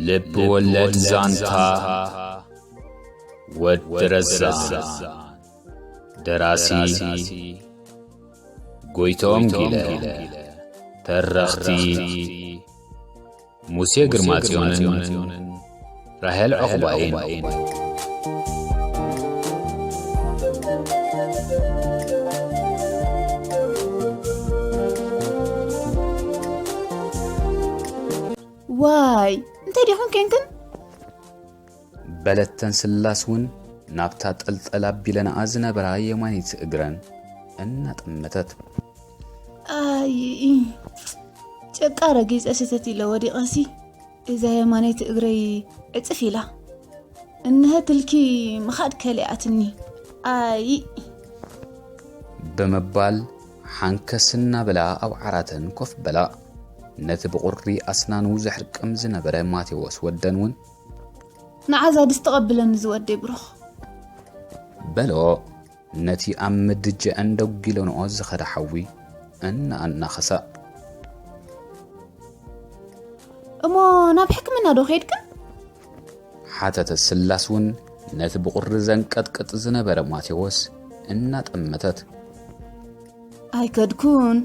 ልብ ወለድ ዛንታ ወዲ ረዛን። ደራሲ ጎይቶም ጊለ። ተረኽቲ ሙሴ ግርማጽዮንን ራሄል ዑቕባይን። ዋይ፣ እንታይ ዲኹም ኬንክን? በለተን ስላስ እውን ናብታ ጠልጠል ኣቢለንኣ ዝነበራ የማኒት እግረን እናጠመተት። ኣይ፣ ጭቃ ረጊጸ ስተት ኢለ ወዲቐሲ፣ እዛ የማነይቲ እግረይ ዕጽፍ ኢላ። እንሀ ትልኪ ምኻድ ከሊኣትኒ። ኣይ፣ ብምባል ሓንከስ እናበላ ኣብ ዓራተን ኮፍ በላ። ነቲ ብቑሪ ኣስናኑ ዘሕርቅም ዝነበረ ማቴዎስ ወደን እውን ንዓዛ ድስ ተቐብለኒ ዝወደይ ብሩኽ። በሎ። ነቲ ኣብ ምድጀአን ደጒለንኦ ዝኸደ ሓዊ እናኣናኸሳ። እሞ ናብ ሕክምና ዶ ከይድክን? ሓተተ ስላስ እውን ነቲ ብቑሪ ዘንቀጥቅጥ ዝነበረ ማቴዎስ እናጠመተት። ኣይከድኩን።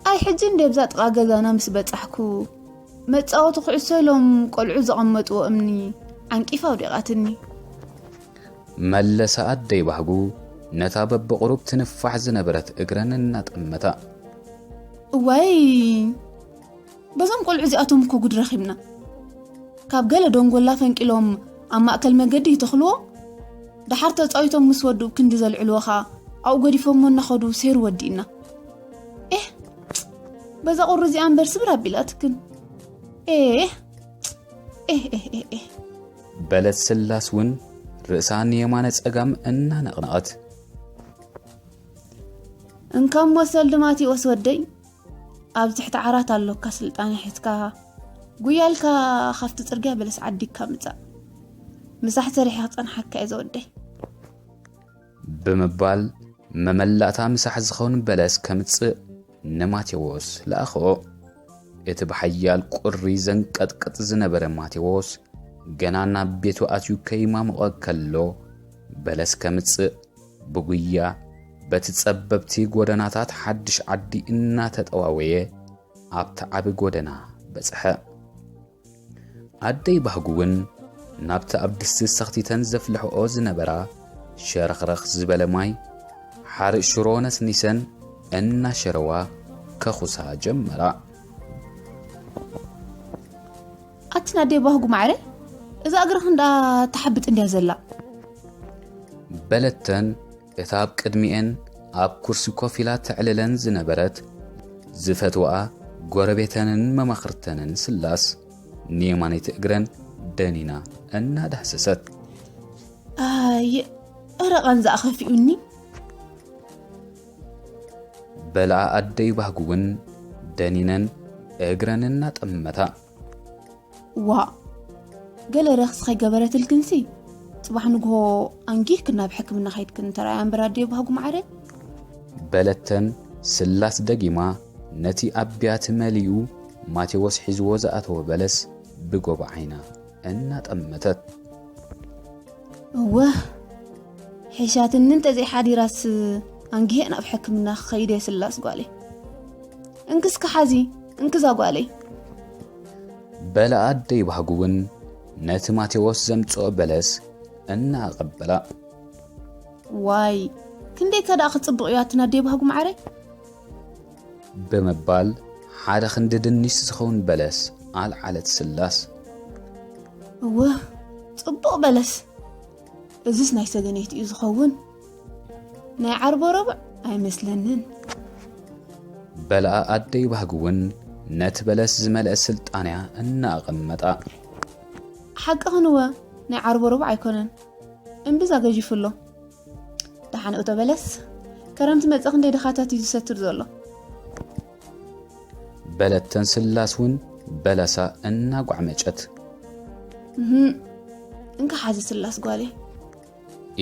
ኣይ ሕጂ እንደ ብዛ ጥቓ ገዛና ምስ በጻሕኩ መጻወቲ ኩዕሶ ኢሎም ቆልዑ ዘቐመጥዎ እምኒ ዓንቂፋ ኣውዲቓትኒ። መለሰ ኣደይ ባህጉ ነታ በብቑሩብ ትንፋሕ ዝነበረት እግረን እናጠመታ። እዋይ፣ በዞም ቆልዑ እዚኣቶም እኮ ጉድ ረኺብና። ካብ ገለ ደንጎላ ፈንቂሎም ኣብ ማእከል መገዲ ይተኽልዎ። ደሓር ተጻዊቶም ምስ ወድኡ ክንዲ ዘልዕልዎ ኸኣ ኣብኡ ገዲፎሞ እናኸዱ ሴሩ ወዲእና። ኤህ፣ በዛ ቁሪ እዚኣ እምበር ስብር ኣቢላትክን። ኤህ፣ ኤህ፣ ኤህ፣ ኤህ፣ ኤህ። በለት ስላስ እውን ርእሳ ንየማነ ጸጋም እናነቕነቐት። እንካሞ ሰልዲ ማቴዎስ ወደይ፣ ኣብ ትሕቲ ዓራት ኣሎካ ስልጣነ ሒዝካ ጉያልካ ካብቲ ጽርግያ በለስ ዓዲግካ ምጻእ። ምሳሕ ሰሪሐ ክጸንሓካ እየ ዘወደይ። ብምባል መመላእታ ምሳሕ ዝኸውን በለስ ከምጽእ ንማቴዎስ ለኣኸኦ። እቲ ብሓያል ቁሪ ዘንቀጥቅጥ ዝነበረ ማቴዎስ ገና ናብ ቤቱ ኣትዩ ከይማሞቐ ከሎ በለስ ከምጽእ ብጉያ በቲ ጸበብቲ ጎደናታት ሓድሽ ዓዲ እናተጠዋወየ ኣብቲ ዓቢ ጎደና በጽሐ። ኣደይ ባህጉ እውን ናብቲ ኣብ ድስቲ ሰኽቲተን ዘፍልሕኦ ዝነበራ ሸረኽረኽ ዝበለ ማይ ሓርእ ሽሮ ነስኒሰን እናሸረዋ ከኹሳ ጀመራ። ኣትን ኣደይ ባህጉ ማዕረ፣ እዛ እግርኽ እንዳ ትሓብጥ እንድያ ዘላ። በለተን እታ ኣብ ቅድሚኤን ኣብ ኩርሲ ኮፍ ኢላ ተዕልለን ዝነበረት ዝፈትወኣ ጎረቤተንን መማኽርተንን ስላስ ንየማነይቲ እግረን ደኒና እናዳህሰሰት። ኣየ፣ እረ ቃንዛኣ ከፊኡኒ። በልኣ ኣደይ ባህጉ እውን ደኒነን እግረን እናጠመታ። ዋ፣ ገለ ረኽሲ ከይገበረትልክንሲ ጽባሕ ንግሆ ኣንጊህክን ናብ ሕክምና ከይድክን እንተረኣያ እምበር ኣደይ ባህጉ ማዕረ። በለተን ስላስ ደጊማ ነቲ ኣብ ብያቲ መሊኡ ማቴዎስ ሒዝዎ ዝኣተወ በለስ ብጎቦ ዓይና እናጠመተት። እወ፣ ሒሻትኒ እንተዘይሓዲራስ ኣንጊሄ ናብ ሕክምና ክኸይድ እየ ስላስ ጓለይ። እንክስኪ ሓዚ፣ እንክዛ ጓለይ። በለ ኣደይ ባህጉ እውን ነቲ ማቴዎስ ዘምጽኦ በለስ እናኣቐበላ። ዋይ፣ ክንደይ ከ ደኣ ክጽብቕ እዩ ኣትን ኣደይ ባህጉ ማዕረይ። ብምባል ሓደ ክንዲ ድንሽ ዝኸውን በለስ ኣልዓለት ስላስ። እወ፣ ጽቡቕ በለስ። እዝስ ናይ ሰገነይቲ እዩ ዝኸውን። ናይ ዓርቦ ረቡዕ ኣይመስለንን። በልኣ ኣደይ ባህጊ እውን ነቲ በለስ ዝመልአ ስልጣንያ እናኣቐመጣ። ሓቅኽን እወ፣ ናይ ዓርቦ ረቡዕ ኣይኮነን። እምብዛ ገዚፉ ኣሎ። ደሓን እቶ በለስ፣ ከረምቲ መጸ ክንደይ ድኻታት እዩ ዝሰትር ዘሎ። በለተን ስላስ እውን በለሳ እናጓዕመጨት። እህም፣ እንካ ሓዚ ስላስ ጓለይ።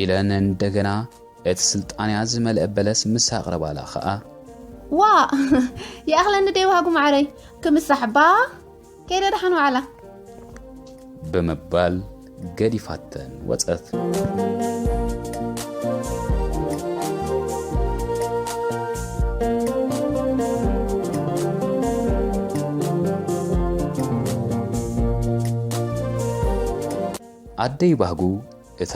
ኢለን እንደገና እቲ ስልጣንያ ዝመልአ በለስ ምስ ኣቕረባላ ኸኣ። ዋ፣ ይኣኽለኒ ደይ ባህጉ ማዕረይ፣ ክምሳሕባ ከይደ ደሓን ዋዕላ። ብምባል ገዲፋተን ወጸት። ኣደይ ባህጉ እታ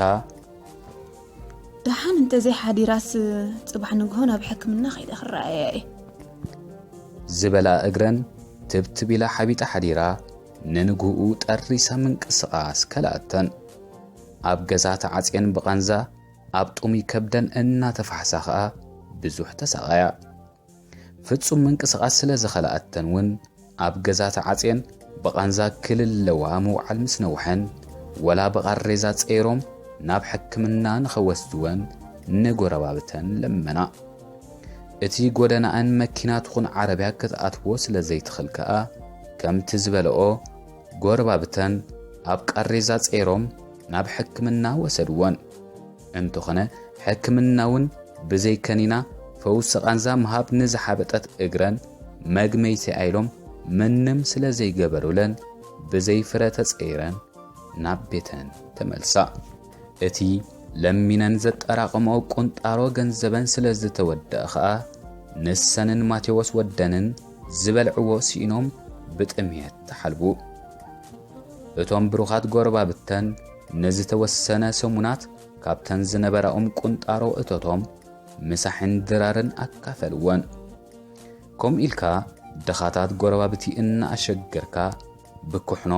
ደሓን እንተዘይ ሓዲራስ ጽባሕ ንግሆ ናብ ሕክምና ከይደ ክረኣያ እየ። ዝበላ እግረን ትብትብ ኢላ ሓቢጣ ሓዲራ፣ ንንግህኡ ጠሪሳ ምንቅስቓስ ከልኣተን። ኣብ ገዛ ተዓጽየን ብቓንዛ ኣብ ጥሙይ ከብደን እናተፋሕሳ ኸኣ ብዙሕ ተሳቐያ። ፍጹም ምንቅስቓስ ስለ ዝኸልኣተን እውን ኣብ ገዛ ተዓጽየን ብቓንዛ ክልለዋ ምውዓል ምስ ነውሐን፣ ወላ ብቓሬዛ ጸይሮም ናብ ሕክምና ንኸወስድወን ንጎረባብተን ለመና። እቲ ጎደናኣን መኪና ትኹን ዓረብያ ክትኣትዎ ስለ ዘይትኽእል ከኣ፣ ከምቲ ዝበልኦ ጎረባብተን ኣብ ቃሬዛ ጸይሮም ናብ ሕክምና ወሰድወን። እንተኾነ ሕክምና እውን ብዘይ ከኒና ፈውሲ ቃንዛ ምሃብ ንዝሓበጠት እግረን መግመይቲ ኣይሎም ምንም ስለ ዘይገበሩለን ብዘይ ፍረ ተጸይረን ናብ ቤተን ተመልሳ። እቲ ለሚነን ዘጠራቐምኦ ቁንጣሮ ገንዘበን ስለ ዝተወደኣ ኸኣ ንሰንን ማቴዎስ ወደንን ዝበልዕዎ ስኢኖም ብጥምየት ተሓልቡ። እቶም ብሩኻት ጎረባብተን ንዝተወሰነ ሰሙናት ካብተን ዝነበራኦም ቁንጣሮ እቶቶም ምሳሕን ድራርን ኣካፈልወን። ከምኡ ኢልካ ድኻታት ጎረባብቲ እናኣሸገርካ ብኩሕኖ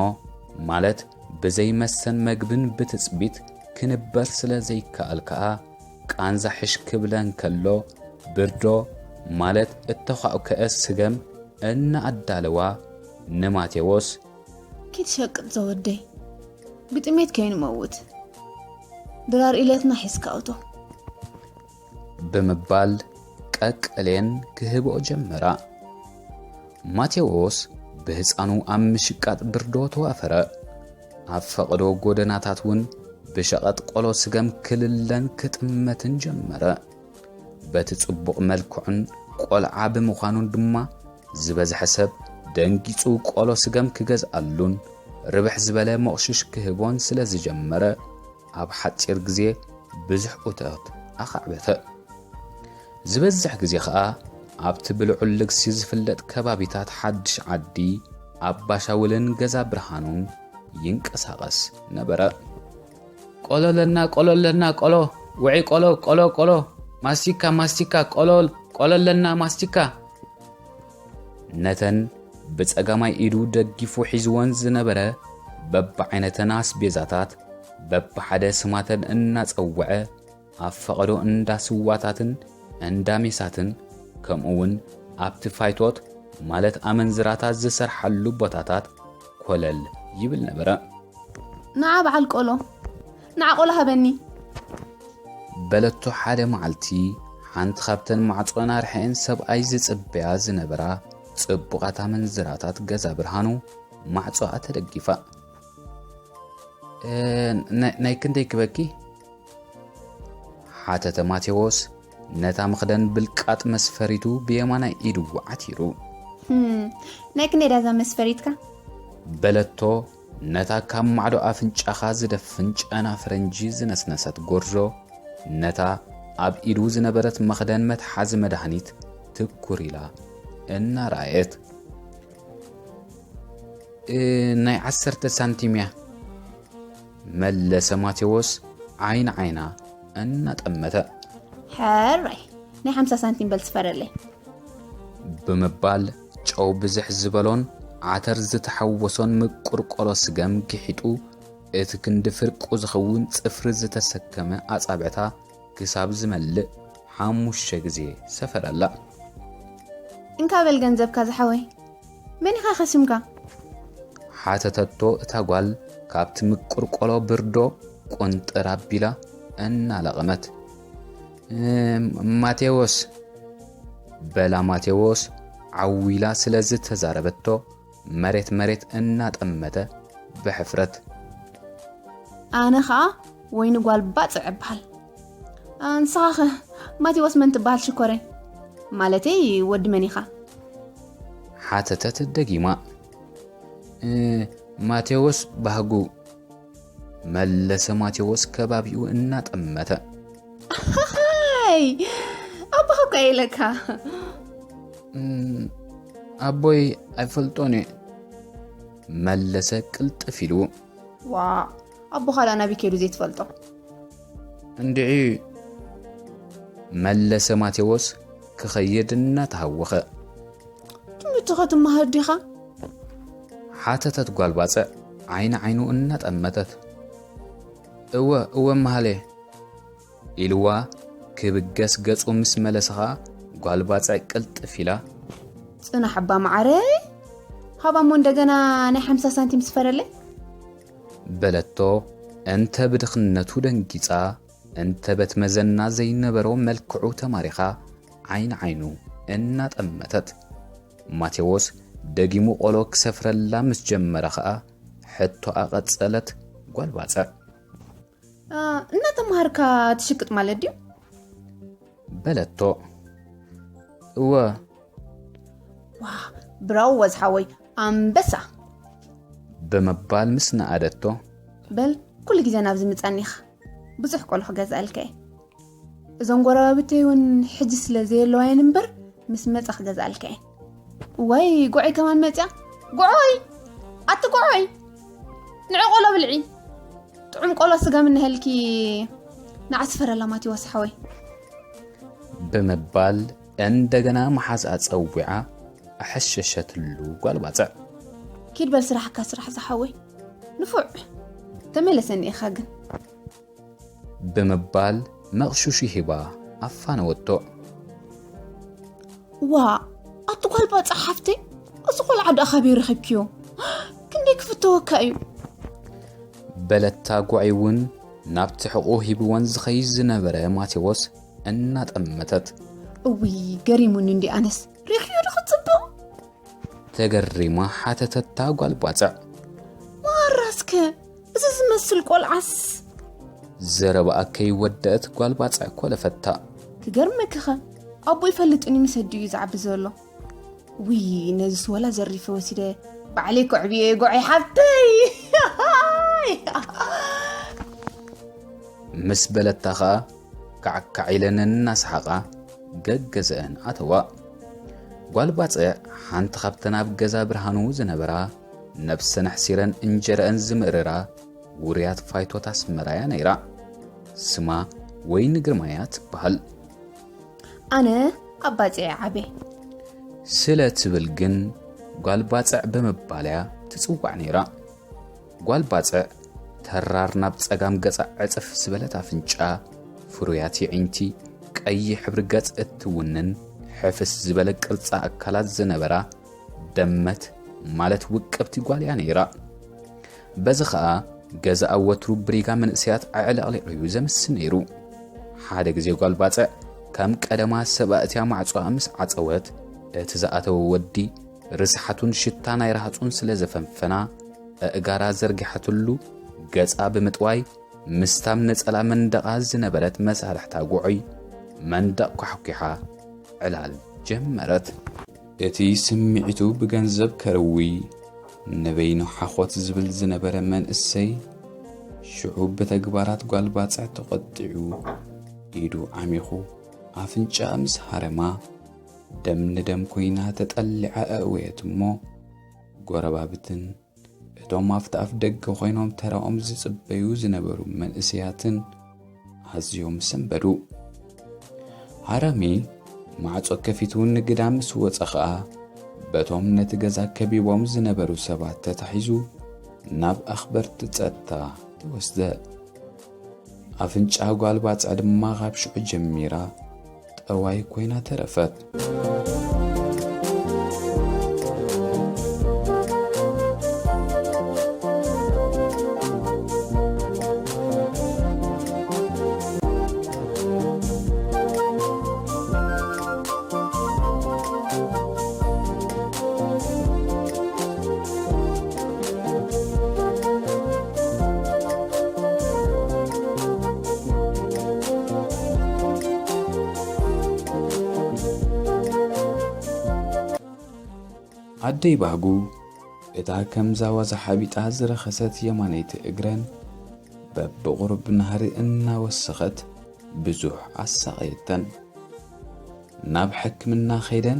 ማለት ብዘይ መስተን መግብን ብትጽቢት ክንበር ስለ ዘይከኣል ከኣ ቃንዛ ሕሽ ክብለን ከሎ ብርዶ ማለት እተዃእከአ ስገም እናኣዳለዋ ንማቴዎስ ኪድ ሸቅጥ ዘወደይ ብጥሜት ከይንመውት ድራር ኢለትና ሒዝካ እቶ ብምባል ቀቅሌን ክህብኦ ጀመራ። ማቴዎስ ብህፃኑ ኣብ ምሽቃጥ ብርዶ ተዋፈረ። ኣብ ፈቐዶ ጎደናታት እውን ብሸቐጥ ቆሎ ስገም ክልለን ክጥመትን ጀመረ። በቲ ጽቡቕ መልክዑን ቆልዓ ብምዃኑን ድማ ዝበዝሐ ሰብ ደንጊጹ ቆሎ ስገም ክገዝኣሉን ርብሕ ዝበለ ሞቕሽሽ ክህቦን ስለ ዝጀመረ ኣብ ሓጺር ግዜ ብዙሕ እቶት ኣኻዕበተ። ዝበዝሕ ግዜ ኸኣ ኣብቲ ብልዑል ልግሲ ዝፍለጥ ከባቢታት ሓድሽ ዓዲ ኣባሻውልን ገዛ ብርሃኑን ይንቀሳቐስ ነበረ። ቆሎ ኣለና፣ ቆሎ ኣለና፣ ቆሎ፣ ውዒ ቆሎ፣ ቆሎ፣ ቆሎ፣ ማስቲካ፣ ማስቲካ፣ ቆሎ፣ ቆሎ ኣለና፣ ማስቲካ። ነተን ብጸጋማይ ኢዱ ደጊፉ ሒዝወን ዝነበረ በብዓይነተን ኣስቤዛታት በብሓደ ስማተን እናጸወዐ ኣብ ፈቐዶ እንዳ ስዋታትን እንዳ ሜሳትን ከምኡ እውን ኣብቲ ፋይቶት ማለት ኣመንዝራታት ዝሰርሓሉ ቦታታት ኮለል ይብል ነበረ። ንዓ በዓል ቆሎ፣ ንዓ ቆሎ ሃበኒ። በለቶ ሓደ መዓልቲ ሓንቲ ካብተን ማዕጾ ናርሐኤን ሰብኣይ ዝጽበያ ዝነበራ ጽቡቓት ኣመንዝራታት ገዛ ብርሃኑ ማዕጾኣ ተደጊፋ። "እ፣ ናይ፣ ናይ ክንደይ ክበኪ?" ሓተተ ማቴዎስ ነታ መኽደን ብልቃጥ መስፈሪቱ ብየማናይ ኢዱ ዓቲሩ። "ህም፣ ናይ ክንደይ ዳዛ መስፈሪትካ?" በለቶ ነታ ካብ ማዕዶ ኣፍንጫኻ ዝደፍን ጨና ፈረንጂ ዝነስነሰት ጎርዞ፣ ነታ ኣብ ኢዱ ዝነበረት መኽደን መትሓዚ መድሃኒት ትኩር ኢላ እናረኣየት። "እ፣ ናይ ዓሰርተ ሳንቲም እያ" መለሰ ማቴዎስ ዓይኒ ዓይና እናጠመተ። "ሕራይ፣ ናይ ሓምሳ ሳንቲም በል ስፈረለይ" ብምባል ጨው ብዝሕ ዝበሎን ዓተር ዝተሓወሶን ምቁር ቆሎ ስገም ግሒጡ እቲ ክንዲ ፍርቁ ዝኸውን ጽፍሪ ዝተሰከመ ኣጻብዕታ ክሳብ ዝመልእ ሓሙሽተ ግዜ ሰፈረላ። "እንካ በል ገንዘብካ ዝሓወይ፣ መን ኢኻ ከሲምካ?" ሓተተቶ እታ ጓል ካብቲ ምቁር ቆሎ ብርዶ ቁንጥር ኣቢላ እናለቐመት። "እም፣ ማቴዎስ" በላ ማቴዎስ ዓው ኢላ ስለ ዝተዛረበቶ መሬት መሬት እናጠመተ ብሕፍረት። ኣነ ኸኣ ወይኒ ጓል ባጽዕ እበሃል። ንስኻኸ ማቴዎስ መን ትበሃል ሽኮረይ? ማለተይ ወዲ መን ኢኻ? ሓተተት ደጊማ። "እ፣ ማቴዎስ ባህጉ" መለሰ ማቴዎስ ከባቢኡ እናጠመተ። ሃይ ኣቦኻ እኮ ኢለካ። "እም፣ ኣቦይ ኣይፈልጦን እየ" መለሰ ቅልጥፍ ኢሉ። ዋ ኣቦኻ ዳ ናበይ ከይዱ ዘይትፈልጦ? "እንድዒ" መለሰ ማቴዎስ ክኸይድ እናተሃወኸ። ትምህርቲ ኸትመሃር ዲኻ? ሓተተት ጓል ባጽዕ ዓይኒ ዓይኑ እናጠመተት። "እወ እወ መሃሌ" ኢልዋ ክብገስ ገጹ ምስ መለሰ ኸኣ ጓል ባጽዕ ቅልጥፍ ኢላ። ጽናሕ ኣባ ማዓረይ፣ ሃባ እሞ እንደገና ናይ ሓምሳ ሳንቲም ስፈረለይ። በለቶ። እንተ ብድኽነቱ ደንጊጻ እንተ በት መዘና ዘይነበሮ መልክዑ ተማሪኻ ዓይኒ ዓይኑ እናጠመተት። ማቴዎስ ደጊሙ ቆሎ ክሰፍረላ ምስ ጀመረ ኸኣ ሕቶኣ ቀጸለት ጓል ባጽዕ። እ፣ እናተምሃርካ ትሽቅጥ ማለት ድዩ? በለቶ። "እወ" ዋ ብራዎ ዝሓወይ ኣንበሳ። ብምባል ምስ ነኣደቶ። በል ኩሉ ግዜ ናብዚ ምጻን ኢኻ። ብዙሕ ቆሎ ክገዝኣልካ እየ። እዞም ጎረባብተይ እውን ሕጂ ስለ ዘየለዋየን እምበር ምስ መጻ ክገዝኣልካ እየ። ዋይ ጉዐይ ከማን መጽያ። ጉዐይ ኣቲ ጉዐይ ንዒ ቆሎ ብልዒ። ጥዑም ቆሎ ስጋ ምንህልኪ ንዓስፈረላ ማቴዎስ ሓወይ። ብምባል እንደገና መሓዝኣ ጸዊዓ ኣሐሸሸትሉ ጓል ባጽዕ። ኪድ በል ስራሕካ ስራሕ ዝሓወይ ንፉዕ። ተመለሰኒ ኢኻ ግን። ብምባል መቕሹሹ ሂባ ኣፋነወቶ። ዋ ኣቲ ጓል ባጽዕ ሓፍተይ፣ እዚ ቆልዓ ደኣ ካበይ ረኺብክዮ? ክንደይ ክፍተወካ እዩ። በለታ ጉዐይ እውን ናብቲ ሕቑ ሂብወን ዝኸይድ ዝነበረ ማቴዎስ እናጠመተት። እውይ ገሪሙኒ እንዲ ኣነስ ሪኽዮ ዶ ክጽብቕ? ተገሪማ ሓተተታ ጓል ባጽዕ። ማራስከ እዚ ዝመስል ቆልዓስ። ዘረባኣ ከይወደአት ጓል ባጽዕ ኮለፈታ። ክገርመክኸ ኣቦ ይፈልጥኒ ምስ ኣዲኡ እዩ ዝዓቢ ዘሎ። ውይ ነዚስ ወላ ዘሪፈ ወሲደ ባዕለይ ከዕብዮ እየ ጎዐይ ሓብተይ። ምስ በለታ ኸኣ ካዕካዕ ኢለን እናሰሓቓ ገገዘአን ኣተዋ። ጓል ባጽዕ ሓንቲ ካብተን ኣብ ገዛ ብርሃኑ ዝነበራ ነብሰን ኣሕሲረን እንጀረአን ዝምእርራ ውርያት ፋይቶት ኣስመራ እያ ነይራ። ስማ ወይኒ ግርማያ ትበሃል። ኣነ ኣብ ባጽዕ ዓበ። ስለ ትብል ግን ጓል ባጽዕ ብምባል እያ ትጽዋዕ ነይራ። ጓል ባጽዕ ተራር ናብ ጸጋም ገጻ ዕጽፍ ዝበለት ኣፍንጫ፣ ፍሩያት የዒንቲ፣ ቀይሕ ሕብሪ ገጽ እትውንን ሕፍስ ዝበለ ቅርጻ ኣካላት ዝነበራ ደመት ማለት ውቅብቲ ጓል እያ ነይራ። በዚ ኸኣ ገዛኣ ወትሩ ብሪጋ መንእሰያት ኣዕለቕሊቑ እዩ ዘምስ ነይሩ። ሓደ ግዜ ጓል ባጽዕ ከም ቀደማ ሰባእትያ ማዕጾኣ ምስ ዓጸወት፣ እቲ ዝኣተወ ወዲ ርስሓቱን ሽታ ናይ ረሃጹን ስለ ዘፈንፈና፣ ኣእጋራ ዘርጊሓትሉ ገጻ ብምጥዋይ፣ ምስታም ነጸላ መንደቓ ዝነበረት መሳርሕታ ጉዑይ መንደቕ ኳሕኲሓ ዕላል ጀመረት። እቲ ስምዒቱ ብገንዘብ ከርዊ ንበይኑ ሓኾት ዝብል ዝነበረ መንእሰይ፣ ሽዑ ብተግባራት ጓል ባጽዕ ተቖጢዑ፣ ኢዱ ዓሚኹ፣ ኣፍንጫኣ ምስ ሃረማ፣ ደም ንደም ኮይና ተጠሊዓ ኣእወየት እሞ፣ ጎረባብትን እቶም ኣብቲ ኣፍ ደገ ኮይኖም ተራኦም ዝጽበዩ ዝነበሩ መንእሰያትን ኣዝዮም ሰንበዱ። ሃረሚ ማዕጾ ከፊቱ ንግዳ ምስ ወጸ ኸኣ፣ በቶም ነቲ ገዛ ከቢቦም ዝነበሩ ሰባት ተታሒዙ ናብ ኣኽበርቲ ጸጥታ ተወስደ። ኣፍንጫ ጓል ባጽዕ ድማ ካብ ሽዑ ጀሚራ ጠዋይ ኮይና ተረፈት። ኣደይ ባህጉ እታ ከምዛ ዋዛ ሓቢጣ ዝረኸሰት የማነይቲ እግረን በብቑሩብ ናህሪ እናወሰኸት ብዙሕ ኣሳቐየተን። ናብ ሕክምና ኸይደን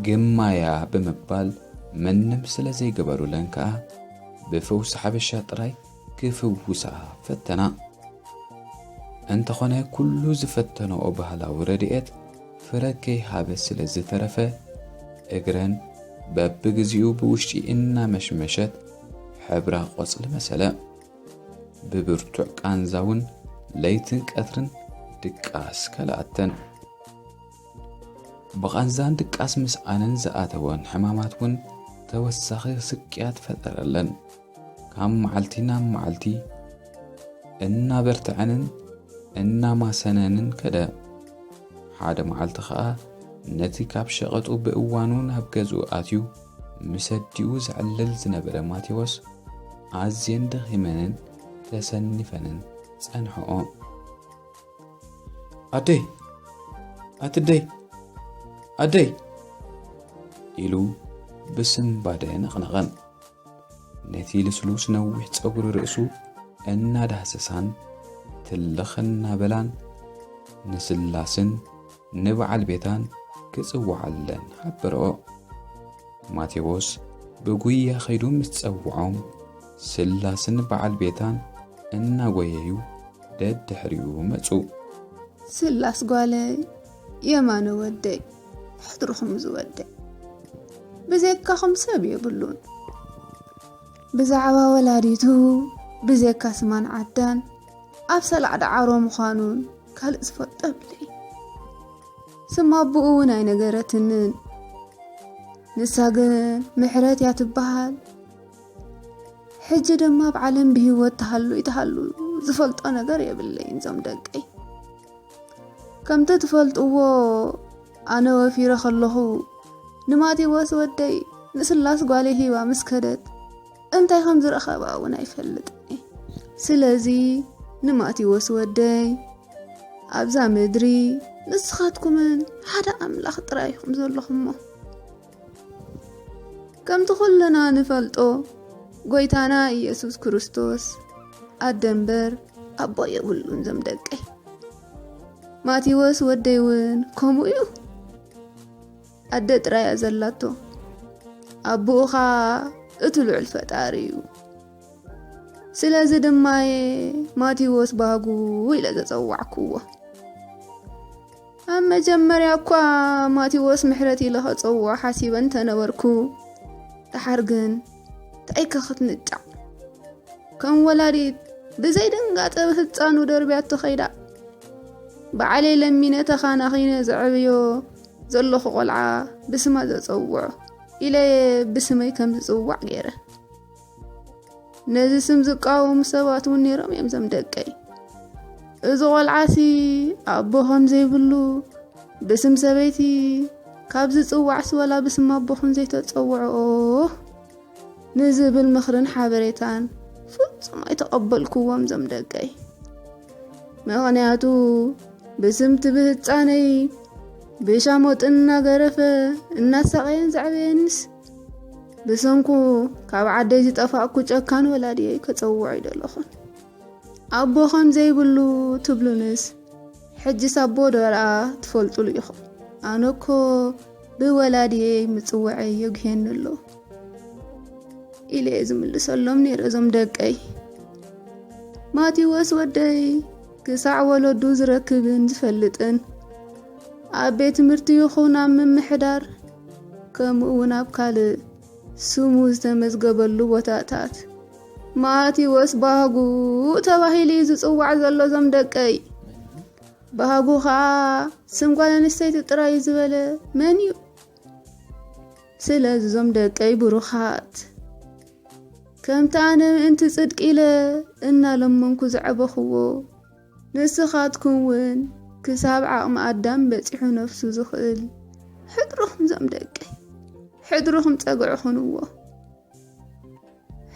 ግማያ ብምባል ምንም ስለ ዘይገበሩለን ከኣ ብፈውሲ ሓበሻ ጥራይ ክፍውሳ ፈተና። እንተኾነ ኩሉ ዝፈተነኦ ባህላዊ ረድኤት ፍረ ከይሃበ ስለ ዝተረፈ እግረን በብግዚኡ ብውሽጢ እናመሽመሸት ሕብራ ቆጽሊ መሰለ። ብብርቱዕ ቃንዛ እውን ለይትን ቀትርን ድቃስ ከልኣተን። ብቓንዛን ድቃስ ምስኣንን ዝኣተወን ሕማማት እውን ተወሳኺ ስቅያት ፈጠረለን። ካብ መዓልቲ ናብ መዓልቲ እናበርትዐንን እናማሰነንን ከደ። ሓደ መዓልቲ ኸኣ ነቲ ካብ ሸቐጡ ብእዋኑ ናብ ገዝኡ ኣትዩ ምስ ኣዲኡ ዘዕልል ዝነበረ ማቴዎስ ኣዝየን ደኺመንን ተሰኒፈንን ጸንሕኦ። ኣደይ! ኣትደይ! ኣደይ! ኢሉ ብስንባደ ነቕነቐን። ነቲ ልስሉስ ነዊሕ ጸጉሪ ርእሱ እናዳህሰሳን ትልኽ እናበላን ንስላስን ንበዓል ቤታን ክጽውዓለን ሓበረኦ። ማቴዎስ ብጉያ ኸይዱ ምስ ጸውዖም ስላስን በዓል ቤታን እናጎየዩ ደድሕሪኡ መጹ። ስላስ ጓለይ፣ የማነ ወደይ፣ ሕድርኹም ዝወደይ፣ ብዘይካኹም ሰብ የብሉን። ብዛዕባ ወላዲቱ ብዘይካ ስማን ዓዳን ኣብ ሰላዕ ደዓሮ ምዃኑን ካልእ ዝፈልጦ የብለይ። ስም ኣቦኡ እውን ኣይነገረትንን። ንሳ ግን ምሕረት እያ ትበሃል። ሕጂ ድማ ኣብ ዓለም ብህይወት ትሃሉ ይትሃሉ ዝፈልጦ ነገር የብለይን። ዞም ደቀይ፣ ከምቲ ትፈልጥዎ፣ ኣነ ወፊረ ከለኹ ንማቴዎስ ወደይ ንስላስ ጓለይ ሂባ ምስ ከደት እንታይ ከም ዝረኸባ እውን ኣይፈልጥን እየ። ስለዚ ንማቴዎስ ወደይ ኣብዛ ምድሪ ንስኻትኩምን ሓደ ኣምላኽ ጥራይ ኢኹም ዘለኹሞ። ከምቲ ኩልና ንፈልጦ፣ ጎይታና ኢየሱስ ክርስቶስ ኣደ እምበር ኣቦ የብሉን። ዞም ደቀይ፣ ማቴዎስ ወደይ እውን ከምኡ እዩ። ኣደ ጥራይ እያ ዘላቶ፣ ኣቦኡ ኸኣ እቲ ልዑል ፈጣሪ እዩ። ስለዚ ድማ እየ ማቴዎስ ባህጉ ኢለ ዘጸዋዕክዎ። ኣብ መጀመርያ እኳ ማቴዎስ ምሕረት ኢለ ኸጸውዖ ሓሲበ እንተነበርኩ፣ ደሓር ግን እንታይ ከ ክትንጫዕ? ከም ወላዲት ብዘይ ድንጋጸ ብህጻኑ ደርብያቶ ኸይዳ። ባዕለይ ለሚነ ተኻናኺነ ዘዕብዮ ዘለኹ ቖልዓ ብስማ ዘጸውዖ ኢለ ብስመይ ከም ዝጽዋዕ ገይረ። ነዚ ስም ዝቃወሙ ሰባት እውን ነይሮም እዮም። ዞም ደቀይ፣ እዚ ቖልዓሲ ኣቦ ከም ዘይብሉ፣ ብስም ሰበይቲ ካብ ዝጽዋዕስ ወላ ብስም ኣቦ ከም ዘይተጸውዕኦ ንዝብል ምኽርን ሓበሬታን ፍጹም ኣይተቐበልክዎም። ዞም ደቀይ፣ ምኽንያቱ ብስምቲ ብህጻነይ ብሻሞጥ እናገረፈ እናሳቐየን ዘዕበየንስ፣ ብሰንኩ ካብ ዓደይ ዝጠፋእኩ ጨካን ወላዲየይ ከጸውዖ ኣይደለኹን። ኣቦ ከም ዘይብሉ ትብሉንስ፣ ሕጅስ ኣቦ ዶ ደኣ ትፈልጡሉ ኢኹም? ኣነ እኮ ብወላዲየይ ምጽውዐይ የጉህየኒ ኣሎ ኢለ እየ ዝምልሰሎም ነይረ። ዞም ደቀይ፣ ማቴዎስ ወደይ ክሳዕ ወለዱ ዝረክብን ዝፈልጥን፣ ኣብ ቤት ትምህርቲ ይኹን ኣብ ምምሕዳር፣ ከምኡ እውን ኣብ ካልእ ስሙ ዝተመዝገበሉ ቦታታት ማቴዎስ ባህጉ ተባሂሉ እዩ ዝጽዋዕ ዘሎ። ዞም ደቀይ፣ ባህጉ ኸኣ ስም ጓል ኣንስተይቲ ጥራይ እዩ ዝበለ መን እዩ? ስለዚ ዞም ደቀይ ብሩኻት፣ ከምቲ ኣነ ምእንቲ ጽድቂ ኢለ እናለመንኩ ዘዕበኽዎ፣ ንስኻትኩም እውን ክሳብ ዓቕሚ ኣዳም በጺሑ ነፍሱ ዝኽእል ሕድርኹም፣ ዞም ደቀይ፣ ሕድርኹም ጸግዒ ኹንዎ።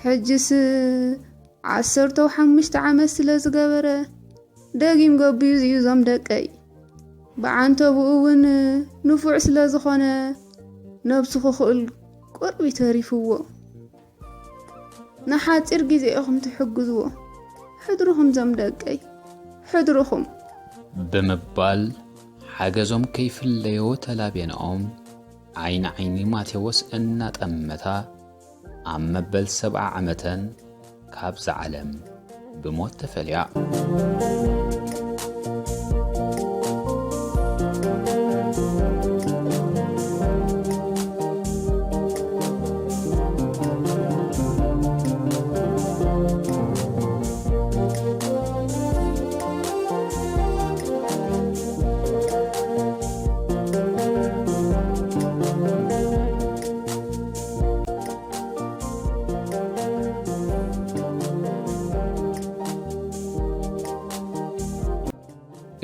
ሕጅስ ዓሰርተው ሓሙሽተ ዓመት ስለ ዝገበረ፣ ደጊም ገቢዩ እዩ። ዞም ደቀይ፣ ብዓንተብኡ እውን ንፉዕ ስለ ዝኾነ፣ ነብሱ ክኽእል ቁሩብ እዩ ተሪፍዎ። ንሓጺር ግዜ ኢኹም ትሕግዝዎ። ሕድርኹም ዞም ደቀይ፣ ሕድርኹም። ብምባል ሓገዞም ከይፍለዮ ተላቤንኦም ዓይኒ ዓይኒ ማቴዎስ እናጠመታ ኣብ መበል ሰብዓ ዓመተን ካብዛ ዓለም ብሞት ተፈልያ።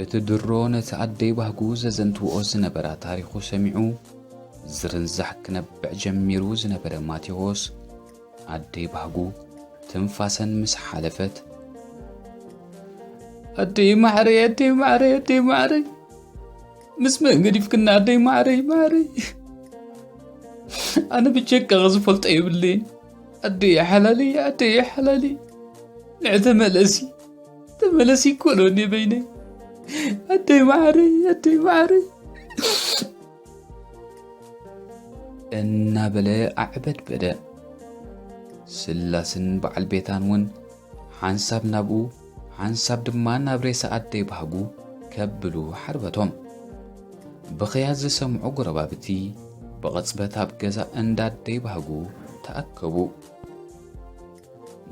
እቲ ድሮ ነቲ ኣደይ ባህጉ ዘዘንትውኦ ዝነበራ ታሪኹ ሰሚዑ ዝርንዛሕ ክነብዕ ጀሚሩ ዝነበረ ማቴዎስ፣ ኣደይ ባህጉ ትንፋሰን ምስ ሓለፈት፣ "ኣደይ ማዕረይ፣ ኣደይ ማዕረይ፣ ኣደይ ማዕረይ፣ ምስ መን ገዲፍክና ኣደይ ማዕረይ፣ ማዕረይ? ኣነ ብጀካኺ ዝፈልጦ የብለይን። ኣደይ ሓላለይ፣ ኣደይ ሓላለይ፣ ንዕ ተመለሲ፣ ተመለሲ፣ ይኮሎኒ በይነይ። ኣደይ ማዕረይ፣ ኣደይ ማዕረይ" እናበለ ኣዕበድበደ። ስላስን በዓል ቤታን እውን ሓንሳብ ናብኡ፣ ሓንሳብ ድማ ናብ ሬሳ ኣደይ ባህጉ ከብሉ ሓርበቶም። ብኽያት ዝሰምዑ ጎረባብቲ ብቕጽበት ኣብ ገዛ እንዳ ኣደይ ባህጉ ተኣከቡ።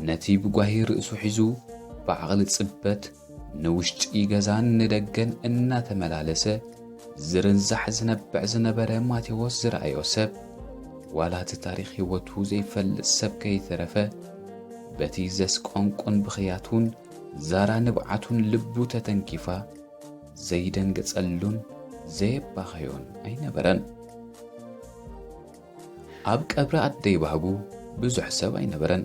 ነቲ ብጓሂ ርእሱ ሒዙ ብዓቕሊ ጽበት ንውሽጢ ገዛን ንደገን እናተመላለሰ ዝርንዛሕ ዝነብዕ ዝነበረ ማቴዎስ ዝረኣዮ ሰብ፣ ዋላ እቲ ታሪኽ ህይወቱ ዘይፈልጥ ሰብ ከይተረፈ፣ በቲ ዘስቆንቁን ብኽያቱን ዛራ ንብዓቱን ልቡ ተተንኪፋ ዘይደንገጸሉን ዘየባኸዮን ኣይነበረን። ኣብ ቀብሪ ኣደይ ባህጉ ብዙሕ ሰብ ኣይነበረን።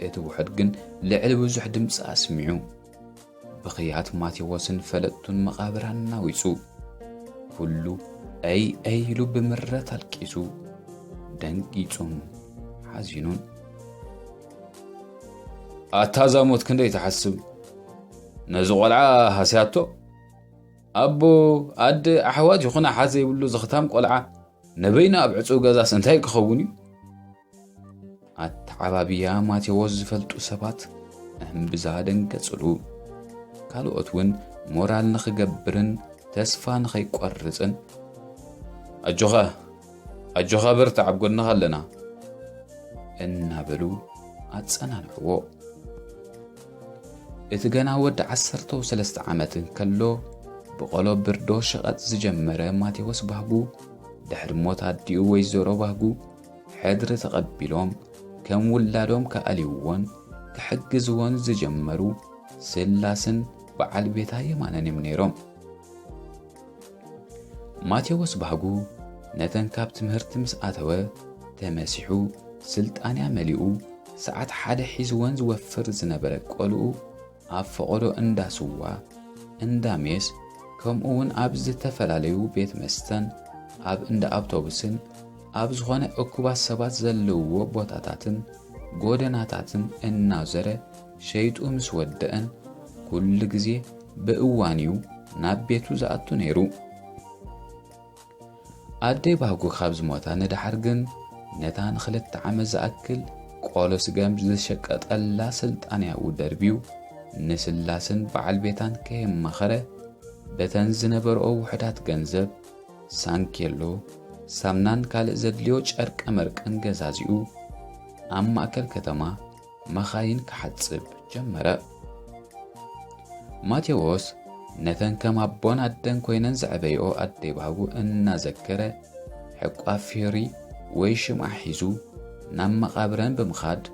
እቲ ውሑድ ግን ልዕሊ ብዙሕ ድምፂ ኣስሚዑ። ብኽያት ማቴዎስን ፈለጥቱን መቓብር ኣናዊጹ። ኩሉ ኣይ ኣይ ኢሉ ብምረት ኣልቂሱ፣ ደንጊጹን ሓዚኑን። ኣታ እዛ ሞት ክንደይ ትሓስም? ነዚ ቆልዓ ሃስያቶ? ኣቦ፣ ኣደ፣ ኣሕዋት ይኹን ኣሓት ዘይብሉ ዝኽታም ቆልዓ ንበይኑ ኣብ ዕጹው ገዛስ እንታይ ክኸውን እዩ? ኣተዓባብያ ማቴዎስ ዝፈልጡ ሰባት እምብዛ ደንገጽሉ። ካልኦት እውን ሞራል ንኽገብርን ተስፋ ንኸይቆርጽን፣ "ኣጆኻ፣ ኣጆኻ በርትዕ፣ ኣብ ጎንኻ ኣለና" እናበሉ ኣጸናንዕዎ። እቲ ገና ወዲ ዓሰርተ ሰለስተ ዓመት እንከሎ ብቆሎ ብርዶ ሸቐጥ ዝጀመረ ማቴዎስ ባህጉ፣ ድሕሪ ሞት ኣዲኡ ወይዘሮ ባህጉ ሕድሪ ተቐቢሎም ከም ውላዶም ከኣልይዎን ክሕግዝዎን ዝጀመሩ ስላስን በዓል ቤታ የማነን እዮም ነይሮም። ማቴዎስ ባህጉ ነተን ካብ ትምህርቲ ምስ ኣተወ ተመሲሑ ስልጣንያ መሊኡ ሰዓት ሓደ ሒዝወን ዝወፍር ዝነበረ ቆልኡ ኣብ ፈቐዶ እንዳ ስዋ፣ እንዳ ሜስ፣ ከምኡ እውን ኣብ ዝተፈላለዩ ቤት መስተን፣ ኣብ እንዳ ኣውቶቡስን፣ ኣብ ዝኾነ እኩባት ሰባት ዘለውዎ ቦታታትን ጎደናታትን እናዞረ ሸይጡ ምስ ወደአን፣ ኩሉ ግዜ ብእዋንዩ ናብ ቤቱ ዝኣቱ ነይሩ። ኣደይ ባህጉ ካብ ዝሞታ ንደሓር ግን፣ ነታ ንኽልተ ዓመት ዝኣክል ቆሎ ስገም ዝሸቀጠላ ስልጣንያኡ ደርብዩ፣ ንስላስን በዓል ቤታን ከየማኸረ፣ በተን ዝነበርኦ ውሑዳት ገንዘብ፣ ሳንኬሎ፣ ሳምናን ካልእ ዘድልዮ ጨርቀ መርቅን ገዛዚኡ፣ ኣብ ማእከል ከተማ መኻይን ክሓጽብ ጀመረ። ማቴዎስ ነተን ከም ኣቦን ኣደን ኮይነን ዘዕበይኦ ኣደይ ባህጉ እናዘከረ፣ ሕቋፍ ፊሪ ወይ ሽምዓ ሒዙ ናብ መቓብረን ብምኻድ፣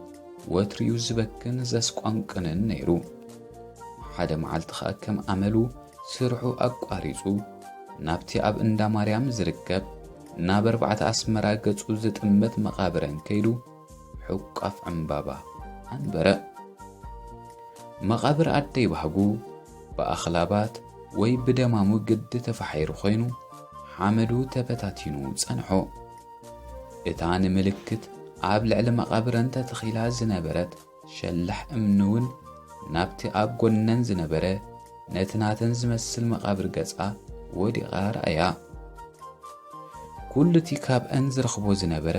ወትሪኡ ዝበክን ዘስቋንቅንን ነይሩ። ሓደ መዓልቲ ኸኣ ከም ኣመሉ ስርሑ ኣቋሪጹ፣ ናብቲ ኣብ እንዳ ማርያም ዝርከብ ናብ ኣርባዕተ ኣስመራ ገጹ ዝጥምት መቓብረን ከይዱ፣ ሕቋፍ ዕምባባ ኣንበረ። መቓብር ኣደይ ባህጉ ብኣኽላባት ወይ ብደማሙ ግዲ ተፋሒሩ ኮይኑ፣ ሓመዱ ተበታቲኑ ጸንሖ። እታ ንምልክት ኣብ ልዕሊ መቓብረን ተተኺላ ዝነበረት ሸላሕ እምኒ እውን ናብቲ ኣብ ጎነን ዝነበረ ነቲ ናተን ዝመስል መቓብር ገጻ ወዲቓ ረኣያ። ኩሉ እቲ ካብአን ዝረኽቦ ዝነበረ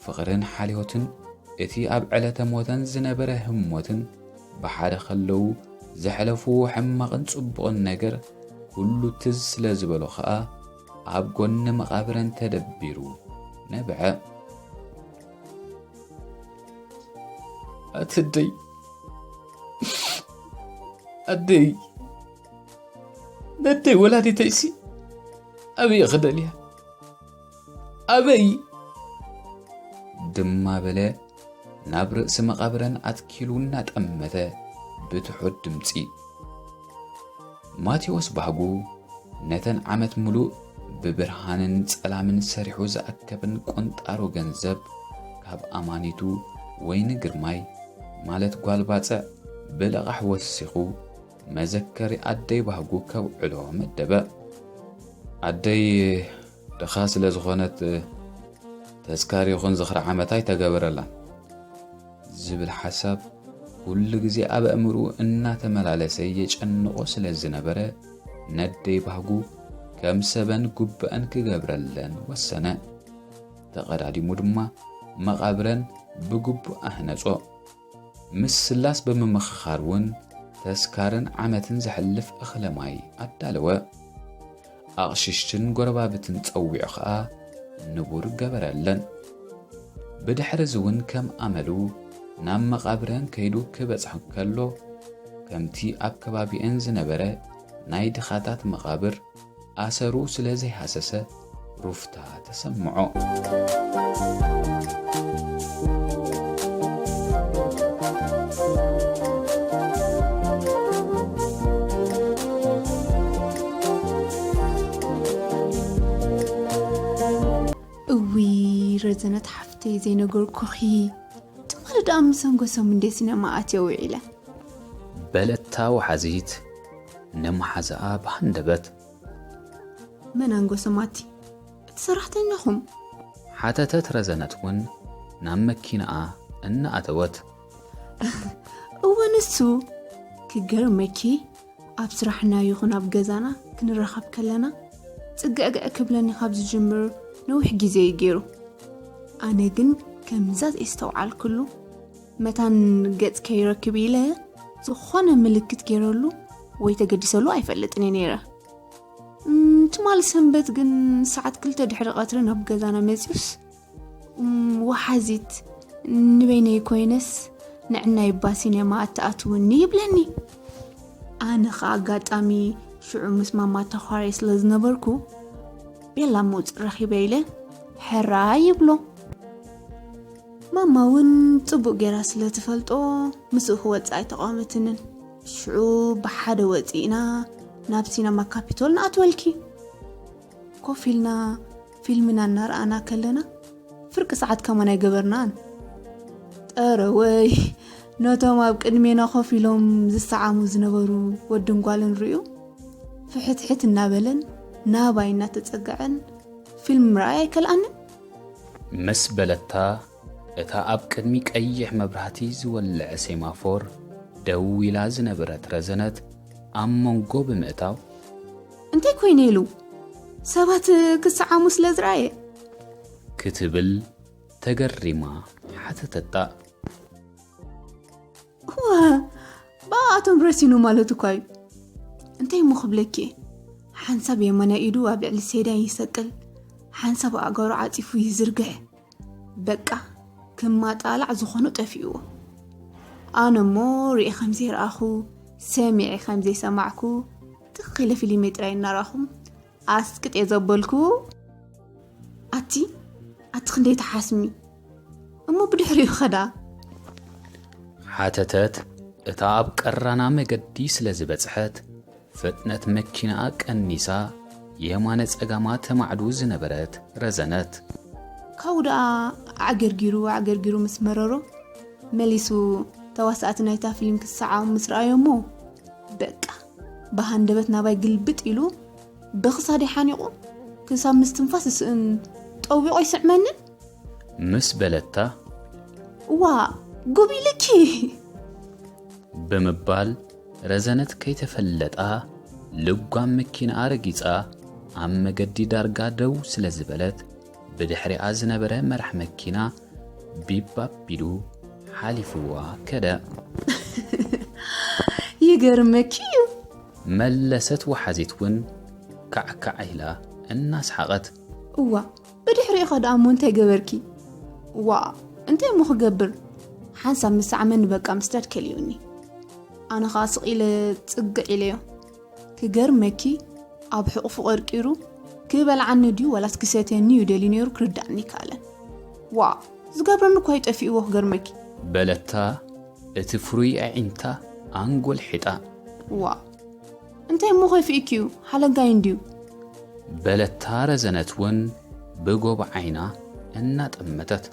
ፍቕርን ሓልዮትን፣ እቲ ኣብ ዕለተ ሞተን ዝነበረ ህሞትን፣ ብሓደ ከለዉ ዘሕለፍዎ ሕማቕን ጽቡቕን ነገር ኩሉ ትዝ ስለ ዝበሎ ኸኣ፣ ኣብ ጎኒ መቓብረን ተደቢሩ ነብዐ። ኣቲ ኣደይ፣ ኣደይ፣ ነደይ ወላዲተይሲ ኣበይ ክደልያ? ኣበይ? ድማ በለ ናብ ርእሲ መቓብረን ኣትኪሉ እናጠመተ ብትሑት ድምጺ። ማቴዎስ ባህጉ ነተን ዓመት ምሉእ ብብርሃንን ጸላምን ሰሪሑ ዝኣከበን ቁንጣሮ ገንዘብ ካብ ኣማኒቱ ወይኒ ግርማይ ማለት ጓል ባጽዕ ብልቓሕ ወሲኹ መዘከሪ ኣደይ ባህጉ ከብዕሎ መደበ። ኣደይ ድኻ ስለ ዝኾነት ተስካር ይኹን ዝኽሪ ዓመታ ኣይተገበረላን ዝብል ሓሳብ ኩሉ ግዜ ኣብ ኣእምርኡ እናተመላለሰ የጨንቖ ስለ ዝነበረ፣ ነደይ ባህጉ ከም ሰበን ጉብአን ክገብረለን ወሰነ። ተቐዳዲሙ ድማ መቓብረን ብግቡእ ኣህነጾ። ምስ ስላስ ብምምኽኻር እውን ተስካርን ዓመትን ዘሕልፍ እኽለ ማይ ኣዳለወ። ኣቕሽሽትን ጎረባብትን ጸዊዑ ኸኣ ንቡር ገበረለን። ብድሕርዚ እውን ከም ኣመሉ ናብ መቓብረን ከይዱ ክበጽሕ ከሎ፣ ከምቲ ኣብ ከባቢአን ዝነበረ ናይ ድኻታት መቓብር ኣሰሩ ስለ ዘይሃሰሰ ሩፍታ ተሰምዖ። እውይ ረዘነት ሓፍተይ ዘይነገርኩኺ፣ ትማሊ ደኣ ምስ ኣንጎሶም እንዴ ሲነማ ኣትየ ውዒለ። በለታ ወሓዚት ንመሓዛኣ ብሃንደበት። መን ኣንጎሶም ኣቲ? እቲ ሰራሕተኛኹም? ሓተተት ረዘነት እውን ናብ መኪናኣ እናኣተወት። እወ ንሱ። ክገርመኪ፣ ኣብ ስራሕና ይኹን ኣብ ገዛና ክንራኸብ ከለና ጽግዕግዕ ክብለኒ ካብ ዝጅምር ነዊሕ ግዜ እዩ ገይሩ። ኣነ ግን ከምዛ ዘየስተውዓልክሉ መታን ገጽ ከይረክብ ኢለ ዝኾነ ምልክት ገይረሉ ወይ ተገዲሰሉ ኣይፈልጥን እየ ነይረ። እም፣ ትማሊ ሰንበት ግን ሰዓት ክልተ ድሕሪ ቀትሪ ናብ ገዛና መጺኡስ፣ እም፣ ወሓዚት ንበይነይ ኮይነስ ንዕናይ እባ ሲኔማ ኣተኣትውኒ ይብለኒ። ኣነ ኸኣ ኣጋጣሚ ሽዑ ምስ ማማ ተዃርየ ስለ ዝነበርኩ፣ ቤላ ምውጽእ ረኺበ ኢለ ሕራይ ይብሎ። ማማ እውን ጽቡቕ ገይራ ስለ ትፈልጦ ምስኡ ክወጽእ ኣይተቓወመትንን። ሽዑ ብሓደ ወጺእና ናብ ሲነማ ካፒቶል ንኣትወልኪ። ኮፍ ኢልና ፊልምና እናረኣና ከለና ፍርቂ ሰዓት ከማን ኣይገበርናን። ጠረወይ፣ ነቶም ኣብ ቅድሜና ኮፍ ኢሎም ዝሰዓሙ ዝነበሩ ወድን ጓልን ርእዩ ፍሕትሕት እናበለን ናባይ እናተጸግዐን ፊልም ምርኣይ ኣይከልኣንን። ምስ በለታ፣ እታ ኣብ ቅድሚ ቀይሕ መብራህቲ ዝወልዐ ሴማፎር ደው ኢላ ዝነበረት ረዘነት ኣብ መንጎ ብምእታው፣ እንታይ ኮይነ ኢሉ ሰባት ክሰዓሙ ስለ ዝረኣየ? ክትብል ተገሪማ ሓተተታ። እወ፣ ብኣቶም ረሲኑ ማለት እኳ እዩ። እንታይ እሞ ክብለኪ እየ? ሓንሳብ የማናይ ኢዱ ኣብ ልዕሊ ሰይዳን ይሰቅል፣ ሓንሳብ ኣእጋሩ ዓጺፉ ይዝርግሕ። በቃ፣ ክማጣላዕ ዝኾኖ ጠፊእዎ። ኣነ እሞ ርእየ ከም ዘይረኣኹ፣ ሰሚዐ ከም ዘይሰማዕኩ፣ ትኽ ኢለ ፊልመይ ጥራይ እናረኣኹ፣ ኣስቅጥ እየ ዘበልኩ። ኣቲ፣ ኣቲ ክንደይ ትሓስሚ? እሞ ብድሕሪኡ ኸዳ? ሓተተት እታ ኣብ ቀራና መገዲ ስለ ዝበጽሐት፣ ፍጥነት መኪናኣ ቀኒሳ የማነ ጸጋማ ተማዕዱ ዝነበረት ረዘነት። ካብኡ ደኣ ኣዕገርጊሩ ኣዕገርጊሩ ምስ መረሮ፣ መሊሱ ተዋሳእቲ ናይታ ፊልም ክሰዓሙ ምስ ረኣዮ እሞ፣ በቃ፣ ብሃንደበት ናባይ ግልብጥ ኢሉ ብኽሳደይ ሓኒቑ ክሳብ ምስትንፋስ ዝስእን ጠዊቑ ኣይስዕመንን። ምስ በለታ፣ እዋ፣ ጉብ ኢልኪ! ብምባል ረዘነት ከይተፈለጣ ልጓም መኪናኣ ረጊጻ ኣብ መገዲ ዳርጋ ደው ስለ ዝበለት ብድሕሪኣ ዝነበረ መራሕ መኪና ቢብ ኣቢሉ ሓሊፍዋ ከደ። ይገርመኪ እዩ። መለሰት ወሓዚት እውን ካዕካዕ ኢላ እናስሓቐት። እዋ ብድሕሪኡ ከ ደኣ እሞ እንታይ ገበርኪ? ዋ እንታይ እሞ ክገብር? ሓንሳብ ምስ ሰዓመኒ በቃ ምስዳድ ከሊኡኒ። ኣነ ኸዓ ስቕ ኢለ ጽግዕ ኢለዮ። ክገርመኪ ኣብ ሕቑፉ ቀርቂሩ ክበልዓኒ ድዩ ዋላስ ክሰትየኒ እዩ ደልዩ ነይሩ ክርዳእኒ ይከኣለን። ዋ ዝገብረኒ እኳ ይጠፊእዎ ክገርመኪ። በለታ እቲ ፍሩይ ኣዒንታ ኣንጎልሒጣ። ዋ እንታይ እሞ ከፊእኪ እዩ ሓለንጋይ እንድዩ። በለታ ረዘነት እውን ብጎቦ ዓይና እናጠመተት።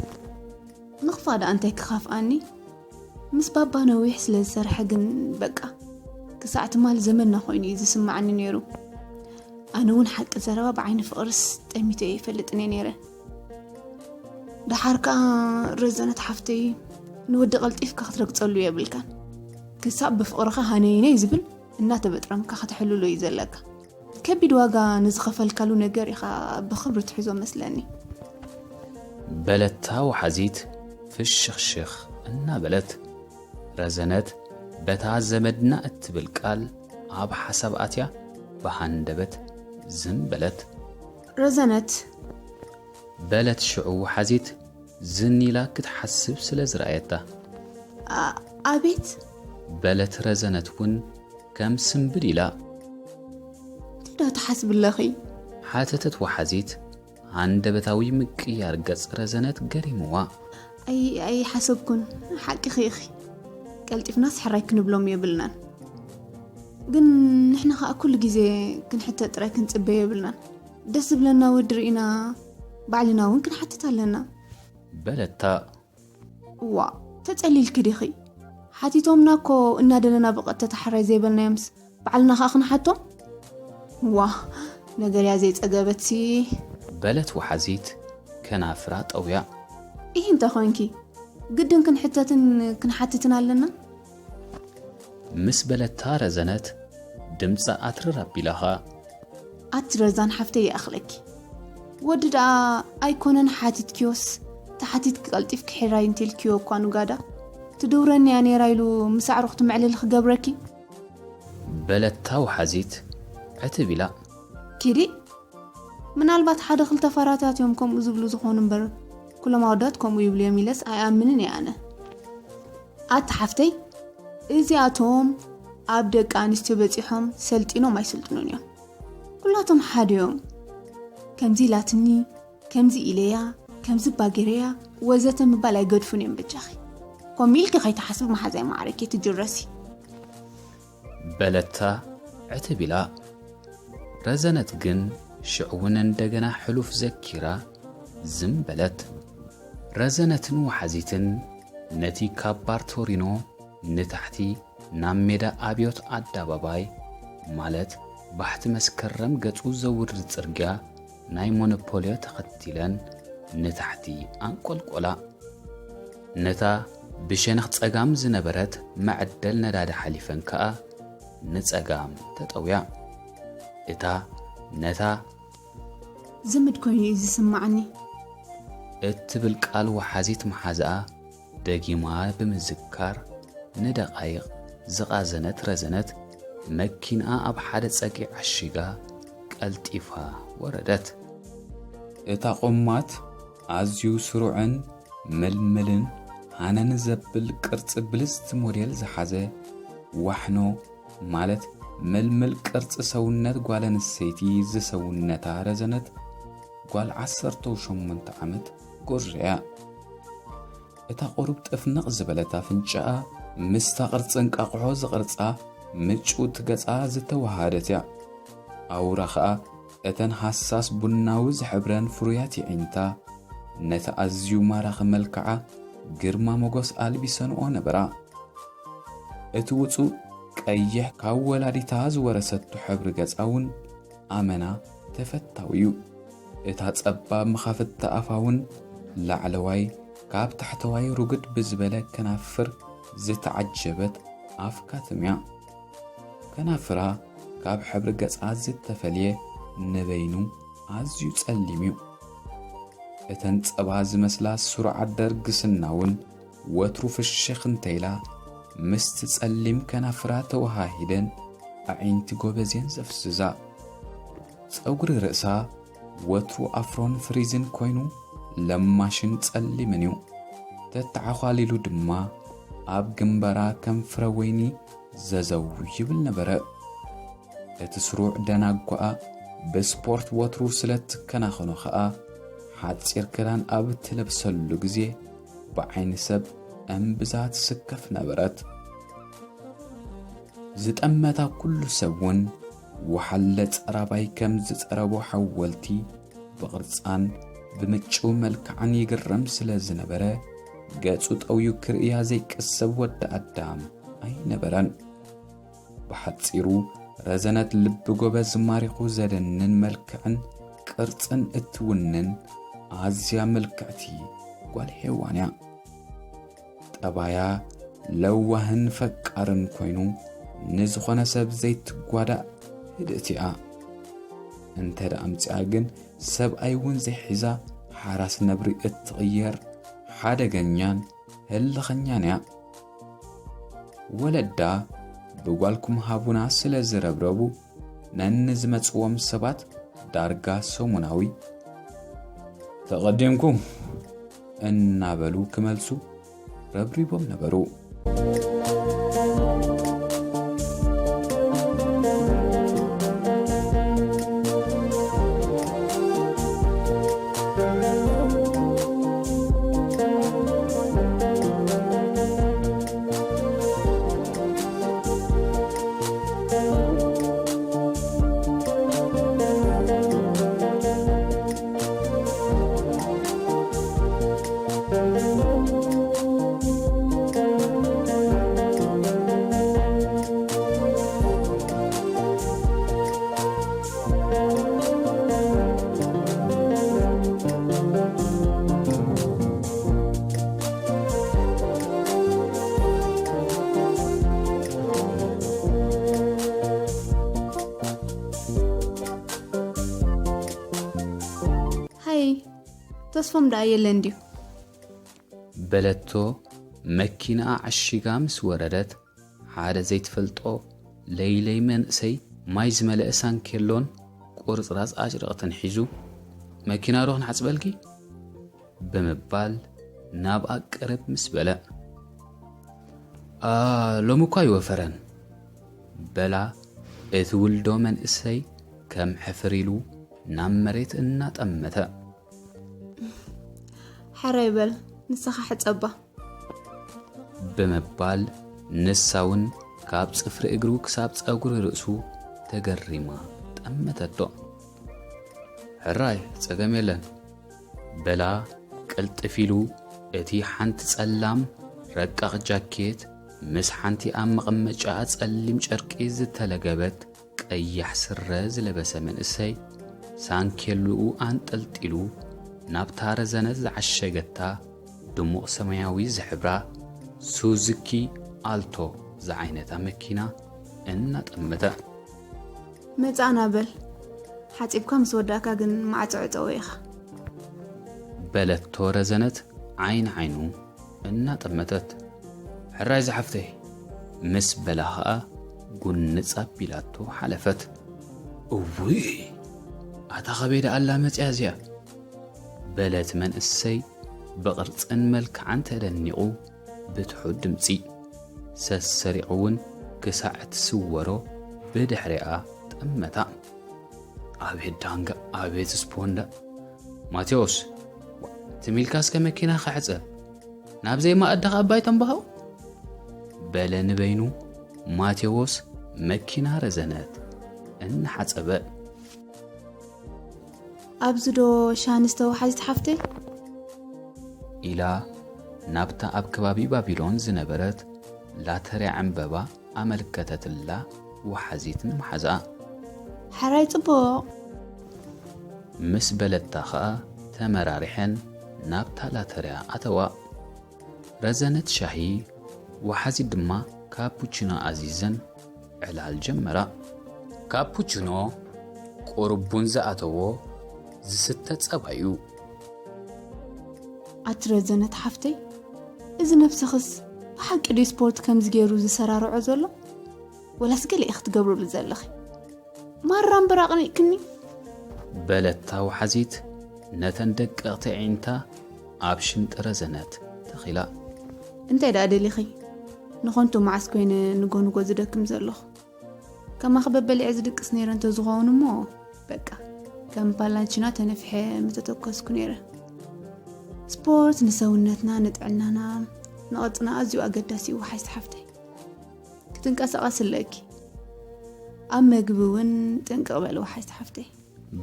ንኽፋእ ደኣ እንታይ ክኻፍኣኒ? ምስ ባባ ነዊሕ ስለ ዝሰርሐ ግን በቃ ክሳዕ ትማል ዘመንና ኮይኑ እዩ ዝስማዓኒ ነይሩ። ኣነ እውን ሓቂ ዘረባ ብዓይኒ ፍቕርስ ጠሚተ ይፈልጥን እየ ነይረ። ደሓር ከኣ ረዘነት ሓፍተይ ንወዲ ቀልጢፍካ ክትረግጸሉ የብልካን። ክሳብ ብፍቕርኻ ሃነይነይ ዝብል እናተበጥረምካ ከተሕልሎ እዩ ዘለካ። ከቢድ ዋጋ ንዝኸፈልካሉ ነገር ኢኻ ብኽብሪ ትሕዞ መስለኒ። በለታ ወሓዚት ፍሽኽሽኽ እናበለት። ረዘነት በታ ዘመድና እትብል ቃል ኣብ ሓሳብ ኣትያ ብሃንደበት ዝም በለት። ረዘነት በለት ሽዑ ወሓዚት ዝን ኢላ ክትሓስብ ስለ ዝረኣየታ። ኣቤት በለት ረዘነት እውን ከም ስምብል ኢላ። እንታይ ዳ ትሓስቢ ኣለኺ? ሓተተት ወሓዚት። ሃንደበታዊ ምቅያር ገጽ ረዘነት ገሪምዋ። ኣይሓሰብኩን። ሓቂኺ ኢኺ። ቀልጢፍናስ ሕራይ ክንብሎም የብልናን። ግን ንሕና ኸኣ ኩሉ ግዜ ክንሕተ ጥራይ ክንጽበ የብልናን። ደስ ዝብለና ወዲ ርኢና ባዕልና እውን ክንሓትት ኣለና። በለታ። ዋ ተጸሊልኪ ዲኺ? ሓቲቶምና እኮ እናደለና ብቐጥታ ሕራይ ዘይበልናዮምስ ባዕልና ኸኣ ክንሓቶም? ዋ ነገር እያ ዘይጸገበትሲ። በለት ወሓዚት ከናፍራ ጠውያ። ኢሂ እንተ ኾንኪ ግድን ክንሕተትን ክንሓትትን ኣለና። ምስ በለታ ረዘነት ድምጻ ኣትርር ኣቢላኻ። ኣቲ ረዛን ሓፍተይ ይኣኽለኪ። ወዲ ደኣ ኣይኮነን ሓቲትኪዮስ ተሓቲትኪ ቀልጢፍኪ ሕራይ እንተልኪዮ እኳ ንጋዳ ትድውረኒ እያ ነይራ ኢሉ ምስ ኣዕሩኽቲ መዕለሊ ክገብረኪ። በለታ ወሓዚት ዕትብ ኢላ። ኪዲ ምናልባት ሓደ ክልተ ፋራታት እዮም ከምኡ ዝብሉ ዝኾኑ እምበር ኩሎም ኣወዳት ከምኡ ይብሉ እዮም ኢለስ ኣይኣምንን እየ ኣነ። ኣቲ ሓፍተይ እዚኣቶም ኣብ ደቂ ኣንስትዮ በፂሖም ሰልጢኖም ኣይስልጥኑን እዮም። ኩላቶም ሓደ እዮም። ከምዚ ኢላትኒ፣ ከምዚ ኢለያ፣ ከምዚ ባጌረያ ወዘተ ምባል ኣይገድፉን እዮም። በጃኺ ኮም ኢልኪ ከይትሓስቢ መሓዛይ ማዕረኪ ትጅረሲ። በለታ ዕትብ ኢላ። ረዘነት ግን ሽዑ እውን እንደገና ሕሉፍ ዘኪራ ዝም በለት። ረዘነትን ወሓዚትን ነቲ ካብ ባርቶሪኖ ንታሕቲ ናብ ሜዳ ኣብዮት ኣዳባባይ ማለት ባሕቲ መስከረም ገጹ ዘውርድ ጽርግያ ናይ ሞኖፖልዮ ተኸቲለን ንታሕቲ ኣንቆልቆላ። ነታ ብሸነኽ ጸጋም ዝነበረት መዐደል ነዳዲ ሓሊፈን ከኣ ንጸጋም ተጠውያ። እታ ነታ ዝምድ ኮይኑ እዩ ዝስማዓኒ። እትብል ቃል ወሓዚት መሓዛኣ ደጊማ ብምዝካር ንደቓይቕ ዝቓዘነት ረዘነት መኪንኣ ኣብ ሓደ ጸግዒ ዓሺጋ ቀልጢፋ ወረደት። እታ ቆማት ኣዝዩ ስሩዕን ምልምልን ሃነን ዘብል ቅርጺ ብልጽቲ ሞዴል ዝሓዘ ዋሕኖ ማለት ምልምል ቅርጺ ሰውነት ጓል ኣንስተይቲ ዝሰውነታ ረዘነት ጓል ዓሰርተ ሸሞንተ ዓመት ጎርዞ እያ። እታ ቁሩብ ጥፍንቕ ዝበለት ኣፍንጫኣ ምስታ ቅርጺ እንቃቕሖ ዝቕርጻ ምጭውቲ ገጻ ዝተወሃደት እያ። ኣውራ ኸኣ እተን ሃሳስ ቡናዊ ዝሕብረን ፍሩያት የዒንታ ነቲ ኣዝዩ ማራኺ መልክዓ ግርማ ሞገስ ኣልቢሰንኦ ነበራ። እቲ ውጹእ ቀይሕ ካብ ወላዲታ ዝወረሰቶ ሕብሪ ገጻ እውን ኣመና ተፈታዊ እዩ። እታ ጸባብ መኻፍቲ ኣፋ እውን ላዕለዋይ ካብ ታሕተዋይ ርጉድ ብዝበለ ከናፍር ዝተዓጀበት ኣፍካትም እያ። ከናፍራ ካብ ሕብሪ ገጻ ዝተፈልየ ንበይኑ ኣዝዩ ጸሊም እዩ። እተን ጸባ ዝመስላ ስሩዓት ደርግስና እውን ወትሩ ፍሽኽ እንተኢላ ምስቲ ጸሊም ከናፍራ ተወሃሂደን ኣዒንቲ ጎበዝ እየን ዘፍዝዛ። ጸጉሪ ርእሳ ወትሩ ኣፍሮን ፍሪዝን ኮይኑ ለማሽን ጸሊምን እዩ። ተተዓዃሊሉ ድማ ኣብ ግንባራ ከም ፍረ ወይኒ ዘዘው ይብል ነበረ። እቲ ስሩዕ ደናጓኣ ብስፖርት ወትሩ ስለ ትከናኸኖ ኸኣ ሓጺር ክዳን ኣብ ትለብሰሉ ግዜ ብዓይኒ ሰብ እምብዛ ትስከፍ ነበረት። ዝጠመታ ኩሉ ሰብ እውን ወሓለ ጸራባይ ከም ዝጸረቦ ሓወልቲ ብቕርጻን ብምጭው መልክዓን ይግረም ስለ ዝነበረ፣ ገጹ ጠውዩ ክርእያ ዘይቅሰብ ወዲ ኣዳም ኣይነበረን። ብሓጺሩ፣ ረዘነት ልቢ ጎበዝ ማሪኹ ዘደንን መልክዕን ቅርጽን እትውንን ኣዝያ ምልክዕቲ ጓል ሄዋን እያ። ጠባያ ለዋህን ፈቃርን ኮይኑ፣ ንዝኾነ ሰብ ዘይትጓዳእ ህድእቲ እያ። እንተ ደኣ ኣምጺኣ ግን፣ ሰብኣይ እውን ዘይሒዛ ሓራስ ነብሪ እትቕየር ሓደገኛን ህልኸኛን እያ። ወለዳ ብጓልኩም ሃቡና ስለ ዝረብረቡ፣ ነንዝመጽዎም ሰባት ዳርጋ ሰሙናዊ፣ "ተቐዲምኩም" እናበሉ ክመልሱ ረብሪቦም ነበሩ። ሃይ፣ ተስፎም ደኣ የለን ድዩ? በለቶ መኪናኣ ዓሺጋ ምስ ወረደት፣ ሓደ ዘይትፈልጦ ለይለይ መንእሰይ ማይ ዝመልአ ሳንኬሎን ቁርጽራጽ ኣጭርቕትን ሒዙ፣ "መኪና ዶ ክንሓጽበልኪ?" ብምባል ናብኣ ቅርብ ምስ በለ፣ "ኣ፣ ሎሚ እኳ ኣይወፈረን" በላ፣ እቲ ውልዶ መንእሰይ ከም ሕፍር ኢሉ ናብ መሬት እናጠመተ። "ሕራይ በል፣ ንስኻ ሕጸባ" ብምባል፣ ንሳ እውን ካብ ጽፍሪ እግሩ ክሳብ ጸጉሪ ርእሱ ተገሪማ ጠመተቶ። "ሕራይ፣ ጸገም የለን" በላ፣ ቅልጥፍ ኢሉ እቲ ሓንቲ ጸላም ረቃቕ ጃኬት ምስ ሓንቲ ኣብ መቐመጫኣ ጸሊም ጨርቂ ዝተለገበት ቀያሕ ስረ ዝለበሰ መንእሰይ፣ ሳንኬሉኡ ኣንጠልጢሉ ናብታ ረዘነት ዝዓሸገታ ድሙቕ ሰማያዊ ዝሕብራ ሱዙኪ ኣልቶ ዝዓይነታ መኪና እናጠመተ። "መጻእና በል፣ ሓጺብካ ምስ ወዳእካ ግን ማዕጾ ዕጸዎ ኢኻ" በለቶ ረዘነት ዓይኒ ዓይኑ እናጠመተት። "ሕራይ ዝሓፍተይ" ምስ በላ ኸኣ ጉንጽ ኣቢላቶ ሓለፈት። "እውይ፣ ኣታ ኸበይ ደኣ ኣላ መጽያ እዚኣ?" በለት መንእሰይ ብቕርጽን መልክዓን ተደኒቑ ብትሑት ድምጺ። ሰሰሪቑ እውን ክሳዕ እትስወሮ ብድሕሪኣ ጠመታ። "ኣቤት ዳንጋ፣ ኣቤት ስፖንዳ! ማቴዎስ፣ ትም ኢልካ እስከ መኪና ክሕጸብ፣ ናብ ዘይማኣድኻ ኣባይ ተንባሃው?" በለ ንበይኑ ማቴዎስ መኪና ረዘነት እናሓጸበ። "ኣብዚ ዶ ሻንስተ ወሓዚት ሓፍተይ?" ኢላ ናብታ ኣብ ከባቢ ባቢሎን ዝነበረት ላተርያ ዕምበባ ኣመልከተትላ ወሓዚት ንመሓዛኣ። "ሕራይ ጽቡቕ!" ምስ በለታ ኸኣ ተመራሪሐን ናብታ ላተርያ ኣተዋ። ረዘነት ሻሂ፣ ወሓዚት ድማ ካፑቺኖ ኣዚዘን ዕላል ጀመራ። ካፑቺኖ ቁሩብ ቡን ዝኣተዎ ዝስተ ጸባ እዩ። ኣቲ ረዘነት ሓፍተይ፣ እዚ ነብስኽስ ብሓቂ ድዩ ስፖርት ከምዚ ገይሩ ዝሰራርዖ ዘሎ? ወላስ ገለ ኢኺ ትገብርሉ ዘለኺ? ማራ እምበር ኣቕኒእክኒ። በለታ ወሓዚት ነተን ደቀቕቲ ኣዒንታ ኣብ ሽምጢ ረዘነት ተኺላ። እንታይ ደኣ ደሊኺ? ንኾንቱ መዓስ ኮይነ ንጎ ንጎ ዝደክም ዘለኹ? ከማኺ በበሊዐ ዝድቅስ ነይረ እንተዝኸውን እሞ በቃ ከም ፓላንቺና ተነፊሐ ምተተኮስኩ ነይረ። ስፖርት ንሰውነትና፣ ንጥዕናና፣ ንቕርጽና ኣዝዩ ኣገዳሲ እዩ ወሓይስቲ ሓፍተይ። ክትንቀሳቐስ ኣለኪ። ኣብ መግቢ እውን ጥንቅቕ በሊ ወሓይስቲ ሓፍተይ።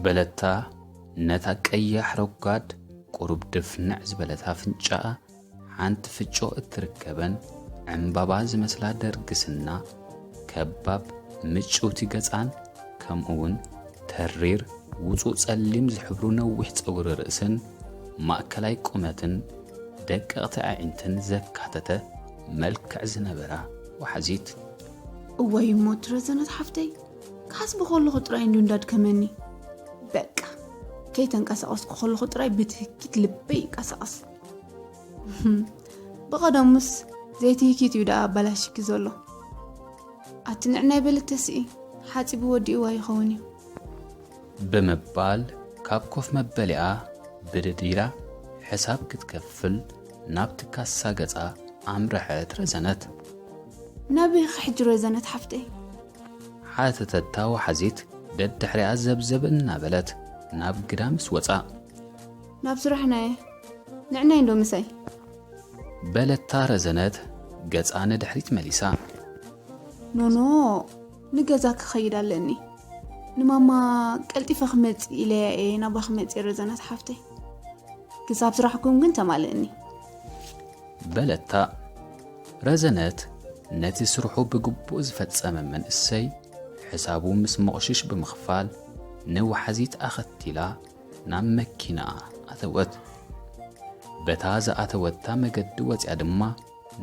በለታ ነታ ቀያሕ ረጓድ ቁሩብ ድፍንዕ ዝበለት ኣፍንጫኣ ሓንቲ ፍጮ እትርከበን ዕምባባ ዝመስላ ደርግስና ከባብ ምጭውቲ ገጻን ከምኡውን ተሪር ውጹእ ጸሊም ዝሕብሩ ነዊሕ ጸጉሪ ርእስን ማእከላይ ቁመትን ደቀቕቲ ኣዒንትን ዘካተተ መልክዕ ዝነበራ ወሓዚት። እዋይ እሞ እቲ ረዘነት ሓፍተይ፣ ክሓስቦ ከለኹ ጥራይ እንድዩ እንዳድከመኒ። በቃ ከይተንቀሳቐስኩ ከለኹ ጥራይ ብትህኪት ልበይ ይንቀሳቐስ። ብቐደሙስ ዘይትህኪት እዩ ደኣ ኣባላሽኪ ዘሎ። ኣቲ ንዕናይ በሊ ተስኢ፣ ሓጺቡ ወዲእዋ ይኸውን እዩ። ብምባል ካብ ኮፍ መበሊኣ ብድድ ኢላ ሕሳብ ክትከፍል ናብቲ ካሳ ገጻ ኣምረሐት ረዘነት። ናበይ ኢኺ ሕጂ ረዘነት ሓፍተይ? ሓተተታ ወሓዚት ደድሕሪኣ ዘብዘብ እናበለት ናብ ግዳ ምስ ወጻ። ናብ ስራሕና እየ። ንዕናይ እንዶ ምሳይ። በለታ ረዘነት ገጻ ንድሕሪት መሊሳ። ኖኖ፣ ንገዛ ክኸይድ ኣለኒ። ንማማ ቀልጢፈ ክመጽእ ኢለያ እየ ናባኺ መጽእ ረዘነት ሓፍተይ። ክሳብ ስራሕኩም ግን ተማልእኒ። በለታ ረዘነት ነቲ ስርሑ ብግቡእ ዝፈጸመ መንእሰይ ሕሳቡ ምስ መቑሽሽ ብምኽፋል ንወሓዚት ኣኸቲላ ናብ መኪናኣ ኣተወት። በታ ዝኣተወታ መገዲ ወጺኣ ድማ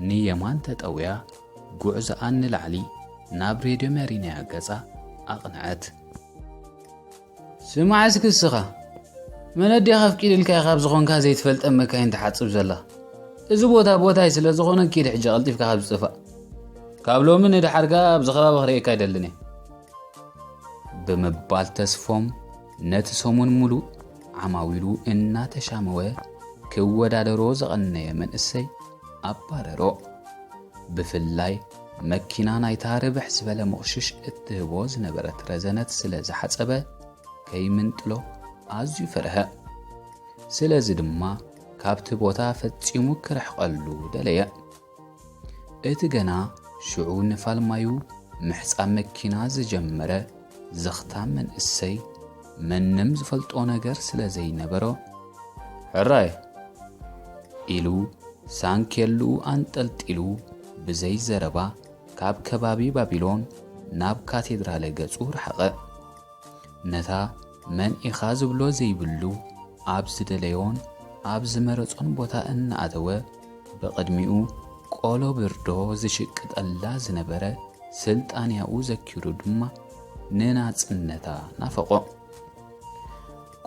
ንየማን ተጠውያ ጉዕዞኣ ንላዕሊ ናብ ሬድዮ መሪናያ ገጻ ኣቕንዐት። ስማዕ እስኪ እስኻ፣ መን ኣዴኻ ኣፍቂድልካ ኢኻ ኣብ ዝኾንካ ዘይትፈልጠን መካይን ትሓጽብ ዘላ? እዚ ቦታ ቦታይ ስለ ዝኾነ ኪድ ሕጂ ቀልጢፍካ ካብ ዝጥፋእ። ካብ ሎሚ ንድሓር ከኣ ኣብዚ ከባቢ ክርእየካ ኣይደልን እየ። ብምባል ተስፎም ነቲ ሰሙን ሙሉእ ዓማዊሉ እናተሻመወ ክወዳደሮ ዝቐነየ መንእሰይ ኣባረሮ። ብፍላይ መኪና ናይታ ርብሕ ዝበለ ምቕሽሽ እትህቦ ዝነበረት ረዘነት ስለ ዝሓጸበ ከይምንጥሎ ኣዝዩ ፈርሀ። ስለዚ ድማ ካብቲ ቦታ ፈጺሙ ክርሕቐሉ ደለየ። እቲ ገና ሽዑ ንፋል ማዩ ምሕጻብ መኪና ዝጀመረ ዘኽታም መንእሰይ መንም ዝፈልጦ ነገር ስለ ዘይነበሮ፣ ሕራይ ኢሉ ሳንኬልኡ ኣንጠልጢሉ ብዘይ ዘረባ ካብ ከባቢ ባቢሎን ናብ ካቴድራለ ገጹ ረሓቐ። ነታ መን ኢኻ ዝብሎ ዘይብሉ ኣብ ዝደለዮን ኣብ ዝመረጾን ቦታ እናኣተወ ብቕድሚኡ ቆሎ ብርዶ ዝሽቅጠላ ዝነበረ ስልጣንያኡ ዘኪሩ ድማ ንናጽነታ ናፈቖ።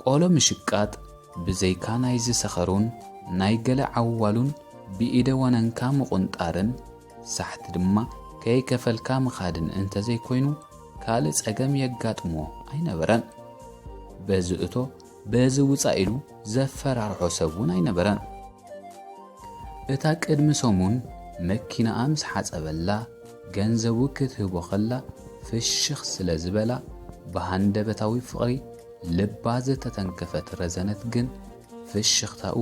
ቆሎ ምሽቃጥ ብዘይካ ናይ ዝሰኸሩን ናይ ገለ ዓዋሉን ብኢደ ወነንካ ምቑንጣርን ሳሕቲ ድማ ከይከፈልካ ምኻድን እንተዘይኮይኑ ካልእ ጸገም የጋጥሞ ኣይነበረን። በዚ እቶ በዚ ውጻእ ኢሉ ዘፈራርሖ ሰብ እውን ኣይነበረን። እታ ቅድሚ ሰሙን መኪናኣ ምስ ሓጸበላ ገንዘቡ ክትህቦ ከላ ፍሽኽ ስለ ዝበላ ብሃንደበታዊ ፍቕሪ ልባ ዝተተንከፈት ረዘነት ግን ፍሽኽታኡ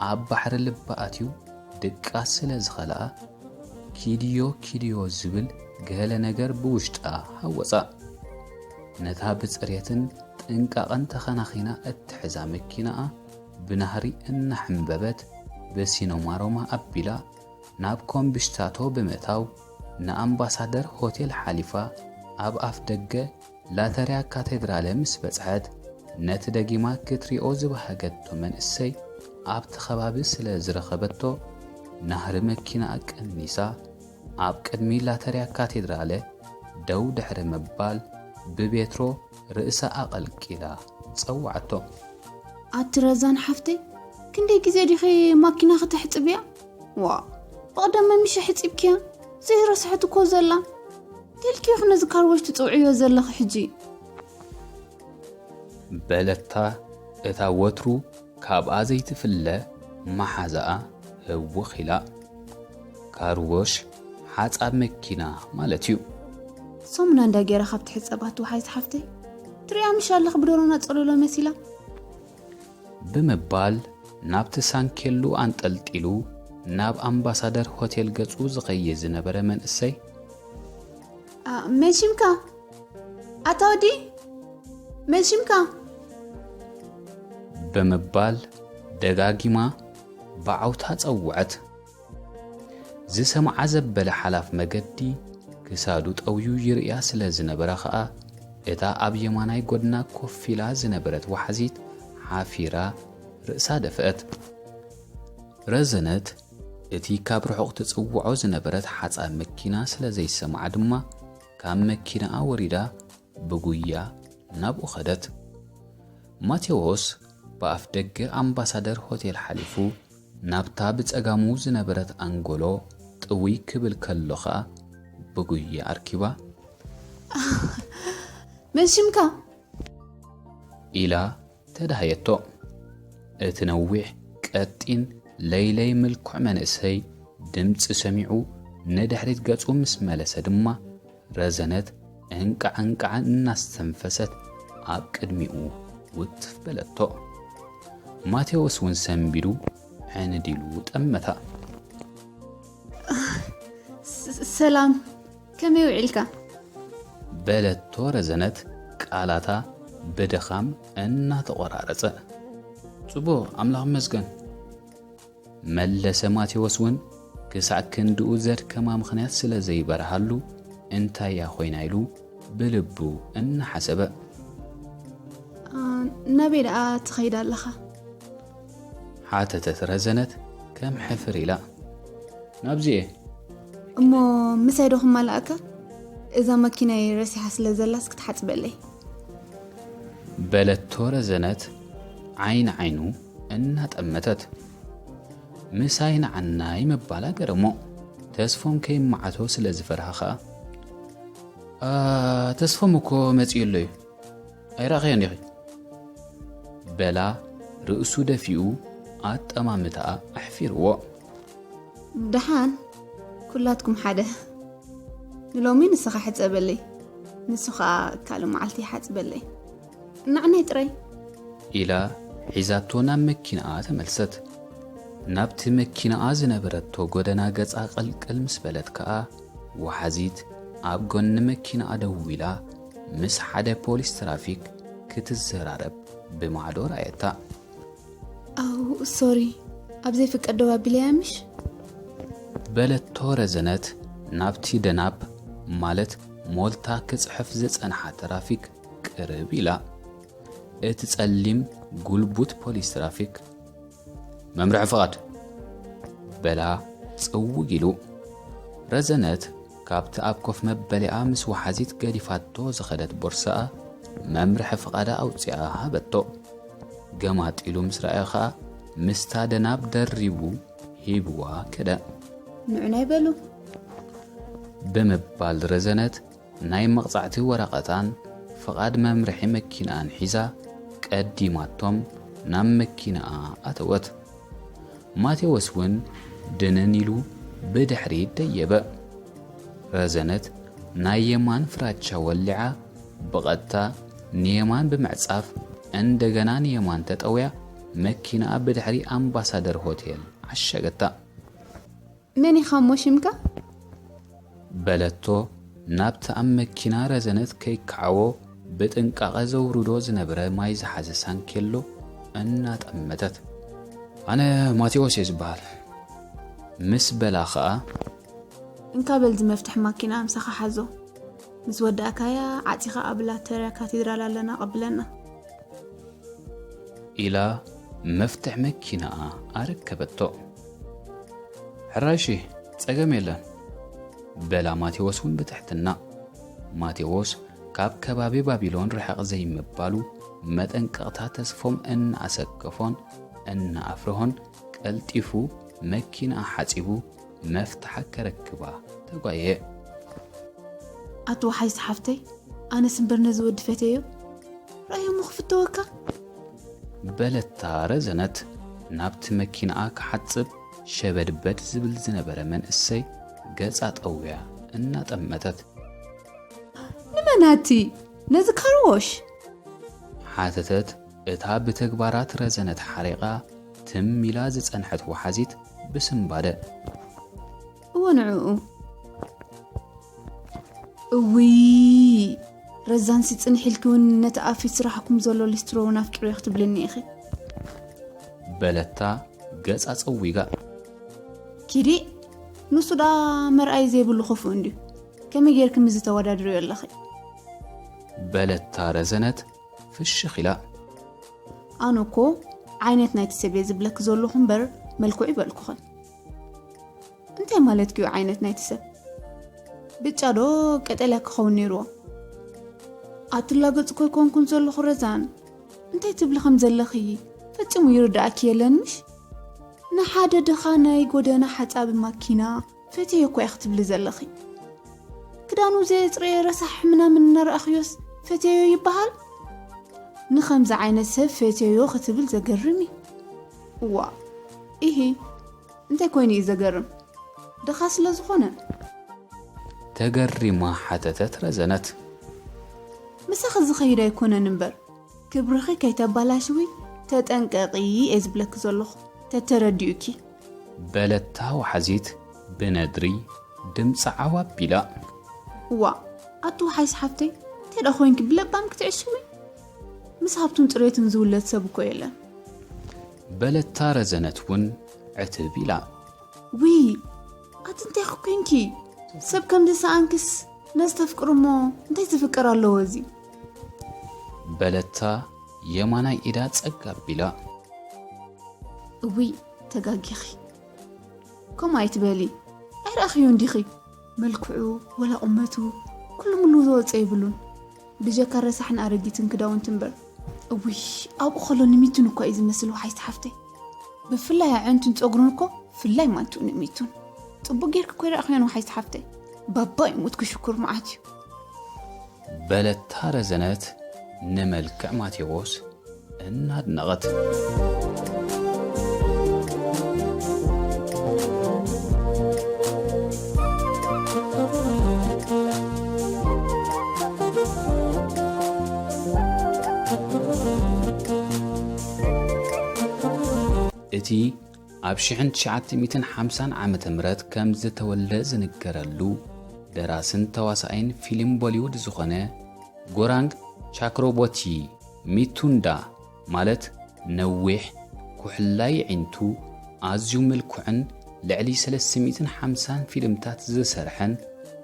ኣብ ባሕሪ ልባ ኣትዩ ድቃስ ስለ ዝኸልኣ ኪድዮ ኪድዮ ዝብል ገለ ነገር ብውሽጣ ሃወጻ። ነታ ብጽሬትን ጥንቃቐን ተኸናኺና እትሕዛ መኪናኣ ብናህሪ እናሕምበበት ብሲኖማሮማ ኣቢላ ናብ ኮምብሽታቶ ብምእታው ንኣምባሳደር ሆቴል ሓሊፋ ኣብ ኣፍ ደገ ላተርያ ካቴድራለ ምስ በጽሐት ነቲ ደጊማ ክትሪኦ ዝበሃገቶ መንእሰይ ኣብቲ ከባቢ ስለ ዝረኸበቶ ናህሪ መኪናኣ ቀኒሳ ኣብ ቅድሚ ላተርያ ካቴድራለ ደው ድሕሪ ምባል ብቤትሮ ርእሳ ኣቐልቂላ ጸውዓቶ። ኣቲ ረዛን ሓፍተይ፣ ክንደይ ግዜ ዲኺ ማኪና ከተሕጽብያ? ዋ፣ ብቐደም መሚሻ ሕጺብክያ፣ ዘይረስሐት እኮ ዘላ። ቴልኪ ኢኺ ነዚ ካርቦሽ ትጽውዕዮ ዘለኺ ሕጂ። በለታ እታ ወትሩ ካብኣ ዘይትፍለ መሓዛኣ ህውኽ ኢላ። ካርቦሽ ሓጻብ መኪና ማለት እዩ። ሰሙና እንዳ ገይራ ካብ ትሕጸብ ኣቲ ወሓይት ሓፍተይ። ትሪኣ ምሽ ኣለኺ ብደሮና ጸሎሎ መሲላ። ብምባል ናብቲ ሳንኬሉ ኣንጠልጢሉ ናብ ኣምባሳደር ሆቴል ገጹ ዝኸይድ ዝነበረ መንእሰይ። ኣ፣ መን ሽምካ? ኣታ ወዲ? መን ሽምካ? ብምባል ደጋጊማ ብዓውታ ጸውዐት። ዝሰምዓ ዘበለ ሓላፍ መገዲ ክሳዱ ጠውዩ ይርእያ ስለ ዝነበረ ኸኣ፣ እታ ኣብ የማናይ ጎድና ኮፍ ኢላ ዝነበረት ወሓዚት ሓፊራ ርእሳ ደፍአት። ረዘነት እቲ ካብ ርሑቕ ትጽውዖ ዝነበረት ሓጻብ መኪና ስለ ዘይሰምዓ ድማ፣ ካብ መኪናኣ ወሪዳ ብጉያ ናብኡ ኸደት። ማቴዎስ ብኣፍ ደገ ኣምባሳደር ሆቴል ሓሊፉ ናብታ ብጸጋሙ ዝነበረት ኣንጎሎ ጥውይ ክብል ከሎ ኸኣ ብጉያ ኣርኪባ መን ሽምካ? ኢላ ተዳህየቶ። እቲ ነዊሕ ቀጢን ለይለይ ምልኩዕ መንእሰይ ድምጺ ሰሚዑ ንድሕሪት ገጹ ምስ መለሰ ድማ ረዘነት እንቃዕ እንቃዕ እናስተንፈሰት ኣብ ቅድሚኡ ውትፍ በለቶ። ማቴዎስ እውን ሰንቢዱ ዕንድ ኢሉ ጠመታ። ስ- ሰላም፣ ከመይ ውዒልካ? በለቶ ረዘነት ቃላታ ብድኻም እናተቖራረጸ። ጽቡቕ ኣምላኽ ይመስገን። መለሰ ማቴዎስ እውን ክሳዕ ክንድኡ ዘድከማ ምኽንያት ስለ ዘይበርሃሉ እንታያ ኮይና ኢሉ ብልቡ እናሓሰበ። ኣ፣ ናበይ ደኣ ትኸይድ ኣለኻ? ሓተተት ረዘነት ከም ሕፍር ኢላ። ናብዚኤ እሞ ምሳይ ዶ ክማልኣካ? እዛ መኪናይ ረሲሓ ስለ ዘላስ ክትሓጽበለይ። በለቶ ረዘነት ዓይኒ ዓይኑ እናጠመተት። ምሳይ ንዓናይ ምባላ ገረሞ። ተስፎም ከይመዓቶ ስለ ዝፈርሃ ኸኣ፣ "ኣ፣ ተስፎም እኮ መጺኡ ኣሎ እዩ። ኣይረኣኸዮን ዲኺ?" በላ ርእሱ ደፊኡ ኣጠማምታኣ ኣሕፊርዎ። ደሓን፣ ኩላትኩም ሓደ። ንሎሚ ንስኻ ሕጸበለይ፣ ንሱ ኸኣ ካልእ መዓልቲ ይሓጽበለይ። እናዕናይ ጥራይ። ኢላ ሒዛቶ ናብ መኪናኣ ተመልሰት። ናብቲ መኪናኣ ዝነበረቶ ጎደና ገጻ ቅልቅል ምስ በለት ከኣ፣ ወሓዚት ኣብ ጎኒ መኪናኣ ደው ኢላ ምስ ሓደ ፖሊስ ትራፊክ ክትዘራረብ ብማዕዶ ረኣየታ። ኣው፣ ሶሪ፣ ኣብ ዘይፍቀድ ደው ኣቢለያ ምሽ? በለቶ ረዘነት ናብቲ ደናብ፣ ማለት ሞልታ ክጽሕፍ ዝጸንሓ ትራፊክ ቅርብ ኢላ። እቲ ጸሊም ጉልቡት ፖሊስ ትራፊክ፣ "መምርሒ ፍቓድ!" በላ ጽውግ ኢሉ። ረዘነት ካብቲ ኣብ ኮፍ መበሊኣ ምስ ወሓዚት ገዲፋቶ ዝኸደት ቦርሳኣ መምርሒ ፍቓዳ ኣውጺኣ ሃበቶ። ገማጢሉ ምስ ረኣዮ ኸኣ ምስታ ደናብ ደሪቡ ሂብዋ ከደ። ንዑናይ በሉ። ብምባል ረዘነት ናይ መቕጻዕቲ ወረቐታን ፍቓድ መምርሒ መኪናኣን ሒዛ ቀዲማቶም ናብ መኪናኣ ኣተወት። ማቴዎስ እውን ድንን ኢሉ ብድሕሪት ደየበ። ረዘነት ናይ የማን ፍራቻ ወሊዓ ብቐጥታ ንየማን ብምዕጻፍ እንደገና ንየማን ተጠውያ መኪናኣ ብድሕሪ ኣምባሳደር ሆቴል ዓሸገታ። መን ኢኻ እሞ ሽምካ? በለቶ ናብቲ ኣብ መኪና ረዘነት ከይከዓዎ ብጥንቃቐ ዘውርዶ ዝነበረ ማይ ዝሓዘ ሳንኬሎ እናጠመተት። "ኣነ ማቴዎስ እየ ዝበሃል" ምስ በላ ኸኣ፣ እንካ በል ዝመፍትሕ ማኪና ምሳኻ ሓዞ። ምስ ወዳእካያ ዓጺኻ ኣብ ላተርያ ካቴድራል ኣለና ቀብለና። ኢላ መፍትሕ መኪናኣ ኣረከበቶ። "ሕራይሺ፣ ጸገም የለን" በላ ማቴዎስ እውን ብትሕትና። ማቴዎስ ካብ ከባቢ ባቢሎን ርሕቕ ዘይምባሉ መጠንቀቕታ ተስፎም እናኣሰከፎን እናኣፍርሆን ቀልጢፉ መኪና ሓጺቡ መፍትሓ ከረክባ ተጓየ። ኣቲ ወሓይስ ሓፍተይ፣ ኣነስ እምበር ነዚ ወዲ ፈተዮ፣ ርኣዮ እሞ ክፍተወካ። በለታ ረዘነት ናብቲ መኪናኣ ክሓጽብ ሸበድበድ ዝብል ዝነበረ መንእሰይ ገጻ ጠውያ እናጠመተት። ንመናቲ ነዚ ካርዎሽ? ሓተተት እታ ብተግባራት ረዘነት ሓሪቓ ትም ኢላ ዝጸንሐት ወሓዚት ብስንባደ። እወ ንዕኡ። እውይ፣ ረዛንሲ ጽንሕ ኢልኪ እውን ነቲ ኣብ ፊት ስራሕኩም ዘሎ ሊስትሮ እውን ኣፍቂሮዮ ክትብልኒ ኢኺ። በለታ ገጻ ጸዊጋ። ኪዲ፣ ንሱ ደኣ መርኣይ ዘይብሉ ክፉእ እንድዩ። ከመይ ጌርኪ ምስዚ ተወዳድርዮ ኣለኺ? በለታ ረዘነት ፍሽኽ ኢላ። ኣነ እኮ ዓይነት ናይቲ ሰብ እየ ዝብለኪ ዘለኹ እምበር መልክዑ ይበልኩኽን። እንታይ ማለትኪ እዩ ዓይነት ናይቲ ሰብ? ብጫ ዶ ቀጠልያ ክኸውን ነይርዎ? ኣትላገጽ እኮ ኣይኮንኩን ዘለኹ ረዛን። እንታይ ትብሊ ከም ዘለኺ ፈጺሙ ይርድኣኪ የለን ምሽ? ንሓደ ድኻ ናይ ጎደና ሓጻቢ ማኪና ፈትየ እኮ እያ ክትብሊ ዘለኺ። ክዳኑ ዘየጽረየ ረሳሕ ምናምን እናረኣኽዮስ ፈትየዮ ይበሃል? ንኸምዚ ዓይነት ሰብ ፈትየዮ ክትብል ዘገርም እዩ። እዋ፣ ኢሂ፣ እንታይ ኮይኑ እዩ ዘገርም? ድኻ ስለ ዝኾነ? ተገሪማ ሓተተት ረዘነት። ምሳኺ ዝኸይድ ኣይኮነን እምበር፣ ክብርኺ ከይተባላሽዊ ተጠንቀቒ እየ ዝብለኪ ዘለኹ፣ ተተረዲኡኪ። በለታ ወሓዚት ብነድሪ ድምፂ ዓው ኣቢላ። እዋ፣ ኣቲ ወሓይስ ሓፍተይ፣ እንታይ ደኣ ኮይንኪ ብለባም ክትዕሽዊ? ምስ ሃብቱን ፅሬቱን ዝውለድ ሰብ እኮ የለን። በለታ ረዘነት እውን ዕትብ ኢላ። ውይ፣ ኣቲ እንታይ ኮንኪ? ሰብ ከም ዝሰኣንክስ ነዚ ተፍቅሩ እሞ እንታይ ዝፍቀር ኣለዎ እዚ? በለታ የማናይ ኢዳ ጸግ ኣቢላ። እውይ፣ ተጋጊኺ። ከምኡ ኣይትበሊ። ኣይረኣኽዮን ዲኺ? መልክዑ ወላ ቁመቱ ኩሉ ምሉ ዝወፀ የብሉን። ብጀካ ረሳሕን ኣረጊትን ክዳውንቲ እምበር። እውይ፣ ኣብኡ ከሎ ንሚቱን እኳ እዩ ዝመስል ወሓይስቲ ሓፍተይ። ብፍላይ ኣዕንቱን ፀጉሩን እኮ ፍላይ ማንትኡ ንሚቱን። ፅቡቅ ጌርክ እኮ ይረኣኽዮን ወሓይስቲ ሓፍተይ። ባባ ይሙት ክሽኩር መዓት እዩ። በለታ ረዘነት ንመልክዕ ማቴዎስ እናድነቐት። እቲ ኣብ ሽሕን ትሽዓተ ሚእትን ሓምሳን ዓመተ ምህረት ከም ዝተወልደ ዝንገረሉ ደራስን ተዋሳኣይን ፊልም ቦሊውድ ዝኾነ ጎራንግ ቻክሮቦቲ ሚቱንዳ፣ ማለት ነዊሕ፣ ኩሕላይ ኣዒንቱ፣ ኣዝዩ ምልኩዕን ልዕሊ ሰለስተ ሚእትን ሓምሳን ፊልምታት ዝሰርሐን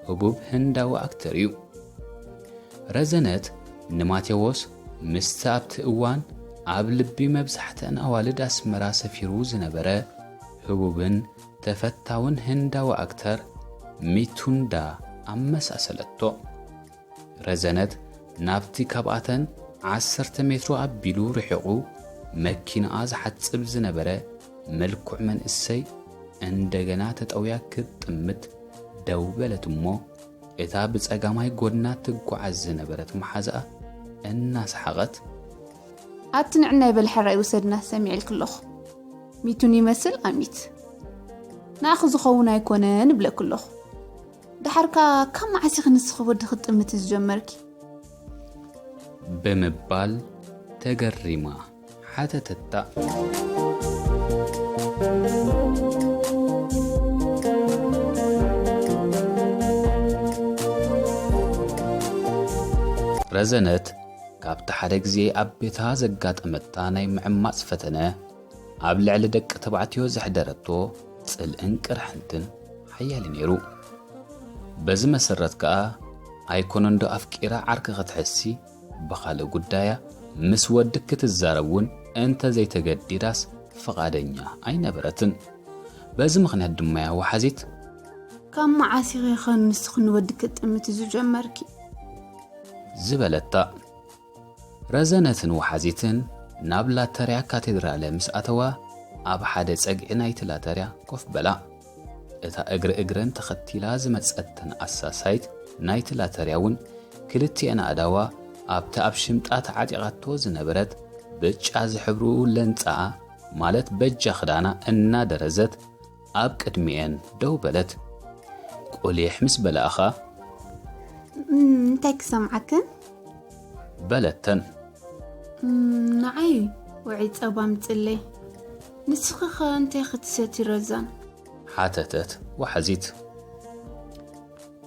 ህቡብ ህንዳዊ ኣክተር እዩ። ረዘነት ንማቴዎስ ምስቲ ኣብቲ እዋን ኣብ ልቢ መብዛሕትአን ኣዋልድ ኣስመራ ሰፊሩ ዝነበረ ህቡብን ተፈታውን ህንዳዊ ኣክተር ሚቱንዳ ኣመሳሰለቶ። ረዘነት ናብቲ ካብኣተን ዓሰርተ ሜትሮ ኣቢሉ ርሒቑ መኪናኣ ዝሓጽብ ዝነበረ ምልኩዕ መንእሰይ እንደገና ተጠውያ ክትጥምት ደው በለት እሞ፣ እታ ብጸጋማይ ጎድና ትጓዓዝ ዝነበረት መሓዛኣ እናሰሓቐት፣ ኣቲ ንዕናይ በል ሕራይ ውሰድና፣ ሰሚዐልኪ ኣለኹ። ሚቱን ይመስል ኣሚት። ንኣኺ ዝኸውን ኣይኮነን እብለኪ ኣለኹ። ደሓርካ ካብ መዓስ ኢኺ ንስኺ ወዲ ክትጥምቲ ዝጀመርኪ? ብምባል ተገሪማ ሓተተታ። ረዘነት ካብቲ ሓደ ግዜ ኣብ ቤታ ዘጋጠመታ ናይ ምዕማጽ ፈተነ፣ ኣብ ልዕሊ ደቂ ተባዕትዮ ዘሕደረቶ ጽልእን ቅርሕንትን ሓያል እዩ ነይሩ። በዚ መሰረት ከኣ፣ ኣይኮነንዶ ኣፍቂራ ዓርኪ ክትሕሲ፣ ብኻልእ ጉዳያ ምስ ወዲ ክትዛረብ እውን እንተ ዘይተገዲዳስ ፍቓደኛ ኣይነበረትን። በዚ ምኽንያት ድማ እያ ወሓዚት ካብ መዓስ ኢኺ ኸ ንስኺ ንወዲ ክትጥምቲ ዝጀመርኪ? ዝበለታ። ረዘነትን ወሓዚትን ናብ ላተርያ ካቴድራለ ምስ ኣተዋ፣ ኣብ ሓደ ጸግዒ ናይቲ ላተርያ ኮፍ በላ። እታ እግሪ እግረን ተኸቲላ ዝመጸተን ኣሳሳይት ናይቲ ላተርያ እውን ክልቲኤን ኣእዳዋ ኣብቲ ኣብ ሽምጣ ተዓጢቓቶ ዝነበረት ብጫ ዝሕብሩ ለንጻኣ፣ ማለት በጃ ክዳና እናደረዘት ኣብ ቅድሚኤን ደው በለት። ቁሊሕ ምስ በላእኻ፣ "እም፣ እንታይ ክሰምዓክን?" በለተን። "እም፣ ንዓይ ውዑይ ጸባ ምጽለይ። ንስኺ ኸ እንታይ ክትሰቲ ረዛን?" ሓተተት ወሓዚት።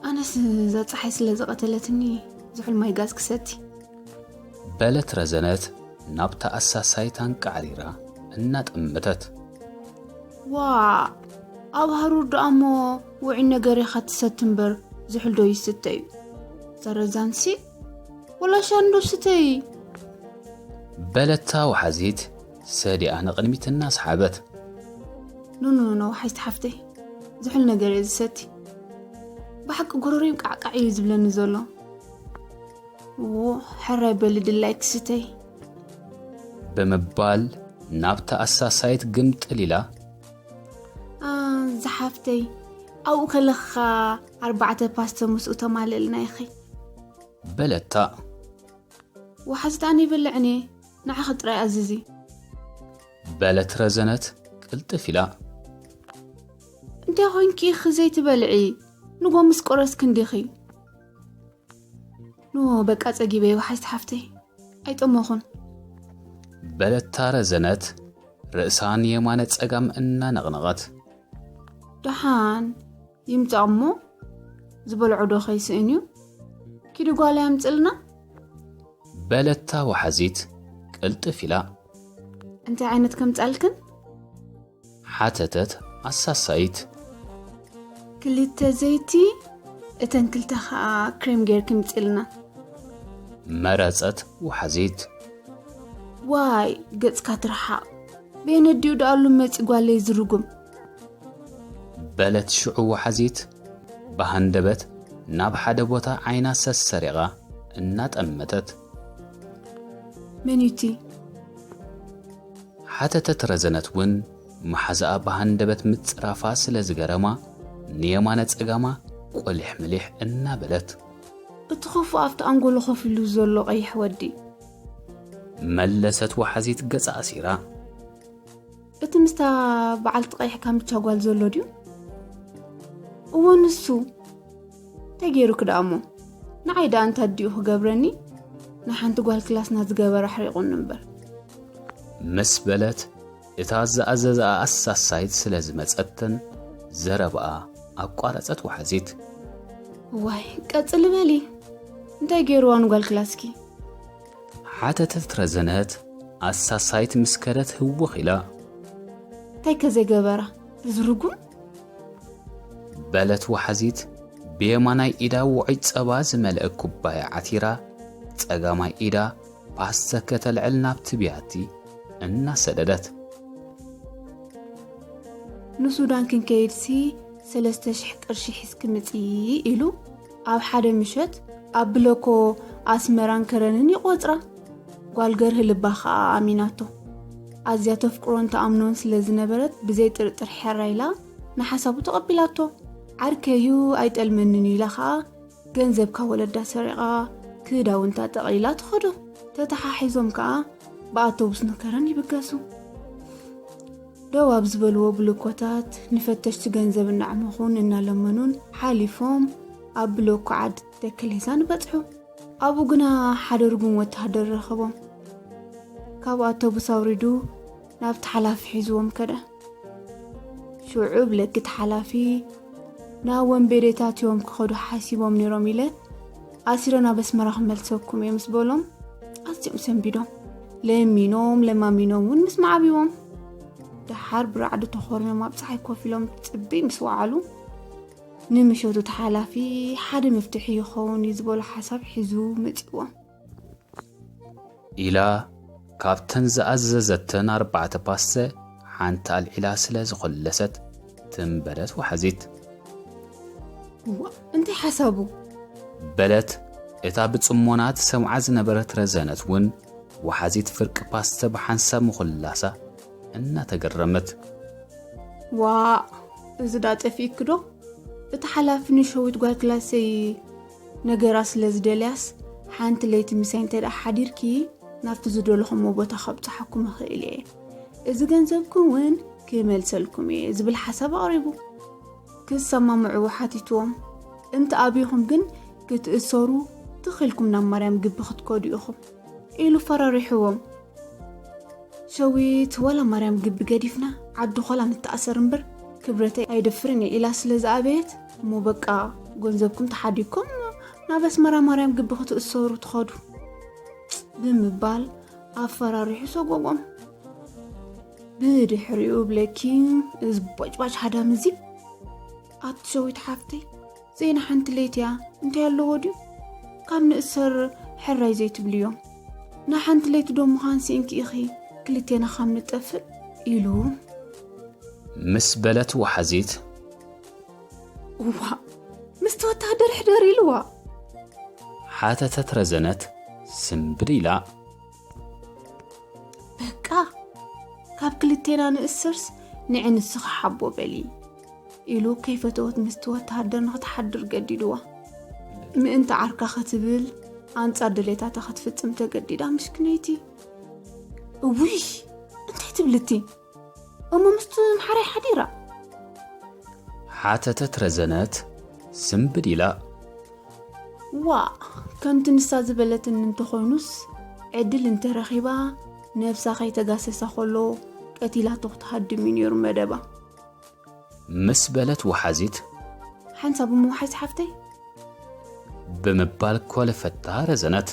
"ኣነስ እዛ ጸሓይ ስለ ዝቐተለትኒ ዝሑል ማይ ጋዝ ክሰቲ." በለት ረዘነት ናብታ ኣሳሳይት ኣንቃዕሪራ እናጠመተት። "ዋ፣ ኣብ ሃሩር ደኣ እሞ ውዑይ ነገር ኢኻ ትሰቲ እምበር ዝሑል ዶ ይስተ እዩ? እዛ ረዛንሲ ወላ ሻንዶ ስተይ?" በለታ ወሓዚት ሰዲኣ ንቕድሚት እናሰሓበት። "ኖ፣ ኖ፣ ኖ፣ ወሓዚት ሓፍተይ፣ ዝሑል ነገር እየ ዝሰቲ። ብሓቂ ጎረሮይ ቃዕቃዕ እዩ ዝብለኒ ዘሎ። ዎ፣ ሕራይ በሊ ድላይኪ ስተይ." ብምባል ናብታ ኣሳሳይት ግምጥል ኢላ። "ኣ፣ ዝሓፍተይ፣ ኣብኡ ከለኻ ኣርባዕተ ፓስተ ምስኡ ተማልእልና ኢኺ።" በለታ። "ወሓዚት ኣነ ይበልዕን እየ፣ ንዓኺ ጥራይ ኣዝዚ።" በለት ረዘነት ቅልጥፍ ኢላ። "እንታይ ኾንኪ ኢኺ ዘይትበልዒ? ንጎ ምስ ቆረስኪ እንዲኺ?" "ኖ፣ በቃ ጸጊበ እየ ወሓዚት ሓፍተይ፣ ኣይጠመኹን።" በለታ ረዘነት ርእሳ ንየማነ ጸጋም እናነቕነቐት። "ደሓን ይምጻእ እሞ ዝበልዖ ዶ ከይስእን እዩ? ኪዲ ጓል ኣምጽልና?" በለታ ወሓዚት ቅልጥፍ ኢላ። "እንታይ ዓይነት ከምጻልክን?" ሓተተት ኣሳሳይት። "ክልተ ዘይቲ፣ እተን ክልተ ኸኣ ክሬም ጌርኪ ምጽልና።" መረጸት ወሓዚት። "ዋይ፣ ገጽካ ትርሓቕ። በየነዲኡ ደኣሉ መጺ ጓለይ ዝርጉም?" በለት ሽዑ ወሓዚት ብሃንደበት ናብ ሓደ ቦታ ዓይና ሰሰሪቓ እናጠመተት። "መን እዩ እቲ?" ሓተተት ረዘነት እውን መሓዛኣ ብሃንደበት ምጽራፋ ስለ ዝገረማ ንየማነ ጸጋማ ቆሊሕ ምሊሕ እናበለት። "እቲ ኸፉ ኣብቲ ኣንጎሎ ኮፍ ኢሉ ዘሎ ቀይሕ ወዲ?" መለሰት ወሓዚት ገጻ ኣሲራ። "እቲ ምስታ በዓልቲ ቀይሕ ካምቻ ጓል ዘሎ ድዩ?" "እወ ንሱ። እንታይ ገይሩኪ ደኣ እሞ? ንዓይ ደኣ እንታይ ድዩ ክገብረኒ? ንሓንቲ ጓል ክላስና ዝገበረ ኣሕሪቑኒ እምበር።" ምስ በለት እታ ዝኣዘዝኣ ኣሳሳይት ስለ ዝመጸተን ዘረባኣ ኣቋረጸት ወሓዚት። "ዋይ ቀጽሊ በሊ። እንታይ ገይርዋ ንጓል ክላስኪ?" ሓተተት ረዘነት ኣሳሳይት ምስ ከደት ህውኽ ኢላ። "እንታይ ከ ዘይገበራ? ዝርጉም?" በለት ወሓዚት ብየማናይ ኢዳ ውዑይ ጸባ ዝመልአ ኩባያ ዓቲራ ጸጋማይ ኢዳ ፓስተ ከተልዕል ናብቲ ብያቲ እናሰደደት። "ንሱዳን ክንከይድሲ ሰለስተ ሽሕ ቅርሺ ሒዝኪ ምጺ" ኢሉ ኣብ ሓደ ምሸት ኣብ ብለኮ ኣስመራን ከረንን ይቖጽራ። ጓል ገርሂ ልባ ኸኣ ኣሚናቶ። ኣዝያ ተፍቅሮን ተኣምኖን ስለ ዝነበረት ብዘይ ጥርጥር ሕራ ኢላ ንሓሳቡ ተቐቢላቶ። "ዓርከዩ ኣይጠልመንን" ኢላ ኸኣ ገንዘብ ካብ ወለዳ ሰሪቓ ክዳውንታ ጠቕሊላ ትኸዶ። ተተሓሒዞም ከኣ ብኣውቶቡስ ንከረን ይብገሱ። ደው ኣብ ዝበልዎ ብልኮታት ንፈተሽቲ ገንዘብ እናዕመኹን እናለመኑን ሓሊፎም ኣብ ብሎኮ ዓዲ ተከሌዛን በጽሑ። ኣብኡ ግና ሓደ ርጉም ወተሃደር ረኸቦም። ካብ ኣውቶቡስ ኣውሪዱ ናብቲ ሓላፊ ሒዝዎም ከደ። ሽዑ ብለኪ እቲ ሓላፊ ናብ ወንበዴታት እዮም ክኸዱ ሓሲቦም ነይሮም ኢለ ኣሲረ ናብ ኣስመራ ክመልሰኩም እየ ምስ በሎም ኣዝዮም ሰንቢዶም። ለሚኖም ለማሚኖም እውን ምስ መዓብዎም። ደሓር ብራዕዲ ተኾርዮም ኣብ ፀሓይ ኮፍ ኢሎም ፅብይ ምስ ወዓሉ ንምሸቱ እቲ ሓላፊ ሓደ መፍትሒ ይኸውን እዩ ዝበሎ ሓሳብ ሒዙ መፂዎም። ኢላ ካብተን ዝኣዘዘተን ኣርባዕተ ፓስተ ሓንቲ ኣልዒላ ስለ ዝኾለሰት ትንበረት ወሓዚት። እዋ፣ እንታይ ሓሳቡ? በለት እታ ብጽሞና ትሰምዓ ዝነበረት ረዘነት እውን ወሓዚት ፍርቂ ፓስተ ብሓንሳብ ምኹላሳ እናተገረመት። ዋ፣ እዚ ዳ ጠፊእክ ዶ? እቲ ሓላፊ ንሸዊት ጓል ክላሰይ ነገራ ስለ ዝደልያስ፣ ሓንቲ ለይቲ ምሳይ እንተ ደኣ ሓዲርኪ፣ ናብቲ ዝደለኹሞ ቦታ ከብጽሓኩም እኽእል እየ። እዚ ገንዘብኩም እውን ክመልሰልኩም እየ ዝብል ሓሳብ ኣቕሪቡ። ክሰማምዕዎ ሓቲትዎም። እንተ ኣቢኹም ግን ክትእሰሩ፣ ትኽ ኢልኩም ናብ ማርያም ግቢ ክትከዱ ኢኹም፣ ኢሉ ፈራሪሕዎም። ሸዊት፣ ዋላ ማርያም ግቢ ገዲፍና ዓዲ ኾላ ንተኣሰር እምበር ክብረተይ ኣይደፍርን እየ ኢላ ስለ ዝኣበየት፣ እሞ በቃ፣ ገንዘብኩም ተሓዲግኩም ናብ ኣስመራ ማርያም ግቢ ክትእሰሩ ትኸዱ፣ ብምባል ኣፈራሪሑ ሰጎጎም። ብድሕሪኡ ብለኪ፣ እዚ ቦጭባጭ ሃዳም እዚ፣ ኣቲ ሸዊት ሓፍተይ፣ ዘይና ሓንቲ ለይቲ እያ፣ እንታይ ኣለዎ ድዩ? ካብ ንእሰር ሕራይ ዘይትብልዮ። ንሓንቲ ለይቲ ዶ ምዃን ስኢንኪ ኢኺ ክልቴና ካብ ንጠፍእ? ኢሉ ምስ በለት ወሓዚት። እዋ፣ ምስቲ ወታደር ሕደር ኢልዋ። ሓተተት ረዘነት ስምብል ኢላ። በቃ፣ ካብ ክልቴና ንእሰርስ ንዒ ንስኺ ሓቦ በሊ፣ ኢሉ ከይፈተወት ምስቲ ወታደር ንኽትሓድር ገዲድዋ። ምእንቲ ዓርካ ክትብል ኣንጻር ድሌታታ ክትፍጽም ተገዲዳ ምስክነይቲ። እውይ፣ እንታይ ትብልቲ? እሞ ምስቲ ምሓራይ ሓዲራ? ሓተተት ረዘነት ስምብል ኢላ። ዋ፣ ከምቲ ንሳ ዝበለትኒ እንተኾይኑስ፣ ዕድል እንተረኺባ፣ ነብሳ ከይተጋሰሳ ከሎ ቀቲላቶ ክትሃድም እዩ ነይሩ መደባ። ምስ በለት ወሓዚት። ሓንሳብ እሞ ወሓዚት ሓፍተይ? ብምባል ኮለፈታ ረዘነት።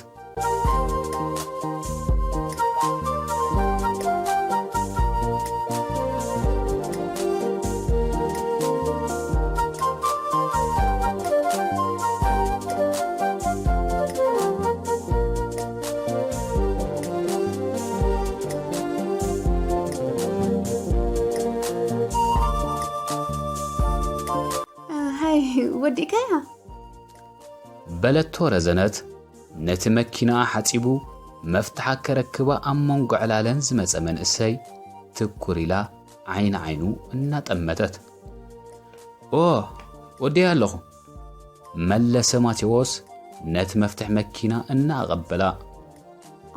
ሃይ፣ ወዲእካያ? በለቶ ረዘነት ነቲ መኪናኣ ሓጺቡ መፍትሓ ከረክባ ኣብ መንጎ ዕላለን ዝመጸ መንእሰይ ትኩር ኢላ ዓይኒ ዓይኑ እናጠመተት። ኦ፣ ወዲያ ኣለኹ፣ መለሰ ማቴዎስ ነቲ መፍትሕ መኪና እናኣቐበላ።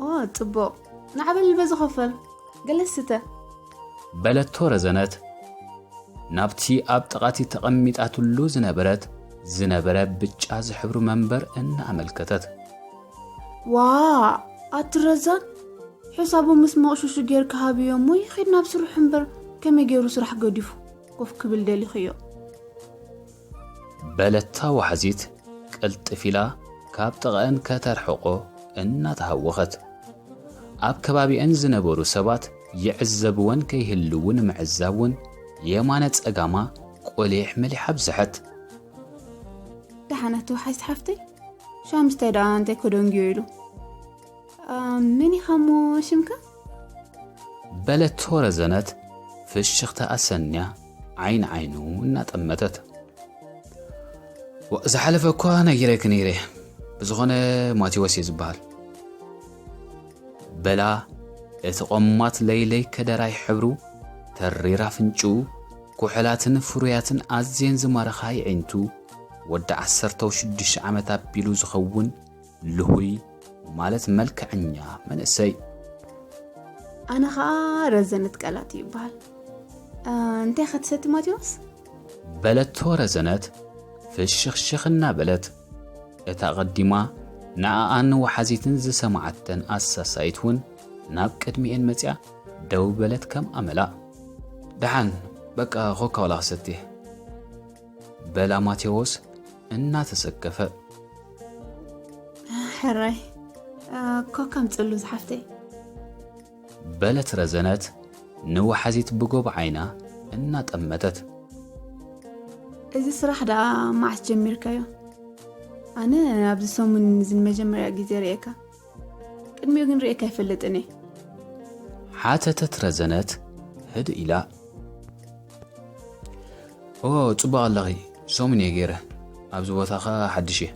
ኦ፣ ጽቡቕ፣ ናዕበል በዚ ኸፈል፣ ገለ ስተ። በለቶ ረዘነት ናብቲ ኣብ ጥቓቲ ተቐሚጣትሉ ዝነበረት ዝነበረ ብጫ ዝሕብሩ መንበር እናኣመልከተት። ዋ፣ ኣቲ ረዛን፣ ሕሳቡ ምስ መቕሹሹ ጌርካ ሃብዮ እሞ ይኺድ ናብ ስርሑ እምበር፣ ከመይ ገይሩ ስራሕ ገዲፉ ኮፍ ክብል ደሊኽዮ? በለታ ወሓዚት ቅልጥፍ ኢላ ካብ ጥቓአን ከተርሕቆ እናተሃወኸት። ኣብ ከባቢአን ዝነበሩ ሰባት ይዕዘብወን ከይህልዉ ንምዕዛብ እውን የማነ ጸጋማ ቆሊሕ መሊሓ ኣብዝሐት። ደሓናት ተወሓዚት ሓፍተይ፣ ሻምስታይ ደኣ እንታይ ከደንግዮ ኢሉ? ኣ፣ መን ኢኻ እሞ ሽምካ? በለቶ ረዘነት ፍሽኽታ ኣሰንያ ዓይኒ ዓይኑ እናጠመተት። ዋ፣ ዝሓለፈ እኳ ነጊረኪ ነይረ። ብዝኾነ ማቴዎስ እየ ዝበሃል። በላ እቲ ቆማት ለይለይ ከደራይ ሕብሩ፣ ተሪር ኣፍንጭኡ፣ ኩሕላትን ፍሩያትን ኣዝየን ዝማርኻ የዒንቱ፣ ወዲ ዓሰርተ ሽዱሽተ ዓመት ኣቢሉ ዝኸውን ልሁይ ማለት መልክዐኛ መንእሰይ። ኣነ ኸኣ ረዘነት ቃላት ይበሃል። ኣ፣ እንታይ ኸ ትሰቲ ማቴዎስ? በለቶ ረዘነት ፍሽኽሽኽ እናበለት። እታ ቐዲማ ንኣኣን ወሓዚትን ዝሰማዓተን ኣሳሳይት እውን ናብ ቅድሚኤን መጺኣ ደው በለት ከም ኣመላ። ደሓን፣ በቃ ኮካ ዋላ ክሰቲ። በላ ማቴዎስ እናተሰከፈ። ሕራይ፣ እ፣ ኮካ ኣምጽሉ ዝሓፍተይ። በለት ረዘነት ንወሓዚት ብጎብ ዓይና እናጠመተት። እዚ ስራሕ ደኣ መዓስ ጀሚርካዮ? ኣነ ኣብዚ ሰሙን እዚ ንመጀመርያ ግዜ ርእየካ። ቅድሚኡ ግን ርእየካ ኣይፈልጥን እየ። ሓተተት ረዘነት ህድእ ኢላ። ኦ፣ ጽቡቕ ኣለኺ፣ ሰሙን እየ ገይረ። ኣብዚ ቦታ ኸኣ ሓድሽ እየ።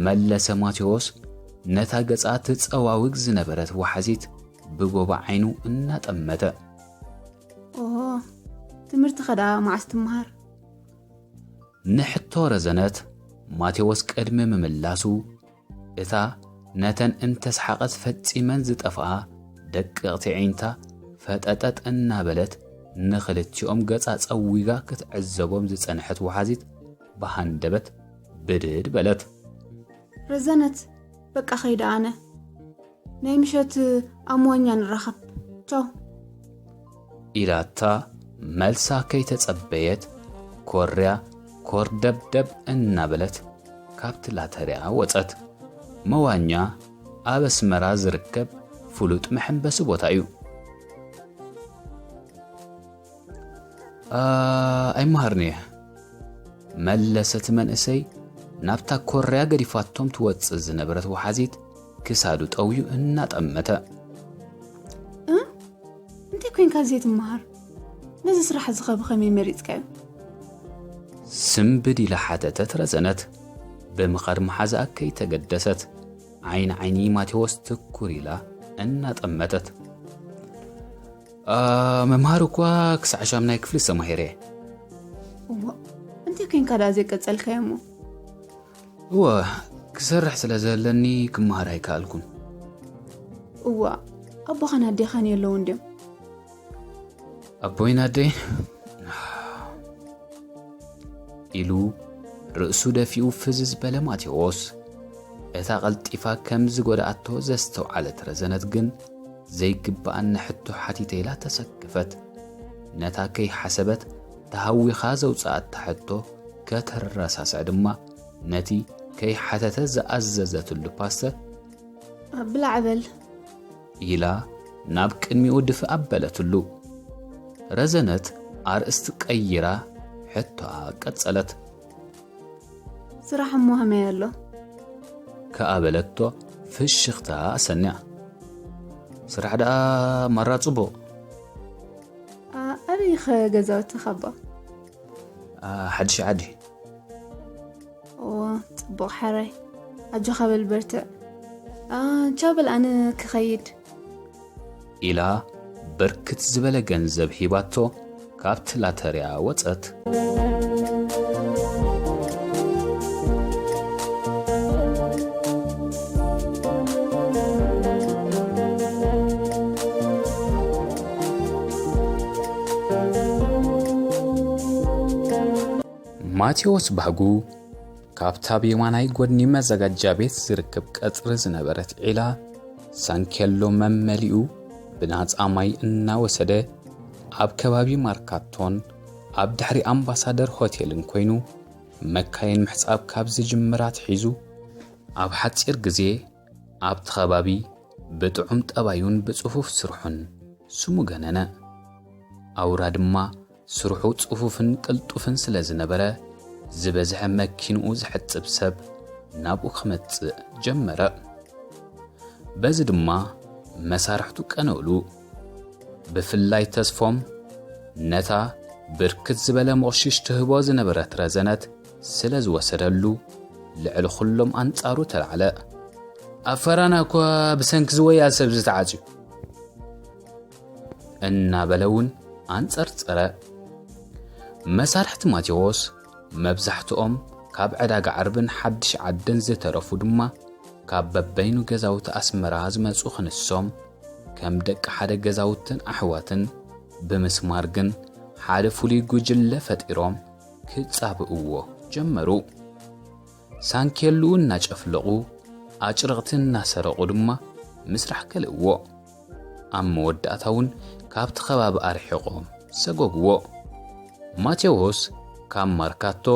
መለሰ ማቴዎስ ነታ ገጻ ትጸዋውግ ዝነበረት ወሓዚት ብጎባ ዓይኑ እናጠመተ። ኦሆ፣ ትምህርትኸ ደኣ መዓስ ትመሃር? ንሕቶ ረዘነት ማቴዎስ ቅድሚ ምምላሱ፣ እታ ነተን እንተሰሓቐት ፈጺመን ዝጠፍኣ ደቀቕቲ ዒንታ ፈጠጠጥ እናበለት ንኽልቲኦም ገጻ ጸዊጋ ክትዕዘቦም ዝጸንሐት ወሓዚት ብሃንደበት ብድድ በለት። ረዘነት፣ በቃ ኸይደ ኣነ። ናይ ምሸት ኣብ መዋኛ ንራኸብ። ቻው። ኢላታ መልሳ ከይተጸበየት ኮርያ ኮርደብደብ እናበለት ካብቲ ላተርያ ወጸት። መዋኛ ኣብ ኣስመራ ዝርከብ ፍሉጥ መሐንበሲ ቦታ እዩ። "ኣ፣ ኣይመሃርን እየ" መለሰ እቲ መንእሰይ ናብታ ኮርያ ገዲፋቶም ትወጽእ ዝነበረት ወሓዚት ክሳዱ ጠውዩ እናጠመተ። "እ? እንታይ ኮይንካ ዘይትመሃር? ነዚ ስራሕ እዚ ኸ ብኸመይ መሪጽካዮ?" ስምብድ ኢላ ሓተተት ረዘነት፣ ብምኻድ መሓዛኣ ከይተገደሰት ዓይኒ ዓይኒ ማቴዎስ ትኩር ኢላ እናጠመተት። "ኣ፣ ምምሃር እኳ ክሳዕ ሻምናይ ክፍሊ ዝተማሂረ እየ." "እዋ፣ እንታይ ኮይንካ ደኣ ዘይቀጸልካዮ እሞ?" "እወ፣ ክሰርሕ ስለ ዘለኒ ክመሃር ኣይከኣልኩን." "እዋ፣ ኣቦኻን ኣዴኻን የለውን ድዮም?" "ኣቦይን ኣደይን?" ኢሉ ርእሱ ደፊኡ ፍዝዝ በለ ማቴዎስ። እታ ቀልጢፋ ከም ዝጎድኣቶ ዘስተውዓለት ረዘነት ግን፣ ዘይግብኣኒ ሕቶ ሓቲተ ኢላ ተሰከፈት። ነታ ከይሓሰበት ተሃዊኻ ዘውጽኣታ ሕቶ ከተረሳስዕ ድማ፣ ነቲ ከይሓተተ ዝኣዘዘትሉ ፓስተር፣ "ብላዕ በል" ኢላ ናብ ቅድሚኡ ድፍእ ኣበለትሉ። ረዘነት ኣርእስቲ ቀይራ ሕቶኣ ቀጸለት። "ስራሕ እሞ ከመይ ኣሎ?" ከኣ በለቶ ፍሽኽታ ኣሰንያ። "ስራሕ ደኣ ማራ ጽቡቕ።" "ኣ-፣ ኣበይኸ ገዛውትኻ ኣባ?" "ኣ፣ ሓድሽ ዓዲ።" "ኦ፣ ጽቡቕ ሓራይ። ኣጆኻ በል በርትዕ። ኣ፣ ቻው በል ኣነ ክኸይድ።" ኢላ ብርክት ዝበለ ገንዘብ ሂባቶ ካብቲ ላተርያ ወጸት። ማቴዎስ ባህጉ ካብታ ኣብ የማናይ ጎድኒ መዘጋጃ ቤት ዝርከብ ቀጽሪ ዝነበረት ዒላ ሳንኬሎ መመሊኡ ብናጻ ማይ እናወሰደ ኣብ ከባቢ ማርካቶን ኣብ ድሕሪ ኣምባሳደር ሆቴልን ኮይኑ መካይን ምሕጻብ ካብ ዝጅምር ኣትሒዙ ኣብ ሓጺር ግዜ ኣብቲ ከባቢ ብጥዑም ጠባዩን ብጽፉፍ ስርሑን ስሙ ገነነ። ኣውራ ድማ ስርሑ ጽፉፍን ቅልጡፍን ስለ ዝነበረ፣ ዝበዝሐ መኪንኡ ዝሕጽብ ሰብ ናብኡ ክመጽእ ጀመረ። በዚ ድማ መሳርሕቱ ቀነኡሉ። ብፍላይ ተስፎም ነታ ብርክት ዝበለ ሞቕሽሽ ትህቦ ዝነበረት ረዘነት ስለ ዝወሰደሉ፣ ልዕሊ ኩሎም ኣንጻሩ ተላዕለ። "ኣብ ፈራና እኳ ብሰንኪ ዝወያ ሰብ ዝተዓጽዩ" እናበለ እውን ኣንጸርጸረ። መሳርሕቲ ማቴዎስ መብዛሕትኦም ካብ ዕዳጋ ዓርብን ሓድሽ ዓድን ዝተረፉ ድማ ካብ በበይኑ ገዛውቲ ኣስመራ ዝመጹ ክንሶም ከም ደቂ ሓደ ገዛውትን ኣሕዋትን ብምስማር ግን ሓደ ፍሉይ ጉጅለ ፈጢሮም ክጻብእዎ ጀመሩ። ሳንኬሉ እናጨፍለቑ ኣጭርቕቲ እናሰረቑ ድማ ምስራሕ ከልእዎ። ኣብ መወዳእታ እውን ካብቲ ከባቢ ኣርሒቖም ሰጎግዎ። ማቴዎስ ካብ ማርካቶ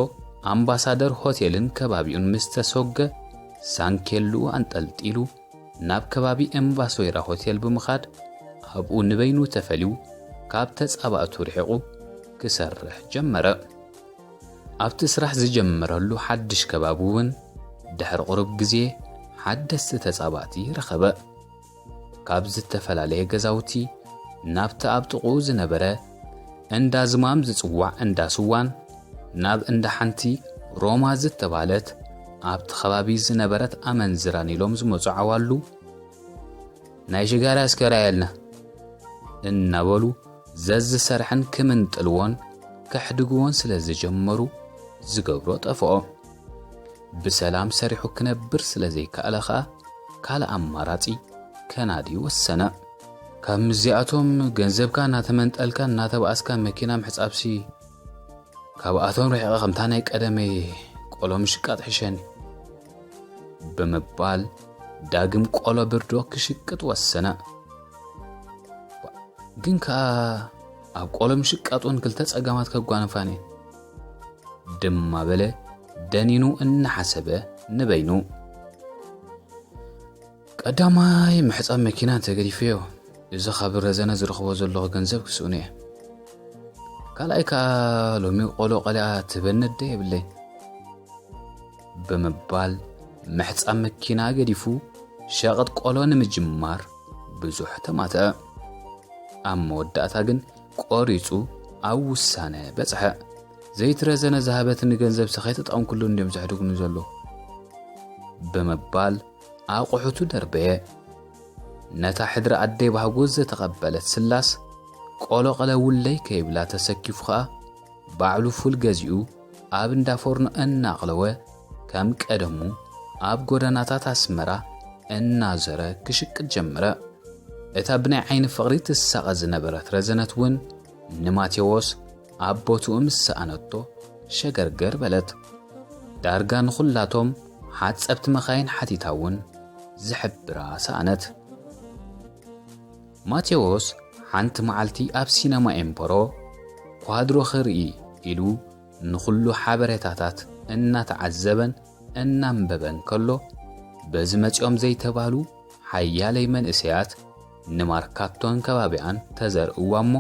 ኣምባሳደር ሆቴልን ከባቢኡን ምስ ተሰጎገ ሳንኬሉኡ ኣንጠልጢሉ ናብ ከባቢ ኤምባሶይራ ሆቴል ብምኻድ ኣብኡ ንበይኑ ተፈልዩ ካብ ተጻባእቱ ርሒቑ ክሰርሕ ጀመረ። ኣብቲ ስራሕ ዝጀመረሉ ሓድሽ ከባቢ እውን ድሕሪ ቁሩብ ግዜ ሓደስቲ ተጻባእቲ ረኸበ። ካብ ዝተፈላለየ ገዛውቲ ናብቲ ኣብ ጥቕኡ ዝነበረ እንዳ ዝማም ዝጽዋዕ እንዳ ስዋን ናብ እንዳ ሓንቲ ሮማ ዝተባህለት ኣብቲ ከባቢ ዝነበረት ኣመንዝራን ኢሎም ዝመፁ ዓዋሉ፣ ናይ ሽጋራ እስከ ራየልና እናበሉ ዘዝሰርሐን ክምንጥልዎን ከሕድግዎን ስለ ዝጀመሩ ዝገብሮ ጠፍኦ። ብሰላም ሰሪሑ ክነብር ስለ ዘይከኣለ ኸኣ ካልእ ኣማራጺ ከናዲ ወሰነ። ካብ ምስዚኣቶም ገንዘብካ እናተመንጠልካ እናተባኣስካ መኪና ምሕጻብሲ ካብኣቶም ርሒቐ ከምታ ናይ ቀደመይ ቆሎ ምሽቃጥ ሕሸኒ ብምባል ዳግም ቆሎ ብርዶ ክሽቅጥ ወሰነ። ግን ከኣ ኣብ ቆሎ ምሽቃጥ እውን ክልተ ጸገማት ከጓንፋን እየን ድማ በለ ደኒኑ እናሓሰበ ንበይኑ። ቀዳማይ ምሕጻብ መኪና እንተገዲፈዮ፣ እዚ ካብ ረዘነ ዝረኽቦ ዘለኹ ገንዘብ ክስእኑ እየ። ካልኣይ ከኣ ሎሚ ቆሎ ቀሊኣ ትበነደ የብለይ ብምባል ምሕጻብ መኪና ገዲፉ ሸቐጥ ቆሎ ንምጅማር ብዙሕ ተማተአ። ኣብ መወዳእታ ግን ቆሪጹ ኣብ ውሳነ በጽሐ። ዘይትረዘነ ዝሃበትኒ ገንዘብ ከይተጠቐምኩሉ እንድዮም ዘሕድጉኒ ዘለዉ ብምባል ኣቑሑቱ ደርበየ። ነታ ሕድሪ ኣደይ ባህጉ ዝተቐበለት ስላስ ቆሎ ቀለውለይ ከይብላ ተሰኪፉ ኸኣ ባዕሉ ፉል ገዚኡ ኣብ እንዳ ፎርኖ እናቕለወ ከም ቀደሙ ኣብ ጎደናታት ኣስመራ እናዞረ ክሽቅጥ ጀመረ። እታ ብናይ ዓይኒ ፍቕሪ ትሳቐ ዝነበረት ረዘነት እውን ንማቴዎስ ኣብ ቦትኡ ምስ ሰኣነቶ ሸገርገር በለት። ዳርጋ ንኹላቶም ሓጸብቲ መኻይን ሓቲታ እውን ዝሕብራ ሰኣነት። ማቴዎስ ሓንቲ መዓልቲ ኣብ ሲነማ ኤምፖሮ ኳድሮ ክርኢ ኢሉ ንኹሉ ሓበሬታታት እናተዓዘበን እናንበበን ከሎ በዚ መጺኦም ዘይተባህሉ ሓያለይ መንእሰያት ንማርካቶን ከባቢኣን ተዘርእዋ እሞ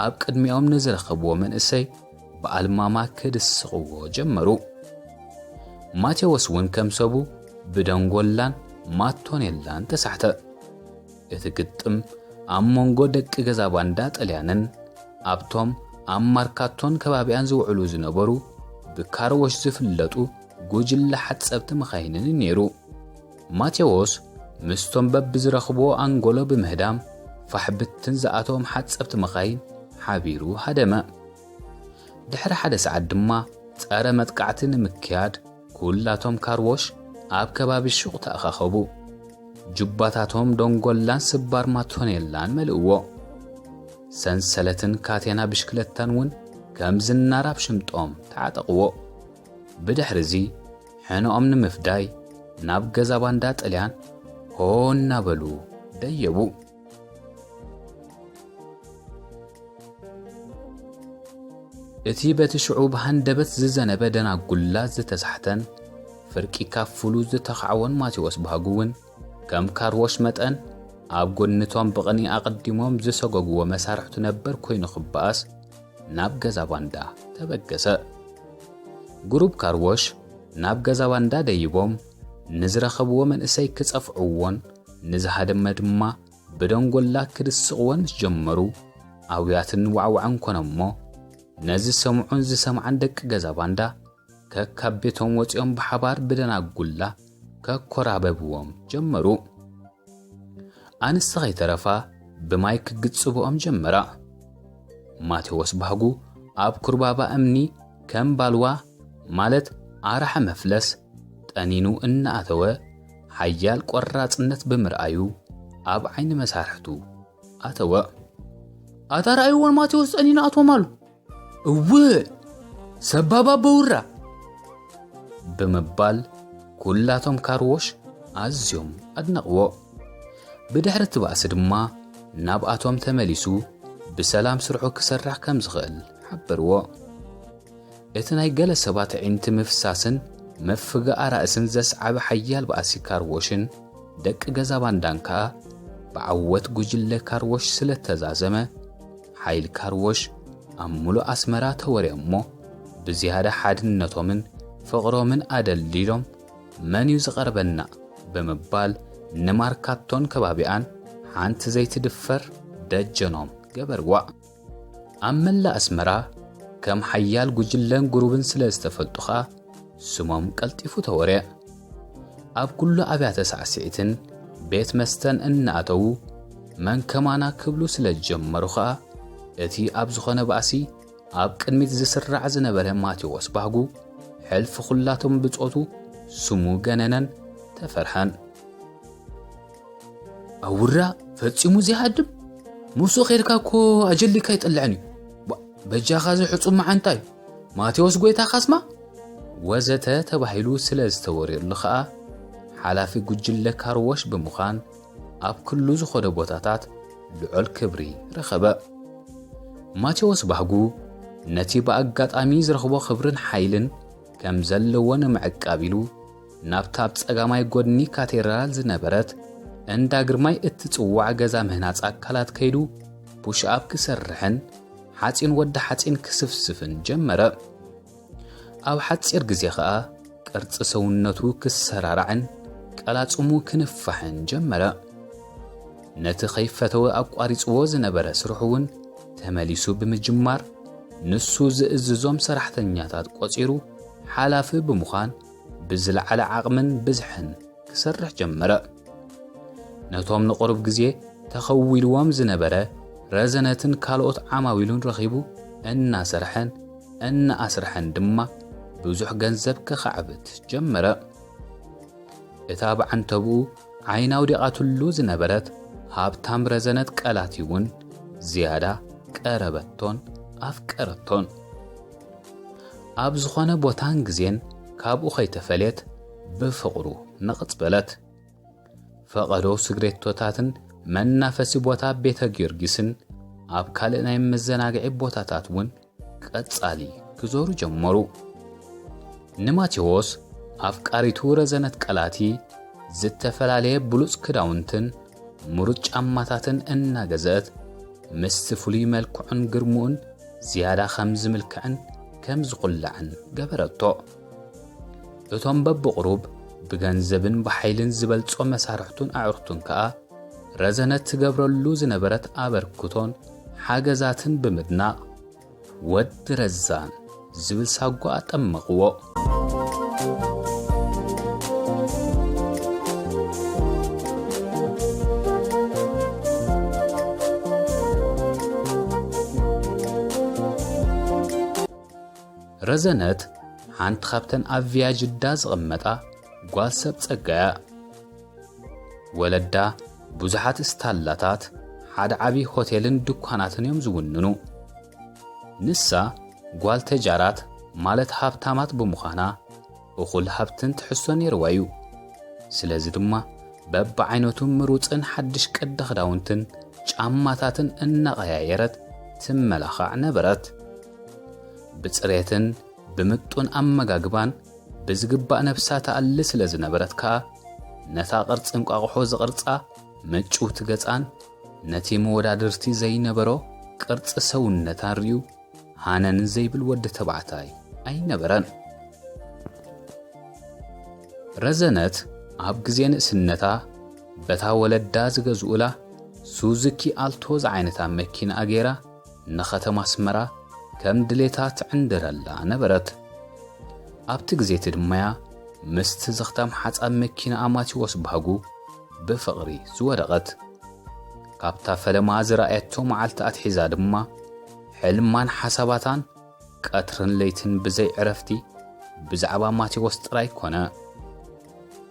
ኣብ ቅድሚኦም ንዝረኸብዎ መንእሰይ ብኣልማማ ክድስቕዎ ጀመሩ። ማቴዎስ እውን ከም ሰቡ ብደንጎላን ማቶኔላን ተሳሕተ። እቲ ግጥም ኣብ መንጎ ደቂ ገዛ ባንዳ ጥልያንን ኣብቶም ኣብ ማርካቶን ከባቢኣን ዝውዕሉ ዝነበሩ ብካርዎሽ ዝፍለጡ ጉጅለ ሓጸብቲ መኻይንን ነይሩ። ማቴዎስ ምስቶም በብዝረኽብዎ ኣንጎሎ ብምህዳም ፋሕ ብትን ዝኣተዎም ሓጸብቲ መኻይን ሓቢሩ ሃደመ። ድሕሪ ሓደ ሰዓት ድማ ጸረ መጥቃዕቲ ንምክያድ ኩላቶም ካርዎሽ ኣብ ከባቢ ሹቕ ተኣኻኸቡ። ጁባታቶም ደንጎላን ስባር ማቶኔላን መልእዎ። ሰንሰለትን ካቴና ብሽክለታን እውን ከም ዝናር ኣብ ሽምጦም ተዓጠቕዎ። ብድሕሪ እዚ ሕነኦም ንምፍዳይ ናብ ገዛ ባንዳ ጥልያን ሆ እናበሉ ደየቡ። እቲ በቲ ሽዑ ብሃንደበት ዝዘነበ ደናጉላ ዝተሳሕተን ፍርቂ ካፍሉ ዝተኻዕወን ማቴዎስ ባህጉ እውን ከም ካርዎሽ መጠን ኣብ ጎኒቶም ብቕኒ ኣቐዲሞም ዝሰጎግዎ መሳርሕቱ ነበር ኮይኑ ክበኣስ ናብ ገዛ ባንዳ ተበገሰ። ግሩብ ካርዎሽ ናብ ገዛ ባንዳ ደይቦም ንዝረኸብዎ መንእሰይ ክጸፍዕዎን ንዝሃደመ ድማ ብደንጎላ ክድስቕዎን ምስ ጀመሩ ኣውያትን ዋዕዋዕን ኮነ እሞ ነዚ ሰምዑን ዝሰምዓን ደቂ ገዛ ባንዳ ከካብ ቤቶም ወጺኦም ብሓባር ብደናጉላ ከኮራበብዎም ጀመሩ። ኣንስቲ ከይተረፋ ብማይ ክግጽብኦም ጀመራ። ማቴዎስ ባህጉ ኣብ ኩርባባ እምኒ ከም ባልዋ ማለት ኣራሒ መፍለስ ጠኒኑ እናኣተወ ሓያል ቆራጽነት ብምርኣዩ ኣብ ዓይኒ መሳርሕቱ ኣተወ። ኣታ ረኣይዎን ማቴዎስ ጠኒኑ ኣትዎም ኣሉ። እውእ ሰባባ በውራ ብምባል ኩላቶም ካርዎሽ ኣዝዮም ኣድነቕዎ። ብድሕሪ እቲ ባእሲ ድማ ናብኣቶም ተመሊሱ ብሰላም ስርሑ ክሰርሕ ከም ዝኽእል ሓበርዎ። እቲ ናይ ገለ ሰባት ኣዒንቲ ምፍሳስን ምፍጋኣ ራእስን ዘስዓበ ሓያል ባእሲ ካርዎሽን ደቂ ገዛ ባንዳን ከኣ ብዓወት ጉጅለ ካርዎሽ ስለ ተዛዘመ ሓይል ካርዎሽ ኣብ ምሉእ ኣስመራ ተወርየ እሞ ብዝያዳ ሓድነቶምን ፍቕሮምን ኣደልዲሎም መን እዩ ዝቐርበና ብምባል ንማርካቶን ከባቢኣን ሓንቲ ዘይትድፈር ደጀኖም ገበርዋ። ኣብ መላእ ኣስመራ ከም ሓያል ጉጅለን ጉሩብን ስለ ዝተፈልጡ ኸኣ ስሞም ቀልጢፉ ተወርየ። ኣብ ኩሉ ኣብያተ ሳዕስዒትን ቤት መስተን እናኣተዉ መን ከማና ክብሉ ስለ ዝጀመሩ ኸኣ፣ እቲ ኣብ ዝኾነ ባእሲ ኣብ ቅድሚት ዝስራዕ ዝነበረ ማቴዎስ ባህጉ፣ ሕልፊ ኩላቶም ብጾቱ ስሙ ገነነን ተፈርሐን። ኣውራ ፈጺሙ ዘይሃድም፣ ምስኡ ኸይድካ እኮ ኣጀሊካ ኣይጥልዕን እዩ። ባ-፣ በጃኻ እዚ ሕጹብ መዓንጣ እዩ። ማቴዎስ ጎይታ ካስማ ወዘተ ተባሂሉ ስለ ዝተወርየሉ ኸኣ፣ ሓላፊ ጉጅለ ካርዎሽ ብምዃን ኣብ ክሉ ዝኾነ ቦታታት ልዑል ክብሪ ረኸበ። ማቴዎስ ባህጉ ነቲ ብኣጋጣሚ ዝረኽቦ ክብርን ሓይልን ከም ዘለዎ ንምዕቃብ ኢሉ፣ ናብታ ኣብ ጸጋማይ ጎድኒ ካቴድራል ዝነበረት እንዳ ግርማይ እትጽዋዕ ገዛ ምህናጽ ኣካላት ከይዱ፣ ፑሽ ኣፕ ክሰርሕን ሓጺን ወዲ ሓጺን ክስፍስፍን ጀመረ። ኣብ ሓጺር ግዜ ኸኣ ቅርጺ ሰውነቱ ክሰራራዕን ቀላጽሙ ክንፋሕን ጀመረ። ነቲ ከይፈተወ ኣቋሪጽዎ ዝነበረ ስርሑ እውን ተመሊሱ ብምጅማር፣ ንሱ ዝእዝዞም ሰራሕተኛታት ቆጺሩ ሓላፊ ብምዃን ብዝለዓለ ዓቕምን ብዝሕን ክሰርሕ ጀመረ። ነቶም ንቕሩብ ግዜ ተኸዊልዎም ዝነበረ ረዘነትን ካልኦት ዓማዊሉን ረኺቡ እናሰርሐን እናኣስርሐን ድማ ብዙሕ ገንዘብ ከኻዕብት ጀመረ። እታ ብዓንተብኡ ዓይና ኣውዲቓትሉ ዝነበረት ሃብታም ረዘነት ቀላቲ እውን ዝያዳ ቀረበቶን ኣፍቀረቶን። ኣብ ዝኾነ ቦታን ግዜን ካብኡ ከይተፈልየት ብፍቕሩ ንቕጽ በለት። ፈቐዶ ስግሬቶታትን መናፈሲ ቦታ ቤተ ጊዮርጊስን ኣብ ካልእ ናይ መዘናግዒ ቦታታት እውን ቀጻሊ ክዞሩ ጀመሩ። ንማቴዎስ ኣፍቃሪቱ ረዘነት ቀላቲ ዝተፈላለየ ብሉጽ ክዳውንትን ምሩጽ ጫማታትን እናገዘአት፣ ምስቲ ፍሉይ መልክዑን ግርምኡን ዝያዳ ከም ዝምልክዕን ከም ዝኹላዕን ገበረቶ። እቶም በብቕሩብ ብገንዘብን ብሓይልን ዝበልጾ መሳርሕቱን ኣዕሩኽቱን ከኣ፣ ረዘነት ትገብረሉ ዝነበረት ኣበርክቶን ሓገዛትን ብምድናቕ፣ "ወዲ ረዛን" ዝብል ሳጓ ኣጠመቕዎ። ረዘነት ሓንቲ ካብተን ኣብ ቪያ ጅዳ ዝቕመጣ ጓል ሰብ ጸጋ እያ። ወለዳ ብዙሓት ስታላታት፣ ሓደ ዓቢ ሆቴልን ድኳናትን እዮም ዝውንኑ። ንሳ ጓል ተጃራት፣ ማለት ሃብታማት ብምዃና፣ እኹል ሃብትን ትሕዝቶን ነይርዋ እዩ። ስለዚ ድማ በብዓይነቱ ምሩጽን ሓድሽ ቅዲ ክዳውንትን ጫማታትን እናቐያየረት ትመላኻዕ ነበረት። ብጽሬትን ብምጡን ኣመጋግባን ብዝግባእ ነብሳ ትኣሊ ስለ ዝነበረት ከኣ፣ ነታ ቅርጺ እንቋቑሖ ዝቕርጻ ምጭውቲ ገጻን ነቲ መወዳድርቲ ዘይነበሮ ቅርጺ ሰውነታን ርእዩ ሃነን ዘይብል ወዲ ተባዕታይ ኣይነበረን። ረዘነት ኣብ ግዜ ንእስነታ በታ ወለዳ ዝገዝኡላ ሱዙኪ ኣልቶ ዝዓይነታ መኪና ኣገይራ ንኸተማ ኣስመራ ከም ድሌታ ትዕንድረላ ነበረት። ኣብቲ ግዜ እቲ ድማያ ምስቲ ዘኽታም ሓጻብ መኪና ኣማቲዎስ ባህጉ ብፍቕሪ ዝወደቐት። ካብታ ፈለማ ዝረኣየቶ መዓልቲ ኣትሒዛ ድማ፣ ሕልማን ሓሳባታን ቀትርን ለይትን ብዘይ ዕረፍቲ ብዛዕባ ማቴዎስ ጥራይ ኮነ።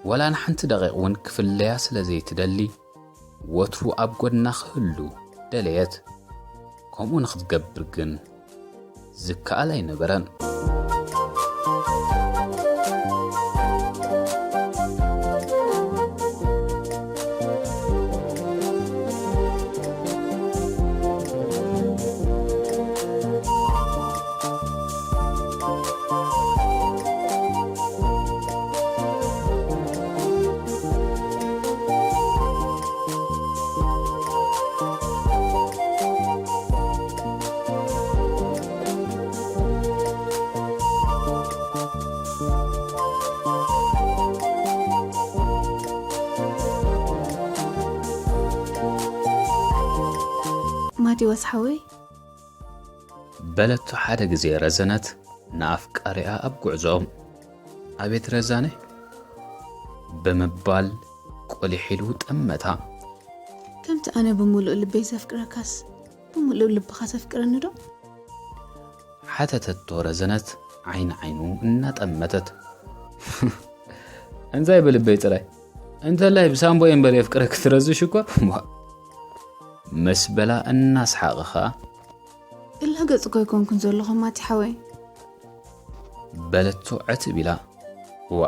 ወላ ንሓንቲ ደቂቕ እውን ክፍለያ ስለ ዘይትደሊ፣ ወትሩ ኣብ ጐድና ክህሉ ደለየት። ከምኡ ንኽትገብር ግን ዝከኣል ኣይነበረን። ማቴዎስ ሓወይ፣ በለቶ ሓደ ግዜ ረዘነት ንኣፍቃሪኣ ኣብ ጉዕዞኦም። ኣቤት ረዛነ፣ ብምባል ቁሊሕ ኢሉ ጠመታ። ከምቲ ኣነ ብምሉእ ልበይ ዘፍቅረካስ ብምሉእ ልብኻ ተፍቅረኒ ዶ? ሓተተቶ ረዘነት ዓይኒ ዓይኑ እናጠመተት። እንታይ ብልበይ ጥራይ፣ እንተላይ ብሳምቦይ እምበር የፍቅረኪ ትረዚ ሽኮር። ዋ። ምስ በላ እናስሓቐ ኸኣ እላገጽ እኮ ኣይኮንኩን ዘለኹ ማቲ ሓወይ። በለቶ ዕትብ ኢላ። ዋ፣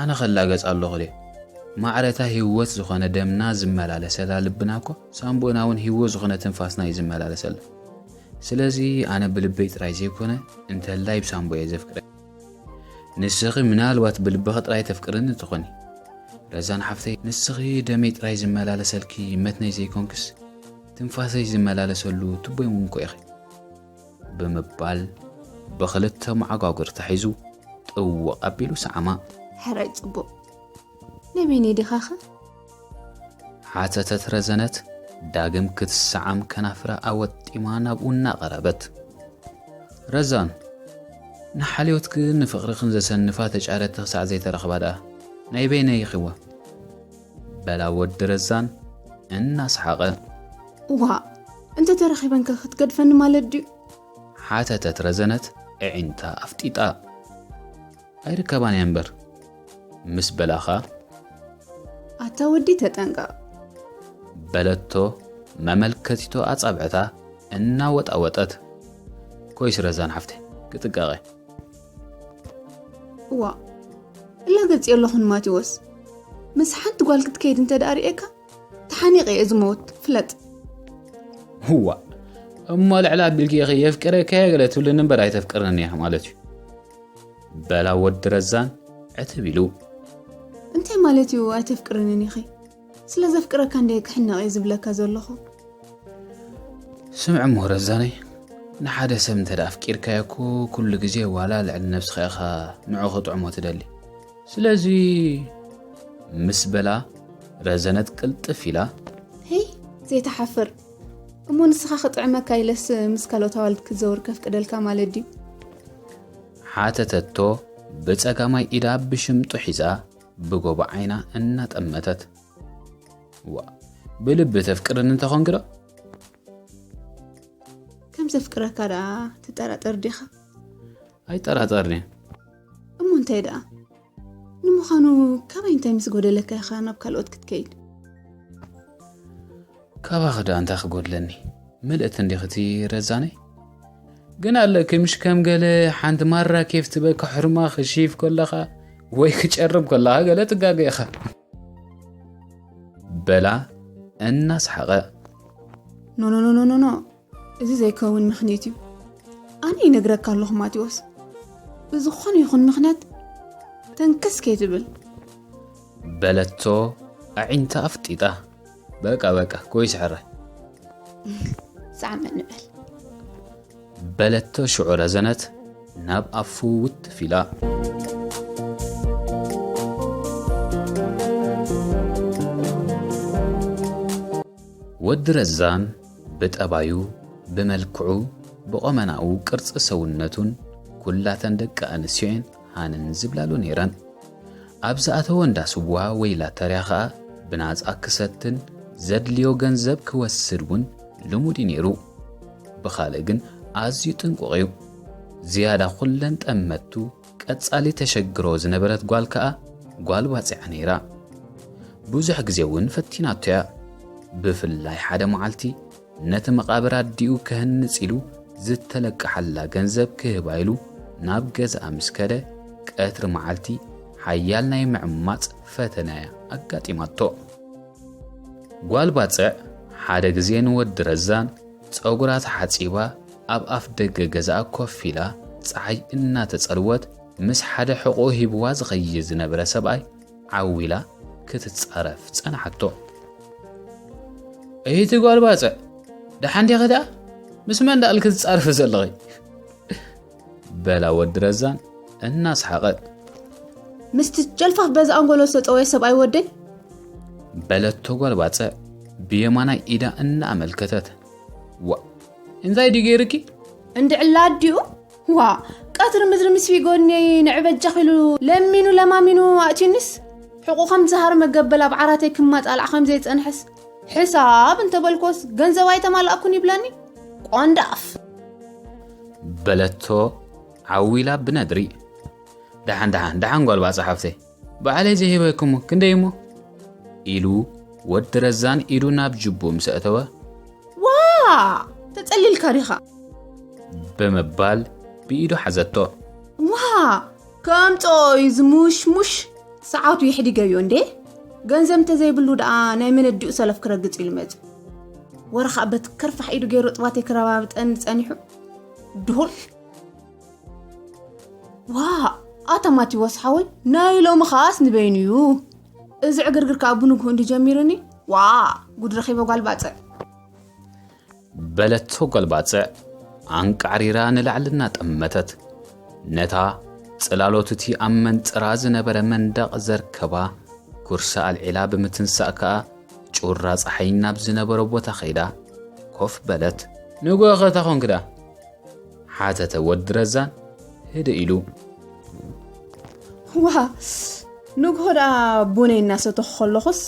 ኣነ ኸላገጽ ኣለኹ ድየ? ማዕረታ ህይወት ዝኾነ ደምና ዝመላለሰላ ልብና እኮ ሳምቦና እውን ህይወት ዝኾነ ትንፋስና እዩ ዝመላለሰላ። ስለዚ ኣነ ብልበይ ጥራይ ዘይኮነ እንተላይ ብሳምቦ እየ ዘፍቅረ። ንስኺ ምናልባት ብልብኺ ጥራይ ተፍቅርኒ ትኾኒ። ረዛን ሓፍተይ፣ ንስኺ ደመይ ጥራይ ዝመላለሰልኪ መትነይ ዘይኮንክስ ትንፋሰይ ዝመላለሰሉ ቱቦይ እውን እኮ ኢኺ። ብምባል ብኽልተ መዓጓጉር ተሒዙ ጥውቕ ኣቢሉ ሰዓማ። ሕራይ ጽቡቕ። ናይ በይነይ ዲኻኸ? ሓተተት ረዘነት ዳግም ክትሰዓም ከናፍራ ኣወጢማ ናብኡ እናቐረበት። ረዛን፣ ንሓልዮትክን ንፍቕርኽን ዘሰንፋ ተጫረቲ ክሳዕ ዘይተረኽባ ደኣ ናይ በይነይ ኢኺዋ። በላ ወዲ ረዛን እናሰሓቐ። ዋ፣ እንተ ተረኺበንከ ክትገድፈኒ ማለት ድዩ? ሓተተት ረዘነት ኣዒንታ ኣፍጢጣ። ኣይርከባን እየ እምበር ምስ በላኻ። ኣታ ወዲ ተጠንቀቕ። በለቶ መመልከቲቶ ኣጻብዕታ እናወጣወጠት። ኮይስ ረዛን ሓፍተይ ክጥንቀቐ። ዋ፣ እላገጽ የለኹን ማቴዎስ። ምስ ሓንቲ ጓል ክትከይድ እንተ ደኣ ርእየካ ተሓኒቐ እየ ዝመውት ፍለጥ። እዋ፣ እሞ ልዕሊ ኣቢልኪ ኢኺ የፍቅረካ እየ ገለ ትብልኒ እምበር ኣይተፍቅርኒ እያ ማለት እዩ። በላ ወዲ ረዛን ዕትብ ኢሉ። እንታይ ማለት እዩ ኣይተፍቅርንን ኢኺ? ስለ ዘፍቅረካ እንደ ክሕነቕ እየ ዝብለካ ዘለኹ። ስምዕ እሞ ረዛነይ፣ ንሓደ ሰብ እንተ ደኣ ኣፍቂርካዮ እኮ ኩሉ ግዜ ዋላ ልዕሊ ነብስኻ ኢኻ ንዑ ክጥዕሞ ትደሊ። ስለዚ ምስ በላ ረዘነት ቅልጥፍ ኢላ። ሄይ ዘይተሓፍር እሞ ንስኻ ክጥዕመካ ኢለስ ምስ ካልኦት ኣዋልድ ክትዘውር ከፍቅደልካ ማለት ድዩ? ሓተተቶ ብጸጋማይ ኢዳ ብሽምጡ ሒዛ ብጎቦ ዓይና እናጠመተት። ዋ፣ ብልቢ ተፍቅርኒ እንተኾንኪ ዶ? ከም ዘፍቅረካ ደኣ ትጠራጠር ዲኻ? ኣይጠራጠርን'የ። እሞ እንታይ ደኣ? ንምዃኑ ካባይ እንታይ ምስ ጎደለካ ኢኻ ናብ ካልኦት ክትከይድ? ካባኺ ደኣ እንታይ ክጎድለኒ? ምልእቲ እንዲኽቲ ረዛነይ? ግን ኣለኪ ምሽ ከም ገለ ሓንቲ ማራ ኬፍ ትበካ ሕርማ ክሺፍ ከለኻ ወይ ክጨርብ ከለኻ ገለ ትጋገ ኢኻ። በላ እናሰሓቐ። ኖኖኖኖኖኖ፣ እዚ ዘይከውን ምኽንያት እዩ። ኣነ ይነግረካ ኣለኹ ማቴዎስ፣ ብዝኾነ ይኹን ምኽንያት ተንከስ ከይትብል። በለቶ ኣዒንታ ኣፍጢጣ። በቃ በቃ፣ ኮይስ ሕራይ። ጻዕመ ንበል። በለቶ ሽዑ ረዘነት ናብ ኣፉ ውትፍ ኢላ። ወዲ ረዛን ብጠባዩ፣ ብመልክዑ፣ ብቆመናኡ፣ ቅርጺ ሰውነቱን ኩላተን ደቂ ኣንስትዮ'የን ሃንን ዝብላሉ ነይረን። ኣብ ዝኣተወ እንዳ ስዋ ወይ ላተርያ ኸኣ ብናጻ ክሰትን ዘድልዮ ገንዘብ ክወስድ እውን ልሙድ እዩ ነይሩ። ብኻልእ ግን ኣዝዩ ጥንቁቕ እዩ። ዝያዳ ኩለን ጠመቱ ቀጻሊ ተሸግሮ ዝነበረት ጓል ከኣ ጓል ባጽዕ ነይራ። ብዙሕ ግዜ እውን ፈቲናቶ እያ። ብፍላይ ሓደ መዓልቲ ነቲ መቓብር ኣዲኡ ክህንጽ ኢሉ ዝተለቀሓላ ገንዘብ ክህባ ኢሉ ናብ ገዝኣ ምስ ከደ፣ ቀትሪ መዓልቲ ሓያል ናይ ምዕማጽ ፈተነ ኣጋጢማቶ። ጓል ባጽዕ ሓደ ግዜ ንወዲ ረዛን ጸጉራ ተሓጺባ ኣብ ኣፍ ደገ ገዛኣ ኮፍ ኢላ ጸሓይ እናተጸልወት ምስ ሓደ ሕቖኡ ሂብዋ ዝኸይድ ዝነበረ ሰብኣይ ዓው ኢላ ክትጻረፍ ጸንሓቶ። እይቲ ጓል ባጽዕ፣ ደሓን ዲኺ ደኣ? ምስ መን ደኣ ኢልኪ ትጻረፊ ዘለኺ? በላ ወዲ ረዛን እናሰሓቐ። ምስቲ ጀልፋፍ በዚ ኣንጎሎ ዝተጠወየ ሰብኣይ ወደይ? በለቶ ጓል ባጽዕ ብየማናይ ኢዳ እናኣመልከተት። ዋ፣ እንታይ ድዩ ገይርኪ? እንድዕላ ኣዲኡ? ዋ፣ ቀትሪ ምድሪ ምስ ፊጎኒ ንዕበጃኽ ኢሉ ለሚኑ ለማሚኑ ኣእትዩኒስ፣ ሕቑ ከም ዝሃርመ ገበል ኣብ ዓራተይ ክማጣላዕ ከም ዘይጸንሐስ፣ ሕሳብ እንተበልኮስ ገንዘብ ኣይተማላእኩን ይብለኒ። ቆንዳፍ። በለቶ ዓዊላ ብነድሪ። ደሓን ደሓን ደሓን ጓል ባጽዕ ሓፍተይ፣ ባዕለይ ዘይህበክሞ ክንደይ እሞ? ኢሉ ወዲ ረዛን ኢዱ ናብ ጅቡ ምስ ኣእተወ። ዋ፣ ተጸሊልካ ዲኻ? ብምባል ብኢዱ ሓዘቶ። ዋ፣ ከምጽኦ እዩ ዝሙሽሙሽ። ሰዓቱ የሕዲገዮ እንዴ? ገንዘብ እንተዘይብሉ ደኣ ናይ መነዲኡ ሰለፍ ክረግጽ ኢሉ መጽ። ወረኻ በት ከርፋሕ ኢዱ ገይሩ ጥባተይ ክረባብጠኒ ጸኒሑ። ድሁል። ዋ፣ ኣታ ማቲዎስ ሓወይ፣ ናይ ሎሚ ኸኣስ ንበይኑ እዩ። እዚ ዕግርግር ከኣ ብንግሁ እንዲ ጀሚሩኒ። ዋ፣ ጉድ ረኺበ ጓል ባጽዕ። በለቶ ጓል ባጽዕ ኣንቃዕሪራ ንላዕሊ እናጠመተት። ነታ ጽላሎት እቲ ኣብ መንጽራ ዝነበረ መንደቕ ዘርከባ ኩርሲ ኣልዒላ ብምትንሳእ ከኣ ጩራ ጸሓይ ናብ ዝነበሮ ቦታ ኸይዳ ኮፍ በለት። ንግሆ ኸ እንታይ ኾንክዳ? ሓተተ ወዲ ረዛን ህድእ ኢሉ። ዋ፣ ንግሆ ደኣ ቡነይ እናሰተኹ ከለኹስ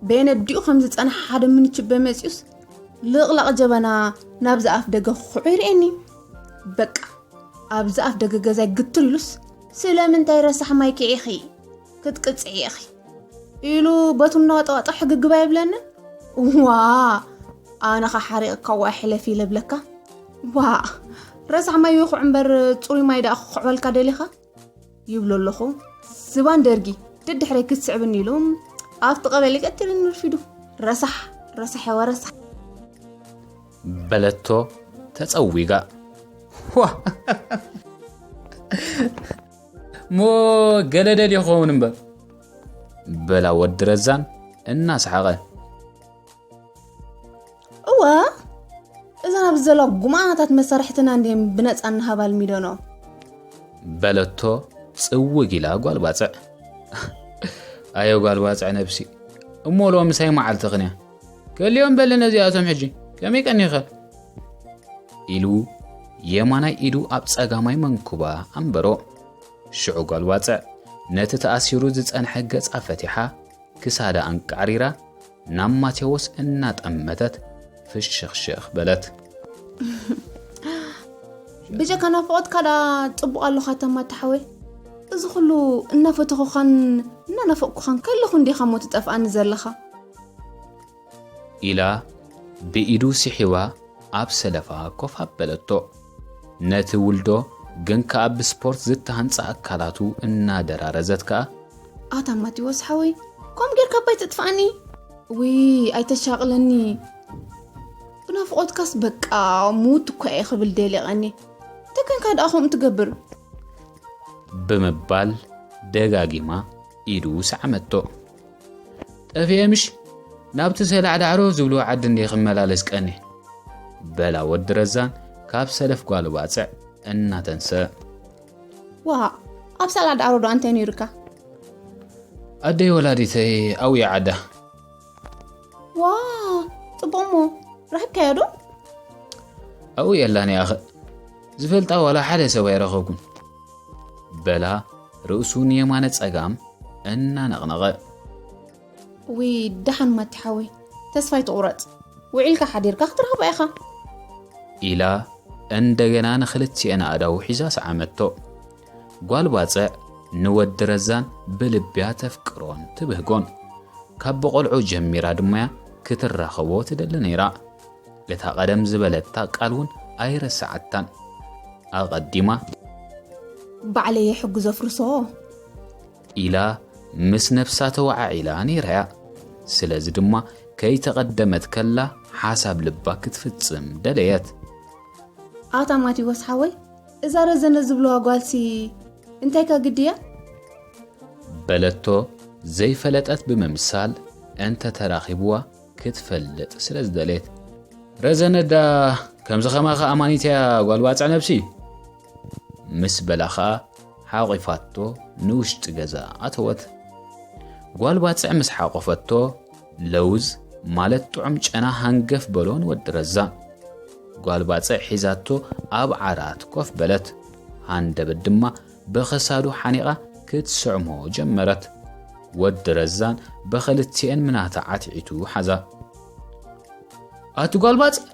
በየነ ዲኡ ከም ዝጸንሐ ሓደ ምንችበ መጺኡስ ልቕላቕ ጀበና ናብዚ ኣፍ ደገ ክኹዑ ይርእየኒ። በቃ ኣብዚ ኣፍ ደገ ገዛይ ግትር ኢሉስ ስለምንታይ ረሳሕ ማይ ኪዒኺ ክትቅጽዒ ኢኺ ኢሉ በቱ እናዋጠዋጠ ሕግግባ ይብለኒ። ዋ፣ ኣነ ኸ ሓሪቕካ ዋ ሕለፊ ኢለ ብለካ። ዋ፣ ረሳሕ ማይ ይኹዕ እምበር ጽሩይ ማይ ደኣ ክኹዕበልካ ደሊኻ ይብሎ ኣለኹ። ዝባን ደርጊ ደድሕረይ ክትስዕብኒ ኢሉ ኣብቲ ቀበሌ ቀቲልኒ ርፊዱ። ረሳሕ ረሳሕ ወረሳሕ። በለቶ ተጸዊጋ። ዋ፣ ሞ ገለ ደልዩ ክኸውን እምበር፣ በላ ወዲ ረዛን እናሰሓቐ። እወ፣ እዘን ኣብዚ ዘለዋ ጉማናታት መሳርሕትና እንድየን ብነጻ እንሃባ ልሚደንኦ። በለቶ ጽውግ ኢላ ጓል ባጽዕ። ኣዮ ጓል ባጽዕ ነብሲ፣ እሞ ሎምሳይ መዓልትኽን እያ። ከልዮም በሊ ነዚኣቶም ሕጂ፣ ከመይ ቀኒኸ? ኢሉ የማናይ ኢዱ ኣብ ጸጋማይ መንኩባ ኣንበሮ። ሽዑ ጓል ባጽዕ ነቲ ተኣሲሩ ዝጸንሐ ገጻ ፈቲሓ ክሳዳ ኣንቃዕሪራ ናብ ማቴዎስ እናጠመተት ፍሽኽሽኽ በለት። ብጀካ ናፍቖትካ ደኣ ጽቡቕ ኣለኻ ተማታ ሓወይ። እዚ ኩሉ እናፈተኹኻን እናናፈቕኩኻን ከለኹ እንዲኻ እሞ ትጠፍኣኒ ዘለኻ። ኢላ ብኢዱ ስሒባ ኣብ ሰለፋ ኮፍ ኣበለቶ። ነቲ ውልዶ ግን ከኣ ብስፖርት ዝተሃንጸ ኣካላቱ እናደራረዘት ከኣ። ኣታ ማቴዎስ ሓወይ፣ ከም ጌርካ ባይ ተጥፍኣኒ። ውይ፣ ኣይተሻቕለኒ። ብናፍቖትካስ በቃ ሙት እኳ እየ ክብል ደሊቐኒ። ተከንካ ደኣ ከምኡ ትገብር። ብምባል ደጋጊማ ኢዱ ሰዓመቶ። ጠፊኤ ምሽ? ናብቲ ሰላዕ ዳዕሮ ዝብልዎ ዓዲ እንድየ ክመላለስ ቀንየ። በላ ወዲ ረዛን ካብ ሰለፍ ጓል ባጽዕ እናተንሰእ። ዋ፣ ኣብ ሰላዕ ዳዕሮ ዶ ኣንታይ ነይሩካ? ኣደይ ወላዲተይ ኣብኡ እያ ዓዳ። ዋ፣ ጽቡቕሞ፣ ረኺብካዮ ዶ? ኣብኡ የላን እያ ኸእ። ዝፈልጣ ዋላ ሓደ ሰብ ኣይረኸብኩን። በላ ርእሱ ንየማነ ጸጋም እናነቕነቐ። ውይ፣ ደሓን ማቲ ሓወይ፣ ተስፋ ኣይትቑረጽ። ውዒልካ ሓዲርካ ክትረኽባ ኢኻ። ኢላ እንደገና ንኽልቲኤን ኣእዳው ሒዛ ሰዓመቶ። ጓል ባጽዕ ንወዲ ረዛን ብልብያ ተፍቅሮን ትብህጎን። ካብ ብቆልዑ ጀሚራ ድማያ ክትራኸቦ ትደሊ ነይራ። እታ ቀደም ዝበለታ ቃል እውን ኣይረስዓታን። ኣቐዲማ ባዕለይ የሕጉ ዘፍርሶ። ኢላ ምስ ነብሳ ተወዓዒላ ነይራያ። ስለዚ ድማ ከይተቐደመት ከላ ሓሳብ ልባ ክትፍጽም ደለየት። ኣታ ማቴዎስ ሓወይ፣ እዛ ረዘነ ዝብልዋ ጓልሲ እንታይካ ግድያ? በለቶ ዘይፈለጠት ብምምሳል እንተ ተራኺብዋ ክትፈልጥ ስለ ዝደለየት። ረዘነ ዳ ከምዚ ኸማኻ ኣማኒት እያ ጓል ባጽዕ ነብሲ። ምስ በላ ኸኣ ሓቒፋቶ ንውሽጢ ገዛ ኣተወት። ጓል ባጽዕ ምስ ሓቆፈቶ ለውዝ ማለት ጥዑም ጨና ሃንገፍ በሎ ንወዲ ረዛ። ጓል ባጽዕ ሒዛቶ ኣብ ዓራት ኮፍ በለት። ኣንደበት ድማ ብኸሳዱ ሓኒቓ ክትስዕሞ ጀመረት። ወዲ ረዛን ብኽልቲኤን ምናታ ዓትዒቱ ሓዛ። ኣቲ ጓል ባጽዕ፣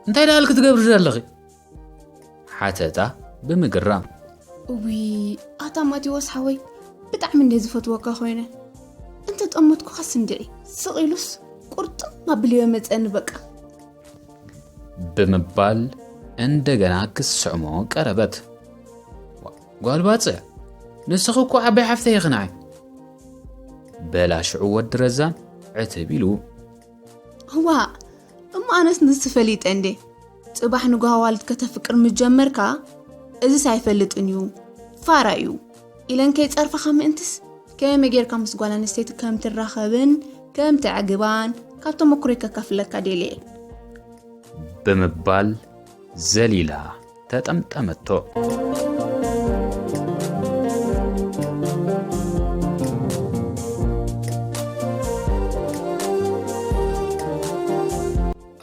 እንታይ ደኣ ክትገብሪ ዘለኺ? ሓተታ ብምግራም። እዊ፣ ኣታ ማቴዎስ ሓወይ፣ ብጣዕሚ እንደ ዝፈትወካ ኮይነ፣ እንተ ጠመትኩኻስ እንድዒ፣ ስቕ ኢሉስ ቁርጥም ኣብልዮ መጸኒ በቃ። ብምባል እንደገና ክስዕሞ ቀረበት። ጓል ባጽዕ፣ ንስኺ እኮ ዓባይ ሓፍተይ ኢኺ ንዓይ። በላ ሽዑ ወዲ ረዛን ዕትብ ኢሉ። እዋ፣ እሞ ኣነስ ንሱ ፈሊጠ እንዴ። ጽባሕ ንጎ ኣዋልድ ከተፍቅር ምጀመርካ፣ እዚስ ኣይፈልጥን እዩ፣ ፋራ እዩ ኢለን ከይጸርፋኻ ምእንትስ፣ ከመይ ጌርካ ምስ ጓል ኣንስተይቲ ከም ትራኸብን ከም ተዕግባን ካብ ተመኩሮይ ከካፍለካ ደልየ። ብምባል ዘሊላ ተጠምጠመቶ።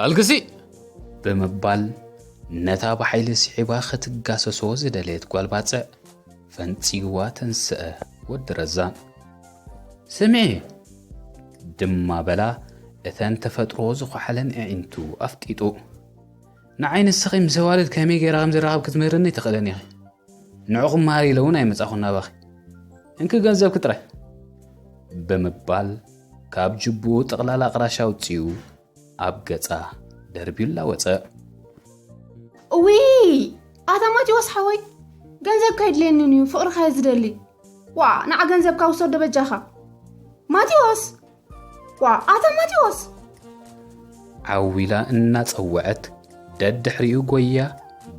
ኣልግሲ! ብምባል ነታ ብሓይሊ ስዒባ ክትጋሰሶ ዝደለየት ጓል ባጽዕ ፈንጺግዋ ተንስአ ወዲ ረዛን። ስምዒ! ድማ በላ እተን ተፈጥሮ ዝኸሓለን ኣዒንቱ ኣፍጢጡ። ንዓይ ንስኺ ምስ ኣዋልድ ከመይ ገይራ ከም ዝራኸብ ክትምህርኒ ትኽእልን ኢኺ። ንዑ ክመሃር ኢለ እውን ኣይመጻኹን ናባኺ። እንኪ ገንዘብኪ ጥራይ። ብምባል ካብ ጅብኡ ጠቕላላ ቅራሽ ኣውጺኡ ኣብ ገጻ ደርቢዩላ ወጸ። እውይ! ኣታ ማቴዎስ ሓወይ፣ ገንዘብካ የድልየንን እዩ፣ ፍቕርኻ እየ ዝደሊ። ዋ፣ ንዓ ገንዘብካ ውሰዶ በጃኻ። ማቴዎስ! ዋ፣ ኣታ ማቴዎስ! ዓው ኢላ እናጸወዐት ደድሕሪኡ ጎያ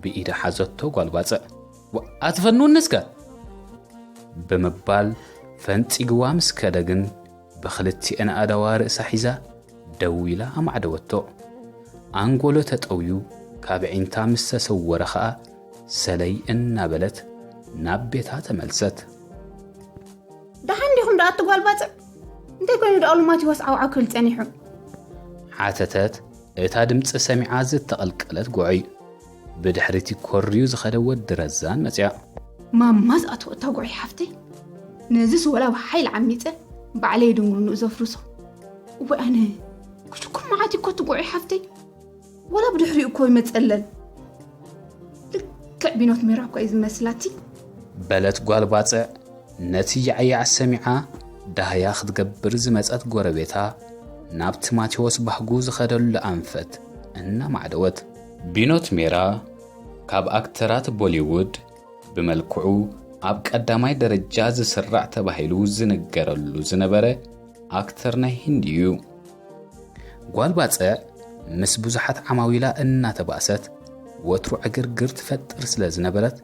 ብኢዳ ሓዘቶ ጓል ባጽዕ። ዋ፣ ኣትፈንውኒ እስከ! ብምባል ፈንጺግዋ ምስ ከደ ግን ብኽልቲኤን ኣእዳዋ ርእሳ ሒዛ ደው ኢላ ኣማዕደወቶ። ኣንጎሎ ተጠውዩ ካብ ዒንታ ምስ ተሰወረ ኸኣ ሰለይ እናበለት ናብ ቤታ ተመልሰት። ደሓን ዲኹም ደኣ ኣቲ ጓል ባጽዕ? እንታይ ኮይኑ ደኣ ሉ ማቴዎስ ዓውዓው ክብል ጸኒሑ? ሓተተት እታ ድምጺ ሰሚዓ ዝተቐልቀለት ጉዑይ። ብድሕሪቲ ኮርዩ ዝኸደ ወዲ ረዛን መጽያ። ማማ ዝኣተወ እታ ጉዑይ ሓፍተይ፣ ነዚስ ወላ ብሓይሊ ዓሚጸ ባዕለይ ድንጉርንኡ ዘፍርሶ። እወ ኣነ፣ ክሽኩም መዓት እኮ እቲ ጉዑይ ሓፍተይ፣ ወላ ብድሕሪኡ እኮ ይመጸለን። ልክዕ ቢኖት ሜራ እኮ እዩ ዝመስላቲ። በለት ጓል ባጽዕ ነቲ ያዕያዕ ሰሚዓ ዳህያ ክትገብር ዝመጸት ጎረቤታ ናብቲ ማቴዎስ ባህጉ ዝኸደሉ ኣንፈት እናማዕደወት። ቢኖት ሜራ ካብ ኣክተራት ቦሊውድ ብመልክዑ ኣብ ቀዳማይ ደረጃ ዝስራዕ ተባሂሉ ዝንገረሉ ዝነበረ ኣክተር ናይ ሂንዲ እዩ። ጓል ባጽዕ ምስ ብዙሓት ዓማዊላ እናተባእሰት ወትሩ ዕግርግር ትፈጥር ስለ ዝነበረት፣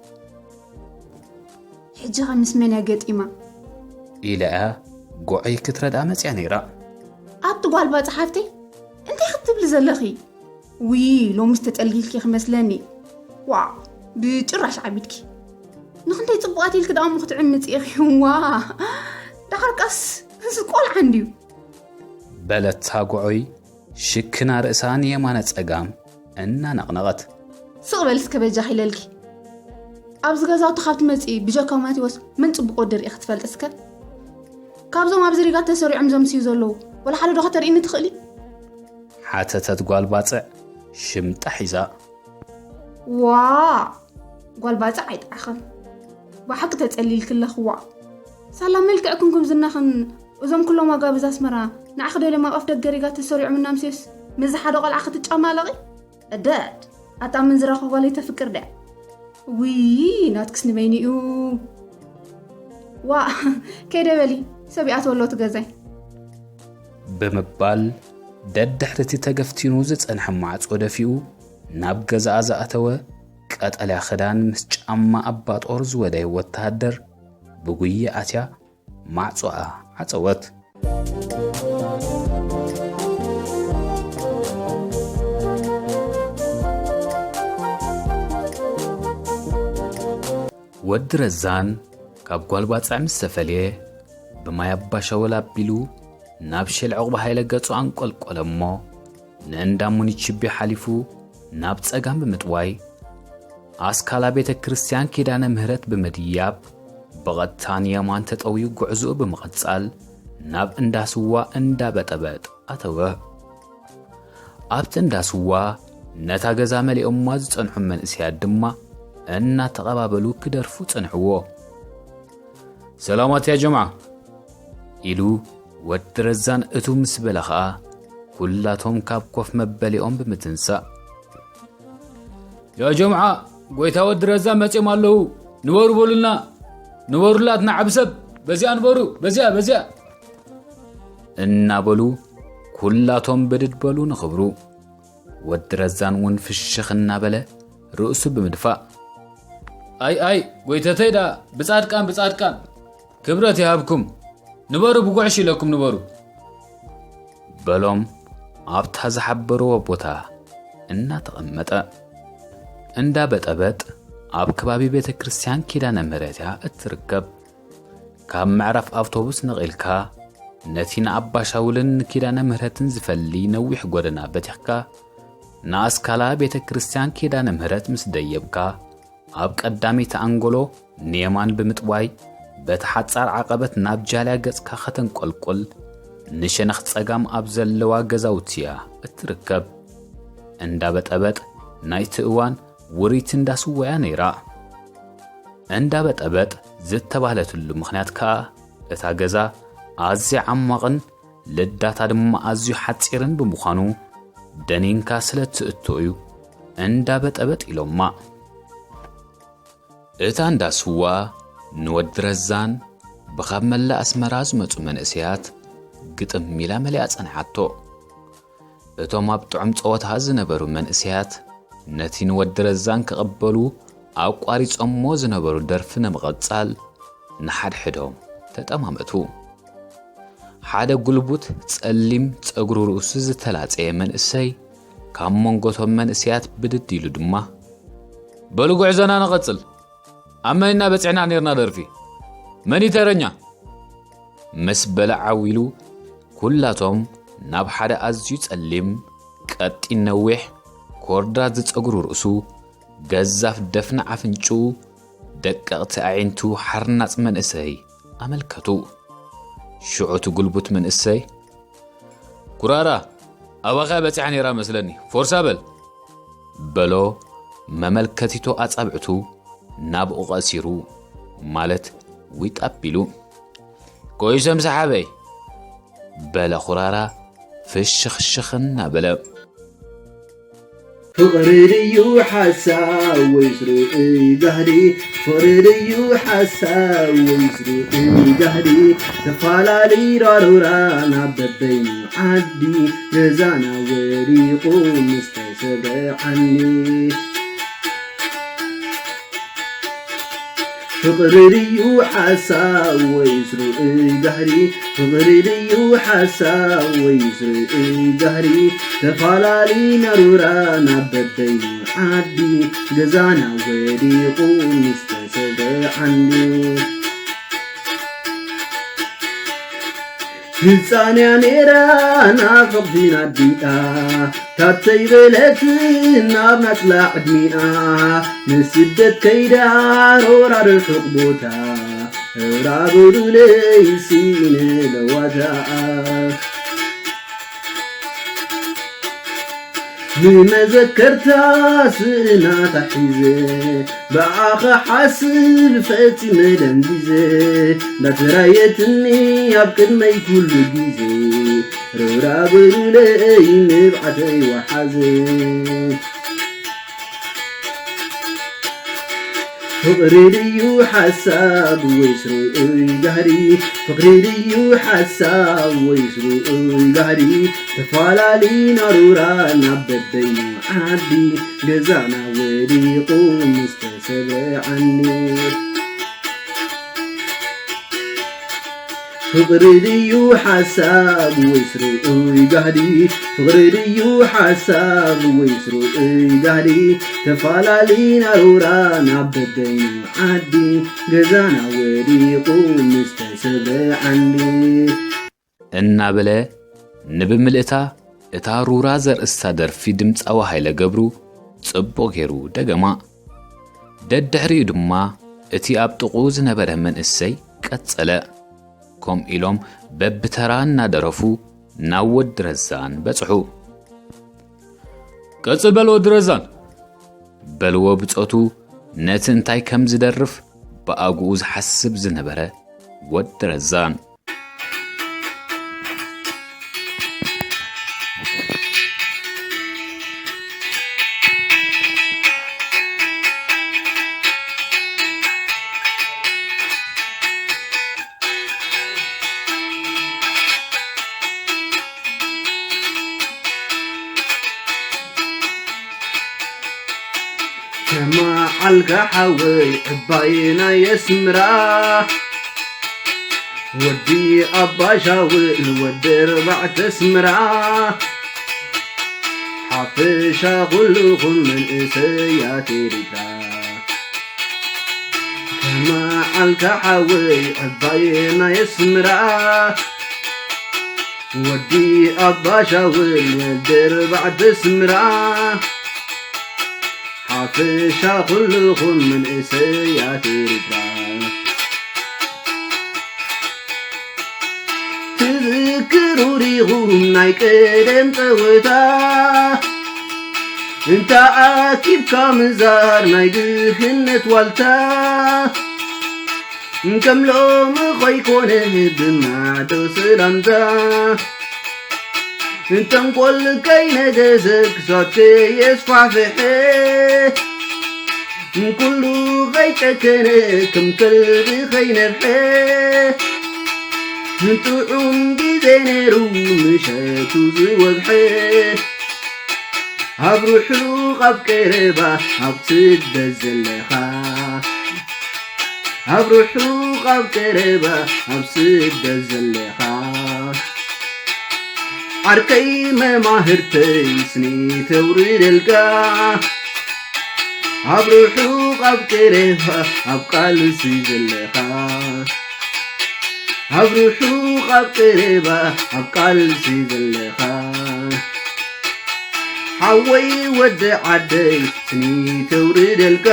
ሕጂ ኸ ምስ መን እያ ገጢማ? ኢላ እያ ጎዐይ ክትረድኣ መጽያ ነይራ። ኣቲ ጓል ባጽዕ ሓፍተይ፣ እንታይ ክትብሊ ዘለኺ? ውይ፣ ሎምስ ተጸልጊልኪ ክመስለኒ። ዋ፣ ብጭራሽ ዓቢድኪ። ንኽንደይ ጽቡቓት ኢልኪ ደኣ እሞ ክትዕምጺ ኢኺ። ዋ፣ ዳሕርቃስ እዚ ቆልዓ እንድዩ። በለታ ጎዖይ ሽክና ርእሳ ንየማነ ጸጋም እናነቕነቐት። ስቕ በል እስከ በጃኺ ኢለልኪ። ኣብዚ ገዛውቲ ካብ ትመጺ ብጀካ ማቴዎስ መን ጽቡቕ ወዲ ርኢኺ ትፈልጢ እስከ? ካብዞም ኣብዚ ሪጋ ተሰሪዖም ዘምስዩ ዘለዉ፣ ወላ ሓደ ዶ ከተርእይኒ ትኽእሊ? ሓተተት ጓል ባጽዕ ሽምጣ ሒዛ። ዋ! ጓል ባጽዕ ኣይጥዓኸን። ብሓቂ ተጸሊልኪ ኣለኺ ዋእ። ሳላ መልክዕክን ጉብዝናኽን እዞም ኩሎም ኣጋብዝ ኣስመራ ንዓኺ ደልዮም ኣብ ኣፍ ደገ ሪጋ ተሰሪዖም እናምስዩስ ምስዚ ሓደ ቆልዓ ክትጫማለቒ? እደድ! ኣታ ኣመንዝራ እኮ ጓለይ ተፍቅር ድያ? ውይ ናትክስ ንበይኑ እዩ። ዋእ! ከይደ በሊ ሰብ ይኣትዎ ኣሎ እቲ ገዛይ። ብምባል ደድሕሪ እቲ ተገፍቲኑ ዝጸንሐ ማዕጾ ደፊኡ ናብ ገዛኣ ዝኣተወ ቀጠልያ ክዳን ምስ ጫማ ኣባጦር ዝወደየ ወተሃደር ብጉያ ኣትያ ማዕጾኣ ዓጸወት። ወዲ ረዛን ካብ ጓል ባጽዕ ምስ ተፈልየ ብማይ ኣባ ሸወል ኣቢሉ ናብ ሼል ዕቑባ ሃይለ ገጹ ኣንቆልቆለ እሞ ንእንዳ ሙኒችቤ ሓሊፉ ናብ ጸጋም ብምጥዋይ ኣስካላ ቤተ ክርስቲያን ኪዳነ ምህረት ብምድያብ ብቐጥታ ንየማን ተጠውዩ ጉዕዞኡ ብምቕጻል ናብ እንዳ ስዋ እንዳ በጠበጥ ኣተወ። ኣብቲ እንዳ ስዋ ነታ ገዛ መሊኦማ ዝጸንሑ መንእሰያት ድማ እናተቐባበሉ ክደርፉ ጸንሕዎ። ሰላማት ያ ጀምዓ ኢሉ ወዲ ረዛን እቱ ምስ በለ ኸኣ ኩላቶም ካብ ኮፍ መበሊኦም ብምትንሳእ ያ ጀምዓ፣ ጎይታ ወዲ ረዛን መጺኦም ኣለዉ፣ ንበሩ በሉልና፣ ንበሩላትና ዓቢ ሰብ፣ በዚኣ ንበሩ፣ በዚኣ፣ በዚኣ እናበሉ ኩላቶም ብድድ በሉ ንኽብሩ። ወዲ ረዛን እውን ፍሽኽ እናበለ ርእሱ ብምድፋእ ኣይ ኣይ ጎይተተይ ደኣ ብጻድቃን ብጻድቃን ክብረት ይሃብኩም ንበሩ ብጉዕሽ ኢለኩም ንበሩ በሎም ኣብታ ዝሓበርዎ ቦታ እናተቐመጠ። እንዳ በጠበጥ ኣብ ከባቢ ቤተ ክርስቲያን ኪዳነ ምህረት እያ እትርከብ። ካብ መዕረፍ ኣውቶቡስ ነቒልካ ነቲ ንኣባሻውልን ንኪዳነ ምህረትን ዝፈሊ ነዊሕ ጎደና በቲኽካ ንኣስካላ ቤተ ክርስቲያን ኪዳነ ምህረት ምስ ደየብካ ኣብ ቀዳመይቲ ኣንጎሎ ንየማን ብምጥዋይ በቲ ሓጻር ዓቐበት ናብ ጃልያ ገጽካ ከተንቆልቁል ንሸነኽ ጸጋም ኣብ ዘለዋ ገዛውቲ እያ እትርከብ። እንዳ በጠበጥ ናይቲ እዋን ውርይቲ እንዳ ስዋ እያ ነይራ። እንዳ በጠበጥ ዝተባህለትሉ ምኽንያት ከኣ እታ ገዛ ኣዝያ ዓማቕን ልዳታ ድማ ኣዝዩ ሓጺርን ብምዃኑ ደኒንካ ስለ ትእቶ እዩ እንዳ በጠበጥ ኢሎማ። እታ እንዳ ስዋ ንወዲ ረዛን ብኻብ መላእ ኣስመራ ዝመጹ መንእሰያት ግጥም ኢላ መሊኣ ጸንሓቶ። እቶም ኣብ ጥዑም ጸወታ ዝነበሩ መንእሰያት ነቲ ንወዲ ረዛን ክቕበሉ ኣቋሪጾሞ ዝነበሩ ደርፊ ንምቕጻል ንሓድሕዶም ተጠማመቱ። ሓደ ጉልቡት ጸሊም ጸጉሩ ርእሱ ዝተላጸየ መንእሰይ ካብ መንጎቶም መንእሰያት ብድድ ኢሉ ድማ በሉ ጉዕዞና ንቐጽል፣ ኣብ መን ኢና በጺሕና ኔርና ደርፊ? መን እዩ ተረኛ? ምስ በለ ዓው ኢሉ ኩላቶም ናብ ሓደ ኣዝዩ ጸሊም ቀጢን ነዊሕ ኮርዳት ዝጸጉሩ ርእሱ ገዛፍ ደፍና ኣፍንጭኡ ደቀቕቲ ኣዒንቱ ሓርናጽ መንእሰይ ኣመልከቱ። ሽዑ እቲ ጉልቡት መንእሰይ ኩራራ ኣባኻ በጺሓ ነይራ መስለኒ ፎርሳ በል በሎ። መመልከቲቶ ኣጻብዕቱ ናብኡ ቀሲሩ ማለት ዊጥ ኣቢሉ ኮይሰም ሰሓበይ በለ ኩራራ ፍሽኽሽኽ እናበለ። ፍቕሪ ድዩ ሓሳብ ወይስ ርእይ ጋህዲ? ፍቕሪ ድዩ ሓሳብ ወይስ ርእይ ጋህዲ? ተፋላሊ ዳሩራ ናብ በበይኑ ዓዲ ገዛና ወዲቑ ምስ ተሰብረ ዓንዲ። ፍቕሪ ድዩ ሓሳብ ወይስ ርእይ ጋህዲ? ፍቕሪ ድዩ ሓሳብ ወይስ ርእይ ጋህዲ? ተፋላሊና ሩራ ናብ በበይኑ ዓዲ ገዛና ወዲቑ ምስ ተሰብረ ዓንዲ። ህፃንያ ነይራ ናፍቕቲ ናዲኣ ታተይ በለት ናብ ናፅላ ዕድሚኣ ንስደት ከይዳ ሮራ ርሑቕ ቦታ ሮራ በሉለይ ሲኢነ ለዋታ ንመዘከርታ ስእናታ ሒዘ ብኣኻ ሓስብ ፈጺመ ደንጊዘ እንዳተራየትኒ ኣብ ቅድመይ ኩሉ ግዜ ሮራ በሉለይ ንብዓተይ ወሓዘ ፍቕሪ ድዩ ሓሳብ ወይስ ርእይ ጋህዲ ፍቕሪ ድዩ ሓሳብ ወይስ ርእይ ጋህዲ ተፋላሊና ሩራ ናብ በበይኑ ዓዲ ገዛና ወዲቑ ምስ ተሰብረ ዓንዲ ፍቕሪ ድዩ ሓሳብ ወይስ ርእይ ጋህዲ ፍቕሪ ድዩ ሓሳብ ወይስ ርእይ ጋህዲ ተፋላሊና ሩራ ናብ በበይኑ ዓዲ ገዛና ወዲቑ ምስ ተሰብረ ዓንዲ እናበለ ንብምልእታ እታ ሩራ ዘርእስታ ደርፊ ድምፃዊ ሃይለ ገብሩ ጽቡቕ ገይሩ ደገማ። ደድሕሪኡ ድማ እቲ ኣብ ጥቕኡ ዝነበረ መንእሰይ ቀጸለ። ከምኡ ኢሎም በብተራ እናደረፉ ናብ ወዲ ረዛን በጽሑ። "ቀጽል በል ወዲ ረዛን!" በልዎ ብጾቱ፣ ነቲ እንታይ ከም ዝደርፍ ብኣግኡ ዝሓስብ ዝነበረ ወዲ ረዛን። ከማዓልካ ሓወይ ዕባይ ናይ ኣስምራ፣ ወዲ ኣባ ሻውል ወዲ ኣርባዕተ ኣስምራ፣ ሓፈሻ ኩልኹም መንእሰያት ኤሪትራ። ከማዓልካ ሓወይ ዕባይ ናይ ኣስምራ፣ ወዲ ኣባ ሻውል ወዲ ኣርባዕተ ኣስምራ፣ ሓፈሻ ኩልኹም መንእሰያት ኤሪትራ። ትዝክሩ ዲኹም ናይ ቀደም ጸወታ፣ እንተ ኣኪብካ ምዛር ናይ ድኽነት ዋልታ፣ ከም ሎሚ ኸይኮነ ብማዕዶ ሰላምታ፣ ተንኮል ከይነገዘ ክሳብ ከየስፋሕፍሐ፣ ኩሉ ኸይጨከነ ከም ከልቢ ኸይነብሐ፣ ጥዑም ግዜ ነይሩ ምሸቱ ዝወግሐ። ኣብ ርሑቕ ኣብ ቀረባ ኣብ ስደት ዘለኻ፣ ኣብ ርሑቕ ኣብ ቀረባ ኣብ ስደት ዘለኻ፣ ዓርከይ መማህርተይ ስኒ ተውርደልካ፣ ኣብ ርሑቕ ኣብ ቀረባ ኣብ ቃልሲ ዘለኻ፣ ኣብ ርሑቕ ኣብ ቀረባ ኣብ ቃልሲ ዘለኻ፣ ሓወይ ወዲ ዓደይ ስኒ ተውርደልካ፣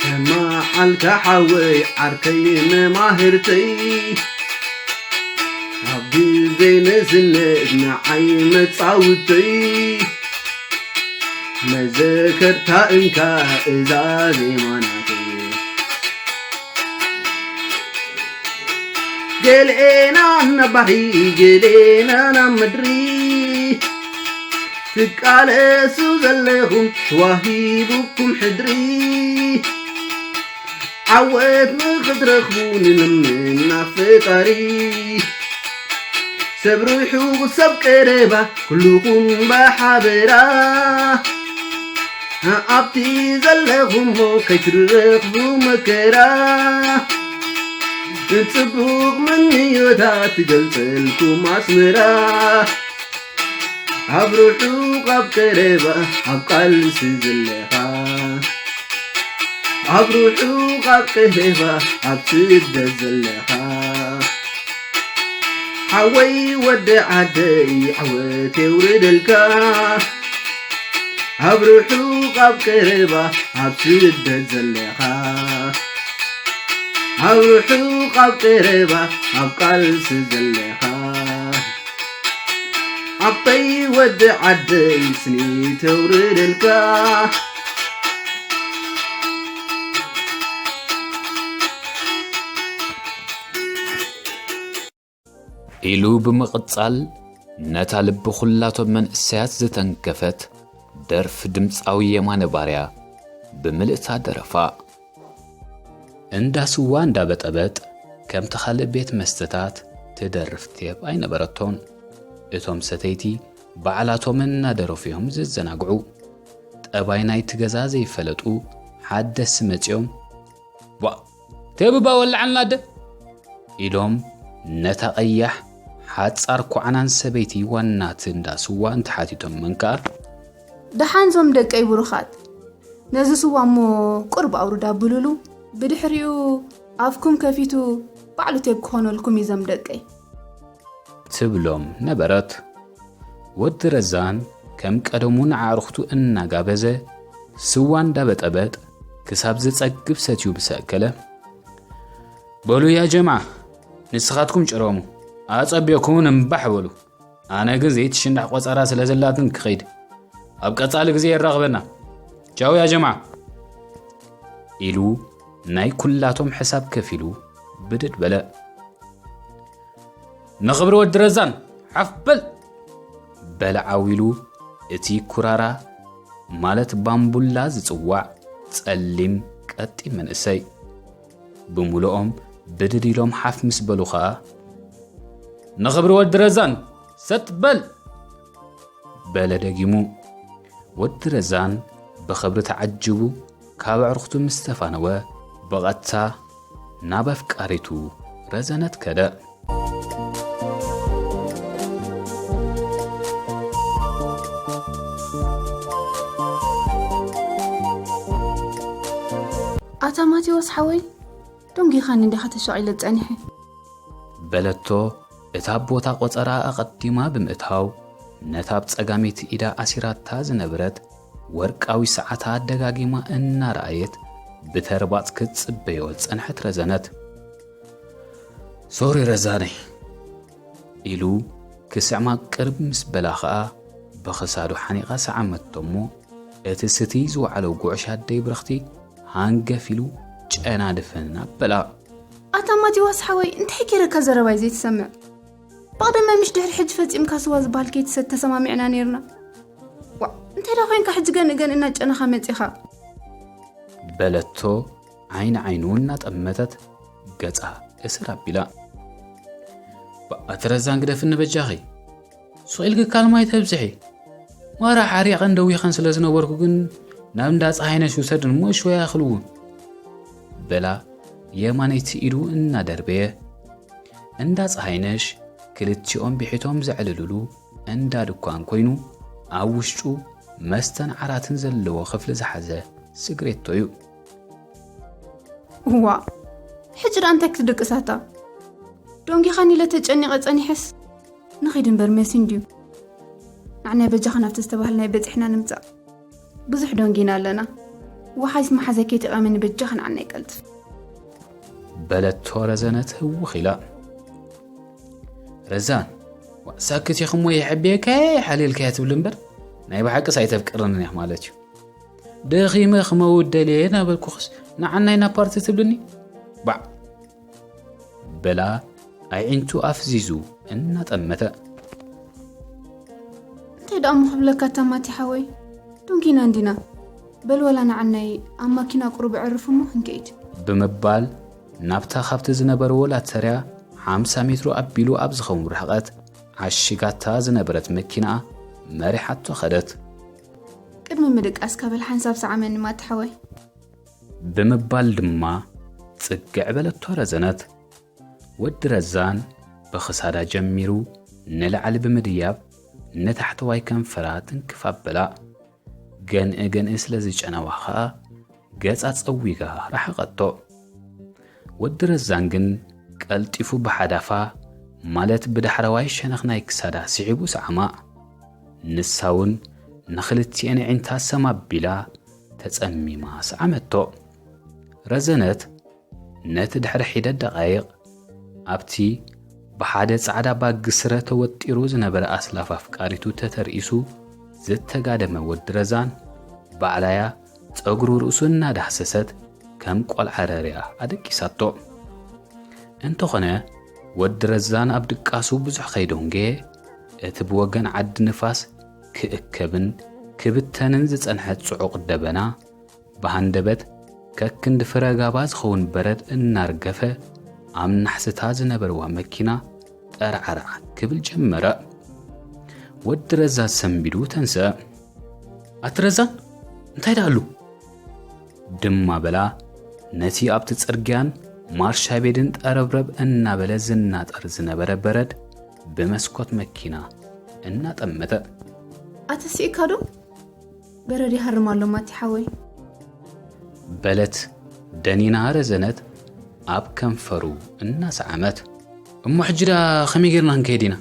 ከማዓልካ ሓወይ ዓርከይ መማህርተይ፣ ኣብ ግዜ ንእስነት ንዓይ መጻውተይ፣ መዘከርታ እንካ እዛ ዜማ ናተይ። ገሌና ናብ ባሕሪ፣ ገሌና ናብ ምድሪ፣ ትቃለሱ ዘለኹም ተዋሂቡኩም ሕድሪ። ዓወት ንኽትረኽቡ ንልምና ፈጣሪ። ሰብ ርሑቕ ሰብ ቀረባ ኩልኹም ብሓበራ፣ ኣብቲ ዘለኹሞ ከይትረኽቡ መከራ። ጽቡቕ ምንዮታት ትገልጸልኩም ኣስመራ። ኣብ ርሑቕ ኣብ ቀረባ ኣብ ቃልሲ ዘለኻ፣ ኣብ ርሑቕ ኣብ ቀረባ ኣብ ስደት ዘለኻ፣ ሓወይ ወዲ ዓደይ ዓወት የውርደልካ። ኣብ ርሑቕ ኣብ ቀረባ ኣብ ስደት ዘለኻ፣ ኣብ ርሑቕ ኣብ ቀረባ ኣብ ቃልሲ ዘለኻ፣ ዓበይ ወዲ ዓደይ ስኒ ተውርደልካ። ኢሉ ብምቕጻል ነታ ልቢ ኩላቶም መንእሰያት ዝተንከፈት ደርፊ ድምጻዊ የማነ ባርያ ብምልእታ ደረፋ። እንዳ ስዋ እንዳ በጠበጥ ከምቲ ካልእ ቤት መስተታት ትደርፍ ቴፕ ኣይነበረቶን። እቶም ሰተይቲ ባዕላቶም እናደረፉ እዮም ዝዘናግዑ። ጠባይ ናይቲ ገዛ ዘይፈለጡ ሓደስ መጺኦም፣ "ቧ፣ ቴብ እባ ወልዓልና ኣደ!" ኢሎም ነታ ቀያሕ ሓጻር ኳዕናን ሰበይቲ ዋናት እንዳ ስዋ እንተሓቲቶም መንከኣ፣ ደሓን ዞም ደቀይ ብሩኻት፣ ነዚ ስዋ እሞ ቁርብ ኣውርዳ ብሉሉ፣ ብድሕሪኡ ኣፍኩም ከፊቱ ባዕሉ ቴብ ክኾነልኩም እዩ ዞም ደቀይ። ትብሎም ነበረት። ወዲ ረዛን ከም ቀደሙ ንኣዕሩኽቱ እናጋበዘ ስዋ እንዳበጠበጥ ክሳብ ዝጸግብ ሰትዩ ምስ ኣከለ፣ በሉ ያ ጀምዓ፣ ንስኻትኩም ጭረሙ፣ ኣጸቢቕኩምን እምባሕ በሉ። ኣነ ግን ዘይትሽናሕ ቆጸራ ስለ ዘላትን ክኸይድ፣ ኣብ ቀጻሊ ግዜ የራኽበና። ቻው ያ ጀምዓ። ኢሉ ናይ ኩላቶም ሕሳብ ከፊሉ ብድድ በለ። ንኽብሪ ወዲ ረዛን ሓፍ በል! በለ ዓው ኢሉ እቲ ኩራራ ማለት ባምቡላ ዝጽዋዕ ጸሊም ቀጢን መንእሰይ። ብምሉኦም ብድድ ኢሎም ሓፍ ምስ በሉ ኸኣ፣ ንኽብሪ ወዲ ረዛን ሰጥ በል! በለ ደጊሙ። ወዲ ረዛን ብኽብሪ ተዓጅቡ ካብ ኣዕሩኽቱ ምስ ተፋነወ፣ ብቐጥታ ናብ ኣፍቃሪቱ ረዘነት ከደ። ኣታ ማቴዎስ ሓወይ፣ ደንጊኻኒ እንዲኻ ተሻቒለ ጸኒሐ። በለቶ፣ እታ ቦታ ቆጸራ ኣቐዲማ ብምእታው፣ ነታ ኣብ ጸጋመይቲ ኢዳ ኣሲራታ ዝነበረት ወርቃዊ ሰዓታ ደጋጊማ እናረኣየት ብተርባጽ ክትጽበዮ ዝጸንሐት ረዘነት። ሶሪ ረዛነይ፣ ኢሉ ክስዕማ ቅርብ ምስ በላ ኸኣ ብኽሳዱ ሓኒቓ ሰዓመቶ እሞ፣ እቲ ስትይ ዝወዓሎ ጉዕሽ ኣደይ ብርኽቲ ሃንገፍ ኢሉ ጨና ድፍን ኣበላ። ኣታ ማቴዎስ ሓወይ፣ እንታይ ገይረካ ዘረባይ ዘይትሰምዕ? ብቐደም ምሽ ድሕሪ ሕጂ ፈጺምካ ስዋ ዝበሃል ከይትሰቲ ተሰማሚዕና ነይርና። ዋእ፣ እንታይ ደኣ ኮይንካ ሕጂ ገን እገን እናጨነኻ መጺኻ? በለቶ ዓይኒ ዓይኑ እናጠመተት ገጻ እስር ኣቢላ። በኣቲ ረዛን ግደፍኒ በጃኺ። ሱቕ ኢልኪ ካልማይ ተብዝሒ። ማራ ሓሪቐን ደዊኸን ስለ ዝነበርኩ ግን ናብ እንዳ ፀሃይነሽ ውሰድን እሞ ሽወይ ኣኽልውን። በላ የማነይቲ ኢዱ እናደርበየ። እንዳ ፀሃይነሽ ክልቲኦም ብሒቶም ዘዕልልሉ እንዳ ድኳን ኮይኑ ኣብ ውሽጡ መስተን ዓራትን ዘለዎ ክፍሊ ዝሓዘ ስግሬቶ እዩ። እዋ፣ ሕጂ ደኣ እንታይ ክትድቅሳታ? ደንጊኻኒ ኢለ ተጨኒቐ ጸኒሐስ። ንኺድ እምበር መሲ እንድዩ። ንዓናይ በጃኻ ናብቲ ዝተባህልናዮ በጺሕና ንምጻእ። ብዙሕ ደንጊና ኣለና። ወሓይስ መሓዘ ከይትቐመኒ በጃኻ ንዓናይ ቀልጥፍ። በለቶ ረዘነት ህውኽ ኢላ። ረዛን፣ ዋ፣ ሳክት ኢኺ እሞ ይሕብየካ ሓሊልካያ ትብሊ እምበር፣ ናይ ብሓቅስ ኣይተፍቅርንን ኢኻ ማለት እዩ። ደኺመ ክመውት ደልየ እናበልኩኽስ ንዓናይ ናብ ፓርቲ ትብልኒ? ባዕ! በላ ኣዒንቱ ኣፍዚዙ እናጠመተ። እንታይ ደኣ እሞ ክብለካ እታ ማቲ ሓወይ? ዶንጊና እንዲና። በል ወላ ንዓናይ ኣብ ማኪና ቁሩብ ኣዕርፍ እሞ ክንከይድ። ብምባል ናብታ ካብቲ ዝነበርዎ ላተርያ ሓምሳ ሜትሮ ኣቢሉ ኣብ ዝኸውን ርሕቐት ዓሺጋታ ዝነበረት መኪና መሪሓቶ ኸደት። ቅድሚ ምድቃስካ በል ሓንሳብ ሰዓመኒ ማቲ ሓወይ። ብምባል ድማ ጽግዕ በለቶ ረዘነት። ወዲ ረዛን ብኽሳዳ ጀሚሩ ንላዕሊ ብምድያብ ንታሕተዋይ ከንፈራ ትንክፍ ኣበላ። ገንኢ ገንኢ ስለ ዝጨነዋ ኸኣ ገጻ ጸዊጋ ረሓቐቶ። ወዲ ረዛን ግን ቀልጢፉ ብሓዳፋ፣ ማለት ብዳሕረዋይ ሸነኽ ናይ ክሳዳ ስዒቡ ሰዓማ። ንሳ እውን ንኽልቲኤን ኣዒንታ ሰም ኣቢላ ተጸሚማ ሰዓመቶ። ረዘነት ነቲ ድሕሪ ሒደት ደቓይቕ ኣብቲ ብሓደ ጻዕዳ ባጊ ስረ ተወጢሩ ዝነበረ ኣስላፍ ኣፍቃሪቱ ተተርኢሱ ዝተጋደመ ወዲ ረዛን ባዕላያ ጸጉሩ ርእሱ እናዳህሰሰት ከም ቆልዓ ረርያ ኣደቂሳቶ። እንተኾነ ወዲ ረዛን ኣብ ድቃሱ ብዙሕ ከይደንጎየ እቲ ብወገን ዓዲ ንፋስ ክእከብን ክብተንን ዝጸንሐ ጽዑቕ ደበና ብሃንደበት ከክንዲ ፍረ ጋባ ዝኸውን በረድ እናርገፈ ኣብ ናሕስታ ዝነበርዋ መኪና ጠርዓርዓ ክብል ጀመረ። ወዲ ረዛን ሰንቢዱ ተንስአ። ኣቲ ረዛን እንታይ ደኣሉ? ድማ በላ ነቲ ኣብቲ ጽርግያን ማርሻ ቤድን ጠረብረብ እናበለ ዝናጠር ዝነበረ በረድ ብመስኮት መኪና እናጠመተ። ኣተሲእካ ዶ? በረድ ይሃርም ኣሎ ማቲ ሓወይ። በለት ደኒና ረዘነት ኣብ ከንፈሩ እናሰዓመት። እሞ ሕጂ ዳ ከመይ ጌርና ክንከይድ ኢና?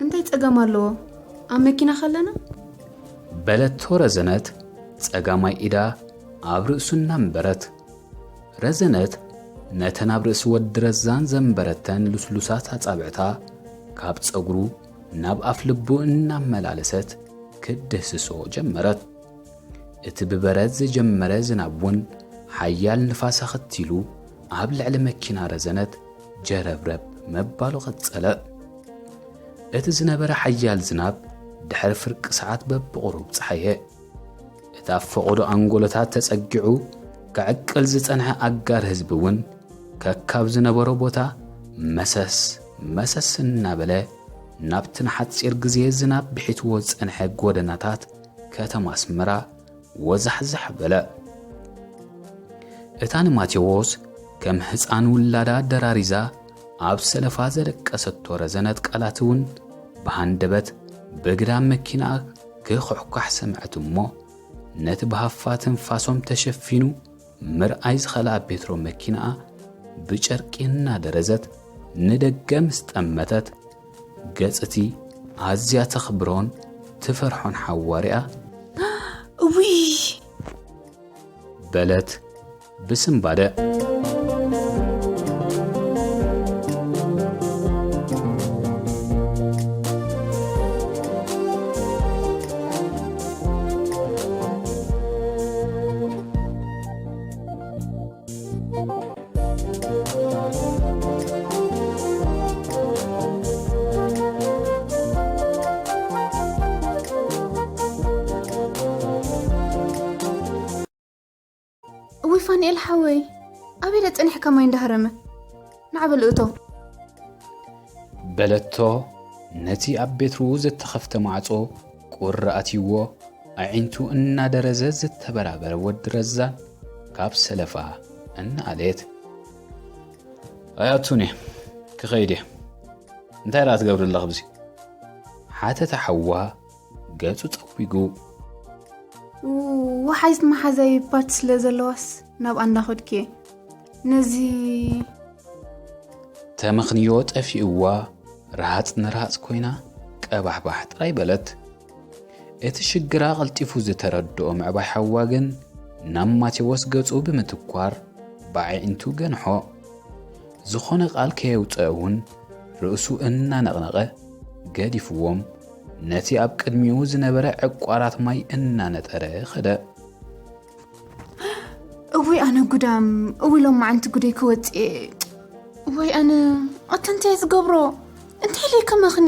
እንታይ ጸገም ኣለዎ ኣብ መኪና ከለና? በለቶ ረዘነት ጸጋማይ ኢዳ ኣብ ርእሱ እናንበረት። ረዘነት ነተን ኣብ ርእሲ ወዲ ረዛን ዘንበረተን ልስሉሳት ኣጻብዕታ ካብ ጸጉሩ ናብ ኣፍ ልቡ እናመላለሰት ክድህስሶ ጀመረት። እቲ ብበረድ ዝጀመረ ዝናብ እውን ሓያል ንፋስ ኣኸቲሉ ኣብ ልዕሊ መኪና ረዘነት ጀረብረብ ምባሉ ቀጸለ። እቲ ዝነበረ ሓያል ዝናብ ድሕሪ ፍርቂ ሰዓት በብቑሩብ ጸሓየ። እቲ ኣብ ፈቐዶ ኣንጎሎታት ተጸጊዑ ክዕቅል ዝጸንሐ ኣጋር ህዝቢ እውን ከካብ ዝነበሮ ቦታ መሰስ መሰስ እናበለ ናብቲ ንሓጺር ግዜ ዝናብ ብሒትዎ ዝጸንሐ ጎደናታት ከተማ ኣስመራ ወዛሕዛሕ በለ። እታ ንማቴዎስ ከም ህጻን ውላዳ ደራሪዛ ኣብ ሰለፋ ዘደቀሰቶ ረዘነት ቃላት እውን ብሃንደበት ብግዳም መኪናኣ ክኹሕኳሕ ሰምዐት እሞ፣ ነቲ ብሃፋ ትንፋሶም ተሸፊኑ ምርኣይ ዝኸልኣ ቤትሮ መኪናኣ ብጨርቂ እናደረዘት ንደገ ምስ ጠመተት፣ ገጽ እቲ ኣዝያ ተኽብሮን ትፈርሖን ሓዋ ሪኣ፣ እውይ! በለት ብስንባደ። እውይ ፋንኤል ሓወይ፣ ኣበይ ጸኒሕካ ማይ እንዳሃረመ? ንዓ በል እቶ። በለቶ ነቲ ኣብ ቤትሩ ዝተኸፍተ ማዕጾ ቁሪ ኣትይዎ ኣዒንቱ እናደረዘ ዝተበራበረ ወዲ ረዛን ካብ ሰለፋ እናኣለየት። ኣይኣቱን እየ፣ ክኸይድ እየ። እንታይ ደኣ ትገብሪ ኣለኺ ኣብዚ? ሓተተ ሓዋ ገጹ ጸዊጉ። ወሓይት መሓዛይ ፓርቲ ስለ ዘለዋስ ናብኣ እንዳኸድኩ እየ። ነዚ ተመኽንዮ ጠፊእዋ፣ ረሃጽ ንራጽ ኮይና ቀባሕባሕ ጥራይ በለት። እቲ ሽግራ ቀልጢፉ ዝተረድኦ ምዕባይ ሓዋ ግን ናብ ማቴዎስ ገጹ ብምትኳር ብኣዒንቱ ገንሖ። ዝኾነ ቃል ከየውጸአ እውን ርእሱ እናነቕነቐ ገዲፍዎም ነቲ ኣብ ቅድሚኡ ዝነበረ ዕቋራት ማይ እናነጠረ ኸደ። እውይ ኣነ ጉዳም፣ እውይ ሎማዓንቲ ጉደይ ክወፅእ። እውይ ኣነ፣ ኣተ እንታይ ዝገብሮ? እንታይ ኢለ ከመኽኒ?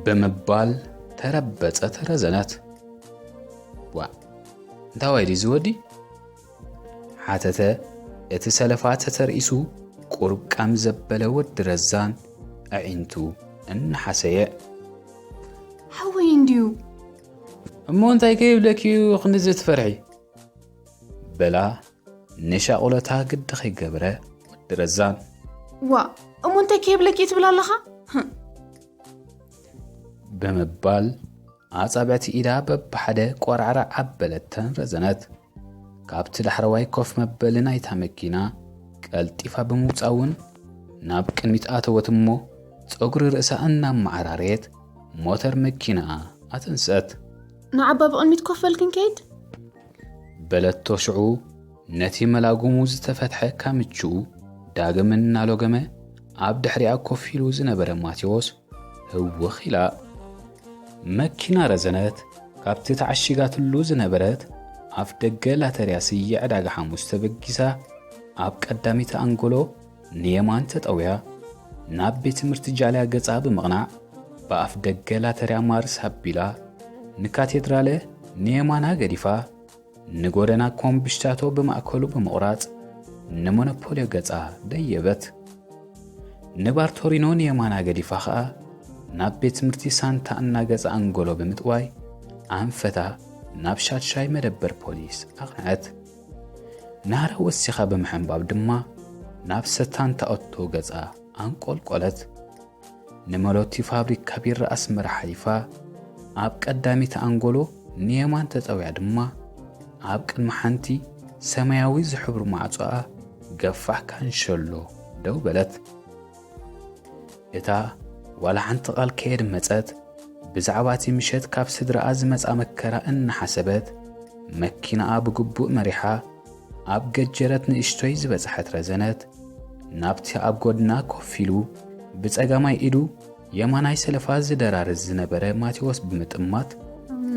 ብምባል ተረበጸት ረዘነት። ዋ፣ እንታዋይ ድዩ ዝወዲ? ሓተተ እቲ ሰለፋ ተተርኢሱ ቁሩብ ቃም ዘበለ ወዲ ረዛን ኣዒንቱ እናሓሰየ። ሓወይ እንድዩ። እሞ እንታይ ከይብለኪ እዩ ክንድዚ ትፈርሒ? በላ ንሻቑለታ ግዲ ከይገበረ ወዲ ረዛን። ዋ፣ እሞ እንታይ ከይብለኪ ትብል ኣለኻ? ህም። ብምባል ኣጻብዕቲ ኢዳ በብሓደ ቆራዕራዕ ኣበለተን ረዘነት። ካብቲ ዳሕረዋይ ኮፍ መበሊ ናይታ መኪና ቀልጢፋ ብምውጻእ እውን ናብ ቅድሚት ኣተወት እሞ፣ ጸጉሪ ርእሳ እናመዓራረየት ሞተር መኪናኣ ኣተንስአት። ንዓባ ብቕድሚት ኮፍ በል ክንከይድ? በለቶ ሽዑ ነቲ መላጉሙ ዝተፈትሐ ካምችኡ ዳግም እናሎገመ ኣብ ድሕሪኣ ኮፍ ኢሉ ዝነበረ ማቴዎስ ህውኽ ኢላ። መኪና ረዘነት ካብቲ ተዓሺጋትሉ ዝነበረት ኣፍ ደገ ላተርያ ስየ ዕዳጋ ሓሙስ ተበጊሳ ኣብ ቀዳሚት ኣንጎሎ ንየማን ተጠውያ ናብ ቤት ትምህርቲ ጃልያ ገጻ ብምቕናዕ ብኣፍ ደገ ላተርያ ማርስ ኣቢላ ንካቴድራለ ንየማና ገዲፋ ንጎደና ኮምብሽታቶ ብማእከሉ ብምቑራጽ ንሞኖፖልዮ ገጻ ደየበት። ንባርቶሪኖ ንየማና ገዲፋ ኸኣ ናብ ቤት ትምህርቲ ሳንታ ኣና ገጻ ኣንጎሎ ብምጥዋይ ኣንፈታ ናብ ሻድሻይ መደበር ፖሊስ ኣቕንዐት። ናህራ ወሲኻ ብምሕንባብ ድማ ናብ ሰታን ታኦቶ ገጻ ኣንቆልቆለት። ንመሎቲ ፋብሪካ ቢራ ኣስመራ ሓሊፋ ኣብ ቀዳሚት ኣንጎሎ ንየማን ተጸውያ ድማ ኣብ ቅድሚ ሓንቲ ሰማያዊ ዝሕብሩ ማዕጾኣ ገፋሕ ካንሸሎ ደው በለት። እታ ዋላ ሓንቲ ቃል ከየድመጸት ብዛዕባ እቲ ምሸት ካብ ስድራኣ ዝመጻ መከራ እናሓሰበት መኪናኣ ብግቡእ መሪሓ ኣብ ገጀረት ንእሽቶይ ዝበጽሐት ረዘነት ናብቲ ኣብ ጎድና ኮፍ ኢሉ ብጸጋማይ ኢዱ የማናይ ሰለፋ ዝደራርዝ ዝነበረ ማቴዎስ ብምጥማት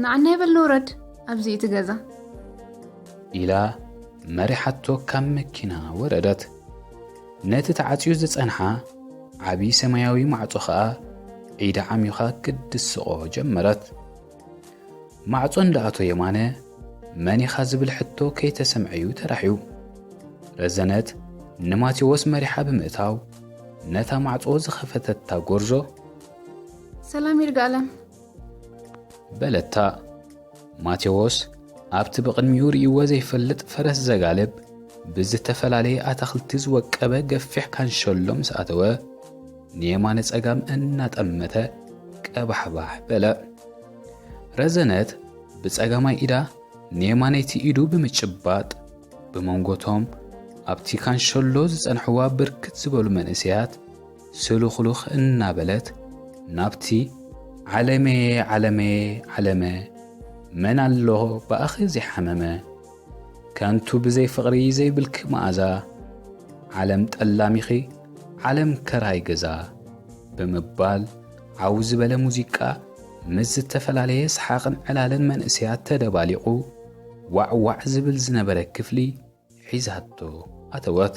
ንዓና ይበል ንውረድ ኣብዚ እቲ ገዛ ኢላ መሪሓቶ ካብ መኪና ወረደት። ነቲ ተዓጽዩ ዝጸንሓ ዓቢ ሰማያዊ ማዕጾ ኸኣ ዒዳ ዓሚኻ ክትድስቖ ጀመረት። ማዕጾ እንዳኣቶ የማነ መን ኢኻ ዝብል ሕቶ ከይተሰምዐዩ ተራሕዩ። ረዘነት ንማቴዎስ መሪሓ ብምእታው ነታ ማዕጾ ዝኸፈተታ ጎርዞ ሰላም ይርጋለም በለታ። ማቴዎስ ኣብቲ ብቕድሚኡ ርእይዎ ዘይፈልጥ ፈረስ ዘጋልብ ብዝተፈላለየ ኣታኽልቲ ዝወቀበ ገፊሕ ካንሸሎ ምስ ኣተወ ንየማነ ጸጋም እናጠመተ ቀባሕባሕ በለ። ረዘነት ብጸጋማይ ኢዳ ንየማነይቲ ኢዱ ብምጭባጥ ብመንጎቶም ኣብቲ ካንሸሎ ዝጸንሕዋ ብርክት ዝበሉ መንእሰያት ስሉኽሉኽ እናበለት ናብቲ ዓለመየ ዓለመየ ዓለመ መን ኣሎ ብኣኺ ዘይሓመመ ከንቱ ብዘይ ፍቕሪ ዘይብልኪ መኣዛ ዓለም ጠላሚኺ ዓለም ከራይ ገዛ ብምባል ዓው ዝበለ ሙዚቃ ምስ ዝተፈላለየ ሰሓቕን ዕላልን መንእሰያት ተደባሊቑ ዋዕ ዋዕ ዝብል ዝነበረ ክፍሊ ሒዛቶ ኣተወት።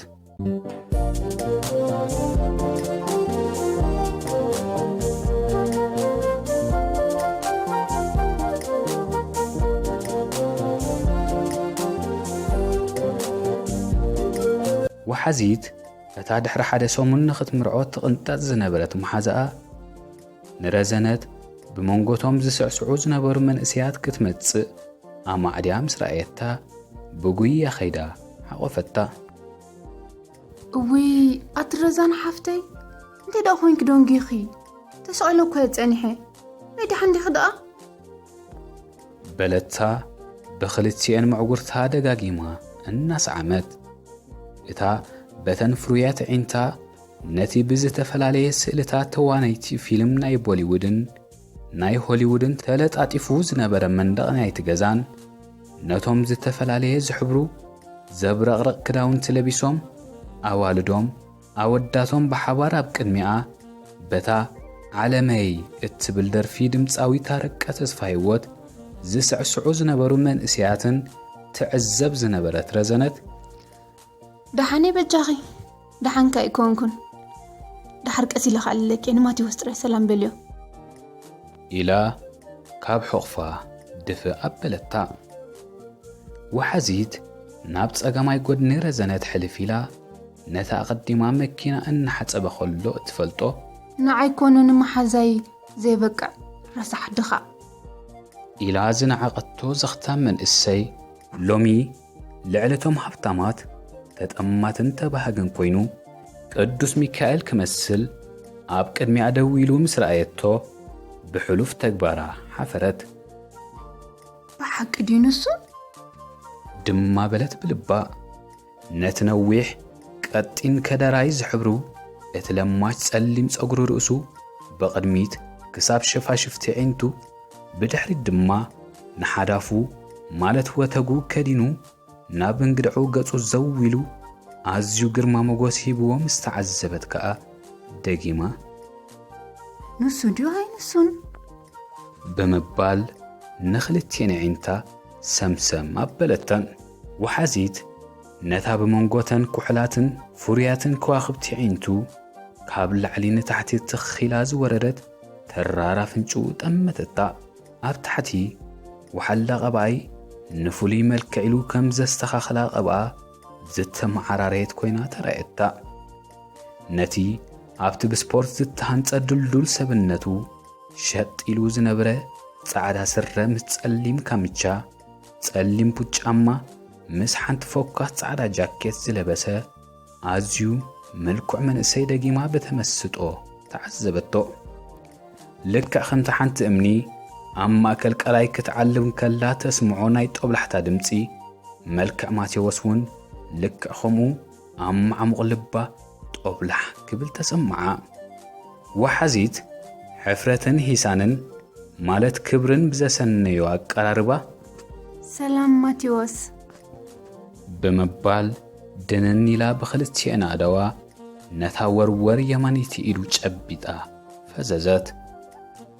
ወሓዚት እታ ድሕሪ ሓደ ሰሙን ንኽትምርዖ ትቕንጠጥ ዝነበረት መሓዛኣ ንረዘነት ብመንጎቶም ዝስዕስዑ ዝነበሩ መንእሰያት ክትመጽእ ኣማዕድያ ምስ ረኣየታ ብጉያ ከይዳ ሓቖፈታ። እውይ ኣቲ ረዛን ሓፍተይ፣ እንታይ ደኣ ኮይንኪ ደንጊኺ? ተሰቒለ እኮ እየ ጸኒሐ። ናይ ደሓን ዲኺ ደኣ? በለታ ብኽልቲኤን መዕጉርታ ደጋጊማ እናሰዓመት። እታ በተን ፍሩያት ኣዒንታ ነቲ ብዝተፈላለየ ስእልታት ተዋነይቲ ፊልም ናይ ቦሊውድን ናይ ሆሊውድን ተለጣጢፉ ዝነበረ መንደቕ ናይቲ ገዛን ነቶም ዝተፈላለየ ዝሕብሩ ዘብረቕርቕ ክዳውንቲ ለቢሶም ኣዋልዶም ኣወዳቶም ብሓባር ኣብ ቅድሚኣ በታ ዓለመይ እትብል ደርፊ ድምጻዊ ታረቀ ተስፋሂወት ዝስዕስዑ ዝነበሩ መንእሰያትን ትዕዘብ ዝነበረት ረዘነት፣ ደሓነይ በጃኺ፣ ደሓንካ ኣይኮንኩን። ደሓር ቀስ ኢለ ክኣልለኪ፣ ንማቴዎስ ጥራይ ሰላም በልዮ። ኢላ ካብ ሕቑፋ ድፍእ ኣበለታ። ወሓዚት ናብ ጸጋማይ ጎድኒ ረዘነት ሕልፍ ኢላ፣ ነታ ኣቐዲማ መኪና እናሓጸበ ከሎ እትፈልጦ፣ ንዓይ ኮነ ንመሓዛይ ዘይበቅዕ ረሳሕ ድኻ። ኢላ ዝነዓቐቶ ዘኽታም መንእሰይ፣ ሎሚ ልዕሊ እቶም ሃብታማት ተጠማትን ተባሃግን ኮይኑ፣ ቅዱስ ሚካኤል ክመስል ኣብ ቅድሚኣ ደው ኢሉ ምስ ረኣየቶ፣ ብሕሉፍ ተግባራ ሓፈረት። ብሓቂ ድዩ ንሱ? ድማ በለት ብልባ። ነቲ ነዊሕ ቀጢን ከደራይ ዝሕብሩ፣ እቲ ለማች ጸሊም ጸጉሪ ርእሱ ብቕድሚት ክሳብ ሸፋሽፍቲ ኣዒንቱ፣ ብድሕሪት ድማ ንሓዳፉ ማለት ወተጉ ከዲኑ፣ ናብ እንግድዑ ገጹ ዘው ኢሉ ኣዝዩ ግርማ ሞጎስ ሂብዎ ምስ ተዓዘበት ከኣ ደጊማ፣ ንሱ ድዩ ኣይንሱን? ብምባል ንኽልቲኤን ኣዒንታ ሰምሰም ኣበለተን። ወሓዚት ነታ ብመንጎተን ኩሕላትን ፍሩያትን ከዋኽብቲ ኣዒንቱ ካብ ላዕሊ ንታሕቲ ትኽ ኢላ ዝወረደት ተራር ኣፍንጭኡ ጠመተታ። ኣብ ታሕቲ ወሓላ ቀብኣይ ንፍሉይ መልክዕ ኢሉ ከም ዘስተኻኽላ ቀብኣ ዝተመዓራረየት ኮይና ተራእየታ። ነቲ ኣብቲ ብስፖርት ዝተሃንጸ ድልዱል ሰብነቱ ሸጥ ኢሉ ዝነበረ ጻዕዳ ስረ ምስ ጸሊም ካምቻ፣ ጸሊም ቡት ጫማ፣ ምስ ሓንቲ ፎካስ ጻዕዳ ጃኬት ዝለበሰ ኣዝዩ ምልኩዕ መንእሰይ ደጊማ ብተመስጦ ተዓዘበቶ። ልክዕ ከምቲ ሓንቲ እምኒ ኣብ ማእከል ቀላይ ክትዓልብ ከላ ተስምዖ ናይ ጦብላሕታ ድምጺ፣ መልክዕ ማቴዎስ እውን ልክዕ ከምኡ ኣብ ማዕሙቕ ልባ ጦብላሕ ክብል ተሰምዓ። ወሓዚት ሕፍረትን ሂሳንን ማለት ክብርን ብዘሰነዮ ኣቀራርባ፣ "ሰላም ማቴዎስ" ብምባል ድንን ኢላ ብኽልቲኤን ኣእዳዋ ነታ ወርወር የማነይቲ ኢዱ ጨቢጣ ፈዘዘት።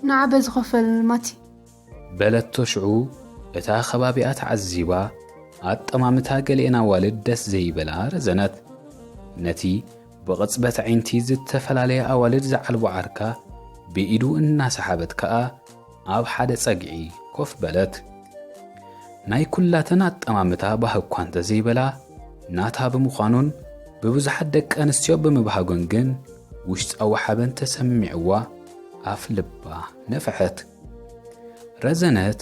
"ንዓ በዚ ኮፈል ማቲ" በለቶ። ሽዑ እታ ከባቢኣ ተዓዚባ ኣጠማምታ ገሊኤን ኣዋልድ ደስ ዘይበላ ረዘነት። ነቲ ብቕጽበት ኣዒንቲ ዝተፈላለየ ኣዋልድ ዝዓልቦ ዓርካ ብኢዱ እናሰሓበት ከኣ ኣብ ሓደ ጸግዒ ኮፍ በለት። ናይ ኩላተን ኣጠማምታ ባህኳ እንተ ዘይበላ፣ ናታ ብምዃኑን ብብዙሓት ደቂ ኣንስትዮ ብምብሃጎን ግን ውሽጣዊ ሓበን ተሰሚዕዋ ኣፍ ልባ ነፍሐት። ረዘነት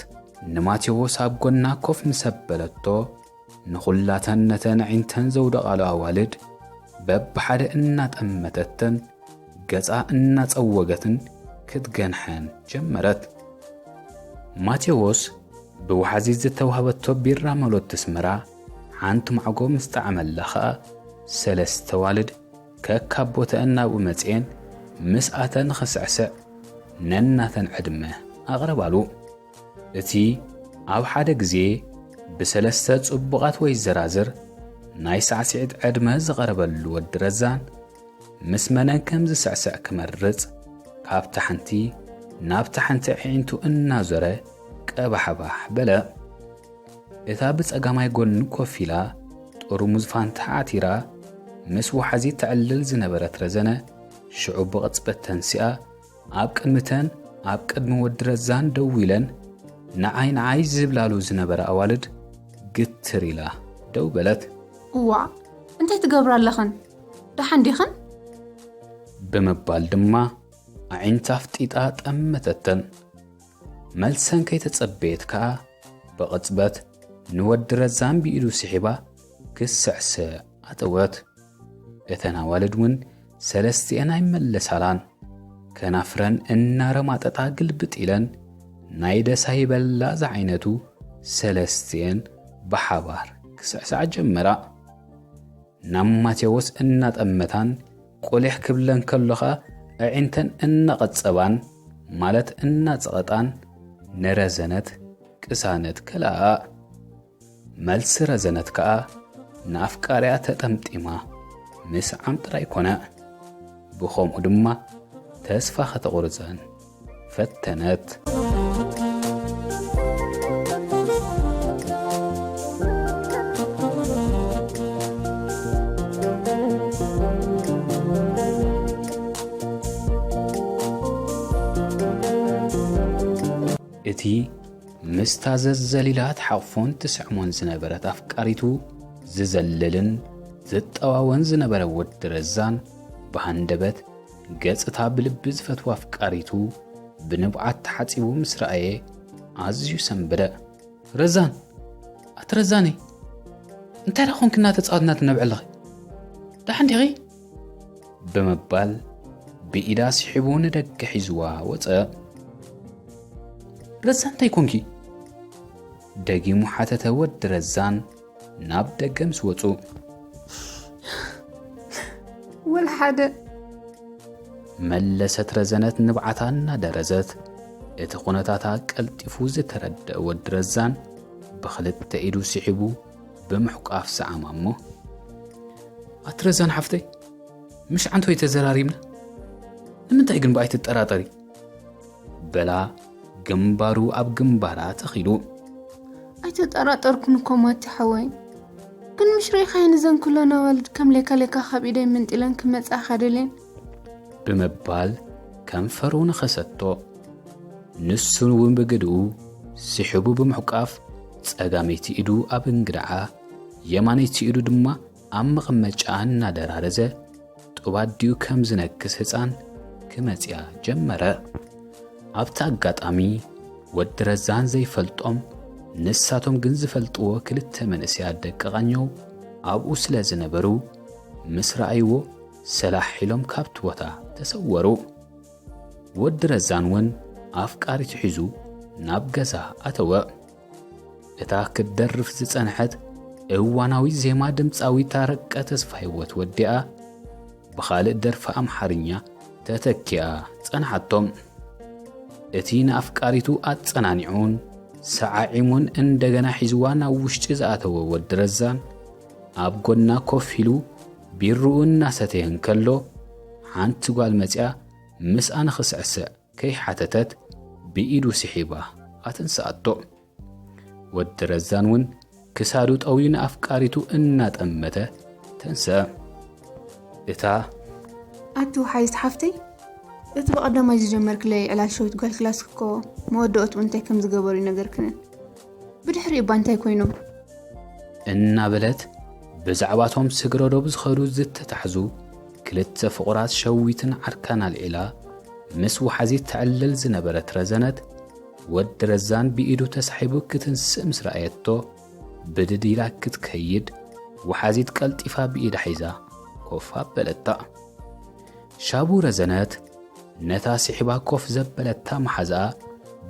ንማቴዎስ ኣብ ጎና ኮፍ ምስ ኣበለቶ፣ ንኹላተን ነተን ኣዒንተን ዘውደቓሉ ኣዋልድ በብሓደ እናጠመተተን ገጻ እናጸወገትን ክትገንሐን ጀመረት። ማቴዎስ ብወሓዚ ዝተዋህበቶ ቢራ መሎት ኣስመራ ሓንቲ ማዕጎ ምስ ጠዓመላ ኸኣ፣ ሰለስተ ኣዋልድ ከካብ ቦተአን ናብኡ መጺኤን ምስኣተን ንኽስዕስዕ ነናተን ዕድመ ኣቕረባሉ። እቲ ኣብ ሓደ ግዜ ብሰለስተ ጽቡቓት ወይዘራዝር ናይ ሳዕስዒት ዕድመ ዝቐረበሉ ወዲ ረዛን፣ ምስ መነን ከም ዝስዕስዕ ክመርጽ፣ ካብታ ሓንቲ ናብታ ሓንቲ ኣዒንቱ እናዞረ ቀባሕባሕ በለ። እታ ብጸጋማይ ጎኒ ኮፍ ኢላ ጥርሙዝ ፋንታ ዓቲራ ምስ ወሓዚ ተዕልል ዝነበረት ረዘነ፣ ሽዑ ብቕጽበት ተንሲኣ፣ ኣብ ቅድሚተን ኣብ ቅድሚ ወዲ ረዛን ደው ኢለን ንዓይ ንዓይ ዝብላሉ ዝነበራ ኣዋልድ ግትር ኢላ ደው በለት። "እዋእ፣ እንታይ ትገብራ ኣለኽን? ደሓን ዲኽን?" ብምባል ድማ ኣዒንታ ኣፍጢጣ ጠመተተን። መልሰን ከይተጸበየት ከኣ ብቕጽበት ንወዲ ረዛን ብኢዱ ስሒባ ክስዕስዕ ኣተወት። እተን ኣዋልድ እውን ሰለስቲኤን ኣይመለሳላን። ከናፍረን እናረማጠጣ ግልብጥ ኢለን ናይ ደሳ ይበላ ዝዓይነቱ ሰለስቲኤን ብሓባር ክስዕስዓ ጀመራ። ናብ ማቴዎስ እናጠመታን ቁሊሕ ክብለን ከሎ ኸኣ ኣዒንተን እናቐጸባን ማለት እናጸቐጣን ንረዘነት ቅሳነት ከለኣኣ። መልሲ ረዘነት ከኣ ንኣፍቃሪኣ ተጠምጢማ ምስዓም ጥራይ ኮነ። ብኸምኡ ድማ ተስፋ ከተቑርጸን ፈተነት። እቲ ምስታ ዘዘሊላ ትሓቕፎን ትስዕሞን ዝነበረት ኣፍቃሪቱ ዝዘልልን ዝጠዋወን ዝነበረ ወዲ ረዛን ብሃንደበት ገጽታ ብልቢ ዝፈትዋ ኣፍቃሪቱ ብንብዓት ተሓጺቡ ምስ ረኣየ ኣዝዩ ሰንበደ። "ረዛን! ኣቲ ረዛነይ! እንታይ ደኣ ኾንኪ እናተጻወትና ትነብዒ ኣለኺ? ደሓን ዲኺ?" ብምባል ብኢዳ ስሒቡ ንደገ ሒዝዋ ወጸ። "ረዛን እንታይ ኮንኪ?" ደጊሙ ሓተተ ወዲ ረዛን ናብ ደገ ምስ ወጹ። "ወላ ሓደ" መለሰት ረዘነት ንብዓታ እናደረዘት። እቲ ኩነታታ ቀልጢፉ ዝተረደአ ወዲ ረዛን ብኽልተ ኢዱ ስሒቡ ብምሕቋፍ ሰዓማ እሞ፣ "ኣቲ ረዛን ሓፍተይ፣ ምሽ ዓንቶይ ተዘራሪብና? ንምንታይ ግን ብኣይ ትጠራጠሪ?" በላ ግንባሩ ኣብ ግንባራ ተኺሉ። "ኣይተጠራጠርኩን እኮ ማቲ ሓወይ፣ ግን ምሽ ርኢኻየን እዘን ኩለን ኣዋልድ ከም ሌካ ሌካ ካብ ኢደይ መንጢለን ክመጻ ካደልየን?" ብምባል ከንፈሩ ነኸሰቶ። ንሱ እውን ብግድኡ ስሒቡ ብምሕቋፍ ጸጋመይቲ ኢዱ ኣብ እንግድዓ፣ የማነይቲ ኢዱ ድማ ኣብ መቐመጫ እናደራረዘ ጡብ ኣዲኡ ከም ዝነክስ ህጻን ክመጽያ ጀመረ። ኣብቲ ኣጋጣሚ ወዲ ረዛን ዘይፈልጦም ንሳቶም ግን ዝፈልጥዎ ክልተ መንእሰያት ደቂ ቃኘው ኣብኡ ስለ ዝነበሩ፣ ምስ ረኣይዎ ሰላሕ ኢሎም ካብቲ ቦታ ተሰወሩ። ወዲ ረዛን እውን ኣፍቃሪቱ ሒዙ ናብ ገዛ ኣተወ። እታ ክትደርፍ ዝጸንሐት እዋናዊ ዜማ ድምጻዊ ታረቀ ተስፋ ህይወት ወዲኣ ብኻልእ ደርፊ ኣምሓርኛ ተተኪኣ ጸንሓቶም። እቲ ንኣፍቃሪቱ ኣጸናኒዑን ሰዓዒሙን እንደገና ሒዝዋ ናብ ውሽጢ ዝኣተወ ወዲ ረዛን ኣብ ጎና ኮፍ ኢሉ ቢርኡ እናሰተየ እንከሎ፣ ሓንቲ ጓል መጺኣ ምስኣ ንኽስዕስዕ ከይሓተተት ብኢዱ ስሒባ ኣተንስኣቶ። ወዲ ረዛን እውን ክሳዱ ጠውዩ ንኣፍቃሪቱ እናጠመተ ተንስአ። እታ ኣቲ ወሓይት ሓፍተይ፣ እቲ ብቐዳማይ ዝጀመርክለይ ዕላል ሸዊት ጓል ክላስክ እኮ መወደኦትኡ እንታይ ከም ዝገበሩ ይነገርክንን። ብድሕሪኡ እባ እንታይ ኮይኖም? እናበለት ብዛዕባቶም ስግረዶብ ዝኸዱ ዝተታሕዙ ክልተ ፍቑራት ሸዊትን ዓርካን ኣልዒላ ምስ ወሓዚት ተዕልል ዝነበረት ረዘነት፣ ወዲ ረዛን ብኢዱ ተሳሒቡ ክትንስእ ምስ ረኣየቶ፣ ብድድ ኢላ ክትከይድ፣ ወሓዚት ቀልጢፋ ብኢዳ ሒዛ ኮፍ ኣበለታ። ሻቡ ረዘነት ነታ ስሒባ ኮፍ ዘበለታ መሓዛኣ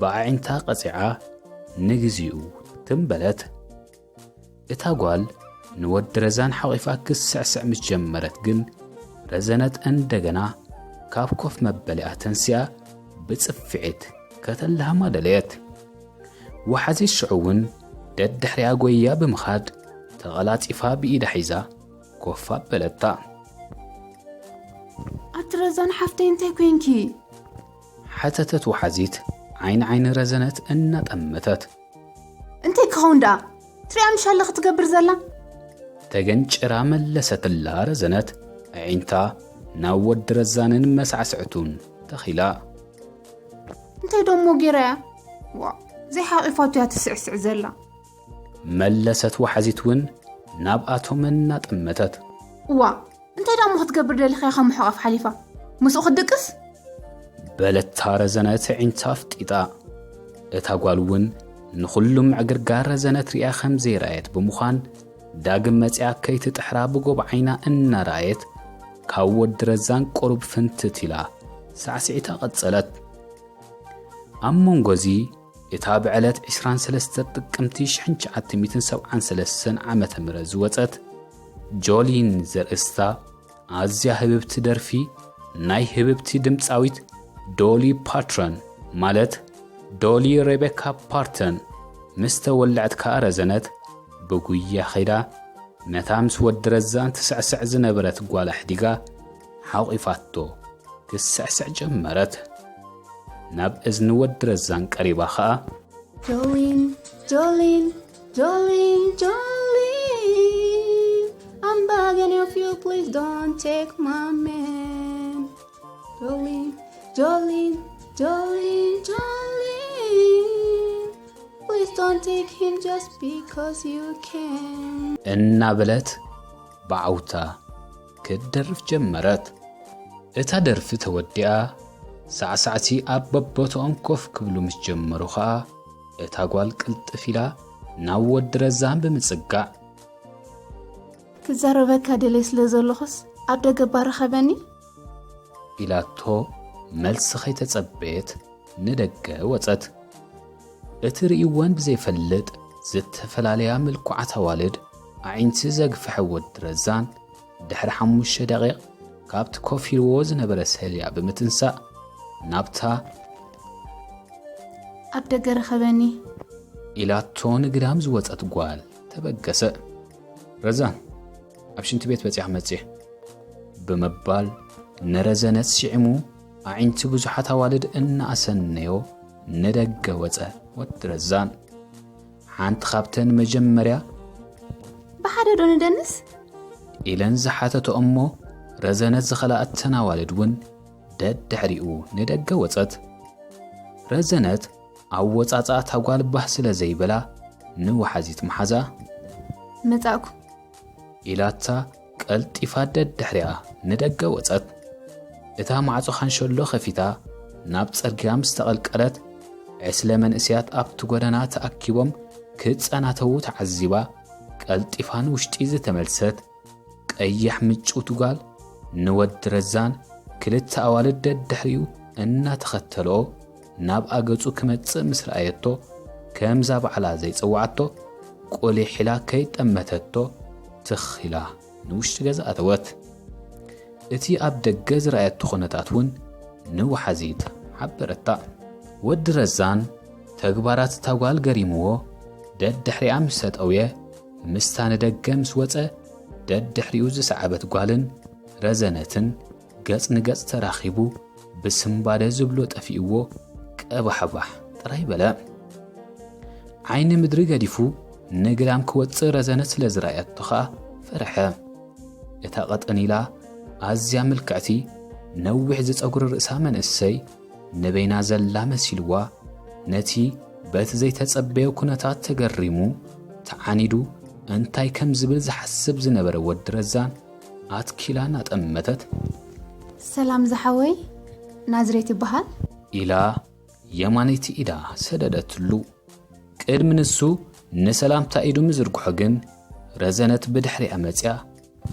ብኣዒንታ ቀጺዓ ንግዚኡ ትም በለት። እታ ጓል ንወዲ ረዛን ሓቒፋ ክትስዕስዕ ምስ ጀመረት ግን፣ ረዘነት እንደገና ካብ ኮፍ መበሊኣ ተንሲኣ ብጽፍዒት ከተላህማ ደለየት። ወሓዚት ሽዑ እውን ደድሕሪኣ ጎይያ ብምኻድ ተቐላጢፋ ብኢዳ ሒዛ ኮፍ ኣበለታ። ኣቲ ረዛን ሓፍተይ እንታይ ኮንኪ? ሓተተት ወሓዚት ዓይኒ ዓይኒ ረዘነት እናጠመተት። እንታይ ክኸውን ደኣ? ትሪኣ ምሽ ኣለኺ ትገብር ዘላ? ተገንጭራ መለሰትላ ረዘነት። ኣዒንታ ናብ ወዲ ረዛንን መሳዕስዕቱን ተኺላ። እንታይ ደሞ ገይራ እያ? ዋ፣ ዘይሓቒፋቱ እያ ትስዕስዕ ዘላ። መለሰት ወሓዚት እውን ናብኣቶም እናጠመተት። እዋ፣ እንታይ ደሞ ክትገብር ደሊኻ ኢኻ ምሕቋፍ ሓሊፋ? ምስኡ ክትድቅስ? በለታ ረዘነት ኣዒንታ ኣፍጢጣ። እታ ጓል እውን ንኹሉ ምዕግርጋር ረዘነት ሪኣ ከም ዘይረኣየት ብምዃን፣ ዳግም መጺኣ ከይትጥሕራ ብጎብ ዓይና እናረኣየት፣ ካብ ወዲ ረዛን ቁሩብ ፍንትት ኢላ ሳዕስዒታ ቀጸለት። ኣብ መንጎ እዚ፣ እታ ብዕለት ዕስራን ሰለስተ ጥቅምቲ ሽሕን ትሽዓተ ሚእትን ሰብዓን ሰለስተን ዓመተ ምህረት ዝወጸት ጆሊን ዘርእስታ ኣዝያ ህብብቲ ደርፊ ናይ ህብብቲ ድምጻዊት ዶሊ ፓርተን፣ ማለት ዶሊ ሬቤካ ፓርተን፣ ምስ ተወልዐት ከኣ ረዘነት ብጉያ ኸይዳ ነታ ምስ ወዲ ረዛን ትስዕስዕ ዝነበረት ጓል ኣሕዲጋ ሓቒፋቶ ክትስዕስዕ ጀመረት። ናብ እዝኒ ወዲ ረዛን ቀሪባ ኸኣ፣ Jolene, Jolene, Jolene, Jolene, I'm begging of you, please don't take my man. Jolene, Jolene, Jolene, Jolene, please don't take him just because you can. እናበለት ብዓውታ ክትደርፍ ጀመረት። እታ ደርፊ ተወዲኣ፣ ሳዕሳዕቲ ኣብ በቦትኦም ኮፍ ክብሉ ምስ ጀመሩ ኸኣ፣ እታ ጓል ቅልጥፍ ኢላ ናብ ወዲ ረዛን ብምጽጋዕ፣ ክዛረበካ ደልየ ስለ ዘለኹስ ኣብ ደገ እባ ርኸበኒ። ኢላቶ መልሲ ከይተጸበየት ንደገ ወጸት። እቲ ርእይወን ብዘይፈልጥ ዝተፈላለያ ምልኩዓት ኣዋልድ ኣዒንቲ ዘግፍሐ ወዲ ረዛን፣ ድሕሪ ሓሙሽተ ደቂቕ ካብቲ ኮፍ ኢልዎ ዝነበረ ሰልያ ብምትንሳእ ናብታ ኣብ ደገ ርኸበኒ። ኢላቶ ንግዳም ዝወጸት ጓል ተበገሰ። ረዛን፣ ኣብ ሽንቲ ቤት በጺሐ መጽየ። ብምባል ንረዘነት ስዒሙ ኣዒንቲ ብዙሓት ኣዋልድ እናኣሰነዮ ንደገ ወጸ ወዲ ረዛን። ሓንቲ ካብተን መጀመርያ ብሓደ ዶ ንደንስ? ኢለን ዝሓተቶ እሞ ረዘነት ዝኸልኣተን ኣዋልድ እውን ደድሕሪኡ ንደገ ወጸት። ረዘነት ኣወጻጽኣ እታ ጓል ባህ ስለ ዘይበላ ንወሓዚት መሓዛ መጻእኩ። ኢላታ ቀልጢፋ ደድሕሪኣ ንደገ ወጸት። እታ ማዕጾ ካንሸሎ ከፊታ ናብ ጽርግያ ምስ ተቐልቀለት፣ ዕስለ መንእሰያት ኣብቲ ጎደና ተኣኪቦም ክጸናተዉ ተዓዚባ፣ ቀልጢፋ ንውሽጢ ዝተመልሰት ቀያሕ ምጭውቲ ጓል፣ ንወዲ ረዛን ክልተ ኣዋልድ ደድሕሪኡ እናተኸተልኦ ናብ ኣገጹ ክመጽእ ምስ ረኣየቶ፣ ከምዛ ባዕላ ዘይጸዋዓቶ፣ ቁሊሕ ኢላ ከይጠመተቶ ትኽ ኢላ ንውሽጢ ገዛ ኣተወት። እቲ ኣብ ደገ ዝረኣየቶ ኩነታት እውን ንወሓዚት ሓበረታ። ወዲ ረዛን ተግባራት እታ ጓል ገሪምዎ፣ ደድሕሪኣ ምስ ተጠውየ፣ ምስታ ንደገ ምስ ወጸ፣ ደድሕሪኡ ዝሰዓበት ጓልን ረዘነትን ገጽ ንገጽ ተራኺቡ፣ ብስምባደ ዝብሎ ጠፊእዎ፣ ቀባሕባሕ ጥራይ በለ። ዓይኒ ምድሪ ገዲፉ ንግዳም ክወጽእ ረዘነት ስለ ዝረኣየቶ ኸኣ ፈርሐ። እታ ቀጠን ኢላ ኣዝያ ምልክዕቲ፣ ነዊሕ ዝጸጉሪ ርእሳ መንእሰይ ንበይና ዘላ መሲልዋ፣ ነቲ በቲ ዘይተጸበዮ ኩነታት ተገሪሙ፣ ተዓኒዱ፣ እንታይ ከም ዝብል ዝሓስብ ዝነበረ ወዲ ረዛን ኣትኪላ እናጠመተት፣ ሰላም ዝሓወይ፣ ናዝሬት ይበሃል። ኢላ የማነይቲ ኢዳ ሰደደትሉ። ቅድሚ ንሱ ንሰላምታ ኢዱ ምዝርግሖ ግን፣ ረዘነት ብድሕሪኣ መጺኣ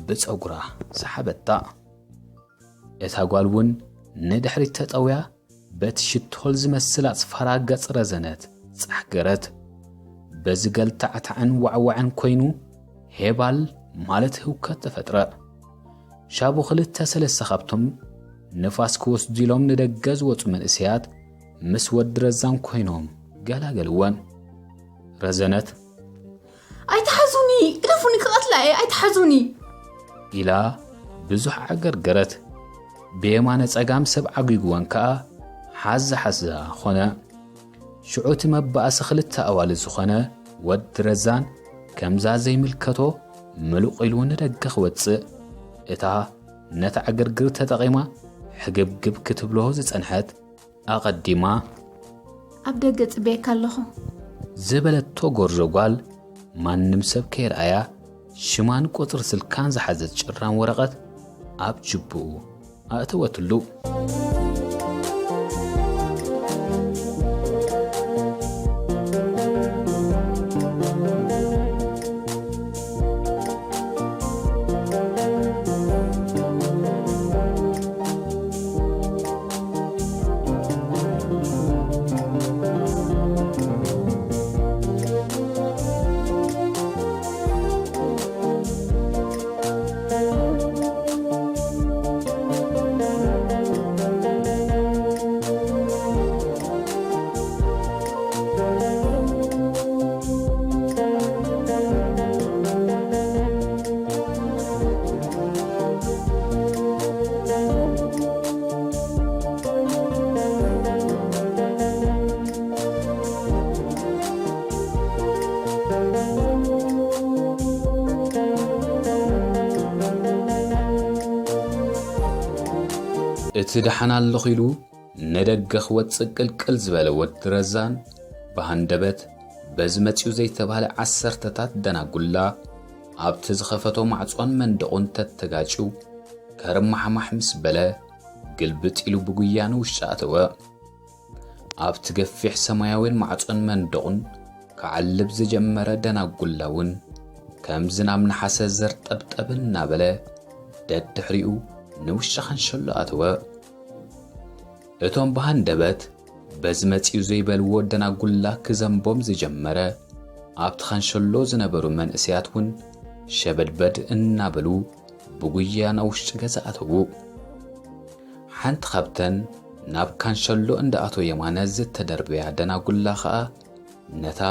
ብጸጉራ ሰሓበታ። እታ ጓል እውን ንድሕሪት ተጠውያ፣ በቲ ሽቶል ዝመስል ኣጽፋራ ገጽ ረዘነት ጻሕገረት። በዚ ገልታዕታዕን ዋዕዋዕን ኮይኑ፣ ሄባል ማለት ህውከት ተፈጥረ። ሻቡ ክልተ ሰለስተ ካብቶም ንፋስ ክወስዱ ኢሎም ንደገ ዝወጹ መንእሰያት ምስ ወዲ ረዛን ኮይኖም ገላገልወን። ረዘነት፣ "ኣይትሓዙኒ፣ ግደፉኒ፣ ክቐትላ እየ፣ ኣይትሓዙኒ!" ኢላ ብዙሕ ዓገርገረት። ብየማነ ጸጋም ሰብ ዓጒግወን ከኣ ሓዛ ሓዛ ኾነ። ሽዑ እቲ መባእሲ ክልተ ኣዋልድ ዝኾነ ወዲ ረዛን ከምዛ ዘይምልከቶ ምሉቕ ኢሉ ንደገ ክወጽእ፣ እታ ነታ ዕግርግር ተጠቒማ ሕግብግብ ክትብሎ ዝጸንሐት ኣቐዲማ፣ "ኣብ ደገ ጽበየካ ኣለኹ" ዝበለቶ ጎርዞ ጓል፣ ማንም ሰብ ከይረኣያ ሽማን ቁጽሪ ስልካን ዝሓዘት ጭራም ወረቐት ኣብ ጅብኡ ኣእተወትሉ። እቲ ደሓን ኣለኹ ኢሉ ንደገ ክወጽእ ቅልቅል ዝበለ ወዲ ረዛን፣ ብሃንደበት በዚ መጺኡ ዘይተባህለ ዓሰርተታት ደናጉላ ኣብቲ ዝኸፈቶ ማዕጾን መንደቑን ተተጋጭው፣ ከርማሕማሕ ምስ በለ፣ ግልብጥ ኢሉ ብጉያ ንውሽጢ ኣተወ። ኣብቲ ገፊሕ ሰማያዊን ማዕጾን መንደቑን ክዓልብ ዝጀመረ ደናጉላ እውን፣ ከም ዝናብ ነሓሰ ዘርጠብጠብ እናበለ፣ ደድሕሪኡ ንውሽጢ ካንሸሎ ኣተወ። እቶም ብሃንደበት በዚ መጺኡ ዘይበልዎ ደናጉላ ክዘንቦም ዝጀመረ፣ ኣብቲ ካንሸሎ ዝነበሩ መንእሰያት እውን ሸበድበድ እናበሉ ብጉያ ናብ ውሽጢ ገዛ ኣተዉ። ሓንቲ ካብተን ናብ ካንሸሎ እንዳ ኣቶ የማነ ዝተደርበያ ደናጉላ ኸኣ፣ ነታ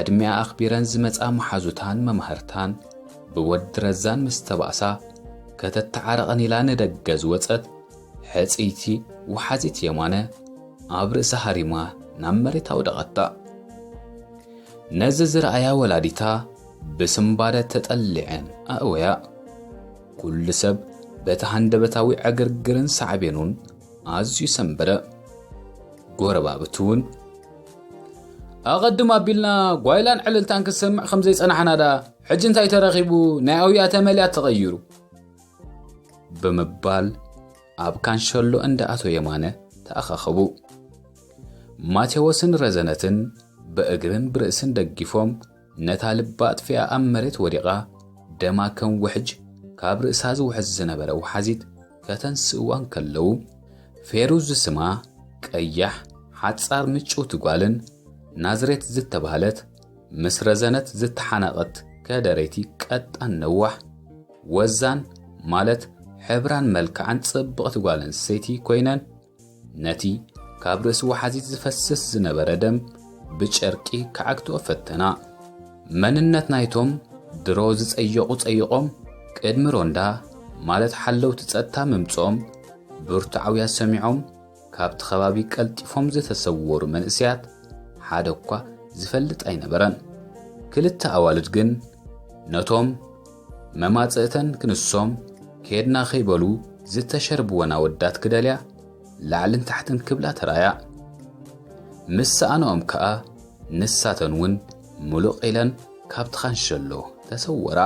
ዕድሚኣ ኣኽቢረን ዝመጻ መሓዙታን መማህርታን ብወዲ ረዛን ምስ ተባእሳ፣ ከተተዓረቐን ኢላ ንደገ ዝወጸት ሕጽይቲ ወሓዚት የማነ፣ ኣብ ርእሳ ሃሪማ ናብ መሬት ኣውደቐታ። ነዚ ዝረኣያ ወላዲታ ብስምባደ ተጠሊዐን ኣእወያ። ኩሉ ሰብ በቲ ሃንደበታዊ ዕግርግርን ሳዕቤኑን ኣዝዩ ሰንበደ። ጎረባብቲ እውን፣ "ኣቐድም ኣቢልና ጓይላን ዕልልታን ክሰምዕ ከም ዘይጸናሕና ደኣ፣ ሕጂ እንታይ ተረኺቡ ናይ ኣውያ ተመሊኣ ተቐይሩ?" ብምባል ኣብ ካንሸሎ እንዳ ኣቶ የማነ ተኣኻኸቡ። ማቴዎስን ረዘነትን ብእግርን ብርእስን ደጊፎም ነታ ልባ ኣጥፊኣ ኣብ መሬት ወዲቓ ደማ ከም ውሕጅ ካብ ርእሳ ዝውሕዝ ዝነበረ ወሓዚት ከተንስእዋ እንከለዉ፣ ፌሩዝ ዝስማ ቀያሕ ሓጻር ምጭውቲ ጓልን ናዝሬት ዝተባህለት ምስ ረዘነት ዝተሓነቐት ከደረይቲ ቀጣን ነዋሕ ወዛን ማለት ሕብራን መልክዓን ጽብቕቲ ጓል ኣንስተይቲ ኮይነን ነቲ ካብ ርእሲ ወሓዚት ዝፈስስ ዝነበረ ደም ብጨርቂ ክዓግትኦ ፈተና። መንነት ናይቶም ድሮ ዝጸየቑ ጸይቖም ቅድሚ ሮንዳ ማለት ሓለውቲ ጸጥታ ምምጽኦም ብርቱዓውያ ሰሚዖም ካብቲ ከባቢ ቀልጢፎም ዝተሰወሩ መንእሰያት ሓደ እኳ ዝፈልጥ ኣይነበረን። ክልተ ኣዋልድ ግን ነቶም መማጽእተን ክንሶም ከድና ከይበሉ ዝተሸርብወን ኣወዳት ክደልያ ላዕልን ታሕትን ክብላ ተራያ። ምስ ሰኣነኦም ከኣ ንሳተን እውን ምሉቕ ኢለን ካብቲ ካንሸሎ ተሰወራ።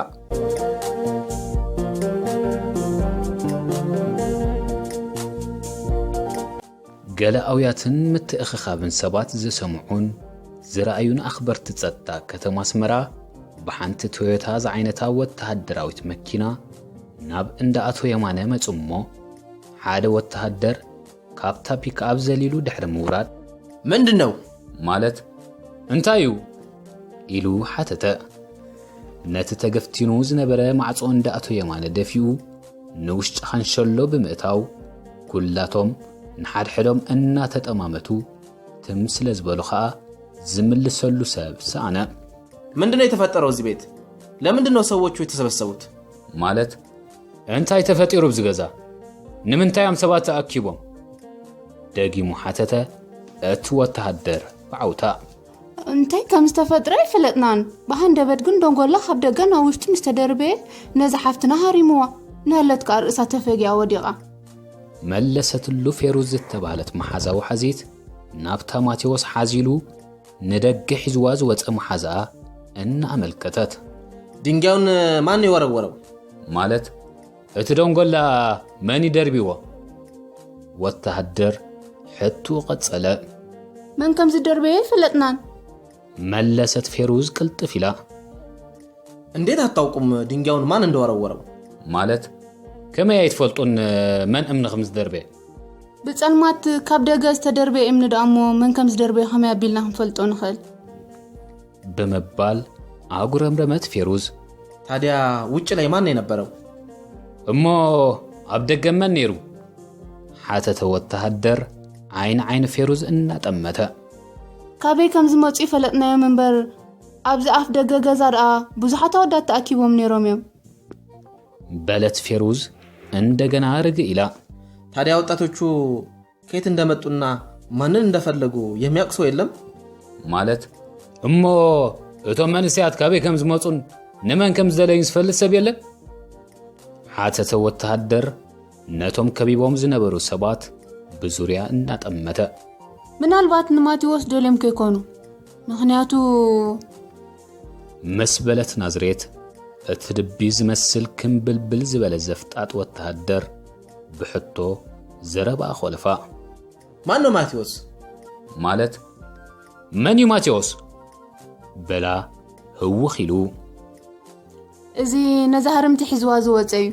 ገለ ኣውያትን ምትእኽኻብን ሰባት ዝሰምዑን ዝረኣዩን ኣኽበርቲ ጸጥታ ከተማ ኣስመራ ብሓንቲ ቶዮታ ዝዓይነታ ወተሃደራዊት መኪና ናብ እንዳ ኣቶ የማነ መጹ እሞ ሓደ ወተሃደር ካብታ ፒክኣፕ ዘሊሉ ድሕሪ ምውራድ፣ "ምንድን ነው?" ማለት፣ "እንታይ እዩ?" ኢሉ ሓተተ። ነቲ ተገፍቲኑ ዝነበረ ማዕጾ እንዳ ኣቶ የማነ ደፊኡ ንውሽጢ ካንሸሎ ብምእታው ኩላቶም ንሓድሕዶም እናተጠማመቱ ትም ስለ ዝበሉ ኸኣ ዝምልሰሉ ሰብ ሰኣነ። "ምንድን ነው የተፈጠረው እዚህ ቤት? ለምንድን ነው ሰዎቹ የተሰበሰቡት?" ማለት፣ "እንታይ ተፈጢሩ ኣብዚ ገዛ? ንምንታይ እዮም ሰባት ተኣኪቦም?" ደጊሙ ሓተተ እቲ ወተሃደር ብዓውታ። "እንታይ ከም ዝተፈጥረ ኣይፈለጥናን። ብሃንደበት ግን ደንጎላ ካብ ደገ ናብ ውሽጢ ምስ ተደርበየ ነዛ ሓፍትና ሃሪምዋ። ንሃለት ከኣ ርእሳ ተፈጊኣ ወዲቓ." መለሰትሉ ፌሩዝ ዝተባህለት መሓዛ ወሓዚት ናብታ ማቴዎስ ሓዚሉ ንደገ ሒዝዋ ዝወጸ መሓዛኣ እናኣመልከተት። "ድንጋዩን ማን የወረወረው?" ማለት፣ "እቲ ደንጎላ መን ይደርቢዎ?" ወተሃደር ሕቱ ቀጸለ። "መን ከም ዝደርበየ ኣይፈለጥናን?" መለሰት ፌሩዝ ቅልጥፍ ኢላ። "እንዴት አታውቁም ድንጋዩን ማን እንደወረወረው?" ማለት፣ "ከመይ ኣይትፈልጡን መን እምኒ ከም ዝደርበየ?" "ብጸልማት ካብ ደገ ዝተደርበየ እምኒ ደኣ እሞ መን ከም ዝደርበየ ከመይ ኣቢልና ክንፈልጦ ንኽእል?" ብምባል ኣጉረምረመት ፌሩዝ። "ታዲያ ውጭ ላይ ማን ነው የነበረው?" "እሞ ኣብ ደገ መን ነይሩ?" ሓተተ ወተሃደር ዓይኒ ዓይኒ ፌሩዝ እናጠመተ። "ካበይ ከም ዝመጹ ይፈለጥናዮም እምበር ኣብዚ ኣፍ ደገ ገዛ ደኣ ብዙሓት ኣወዳት ተኣኪቦም ነይሮም እዮም።" በለት ፌሩዝ እንደገና ርግእ ኢላ። "ታዲያ ወጣቶቹ ከየት እንደመጡና ማንን እንደፈለጉ የሚያውቅ ሰው የለም?" ማለት፣ "እሞ እቶም መንእሰያት ካበይ ከም ዝመጹን ንመን ከም ዝደለዩን ዝፈልጥ ሰብ የለን?" ሓተተ ወተሃደር ነቶም ከቢቦም ዝነበሩ ሰባት ብዙርያ እናጠመተ። "ምናልባት ንማቴዎስ ደልዮም ከይኮኑ፣ ምኽንያቱ" ምስ በለት ናዝሬት፣ እቲ ድቢ ዝመስል ክምብልብል ዝበለ ዘፍጣጥ ወተሃደር ብሕቶ ዘረባኣ ኮለፋ። "ማን ነው ማቴዎስ?" ማለት፣ "መን እዩ ማቴዎስ?" በላ ህውኽ ኢሉ። "እዚ ነዛ ህርምቲ ሒዝዋ ዝወጸ እዩ።"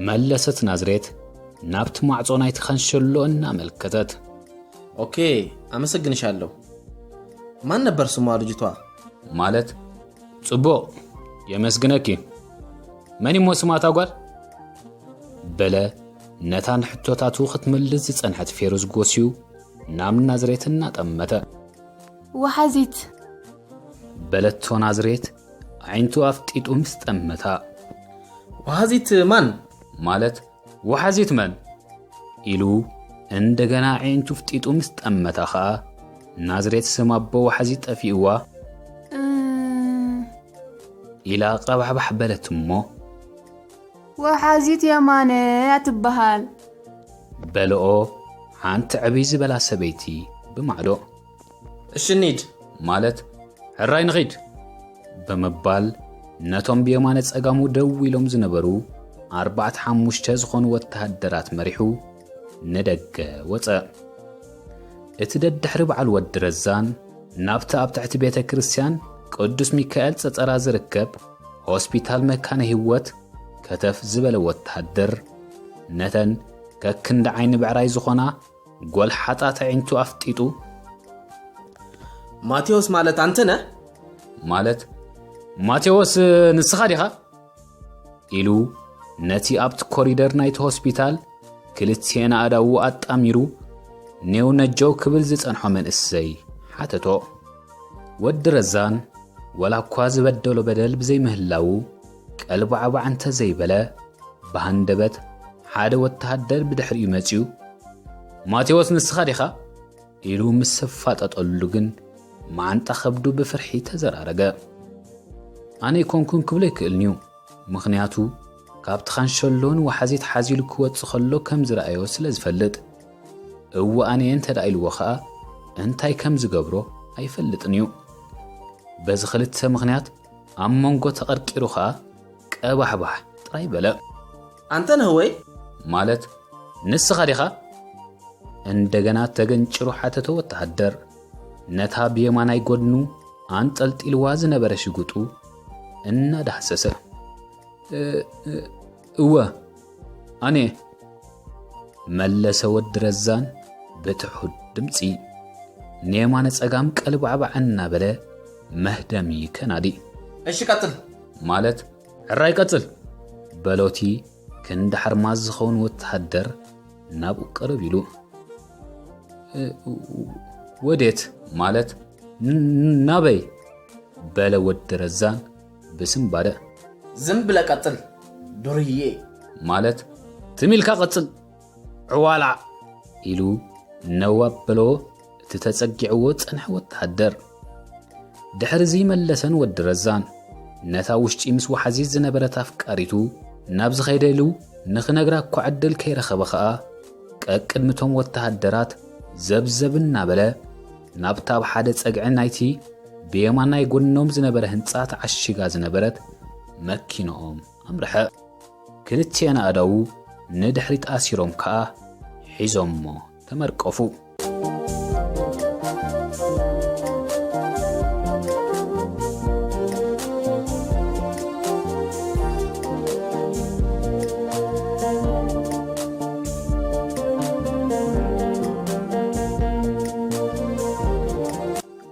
መለሰት ናዝሬት ናብቲ ማዕጾ ናይቲ ካንሸሎ እናመልከተት። "ኦኬ፣ ኣመሰግንሻለሁ። ማን ነበር ስሟ ልጅቷ?" ማለት፣ "ጽቡቕ፣ የመስግነኪ። መን እሞ ስማ እታ ጓል?" በለ ነታ ንሕቶታቱ ክትምልስ ዝጸንሐት ፌሩዝ ጎስዩ ናብ ናዝሬት እናጠመተ። "ወሓዚት" በለቶ ናዝሬት ኣዒንቱ ኣፍጢጡ ምስ ጠመታ። "ወሓዚት ማን?" ማለት፣ "ወሓዚት መን?" ኢሉ እንደገና ኣዒንቱ ፍጢጡ ምስ ጠመታ ኸኣ ናዝሬት ስም ኣቦ ወሓዚት ጠፊእዋ እ- ኢላ ቀባሕባሕ በለት እሞ። "ወሓዚት የማነ እያ ትበሃል" በልኦ ሓንቲ ዕብይ ዝበላ ሰበይቲ ብማዕዶ። "እሺ እንሂድ" ማለት፣ "ሕራይ ንኺድ" ብምባል ነቶም ብየማነ ጸጋሙ ደው ኢሎም ዝነበሩ ኣርባዕተ ሓሙሽተ ዝኾኑ ወተሃደራት መሪሑ ንደገ ወጸ። እቲ ደድሕሪ በዓል ወዲ ረዛን ናብቲ ኣብ ትሕቲ ቤተ ክርስቲያን ቅዱስ ሚካኤል ጸጸራ ዝርከብ ሆስፒታል መካነ ህይወት ከተፍ ዝበለ ወተሃደር፣ ነተን ከክንዲ ዓይኒ ብዕራይ ዝኾና ጎልሓጣት ኣዒንቱ ኣፍጢጡ፣ "ማቴዎስ ማለት ኣንተ ነህ?" ማለት፣ "ማቴዎስ ንስኻ ዲኻ?" ኢሉ ነቲ ኣብቲ ኮሪደር ናይቲ ሆስፒታል ክልቲኤን ኣእዳዉ ኣጣሚሩ ኔው ነጀው ክብል ዝጸንሖ መንእሰይ ሓተቶ። ወዲ ረዛን ወላ እኳ ዝበደሎ በደል ብዘይምህላዉ ቀልባዕባዕ እንተ ዘይበለ፣ ብሃንደበት ሓደ ወተሃደር ብድሕሪኡ መጺኡ፣ "ማቴዎስ ንስኻ ዲኻ?" ኢሉ ምስ ኣፋጠጠሉ ግን መዓንጣ ከብዱ ብፍርሒ ተዘራረገ። ኣነ ኣይኮንኩን ክብሎ ኣይክእልን'ዩ። ምኽንያቱ፣ ካብቲ ካንሸሎ ንወሓዚት ሓዚሉ ክወጽእ ከሎ ከም ዝረኣዮ ስለ ዝፈልጥ። እወ ኣነ እንተ ደኣ ኢልዎ ኸኣ እንታይ ከም ዝገብሮ ኣይፈልጥን'ዩ። በዚ ክልተ ምኽንያት ኣብ መንጎ ተቐርቂሩ ኸኣ ቀባሕባሕ ጥራይ በለ። "ኣንተ ነህ ወይ?" ማለት፣ "ንስኻ ዲኻ?" እንደገና ተገንጭሩ ሓተተ ወተሃደር፣ ነታ ብየማናይ ጎድኑ ኣንጠልጢልዋ ዝነበረ ሽጉጡ እናዳህሰሰ። "እ-፣ እ-፣ እወ፣ ኣነ"፣ መለሰ ወዲ ረዛን ብትሑት ድምጺ፣ ንየማነ ጸጋም ቀልባዕባዕ እናበለ መህደሚ ከናዲ። "እሺ፣ ቀጽል!" ማለት፣ "ሕራይ ቀጽል!" በሎቲ ክንዲ ሓርማዝ ዝኸውን ወተሃደር ናብኡ ቅርብ ኢሉ። "እ፣ ወዴት?" ማለት፣ "ን-፣ ናበይ?" በለ ወዲ ረዛን ብስንባደ። "ዝም ብለ ቀጽል፣ ዱርዬ!" ማለት፣ "ትም ኢልካ ቀጽል፣ ዕዋላ!" ኢሉ ነው ኣበሎ እቲ ተጸጊዕዎ ጸንሐ ወተሃደር። ድሕሪ እዚ መለሰን ወዲ ረዛን ነታ ውሽጢ ምስ ወሓዚት ዝነበረት ኣፍቃሪቱ ናብ ዝኸይደሉ ንኽነግራ እኳ ዕድል ከይረኸበ ኸኣ፣ ቀቅድሚ እቶም ወተሃደራት ዘብዘብ እናበለ ናብታ ኣብ ሓደ ጸግዒ ናይቲ ብየማናይ ጎኖም ዝነበረ ህንጻ ተዓሺጋ ዝነበረት መኪናኦም ኣምርሐ። ክልቲኤን ኣእዳዉ ንድሕሪት ኣሲሮም ከኣ ሒዞሞ ተመርቀፉ።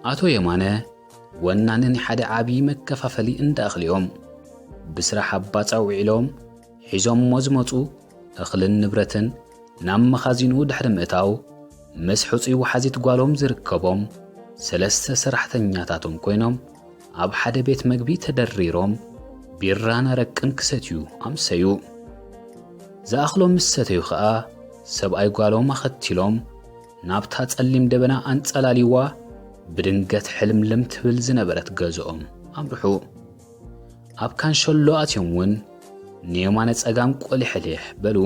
ኣቶ የማነ ወናኒ ናይ ሓደ ዓቢ መከፋፈሊ እንዳ እኽሊ እዮም። ብስራሕ ኣባጻ ውዒሎም ሒዞሞ ዝመጹ እኽልን ንብረትን ናብ መኻዚኑ ድሕሪ ምእታው፣ ምስ ሕጹይ ወሓዚት ጓሎም ዝርከቦም ሰለስተ ሰራሕተኛታቶም ኮይኖም ኣብ ሓደ ቤት መግቢ ተደሪሮም ቢራን ኣረቅን ክሰትዩ ኣምሰዩ። ዝኣኽሎም ምስ ሰተዩ ኸኣ ሰብኣይ ጓሎም ኣኸቲሎም ናብታ ጸሊም ደበና ኣንጸላሊዋ ብድንገት ሕልምልም ትብል ዝነበረት ገዝኦም ኣምርሑ። ኣብ ካንሸሎ ኣትዮም እውን ንየማነ ጸጋም ቆሊሕሊሕ በሉ።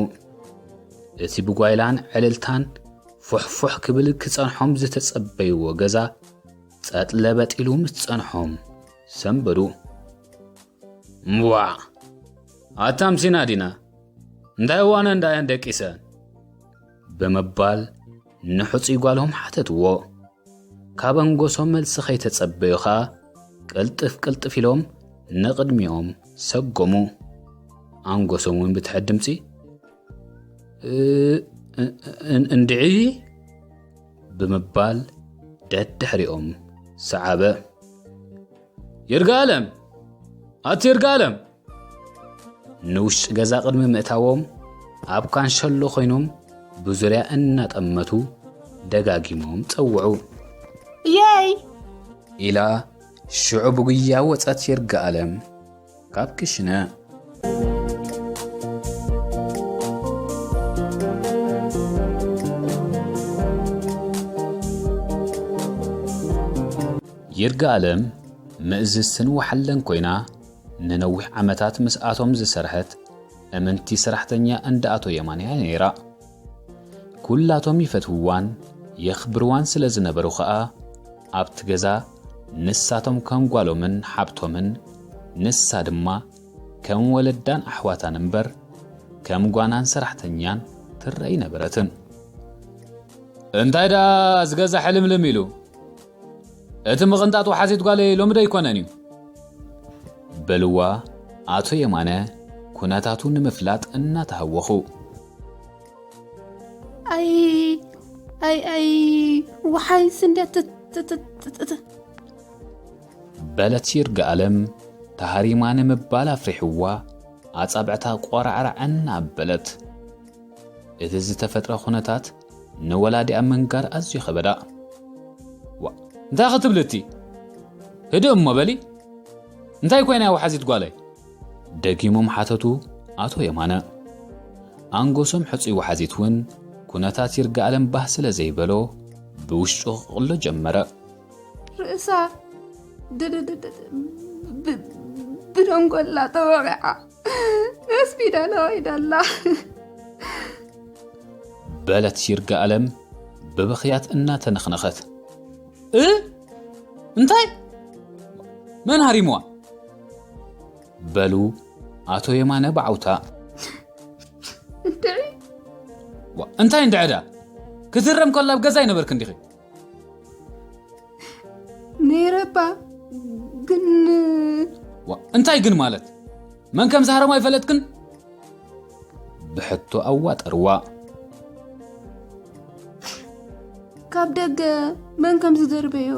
እቲ ብጓይላን ዕልልታን ፉሕፉሕ ክብል ክጸንሖም ዝተጸበይዎ ገዛ ጸጥ ለበጥ ኢሉ ምስ ጸንሖም ሰንበዱ። "እምቧዕ! ኣታ ኣምሲና ዲና? እንታይ ዋነ እንዳየን ደቂሰን?" ብምባል ንሕጹይ ጓሎም ሓተትዎ። ካብ ኣንጎሶም መልሲ ከይተጸበዩ ኸኣ ቅልጥፍ ቅልጥፍ ኢሎም ንቕድሚኦም ሰጎሙ። ኣንጎሶም እውን ብትሕት ድምጺ፣ "እ-፣ እ-፣ እ-፣ እንድዒ?" ብምባል ደድሕሪኦም ሰዓበ። "ይርጋለም! ኣቲ ይርጋለም!" ንውሽጢ ገዛ ቅድሚ ምእታዎም ኣብ ካንሸሎ ኮይኖም ብዙርያ እናጠመቱ ደጋጊሞም ጸውዑ። "የይ!" ኢላ ሽዑ ብጉያ ወጸት ይርጋለም ካብ ክሽነ። ይርጋለም ምእዝዝትን ወሓለን ኮይና ንነዊሕ ዓመታት ምስኣቶም ዝሰርሐት እምንቲ ሰራሕተኛ እንዳ ኣቶ የማነ እያ ነይራ። ኩላቶም ይፈትውዋን የኽብርዋን ስለ ዝነበሩ ኸኣ ኣብቲ ገዛ ንሳቶም ከም ጓሎምን ሓብቶምን ንሳ ድማ ከም ወለዳን ኣሕዋታን እምበር ከም ጓናን ሰራሕተኛን ትረኣ ኣይነበረትን። "እንታይ ደኣ እዚ ገዛ ሕልምልም ኢሉ?" እቲ ምቕንጣጥ ወሓዚት ጓለይ ሎሚ ዶ ኣይኮነን እዩ? በልዋ ኣቶ የማነ ኩነታቱ ንምፍላጥ እናተሃወኹ። ኣይ ኣይ ኣይ፣ ወሓይስ እንዴት ትትትትት በለት ይርጋኣለም ተሃሪማ ንምባል ኣፍሪሕዋ ኣጻብዕታ ቆራዕራዕ እናበለት። እቲ ዝተፈጥረ ኩነታት ንወላዲኣ ምንጋር ኣዝዩ ከበዳ። ዋ፣ እንታይ ክትብሊ እቲ? ህድእ እሞ በሊ። እንታይ ኮይና እያ ወሓዚት ጓለይ? ደጊሞም ሓተቱ ኣቶ የማነ። ኣንጎሶም ሕጹይ ወሓዚት እውን ኩነታት ይርጋኣለም ባህ ስለ ዘይበሎ ብውሽጡ ክቕሎ ጀመረ። ርእሳ ድድድድ ብ- ብደንጎላ ተወቂዓ ሆስፒታል ወይዳላ። በለት ይርጋኣለም ብብኽያት እናተነኽነኸት። እ እንታይ? መን ሃሪምዋ? በሉ ኣቶ የማነ ብዓውታ። እንድዒ ዋ፣ እንታይ እንድዕዳ? ክትረም ከላ ኣብ ገዛ ይነበርክ እንዲኺ? ነይረባ ግን ዋ፣ እንታይ ግን ማለት? መን ከም ዝሃረማ ኣይፈለጥክን? ብሕቶ ኣዋጠርዋ። ካብ ደገ መን ከም ዝደርበዮ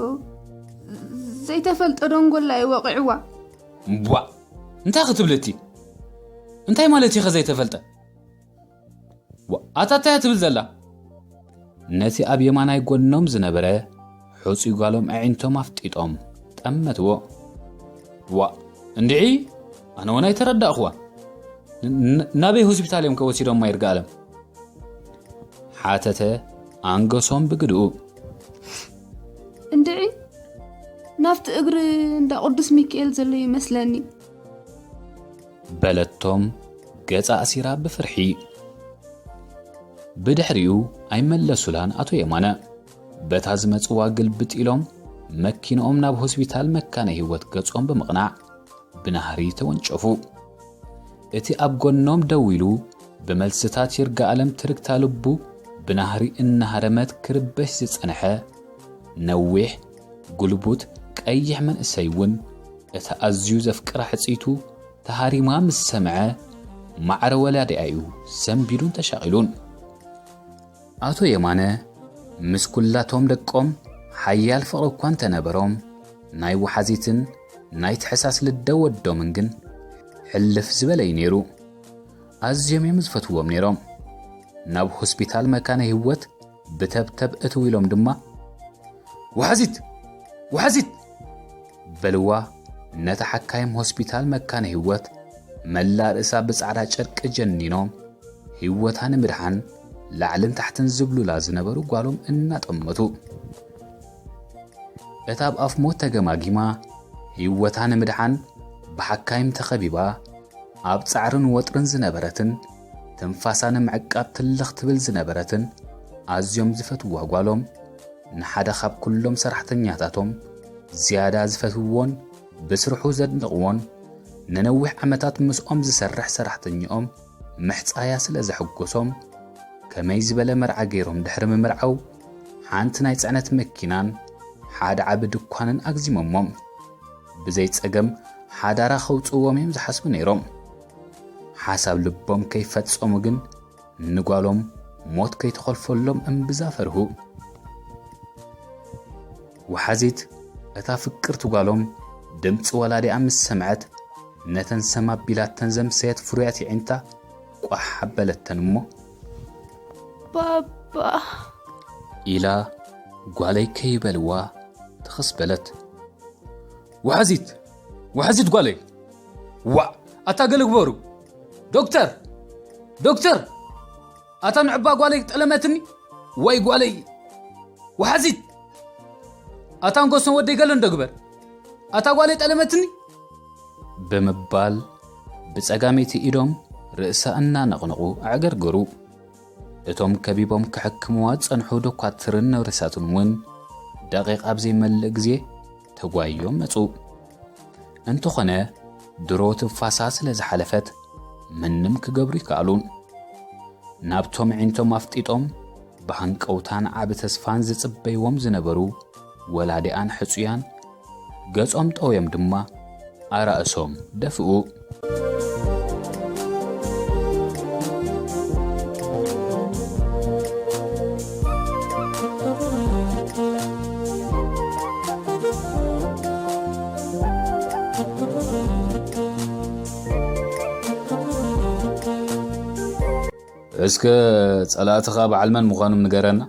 ዘይተፈልጠ ደንጎላ እዩ ወቂዕዋ። ቧ፣ እንታይ ክትብል እቲ? እንታይ ማለት እዩ ከዘይተፈልጠ? ዋ፣ ኣታ እንታይ ትብል ዘላ? ነቲ ኣብ የማናይ ጎኖም ዝነበረ ሕጹይ ጓሎም ኣዒንቶም ኣፍጢጦም ጠመትዎ። ዋ፣ እንድዒ፣ ኣነ እውን ኣይተረዳእኽዋ። ን- ን- ናበይ ሆስፒታል እዮም ከወሲዶማ ይርጋኣለም? ሓተተ ኣንገሶም ብግድኡ። እንድዒ ናብቲ እግሪ እንዳ ቅዱስ ሚካኤል ዘሎ ይመስለኒ። በለቶም ገጻ ኣሲራ ብፍርሒ። ብድሕሪኡ ኣይመለሱላን ኣቶ የማነ። በታ ዝመጽዋ ግልብጥ ኢሎም መኪንኦም ናብ ሆስፒታል መካነ ህይወት ገጾም ብምቕናዕ ብናህሪ ተወንጨፉ። እቲ ኣብ ጎኖም ደው ኢሉ ብመልስታት ይርጋኣለም ትርክታ ልቡ ብናህሪ እናሃረመት ክርበሽ ዝጸንሐ ነዊሕ ጉልቡት ቀይሕ መንእሰይ እውን እታ ኣዝዩ ዘፍቅራ ሕጽይቱ ተሃሪማ ምስ ሰምዐ ማዕረ ወላዲኣ እዩ ሰንቢዱን ተሻቒሉን። ኣቶ የማነ ምስ ኩላቶም ደቆም ሓያል ፍቕሪ እኳ እንተነበሮም ናይ ወሓዚትን ናይ ትሕሳስ ልደ ወዶምን ግን ሕልፍ ዝበለ እዩ ነይሩ። ኣዝዮም እዮም ዝፈትዎም ነይሮም። ናብ ሆስፒታል መካነ ህይወት ብተብተብ እትው ኢሎም ድማ ወሓዚት ወሓዚት በልዋ። ነታ ሓካይም ሆስፒታል መካነ ህይወት መላእ ርእሳ ብጻዕዳ ጨርቂ ጀኒኖም ህይወታ ንምድሓን ላዕልን ታሕትን ዝብሉላ ዝነበሩ ጓሎም እናጠመቱ እታ ኣብ ኣፍ ሞት ተገማጊማ ህይወታ ንምድሓን ብሓካይም ተኸቢባ ኣብ ጻዕርን ወጥርን ዝነበረትን ትንፋሳ ንምዕቃብ ትልኽ ትብል ዝነበረትን ኣዝዮም ዝፈትዋ ጓሎም ንሓደ ካብ ኩሎም ሰራሕተኛታቶም ዝያዳ ዝፈትውዎን ብስርሑ ዘድንቕዎን ንነዊሕ ዓመታት ምስኦም ዝሰርሕ ሰራሕተኛኦም ምሕጻያ ስለ ዘሐጎሶም ከመይ ዝበለ መርዓ ገይሮም ድሕሪ ምምርዓው ሓንቲ ናይ ጽዕነት መኪናን ሓደ ዓቢ ድኳንን ኣግዚሞሞም ብዘይ ጸገም ሓዳራ ከውጽእዎም እዮም ዝሓስቡ ነይሮም። ሓሳብ ልቦም ከይፈጸሙ ግን ንጓሎም ሞት ከይተኾልፈሎም እምብዛ ፈርሁ። ወሓዚት እታ ፍቅርቲ ጓሎም ድምፂ ወላዲኣ ምስ ሰምዐት ነተን ሰም ኣቢላተን ዘምሰየት ፍሩያት የዒንታ ቋሕ ኣበለተን እሞ ባባ ኢላ ጓለይ ከይበልዋ ትኽስ በለት። ወሓዚት ወሓዚት ጓለይ ዋዕ ኣታ ገለ ግበሩ ዶክተር ዶክተር ኣታ ንዕባ ጓለይ ጠለመትኒ ወይ ጓለይ ወሓዚት ኣታ ንጎሶም ወደይ ገለ እንዶ ግበር ኣታ ጓለይ ጠለመትኒ ብምባል ብጸጋመይቲ ኢዶም ርእሳ እናነቕነቑ ኣዕገርገሩ። እቶም ከቢቦም ክሕክምዋ ዝጸንሑ ዶኳትርን ነርሳትን እውን ደቂቕ ኣብ ዘይመልእ ግዜ ተጓይዮም መጹ። እንተኾነ ድሮ ትንፋሳ ስለ ዝሓለፈት ምንም ክገብሩ ይከኣሉን። ናብቶም ኣዒንቶም ኣፍጢጦም ብሃንቀውታን ዓቢ ተስፋን ዝጽበይዎም ዝነበሩ ወላዲኣን ሕጹያን ገጾም ጠውዮም ድማ ኣራእሶም ደፍኡ። እስከ ጸላእትኻ በዓል መን ምዃኖም ንገረና?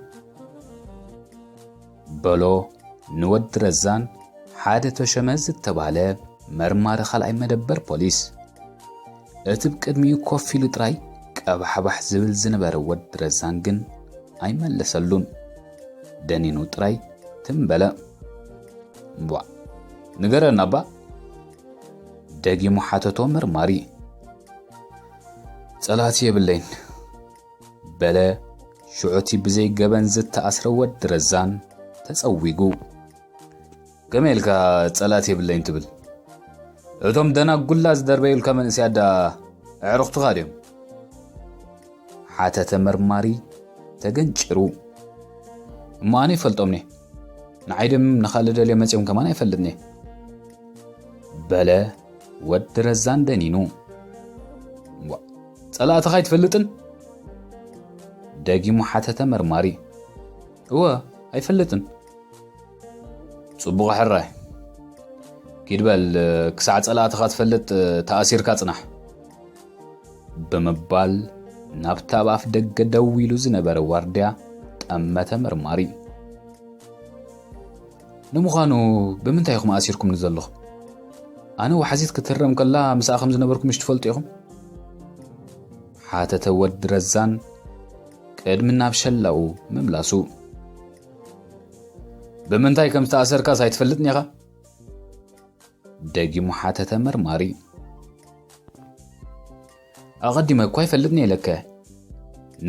በሎ ንወዲ ረዛን ሓደ ተሸመ ዝተባህለ መርማሪ ካልኣይ መደበር ፖሊስ። እቲ ብቅድሚኡ ኮፍ ኢሉ ጥራይ ቀባሕባሕ ዝብል ዝነበረ ወዲ ረዛን ግን ኣይመለሰሉን። ደኒኑ ጥራይ ትም በለ። "እምቧ፣ ንገረና እባ?" ደጊሙ ሓተቶ መርማሪ። "ጸላእቲ የብለይን" በለ ሽዑቲ ብዘይ ገበን ዝተኣስረ ወዲ ረዛን ተጸዊጉ። "ከመይ ኢልካ ጸላእቲ የብለይን ትብል? እቶም ደናጉላ ዝደርበዩልካ መንእሰያት ደኣ ኣዕሩኽትኻ ድዮም?" ሓተተ መርማሪ ተገንጭሩ። "እሞ ኣነ ይፈልጦምኒ። ንዓይ ድም ንኻልእ ደልዮ መጺኦም ከማን ኣይፈልጥኒ?" በለ ወዲ ረዛን ደኒኑ። "ዋ፣ ጸላእትኻ ኣይትፈልጥን?" ደጊሙ ሓተተ መርማሪ። "እወ፣ ኣይፈልጥን." "ጽቡቕ ሕራይ። ኪድ በል፣ ክሳዕ ጸላእትኻ ትፈልጥ ተኣሲርካ ጽናሕ" ብምባል ናብታ ኣብ ኣፍ ደገ ደው ኢሉ ዝነበረ ዋርድያ ጠመተ መርማሪ። "ንምዃኑ ብምንታይ ኢኹም ኣሲርኩምኒ ዘለኹም? ኣነ ዋሕዚት ክትህረም ከላ ምስኣ ከም ዝነበርኩ ምሽ ትፈልጡ ኢኹም?" ሓተተ ወዲ ረዛን ቅድሚ ናብ ሸላኡ ምምላሱ። "ብምንታይ ከም ዝተኣሰርካስ ኣይትፈልጥን ኢኻ?" ደጊሙ ሓተተ መርማሪ። "ኣቐዲመ እኳ ኣይፈልጥን ኢለከ።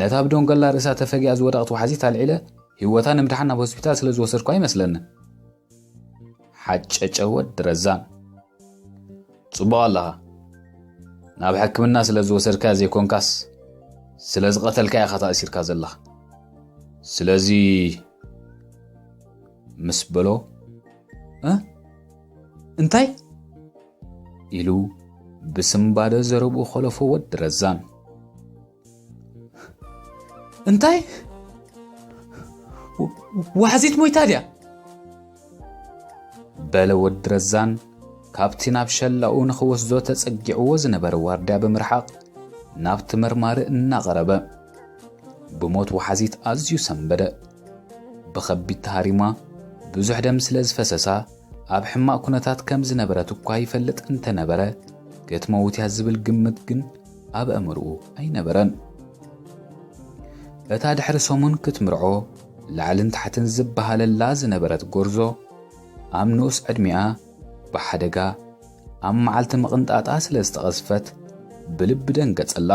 ነታ ብዶንገላ ርእሳ ተፈጊኣ ዝወደቐት ዋሕዚት ኣልዒለ ህይወታ ንምድሓን ናብ ሆስፒታል ስለ ዝወሰድኳ ይመስለኒ" ሓጨጨ ወዲ ረዛን። "ጽቡቕ ኣለኻ። ናብ ሕክምና ስለ ዝወሰድካያ ዘይኮንካስ፣ ስለ ዝቐተልካያ ኢኻ ተኣሲርካ ዘለኻ። ስለዚ" ምስ በሎ፣ "እ? እንታይ?" ኢሉ ብስምባደ ዘረብኡ ኾለፎ ወዲ ረዛን። "እንታይ? ው-፣ ዋሕዚት ሞይታ ድያ?" በለ ወዲ ረዛን ካብቲ ናብ ሸላኡ ንኽወስዶ ተጸጊዕዎ ዝነበረ ዋርድያ ብምርሓቕ ናብቲ መርማሪ እናቐረበ። ብሞት ዋሕዚት ኣዝዩ ሰንበደ። ብኸቢድ ተሃሪማ ብዙሕ ደም ስለ ዝፈሰሳ ኣብ ሕማቕ ኩነታት ከም ዝነበረት እኳ ይፈልጥ እንተነበረ፣ ክትመውት እያ ዝብል ግምት ግን ኣብ ኣእምርኡ ኣይነበረን። እታ ድሕሪ ሰሙን ክትምርዖ ላዕልን ታሕትን ዝበሃለላ ዝነበረት ጎርዞ ኣብ ንኡስ ዕድሚኣ ብሓደጋ ኣብ መዓልቲ ምቕንጣጣ ስለ ዝተቐዝፈት ብልቢ ደንገጸላ።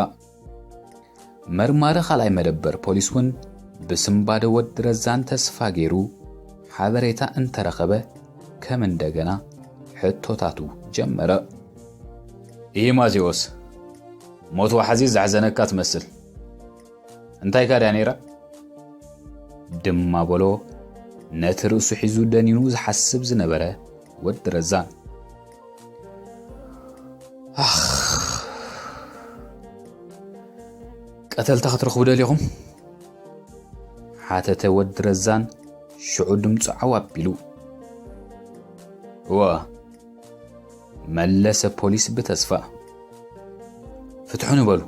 መርማሪ ካልኣይ መደበር ፖሊስ እውን ብስምባደ ወዲ ረዛን ተስፋ ገይሩ ሓበሬታ እንተረኸበ ከም እንደገና ሕቶታቱ ጀመረ። "ይህ ማቴዎስ፣ ሞት ዋሕዚ ዘሕዘነካ ትመስል። እንታይካ ድያ ነይራ?" ድማ በሎ ነቲ ርእሱ ሒዙ ደኒኑ ዝሓስብ ዝነበረ ወዲ ረዛን። "ኣኽ፣ ቀተልታ ክትረኽቡ ደሊኹም?" ሓተተ ወዲ ረዛን ሽዑ ድምፁ ዓው ኣቢሉ። "እወ" መለሰ ፖሊስ ብተስፋ። "ፍትሑ ንበሉ"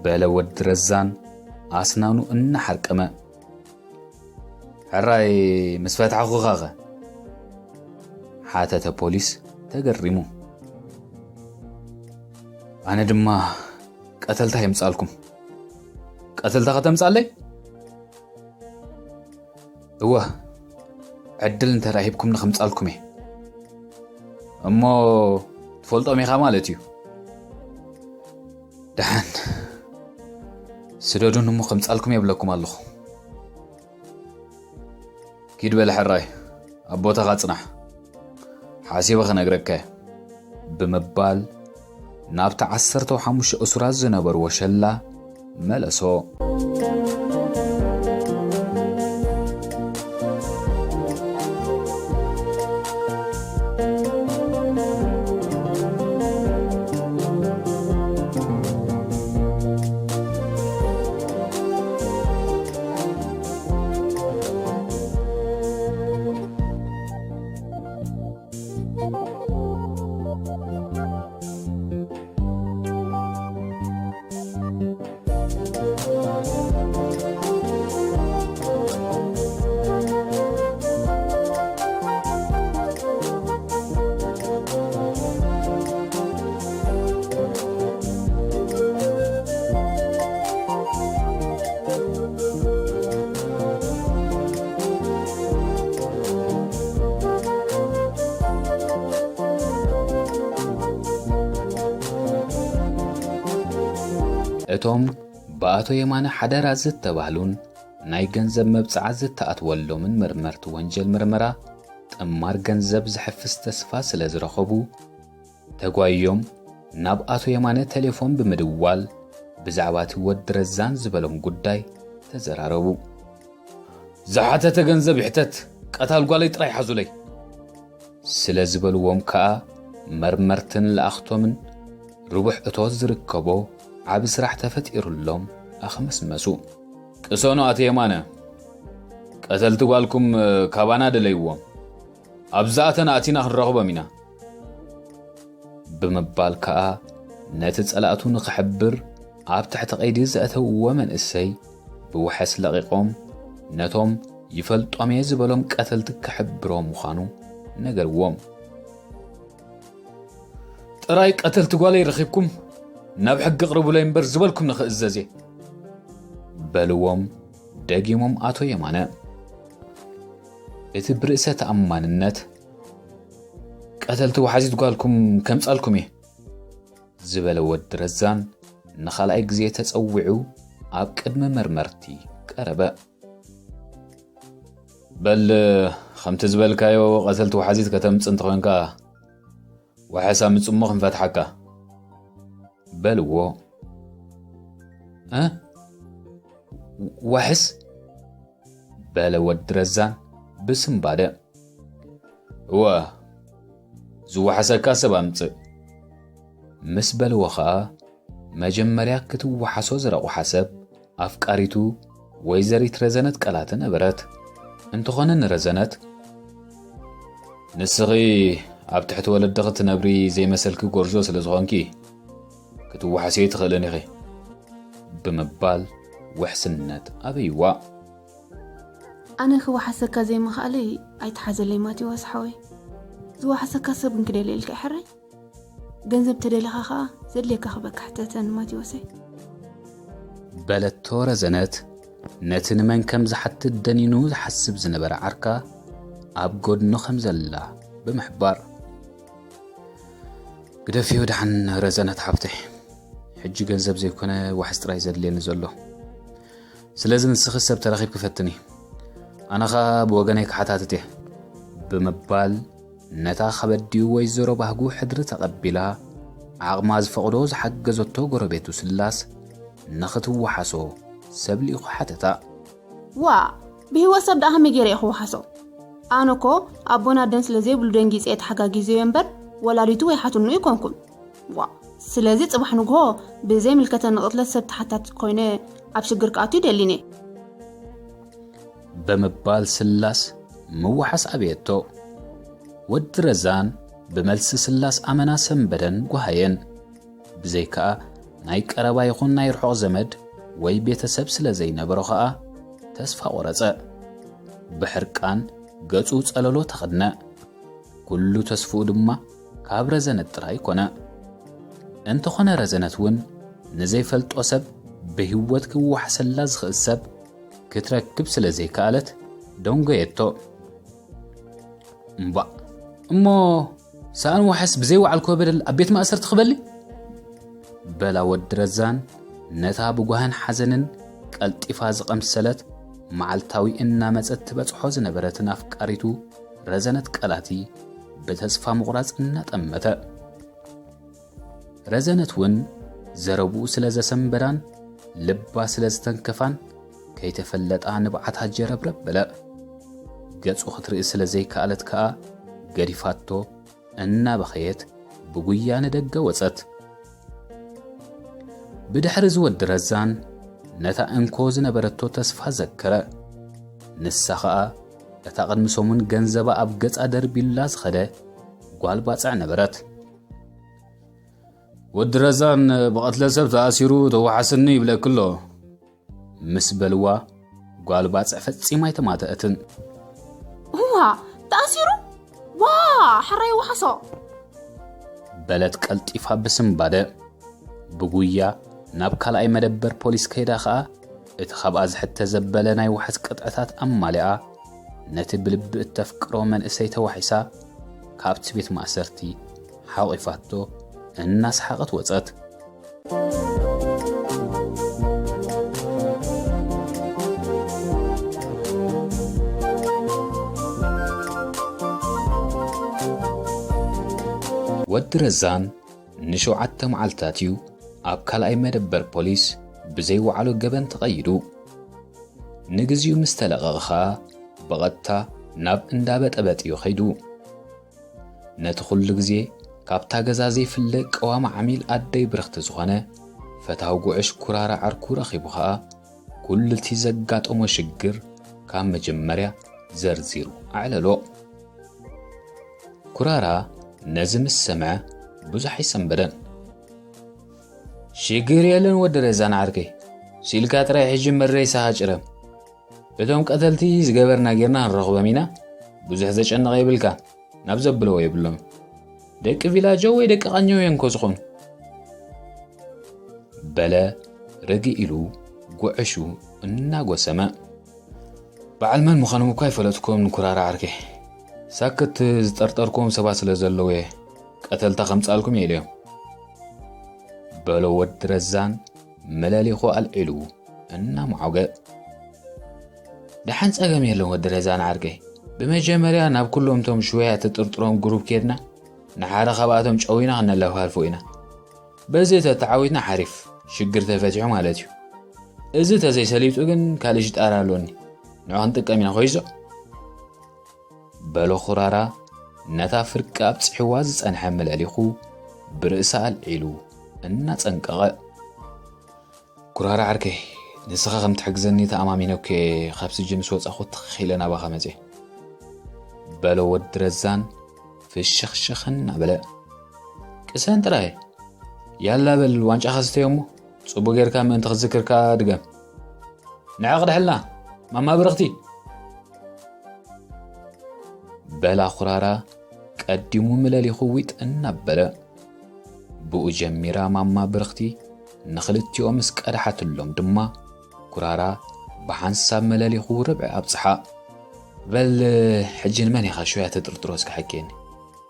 በለ ወዲ ረዛን ኣስናኑ እናሓርቀመ። "ሕራይ ምስ ፈትሓኹኻኸ?" ሓተተ ፖሊስ ተገሪሙ። "ኣነ ድማ ቀተልታ የምጻልኩም?" "ቀተልታ ከተምጻለይ?" "እወ፣ ዕድል እንተ ሂብኩም ንኽምጻልኩም እየ። እሞ ትፈልጦም ኢኻ ማለት እዩ?" "ደሓን ስደዱን እሞ ከምጻልኩም የብለኩም ኣለኹ። ኪድ በል ሕራይ፣ ኣብ ቦታኻ ጽናሕ፣ ሓሲበ ክነግረካ እየ" ብምባል ናብቲ ዓሰርተ ሓሙሽተ እሱራት ዝነበርዎ ሸላ መለሶ። እቶም ብኣቶ የማነ ሓደራ ዝተባህሉን ናይ ገንዘብ መብጽዓ ዝተኣትወሎምን መርመርቲ ወንጀል ምርመራ ጥማር ገንዘብ ዘሕፍስ ተስፋ ስለ ዝረኸቡ፣ ተጓዮም ናብ ኣቶ የማነ ቴሌፎን ብምድዋል ብዛዕባ እቲ ወዲ ረዛን ዝበሎም ጉዳይ ተዘራረቡ። ዝሓተተ ገንዘብ ይሕተት፣ ቀታል ጓለይ ጥራይ ሓዙለይ። ስለ ዝበልዎም ከኣ መርመርትን ለኣኽቶምን ርቡሕ እቶት ዝርከቦ ዓቢ ስራሕ ተፈጢሩሎም ኣኸመስመሱ። ቅሰኑ ኣቶ የማነ፣ ቀተልቲ ጓልኩም ካባና ደለይዎም። ኣብዛ ኣተና ኣቲና ክንረኽቦም ኢና። ብምባል ከኣ ነቲ ጸላእቱ ንኽሕብር ኣብ ትሕቲ ቀይዲ ዘእተውዎ መንእሰይ ብዋሕስ ለቒቖም ነቶም ይፈልጦም እየ ዝበሎም ቀተልቲ ክሕብሮ ምዃኑ ነገርዎም። ጥራይ ቀተልቲ ጓለይ ረኺብኩም ናብ ሕጊ ኣቕርቡለይ እምበር ዝበልኩም ንኽእዘዝ እየ። በልዎም ደጊሞም ኣቶ የማነ። እቲ ብርእሰ ተኣማንነት ቀተልቲ ወሓዚት ጓልኩም ከምጻልኩም እየ ዝበለ ወዲ ረዛን ንኻልኣይ ግዜ ተጸዊዑ ኣብ ቅድሚ መርመርቲ ቀረበ። በል ከምቲ ዝበልካዮ ቀተልቲ ወሓዚት ከተምጽእ እንተኾንካ ዋሕስ ኣምጽሞ ክንፈትሓካ በልዎ። እ ዋሕስ በለ ወዲ ረዛን ብስምባደ። እወ ዝወሓሰካ ሰብ ኣምጽእ ምስ በልዎ ኸኣ መጀመርያ ክትወሓሶ ዝረቑሓ ሰብ ኣፍቃሪቱ ወይዘሪት ረዘነት ቀላቲ ነበረት። እንተኾነ ንረዘነት ንስኺ ኣብ ትሕቲ ወለድኺ ትነብሪ ዘይመሰልኪ ጎርዞ ስለ ዝኾንኪ ክትወሓስዮ ኣይትኽእልን ኢኺ ብምባል ውሕስነት ኣበይዋ። ኣነ ክወሓሰካ ዘይምኽኣለይ ኣይትሓዘለይ ማቴዎስ ሓወይ። ዝወሓሰካ ሰብ ግን ክደልየልካ ይሕራይ። ገንዘብ ተደሊኻ ኸኣ ዘድልየካ ክበካ ሕተተኒ ማቴዎሰይ። በለቶ ረዘነት ነቲ ንመን ከም ዝሓትት ደኒኑ ዝሓስብ ዝነበረ ዓርካ ኣብ ጎድኑ ከም ዘላ ብምሕባር። ግደፍዮ ደሓን ረዘነት ሓብተይ፣ ሕጂ ገንዘብ ዘይኮነ ዋሕስ ጥራይ ዘድልየኒ ዘሎ። ስለዚ ንስኺ ሰብ ተረኺብኪ ፈትኒ፣ ኣነ ኸኣ ብወገነይ ክሓታትት እየ ብምባል ነታ ከበዲኡ ወይዘሮ ባህጉ ሕድሪ ተቐቢላ ዓቕማ ዝፈቕዶ ዝሓገዘቶ ጎረቤቱ ስላስ ንኽትወሓሶ ሰብ ልኢኹ ሓተታ። ዋ ብህይወት ሰብ ደኣ ከመይ ገይረ እየ ክወሓሶ? ኣነ እኮ ኣቦን ኣደን ስለ ዘይብሉ ደንጊጸ እየ ተሓጋጊዘዮ እምበር ወላዲቱ ወይ ሓትኑ ኣይኮንኩን። ዋ ስለዚ ጽባሕ ንግሆ ብዘይምልከተኒ ቅትለት ሰብ ተሓታቲ ኮይነ ኣብ ሽግር ክኣቱ ኣይደልን እየ። ብምባል ስላስ ምውሓስ ኣበየቶ። ወዲ ረዛን ብመልሲ ስላስ ኣመና ሰንበደን ጓሃየን። ብዘይከኣ ናይ ቀረባ ይኹን ናይ ርሑቕ ዘመድ ወይ ቤተሰብ ስለ ዘይነበሮ ኸኣ ተስፋ ቆረጸ። ብሕርቃን ገጹ ጸለሎ ተኸድነ። ኩሉ ተስፍኡ ድማ ካብ ረዘነት ጥራይ ኮነ። እንተኾነ ረዘነት እውን ንዘይፈልጦ ሰብ ብህይወት ክወሓሰላ ዝኽእል ሰብ ክትረክብ ስለ ዘይከኣለት ደንጎየቶ። እምባእ እሞ ሰኣን ዋሕስ ብዘይ ወዓልኮ በደል ኣብ ቤት ማእሰርቲ ክበሊ? በላ ወዲ ረዛን ነታ ብጓህን ሓዘንን ቀልጢፋ ዝቐምሰለት መዓልታዊ እናመጸት ትበጽሖ ዝነበረትን ኣፍቃሪቱ ረዘነት ቀላቲ ብተስፋ ምቑራጽ እናጠመተ። ረዘነት እውን ዘረብኡ ስለ ዘሰንበዳን ልባ ስለ ዝተንከፋን ከይተፈለጣ ንብዓታ ጀረብረብ በለ። ገጹ ክትርኢ ስለ ዘይከኣለት ከኣ ገዲፋቶ እናበኸየት ብጉያ ንደገ ወጸት። ብድሕሪ ዝወዲ ረዛን ነታ እንኮ ዝነበረቶ ተስፋ ዘከረ። ንሳ ኸኣ እታ ቅድሚ ሰሙን ገንዘባ ኣብ ገጻ ደርቢላ ዝኸደ ጓል ባጽዕ ነበረት። ወዲ ረዛን ብቐትለ ሰብ ተኣሲሩ ተወሓስኒ ይብለኪ ኣሎ። ምስ በልዋ ጓል ባጽዕ ፈጺማ ኣይተማተአትን። እዋ ተኣሲሩ ዋ ሕራይ ዋሕሶ በለት ቀልጢፋ ብስምባደ። ብጉያ ናብ ካልኣይ መደበር ፖሊስ ከይዳ ኸኣ እቲ ካብኣ ዝሕተ ዘበለ ናይ ዋሕስ ቅጥዕታት ኣማሊኣ ነቲ ብልቢ እተፍቅሮ መንእሰይ ተዋሒሳ ካብቲ ቤት ማእሰርቲ ሓቒፋቶ እናስሓቐት ወጸት። ወዲ ረዛን ንሸውዓተ መዓልታት እዩ ኣብ ካልኣይ መደበር ፖሊስ ብዘይ ወዓሎ ገበን ተቐይዱ። ንግዚኡ ምስ ተለቐቐ ኸኣ ብቐጥታ ናብ እንዳ በጠበጥ እዩ ኸይዱ። ነቲ ኩሉ ግዜ ካብታ ገዛ ዘይፍለ ቀዋሚ ዓሚል ኣደይ ብርኽቲ ዝኾነ ፈታዊ ጉዕሽ ኩራራ ዓርኩ ረኺቡ ኸኣ ኩሉ እቲ ዘጋጠሞ ሽግር ካብ መጀመርያ ዘርዚሩ ኣዕለሎ። ኩራራ ነዚ ምስ ሰምዐ ብዙሕ ኣይሰንበደን። ሽግር የለን ወዲ ረዛን ዓርከይ፣ ሲልካ ጥራይ ሕጂ መሬሳኻ ጭረም። እቶም ቀተልቲ ዝገበርና ጌርና ንረኽቦም ኢና፣ ብዙሕ ዘጨንቕ የብልካ፣ ናብ ዘብለዎ የብሎም። ደቂ ቪላጆ ወይ ደቂ ቃኘው እዮም እኮ ዝኾኑ። በለ ርግእ ኢሉ ጉዕሹ እናጎሰመ። በዓል መን ምዃኖም እኳ ኣይፈለጥኩም ኩራራ ዓርከይ። ሳክት ዝጠርጠርኩም ሰባት ስለ ዘለዉ እየ ቀተልታ ከምጻልኩም እየ ኢለዮም። በሎ ወዲ ረዛን መለሊኹ ኣልዒሉ እናመዓገ። ደሓን ጸገም የለን ወዲ ረዛን ዓርከይ። ብመጀመርያ ናብ ኩሎም እቶም ሽወያ ትጥርጥሮም ግሩፕ ኬድና ንሓደ ካብኣቶም ጨዊና ክነለፋልፎ ኢና። በዚ ተተዓዊትና ሓሪፍ ሽግር ተፈቲሑ ማለት እዩ። እዚ ተዘይሰሊጡ ግን ካልእ ሽጣራ ኣሎኒ። ንዑ ክንጥቀም ኢና ኮይዞ። በሎ ኩራራ ነታ ፍርቂ ኣብጽሕዋ ዝጸንሐ መለሊኹ ብርእሳ ኣልዒሉ እናጸንቀቐ። ኩራራ ዓርከይ፣ ንስኻ ከም ትሕግዘኒ ተኣማሚነኩ እየ ካብ ስጅን ምስ ወጻኹ ትኽ ኢለ ናባኻ መጽየ። በሎ ወዲ ረዛን ፍሽኽሽኽ እናበለ። ቅሰን ጥራይ፣ ያላ በል ዋንጫኻ ስተዮ እሞ፣ ጽቡቕ ጌርካ ምእንቲ ክትዝክር ከኣ ድገም። ንዓ ቅድሕልና፣ ማማ ብርኽቲ። በላ ኩራራ ቀዲሙ ምለሊኹ ዊጥ እናበለ። ብኡ ጀሚራ ማማ ብርኽቲ ንኽልቲኦም ምስ ቀድሓትሎም ድማ፣ ኩራራ ብሓንሳብ መለሊኹ ርብዒ ኣብጽሓ። በል፣ ሕጂ ንመን ኢኻ ሽውያ ትጥርጥሮ እስከ ሓኬኒ?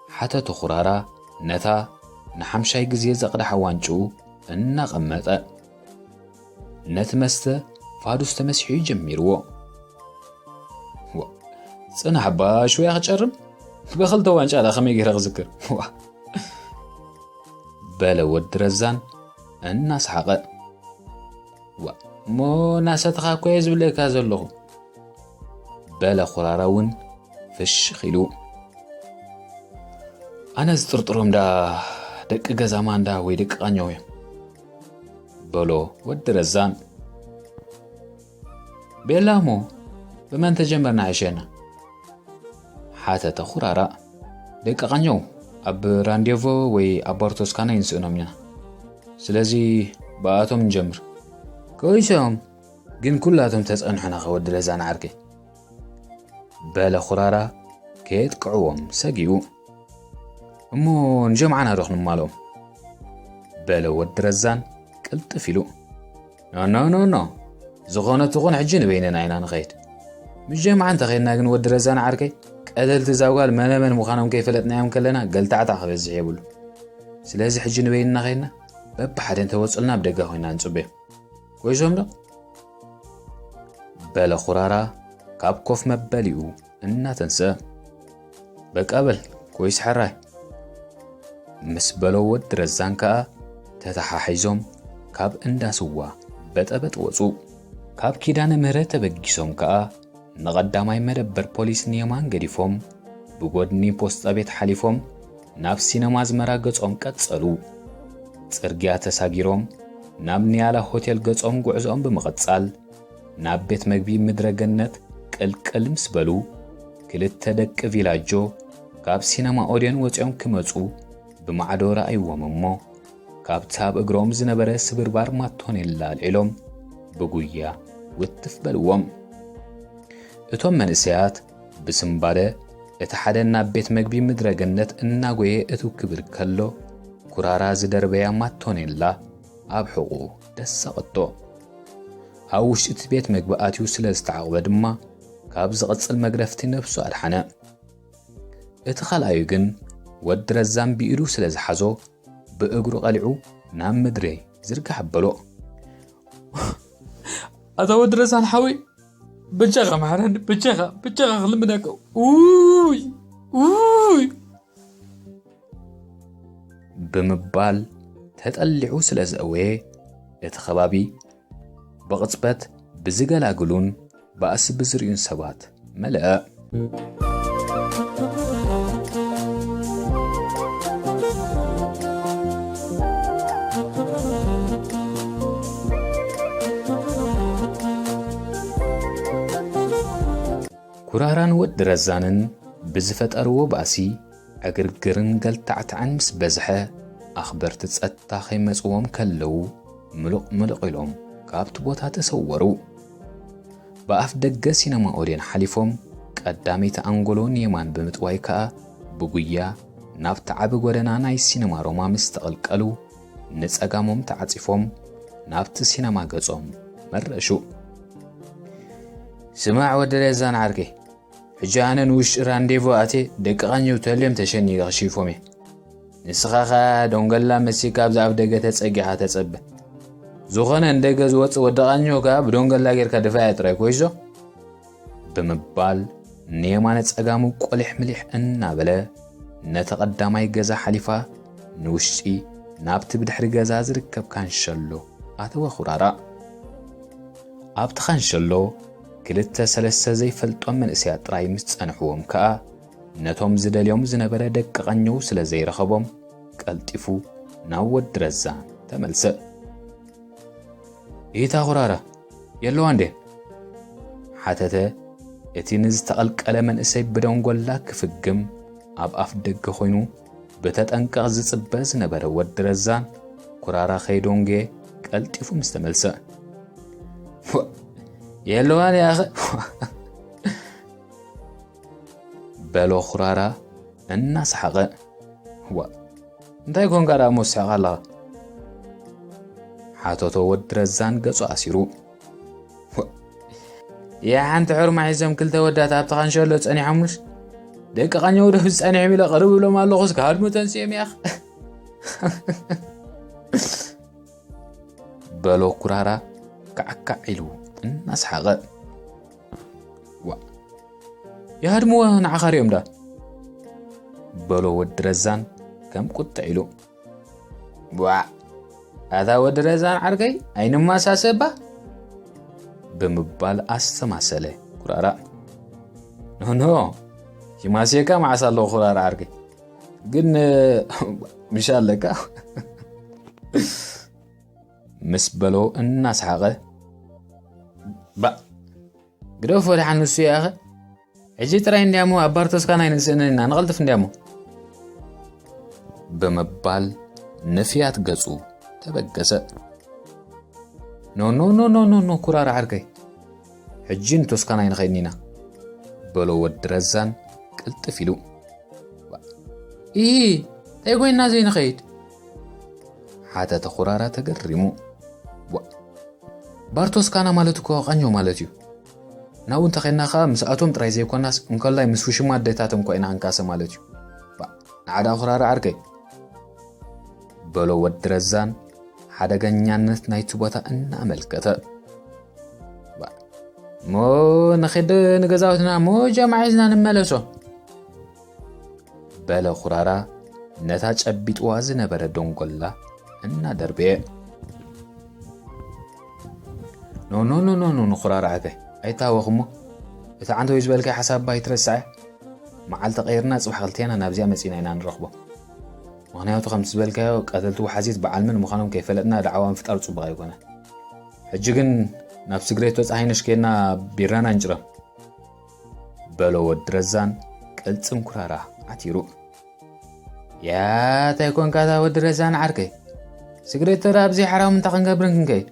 ሓተተ ኩራራ ነታ ንሓምሻይ ግዜ ዘቕድሓ ዋንጭኡ እናቐመጠ። ነቲ መስተ ፋዱስ ተመሲሑ ጀሚርዎ። ዋ፣ ጽናሕ እባ ሽውያ ክጨርም? ብኽልተ ዋንጫ ደኣ ከመይ ገይረ ክዝክር? ዋ። በለ ወዲ ረዛን እናሰሓቐ። ዋ፣ እሞ እናሰተኻ እኮ እየ ዝብለካ ዘለኹ። በለ ኩራራ እውን ፍሽኽ ኢሉ። ኣነ ዝጥርጥሮም ደኣ ደቂ ገዛ ማንዳ ወይ ደቂ ቃኘው እዮም። በሎ ወዲ ረዛን። ቤላ እሞ ብመን ተጀመርና ይሕሸና? ሓተተ ኩራራ። ደቂ ቃኘው ኣብ ራንዴቮ ወይ ኣብ ባር ቶስካና ይንስእኖም ኢና። ስለዚ ብኣቶም ንጀምር። ኮይሶም ግን ኩላቶም ተጸንሑና ከወዲ ረዛን ዓርከይ። በለ ኩራራ ከየጥቅዕዎም ሰጊኡ። እሞ ንጀምዓና ዶ ክንማልኦም? በለ ወዲ ረዛን ቅልጥፍ ኢሉ። ኖ፣ ኖ፣ ኖ፣ ኖ። ዝኾነ ትኹን ሕጂ ንበይንና ኢና ንኸይድ። ምስ ጀምዓ እንተኸይድና ግን ወዲ ረዛን ዓርከይ፣ ቀተልቲ እዛ ጓል መነመን ምዃኖም ከይፈለጥናዮም ከለና ገልታዕታዕ ክበዝሕ የብሉ። ስለዚ ሕጂ ንበይንና ኸይድና በብሓደ እንተወጹልና ኣብ ደገ ኮይና ንጽበዮም። ኮይሶም ዶ? በለ ኩራራ ካብ ኮፍ መበሊኡ እናተንስአ። በቃ በል ኮይስ ሕራይ። ምስ በሎ ወዲ ረዛን ከኣ ተተሓሒዞም ካብ እንዳ ስዋ በጠበጥ ወጹ። ካብ ኪዳነ ምህረት ተበጊሶም ከኣ ንቐዳማይ መደበር ፖሊስ ንየማን ገዲፎም ብጎድኒ ፖስጣ ቤት ሓሊፎም ናብ ሲነማ ኣዝመራ ገጾም ቀጸሉ። ጽርግያ ተሳጊሮም ናብ ንያላ ሆቴል ገጾም ጉዕዞኦም ብምቕጻል ናብ ቤት መግቢ ምድረ ገነት ቅልቅል ምስ በሉ፣ ክልተ ደቂ ቪላጆ ካብ ሲነማ ኦድዮን ወጺኦም ክመጹ ብማዕዶ ረኣይዎም እሞ፣ ካብቲ ኣብ እግሮም ዝነበረ ስብርባር ማቶኔላ ኣልዒሎም ብጉያ ውትፍ በልዎም። እቶም መንእሰያት ብስምባደ እቲ ሓደ ናብ ቤት መግቢ ምድረ ገነት እናጎየ እትው ክብል ከሎ፣ ኩራራ ዝደርበያ ማቶኔላ ኣብ ሕቑኡ ደሰቐቶ። ኣብ ውሽጢ እቲ ቤት መግቢ ኣትዩ ስለ ዝተዓቕበ ድማ፣ ካብ ዝቕጽል መግረፍቲ ነብሱ ኣድሓነ። እቲ ካልኣዩ ግን ወዲ ረዛን ብኢዱ ስለ ዝሓዞ፣ ብእግሩ ቀሊዑ ናብ ምድሪ ዝርጋሕ ኣበሎ። ኣታ ወዲ ረዛን ሓወይ፣ ብጃኻ መሓረኒ፣ ብጃኻ፣ ብጃኻ ክልምነካ። ኡይ፣ ኡይ። ብምባል ተጠሊዑ ስለ ዘእወየ፣ እቲ ከባቢ ብቕጽበት ብዝገላግሉን ባእሲ ብዝርእዩን ሰባት መለኣ። ኩራራን ወዲ ረዛንን ብዝፈጠርዎ ባእሲ ዕግርግርን ገልታዕታዕን ምስ በዝሐ፣ ኣኽበርቲ ጸጥታ ከይመጽዎም ከለዉ ምሉቕ ምሉቕ ኢሎም ካብቲ ቦታ ተሰወሩ። ብኣፍ ደገ ሲነማ ኦዴን ሓሊፎም ቀዳመይቲ ኣንጎሎ ንየማን ብምጥዋይ ከኣ ብጉያ ናብቲ ዓቢ ጎደና ናይ ሲነማ ሮማ ምስ ተቐልቀሉ፣ ንጸጋሞም ተዓጺፎም ናብቲ ሲነማ ገጾም መረሹ። ስማዕ ወዲ ረዛን ዓርከይ፣ ሕጂ ኣነ ንውሽጢ ራንዴቮ ኣትየ ደቂ ቃኘው ተልዮም ተሸኒገ ክሽይፎም እየ። ንስኻ ኸኣ ዶንገላ መሲልካ ኣብዚ ኣፍ ደገ ተጸጊኻ ተጸበ። ዝኾነ ንደገ ዝወጽእ ወዲ ቃኘው ከኣ ብዶንገላ ጌርካ ድፋያ ጥራይ ኮይዞ። ብምባል ንየማነ ጸጋሙ ቆሊሕ ምሊሕ እናበለ ነቲ ቀዳማይ ገዛ ሓሊፋ ንውሽጢ ናብቲ ብድሕሪ ገዛ ዝርከብ ካንሸሎ ኣተወ ኩራራ። ኣብቲ ካንሸሎ ክልተ ሰለስተ ዘይፈልጦም መንእሰያት ጥራይ ምስ ጸንሕዎም ከኣ ነቶም ዝደልዮም ዝነበረ ደቂ ቃኘው ስለ ዘይረኸቦም ቀልጢፉ ናብ ወዲ ረዛን ተመልሰ። ኢታ ኩራራ የለዋ እንዴ? ሓተተ እቲ ንዝተቐልቀለ መንእሰይ ብደንጎላ ክፍግም ኣብ ኣፍ ደገ ኮይኑ ብተጠንቀቕ ዝጽበ ዝነበረ ወዲ ረዛን ኩራራ ከይዶንጌ ቀልጢፉ ምስ ተመልሰ። የለዋን ያኸ በሎ ኩራራ እናሰሓቐ። ዋ እንታይ ኮንካ ደኣ እሞ ትስሕቕ ኣለኻ? ሓተቶ ወዲ ረዛን ገጹ ኣሲሩ። ያ ሓንቲ ሕርማ ሒዞም ክልተ ወዳት ኣብቲ ካንሸሎ ጸኒሖምስ ደቂ ቃኘው ዶ ዝጸኒሖም ኢለ ቅርብ ብሎም ኣለኹስ ክሃድሙ ተንስኦም ያኽ በሎ ኩራራ ካዕካዕ ኢሉ እናሰሓቐ። ዋ ይሃድምዎ ንዓኻ ሪኦም ዳ በሎ ወዲ ረዛን ከም ቁጥዕ ኢሉ። ዋ ኣታ ወዲ ረዛን ዓርከይ ኣይንማሳሰባ ብምባል ኣስተማሰለ ኩራራ። ኖኖ ይማስየካ መዓስ ኣለኹ ኩራራ ዓርከይ ግን ምሽ ኣለካ ምስ በሎ እናሰሓቐ። ባ ግደፎ ደሓን ንሱ ይኣኸ ሕጂ ጥራይ እንዲያሞ ኣብ ባርቶስካና ኣይንስእንን ኢና ንቐልጥፍ እንዲያሞ ብምባል ንፍያት ገጹ ተበገሰ። ኖ ኖ ኖ ኖ ኖ ኖ ኩራራ ዓርከይ ሕጂ ንቶስካና ኣይንኸይድን ኢና በሎ ወዲ ረዛን ቅልጥፍ ኢሉ። ኢ እንታይ ኮይንና ዘይንኸይድ ሓተተ ኩራራ ተገሪሙ። ዋ ባርቶስካና ማለት እኮ ቃኘው ማለት እዩ። ናብኡ እንተኸድና ኸኣ ምስኣቶም ጥራይ ዘይኮናስ እንከላይ ምስ ውሽማ ኣዴታቶም እኳ ኢና ክንካሰ ማለት እዩ። ባ ንዓዳ ኩራራ ዓርከይ በሎ ወዲ ረዛን ሓደገኛነት ናይቲ ቦታ እናኣመልከተ። ባ እሞ ንኺድ ንገዛውትና እሞ ጀማዓ ሒዝና ንመለሶ በለ ኩራራ ነታ ጨቢጥዋ ዝነበረ ደንጎላ እናደርበየ። ኖ ኖ ኖ ኖ ኖ ኩራራ ዓርከይ ኣይታወኽ እሞ እቲ ዓንተወይ ዝበልካይ ሓሳብ ባ ኣይትረስዐ። መዓልቲ ቀይርና ጽባሕ ክልቴና ናብዚኣ መጺና ኢና ንረኽቦ። ምኽንያቱ ከምቲ ዝበልካዮ ቀተልቲ ወሓዚት በዓል መን ምዃኖም ከይፈለጥና ዳዕዋ ምፍጣር ጽቡቕ ኣይኮነ። ሕጂ ግን ናብ ስግሬቶ ጸሃይነሽ ኬድና ቢራና ንጭረም በሎ ወዲ ረዛን ቅልጽም ኩራራ ዓቲሩ። ያታ ይኮንካ እታ ወዲ ረዛን ዓርከይ ስግሬቶ ዳ ኣብዚ ሓራም እንታ ክንገብርን ክንከይድ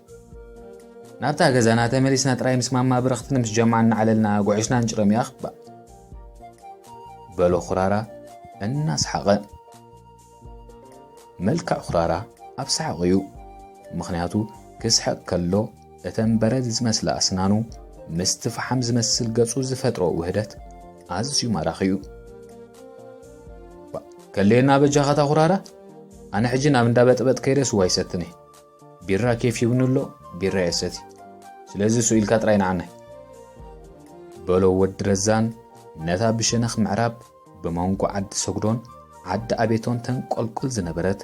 ናብታ ገዛና ተመሊስና ጥራይ ምስ ማማ ብረኽትን ምስ ጀማዓ እናዓለልና ጉዕሽና ንጭረም ያኽባ በሎ ኩራራ እናስሓቐ። መልክዕ ኩራራ ኣብ ሰሓቕ እዩ። ምኽንያቱ ክስሕቕ ከሎ እተን በረድ ዝመስላ ኣስናኑ ምስቲ ፈሓም ዝመስል ገጹ ዝፈጥሮ ውህደት ኣዝዩ ማራኺ እዩ። ከልየና በጃኻ እታ ኩራራ፣ ኣነ ሕጂ ናብ እንዳ በጥበጥ ከይደ ስዋ ይሰትነ። ቢራ ኬፍ ይብኒ ኣሎ፣ ቢራ የሰቲ። ስለዚ ስኡ ኢልካ ጥራይ ንዓናይ። በሎ ወዲ ረዛን ነታ ብሸነኽ ምዕራብ ብመንጎ ዓዲ ሰጉዶን ዓዲ ኣቤቶን ተንቆልቁል ዝነበረት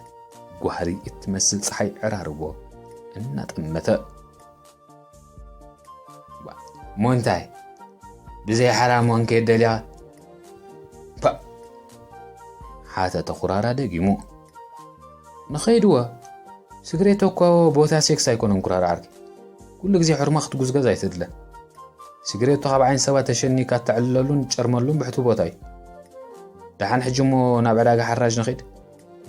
ጓህሪ እትመስል ጸሓይ ዕራርቦ እናጠመተ። ሞንታይ፣ ብዘይ ሓራ ሞንከ ደልያ? ፓ! ሓተተ ኩራራ ደጊሙ። ንኸይድዎ፣ ስግሬቶ እኮ ቦታ ሴክስ ኣይኮነን ኩራራ ዓርኪ። ኩሉ ግዜ ሕርማ ክትጉዝገዝ ኣይትድለ። ስግሬቶ ካብ ዓይን ሰባት ተሸኒካ እተዕልለሉን ትጨርመሉን ብሕቱ ቦታ እዩ። ደሓን ሕጂ እሞ ናብ ዕዳጋ ሓራጅ ንኸይድ።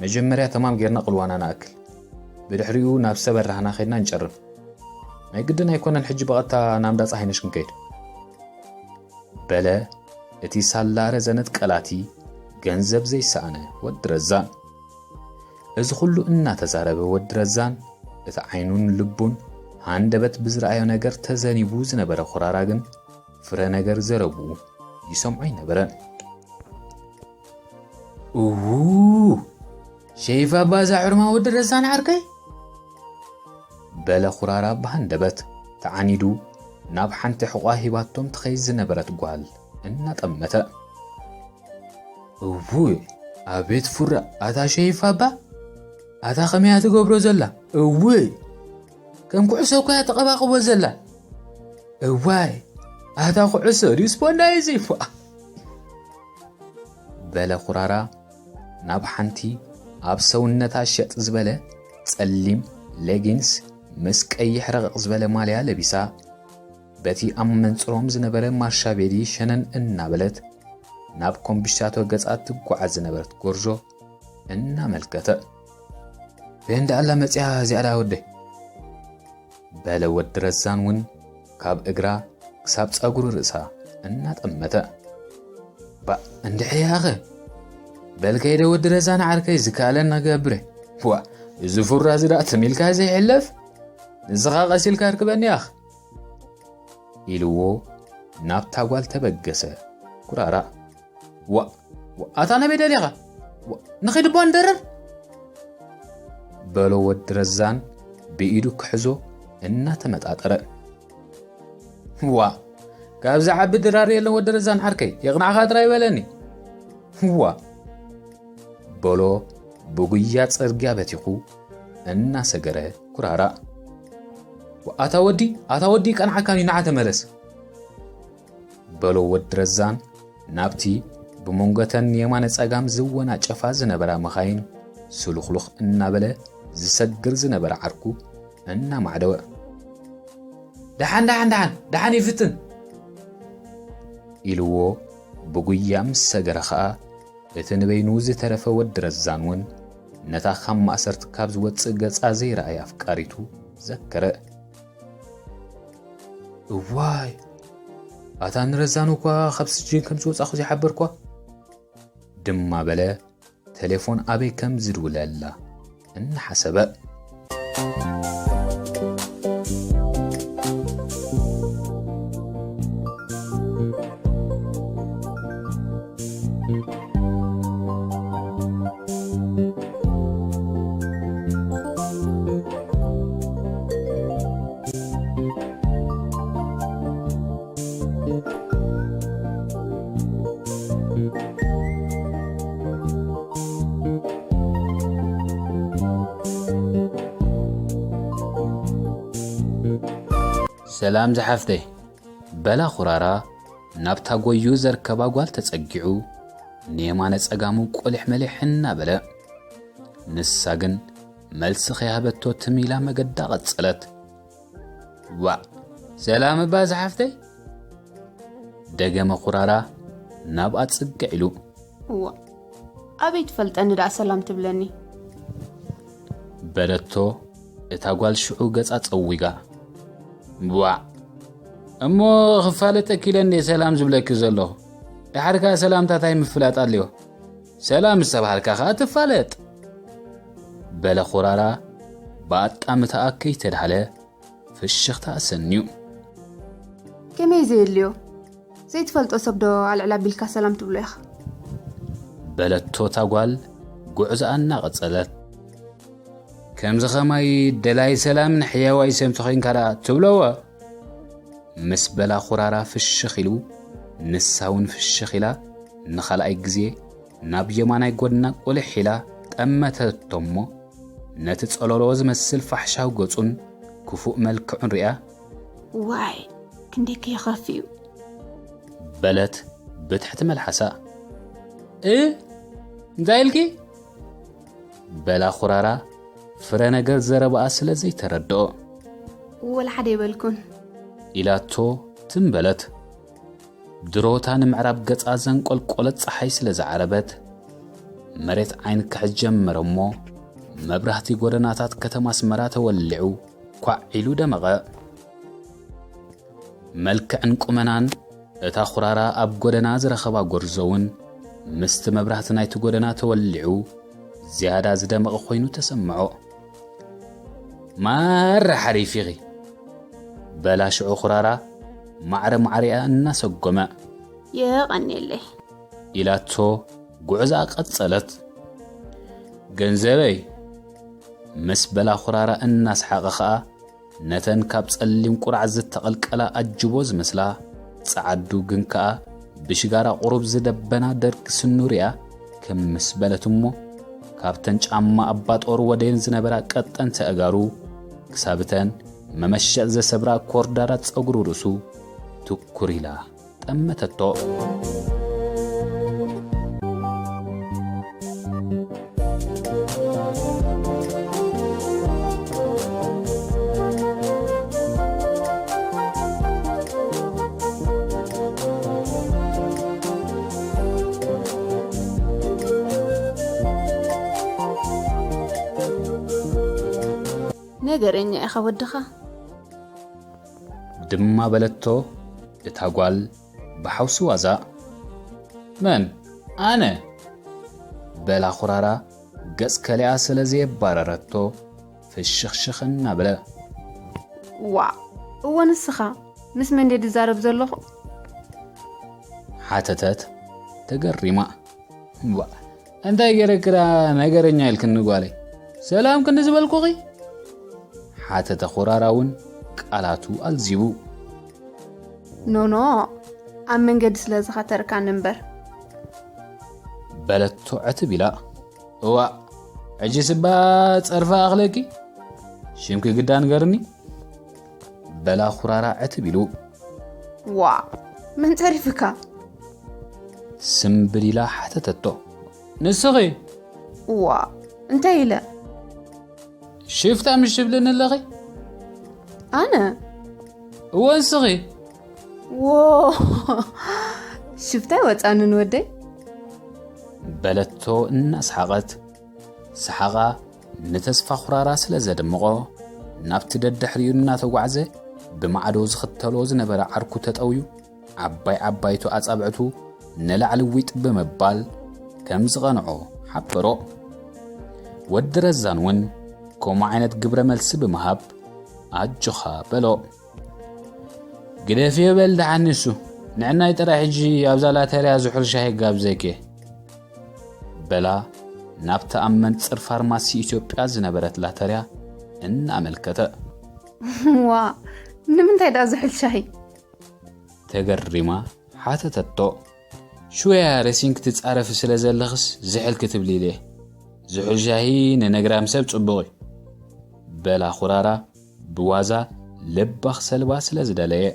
መጀመርያ ተማም ጌርና ቅልዋና ንኣክል። ብድሕሪኡ ናብ ሰበራህና ኸይድና ንጨርም። ናይ ግድን ኣይኮነን ሕጂ ብቐጥታ ናብ እንዳ ጸሃይነሽ ክንከይድ። በለ እቲ ሳላ ረዘነት ቀላቲ ገንዘብ ዘይሰኣነ ወዲ ረዛን። እዚ ኹሉ እናተዛረበ ወዲ ረዛን እቲ ዓይኑን ልቡን ሃንደበት ብዝረኣዮ ነገር ተዘኒቡ ዝነበረ ኩራራ ግን ፍረ ነገር ዘረብኡ ይሰምዖ ኣይነበረን። እዉ፣ ሸይፋ ባዛ ዕርማ ወዲ ረዛን ዓርከይ? በለ ኩራራ ብሃንደበት ተዓኒዱ ናብ ሓንቲ ሕቋ ሂባቶም ትኸይድ ዝነበረት ጓል እናጠመተ። እውይ፣ ኣቤት ፉራ፣ ኣታ ሸይፋ እባ፣ ኣታ ከመይ እያ ትገብሮ ዘላ? እውይ፣ ከም ኩዕሶ እኮ እያ ተቐባቕቦ ዘላ። እዋይ፣ ኣታ ኩዕሶ ድዩ ስፖንዳ እዩ ዘይፋ? በለ ኩራራ ናብ ሓንቲ ኣብ ሰውነታ ሸጥ ዝበለ ጸሊም ሌጊንስ ምስ ቀይሕ ረቕቕ ዝበለ ማልያ ለቢሳ፣ በቲ ኣብ መንጽሮም ዝነበረ ማርሻ ቤዲ ሸነን እናበለት ናብ ኮምቢሻቶ ገጻ ትጓዓዝ ዝነበረት ጎርዞ እናመልከተ፣ "በየን ደኣላ መጽያ እዚኣ ደኣ ወደይ?" በለ ወዲ ረዛን እውን ካብ እግራ ክሳብ ጸጉሪ ርእሳ እናጠመተ። "ባእ፣ እንድሕር ያኸ በል ከይደ ወዲ ረዛን ዓርከይ ዝከኣለኒ ክገብር እየ። ዋ፣ እዚ ፉራ እዚ ደኣ ትም ኢልካ ዘይሕለፍ፣ ንስኻ ቀስ ኢልካ ርክበኒ ያኽ" ኢልዎ ናብታ ጓል ተበገሰ። ኩራራ፣ "ዋ፣ ዋ፣ ኣታ ናበይ ደሊኻ? ዋ፣ ንኺድ እባ ንደረር?" በሎ ወዲ ረዛን ብኢዱ ክሕዞ እናተመጣጠረ። "ዋ፣ ካብዚ ዓቢ ድራር የለን ወዲ ረዛን ዓርከይ፣ የቕናዕኻ ጥራይ በለኒ። ዋ" በሎ ብጉያ ጽርግያ በቲኹ እናሰገረ ኩራራ። "ዋ፣ ኣታ ወዲ፣ ኣታ ወዲ ቀንዓካን እዩ፣ ንዓ ተመለስ" በሎ ወዲ ረዛን ናብቲ ብመንጎተን የማነ ጸጋም ዝወናጨፋ ዝነበራ መኻይን ስሉኽሉኽ እናበለ ዝሰግር ዝነበረ ዓርኩ እናማዕደወ። "ደሓን፣ ደሓን፣ ደሓን፣ ደሓን ይፍትን" ኢልዎ ብጉያ ምስ ሰገረ ኸኣ፣ እቲ ንበይኑ ዝተረፈ ወዲ ረዛን እውን ነታ ካብ ማእሰርቲ ካብ ዝወጽእ ገጻ ዘይረኣየ ኣፍቃሪቱ ዘከረ። "እዋይ፣ ኣታ ንረዛን እኳ ካብ ስጅን ከም ዝወጻኹ ዘይሓበርኳ" ድማ በለ፣ ቴሌፎን ኣበይ ከም ዝድውለላ እናሓሰበ። ሰላም ዝሓፍተይ፣ በላ ኹራራ ናብታ ጎዩ ዘርከባ ጓል ተጸጊዑ፣ ንየማነ ጸጋሙ ቆሊሕ መሊሕ እናበለ። ንሳ ግን መልሲ ከይሃበቶ ትም ኢላ መገዳ ቀጸለት። ዋእ፣ ሰላም እባ ዝሓፍተይ? ደገመ ኹራራ ናብኣ ጽግዕ ኢሉ። እዋ፣ ኣበይ ትፈልጠኒ ደኣ ሰላም ትብለኒ? በለቶ እታ ጓል ሽዑ ገጻ ጸዊጋ። ዋእ፣ እሞ ክፋለጠኪ ኢለ እንዴ ሰላም ዝብለኪ ዘለኹ። ደሓር ከኣ ሰላምታ ታይ ምፍላጥ ኣልዮ? ሰላም ዝተባሃልካ ከኣ ትፋለጥ። በለ ኹራራ ብኣጣምታኣ ከይተድሃለ ፍሽኽታ ኣሰንዩ። ከመይ ዘየድልዮ? ዘይትፈልጦ ሰብ ዶ ኣልዕል ኣቢልካ ሰላም ትብሎ ኢኻ? በለቶ እታ ጓል ጉዕዞኣ እናቐጸለት። ከምዚ ኸማይ ደላይ ሰላምን ሕያዋይ ሰብ ተኾይንካ ደኣ ትብለዎ? ምስ በላ ኹራራ ፍሽኽ ኢሉ፣ ንሳ እውን ፍሽኽ ኢላ ንኻልኣይ ግዜ ናብ የማናይ ጎድና ቁልሕ ኢላ ጠመተቶ እሞ፣ ነቲ ጸለሎ ዝመስል ፋሕሻው ገጹን ክፉእ መልክዑን ሪኣ፣ "ዋይ፣ ክንደይ ከይኸፍእ እዩ!" በለት ብትሕቲ መልሓሳ። "እ? እንታይ ኢልኪ?" በላ ኩራራ ፍረ ነገር ዘረባኣ ስለ ዘይተረድኦ። "ወላ ሓደ የበልኩን" ኢላቶ ትም በለት። ድሮታ ንምዕራብ ገጻ ዘንቆልቆለት ጸሓይ ስለ ዝዓረበት፣ መሬት ዓይኒ ክሕዝ ጀመረ እሞ፣ መብራህቲ ጎደናታት ከተማ ኣስመራ ተወሊዑ ኳዕ ኢሉ ደመቐ። መልክዕን ቁመናን እታ ኩራራ ኣብ ጎደና ዝረኸባ ጎርዞ እውን ምስቲ መብራህቲ ናይቲ ጎደና ተወሊዑ ዝያዳ ዝደመቐ ኮይኑ ተሰምዖ። "ማራ ሓሪፍ ኢኺ!" በላ ሽዑ ኩራራ ማዕረ ማዕሪኣ እናሰጎመ። "የቐንየለይ!" ኢላቶ ጉዕዛ ቀጸለት። "ገንዘበይ!" ምስ በላ ኩራራ እናሰሓቐ ኸኣ ነተን ካብ ጸሊም ቁራዕ ዝተቐልቀላ ኣጅቦ ዝመስላ ጸዓዱ ግን ከኣ ብሽጋራ ቁሩብ ዝደበና ደርቂ ስኑ ሪኣ ክምስ በለት እሞ፣ ካብተን ጫማ ኣባጦር ወደየን ዝነበራ ቀጠንቲ ኣእጋሩ ክሳብተን መመሸጥ ዘሰብራ ኮርዳራት ጸጉሩ ርእሱ ትኩር ኢላ ጠመተቶ። ነገረኛ ኢኻ ወድኻ። ድማ በለቶ እታ ጓል ብሓውሲ ዋዛ። መን? ኣነ? በላ ኹራራ ገጽ ከሊኣ ስለ ዘየባረረቶ ፍሽኽሽኽ እናበለ። ዋ፣ እወ ንስኻ ምስ መን ድየ ዝዛረብ ዘለኹ? ሓተተት ተገሪማ። ዋ፣ እንታይ ገይረኪ ደኣ ነገረኛ ኢልክኒ ጓለይ? ሰላም ክንዲ ዝበልኩኺ? ሓተተ ኹራራ እውን ቃላቱ ኣልዚቡ። ኖኖ፣ ኣብ መንገዲ ስለ ዝኸተርካኒ እምበር። በለቶ ዕትብ ኢላ። እዋእ፣ ሕጂስ እባ ጸርፊ ኣኽለኪ? ሽምኪ ግዳ ንገርኒ? በላ ኹራራ ዕትብ ኢሉ። ዋ፣ መን ጸሪፍካ? ስምብል ኢላ ሓተተቶ። ንስኺ? ዋ፣ እንታይ ኢለ? ሽፍታ ምሽ ትብልኒ ኣለኺ? ኣነ? እወ፣ ንስኺ? ዎ፣ ሽፍታ ኣይወጻንን ወደይ። በለቶ እናሰሓቐት። ሰሓቓ ንተስፋ ኹራራ ስለ ዘደመቖ፣ ናብቲ ደድሕሪኡ እናተጓዕዘ ብማዕዶ ዝኽተሎ ዝነበረ ዓርኩ ተጠውዩ፣ ዓባይ ዓባይቱ ኣጻብዕቱ ንላዕሊ ዊጥ ብምባል ከም ዝቐንዖ ሓበሮ። ወዲ ረዛን እውን ከምኡ ዓይነት ግብረ መልሲ ብምሃብ፣ ኣጆኻ በሎ። ግደፍዮ በል ደሓን ንሱ፣ ንዕናይ ጥራይ ሕጂ ኣብዛ ላተርያ ዝሑል ሻሂ ጋብዘኪ። በላ ናብታ ኣብ መንጽር ፋርማሲ ኢትዮጵያ ዝነበረት ላተርያ እናኣመልከተ። ዋ፣ ንምንታይ ደኣ ዝሑል ሻሂ? ተገሪማ ሓተተቶ። ሽወያ ረሲን ክትጻረፊ ስለ ዘለኽስ ዝሕል ክትብሊ ኢለ። ዝሑል ሻሂ ንነግራም ሰብ ጽቡቕ እዩ። በላ ኹራራ ብዋዛ ልባ ክሰልባ ስለ ዝደለየ።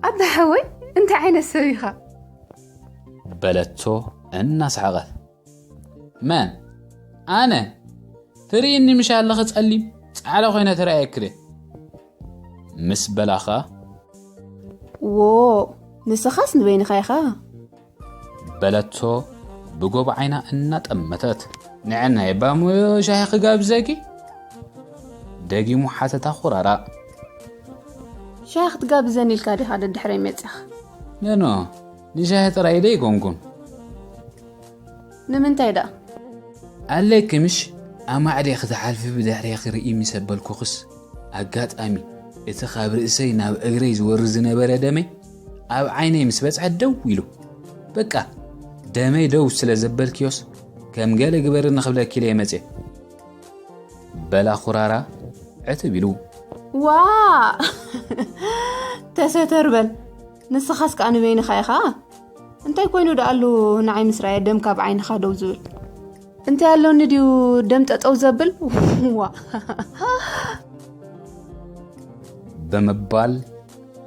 ኣታ ሓወይ፣ እንታይ ዓይነት ሰብ ኢኻ? በለቶ እናሰሓቐት። መን? ኣነ? ትርእይኒ ምሽ ኣለኺ ጸሊም ጻዕዳ ኮይነ ተራእየኪ ደ? ምስ በላኻ። ዎ፣ ንስኻስ ንበይንኻ ኢኻ? በለቶ ብጎብ ዓይና እናጠመተት። ንዕናይ ባሙዮ ሻሂ ክጋብዘኪ? ደጊሙ ሓተታ ኹራራ። ሻሂ ክትጋብዘኒ ኢልካ ዲኻ ደድሕረይ መጺኻ? ኖኖ፣ ንሻሂ ጥራይ ደይኮንኩን። ንምንታይ ደኣ? ኣለኪ ምሽ ኣማዕድየ ክትሓልፊ ብድሕረይ ክርኢ ምስ ኣበልኩኽስ፣ ኣጋጣሚ እቲ ካብ ርእሰይ ናብ እግረይ ዝወርድ ዝነበረ ደመይ ኣብ ዓይነይ ምስ በጽሐ ደው ኢሉ። በቃ፣ ደመይ ደው ስለ ዘበልክዮስ፣ ከም ገለ ግበርኒ ክብለኪ ኢለ እየ መጽየ። በላ ኹራራ ዕትብ ኢሉ። ዋ! ተሰተር በል። ንስኻስ ከኣ ንበይንኻ ኢኻ? እንታይ ኮይኑ ደኣሉ ንዓይ ምስ ረኣየ ደም ካብ ዓይንኻ ደው ዝብል? እንታይ ኣሎኒ ድዩ ደም ጠጠው ዘብል? ዋ። ብምባል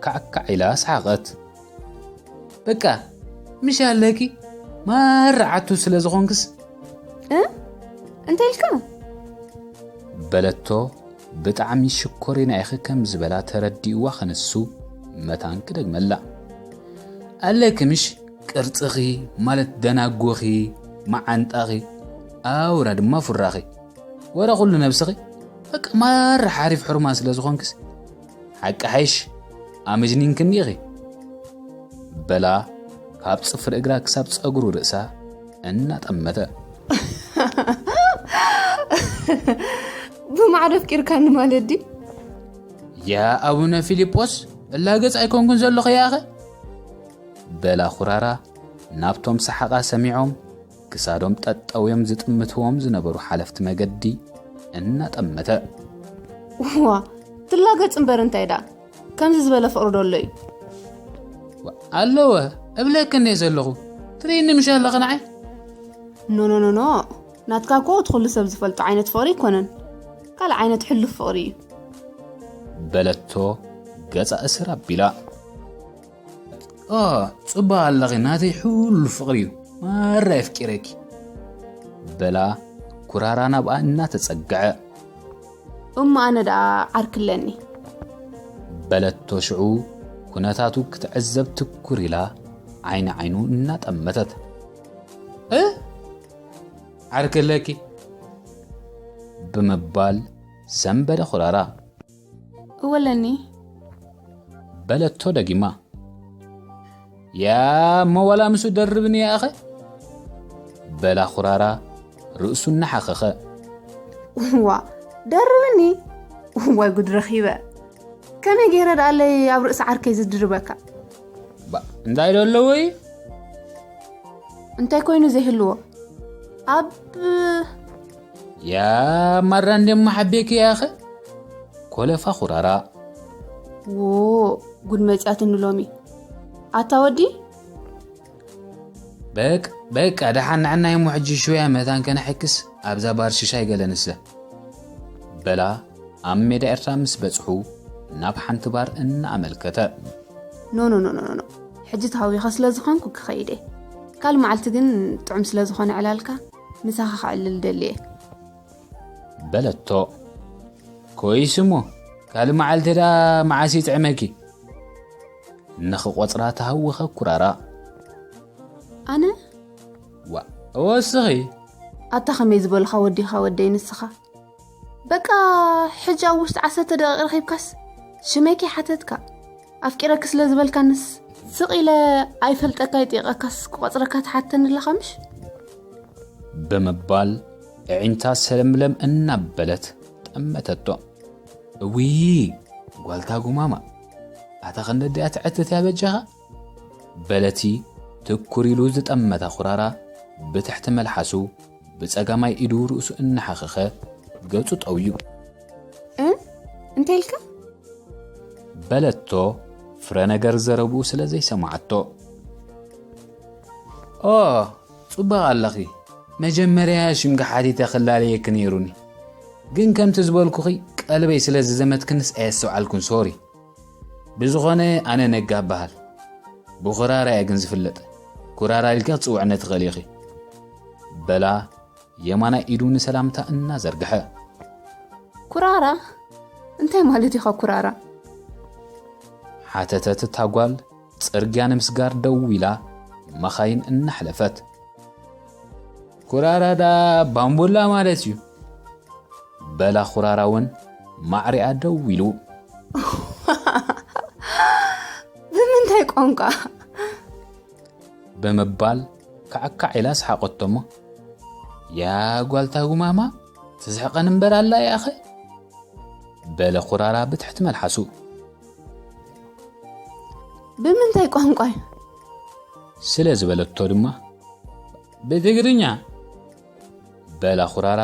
ካዕካዕ ኢላ ሰሓቐት። በቃ ምሽ ኣለኪ ማራ ዓቱ ስለ ዝኾንክስ እ እንታይ ኢልካ? በለቶ። ብጣዕሚ ሽኮሪና ኢኺ ከም ዝበላ ተረዲእዋ ክንሱ መታን ክደግመላ። ኣለኪ ምሽ ቅርጽኺ ማለት ደናጎኺ፣ መዓንጣኺ፣ ኣውራ ድማ ፉራኺ፣ ወረ ኩሉ ነብስኺ በቃ ማራ ሓሪፍ ሕርማ ስለ ዝኾንክስ ሓቂ ሓይሽ ኣመጅኒንክኒ ኢኺ። በላ ካብ ጽፍሪ እግራ ክሳብ ጸጉሩ ርእሳ እናጠመተ። ብማዕዶ ኣፍቂርካኒ ማለት ድዩ? ያ ኣቡነ ፊልጶስ እላገጽ ኣይኮንኩን ዘለኹ ያኸ? በላ ኩራራ ናብቶም ሰሓቓ ሰሚዖም ክሳዶም ጠጠውዮም ዝጥምትዎም ዝነበሩ ሓለፍቲ መገዲ እናጠመተ። ዋ ትላገጽ እምበር እንታይ ዳ ከምዚ ዝበለ ፍቕሪ ዶ ኣሎ እዩ? ኣለወ እብለክን እየ ዘለኹ። ትርእይኒ ምሽ ኣለኺ ንዓይ? ኖኖኖኖ ናትካ እኮ እቲ ኩሉ ሰብ ዝፈልጦ ዓይነት ፍቕሪ ኣይኮነን። ካልእ ዓይነት ሕሉፍ ፍቕሪ እዩ። በለቶ ገጻ እስር ኣቢላ። ኦ ጽቡቕ ኣለኺ ናተይ ሕሉፍ ፍቕሪ እዩ። ማራ የፍቂረኪ። በላ ኩራራ ናብኣ እናተጸግዐ። እሞ ኣነ ደኣ ዓርኪ ኣለኒ። በለቶ ሽዑ ኩነታቱ ክትዕዘብ ትኩር ኢላ ዓይኒ ዓይኑ እናጠመተት። እ ዓርኪ ኣለኪ? ብምባል ሰንበደ ኩራራ። እወ ኣለኒ። በለቶ ደጊማ። ያ እሞ ዋላ ምስኡ ደርብኒ ያኸ? በላ ኩራራ ርእሱ እናሓኸኸ። ዋ ደርብኒ። ዋይ ጉድ ረኺበ። ከመይ ገይረ ደኣለይ ኣብ ርእሲ ዓርከይ ዝድርበካ? ባ እንታይ ዶ ኣለዎ እዩ? እንታይ ኮይኑ ዘይህልዎ? ኣብ ያ ማራ እንደሞ ሓቤኪ ያኸ? ኮለፋ ኩራራ። ዎ ጉድ መጽያትኒ ሎሚ። ኣታ ወዲ በቅ በቃ ደሓን ንዕና እሞ ሕጂ ሽውያ መታን ከነሕክስ ኣብዛ ባር ሽሻይ ገለ ንስተ። በላ ኣብ ሜዳ ኤርትራ ምስ በጽሑ ናብ ሓንቲ ባር እናኣመልከተ። ኖ ኖ ኖ ኖ ኖ ሕጂ ተሃዊኸ ስለ ዝኾንኩ ክኸይደ። ካልእ መዓልቲ ግን ጥዑም ስለ ዝኾነ ዕላልካ ምሳኻ ክዕልል ደልየ። በለቶ። ኮይስ እሞ ካልእ መዓልቲ ደኣ መዓስ ይጥዕመኪ? ንኽቆጽራ ተሃወኸ ኩራራ። ኣነ ዋ ወስኺ ኣታ ከመይ ዝበልኻ ወዲኻ ወደይ ንስኻ በቃ ሕጂ ኣብ ውሽጢ ዓሰርተ ደቂቕ ረኺብካስ ሽመይ ከይሓተትካ ኣፍቂረኪ ስለ ዝበልካንስ ስቕ ኢለ ኣይፈልጠካ ይጥይቐካስ ክቆጽረካ ትሓተኒ ኣለኻ ምሽ? ብምባል ኣዒንታ ሰለምለም እናበለት ጠመተቶ። እውይ ጓልታ ጉማማ ኣታ ክንደዲኣ ትዕትት እያ በጃኻ? በለቲ ትኩር ኢሉ ዝጠመታ ኩራራ ብትሕቲ መልሓሱ ብጸጋማይ ኢዱ ርእሱ እናሓኸኸ ገጹ ጠውዩ። እ እንታይ ኢልካ? በለቶ ፍረ ነገር ዘረብኡ ስለ ዘይሰማዓቶ። ኦ ጽቡቕ ኣለኺ። መጀመርያ ሽምኪ ሓቲተ ክላለየኪ ነይሩኒ። ግን ከምቲ ዝበልኩኺ ቀልበይ ስለ ዝዘመትክንስ ኣየስተውዓልኩን ሶሪ። ብዝኾነ ኣነ ነጋ እበሃል። ብኩራራ እየ ግን ዝፍለጥ። ኩራራ ኢልኪ ክትጽውዕኒ ትኽእሊ ኢኺ። በላ የማናይ ኢዱ ንሰላምታ እናዘርግሐ። ኩራራ እንታይ ማለት ኢኻ ኩራራ? ሓተተት እታ ጓል ጽርግያ ንምስጋር ደው ኢላ መኻይን እናሕለፈት። ኩራራ ዳ ባምቡላ ማለት እዩ። በላ ኩራራ እውን ማዕሪኣ ደው ኢሉ። ብምንታይ ቋንቋ? ብምባል ካዕካዕ ኢላ ሰሓቐቶ እሞ ያ ጓልታ ጉማማ ትስሕቐን እምበር ኣላ ያኸ? በለ ኩራራ ብትሕቲ መልሓሱ። ብምንታይ ቋንቋ እዩ? ስለ ዝበለቶ ድማ ብትግርኛ በላ ኩራራ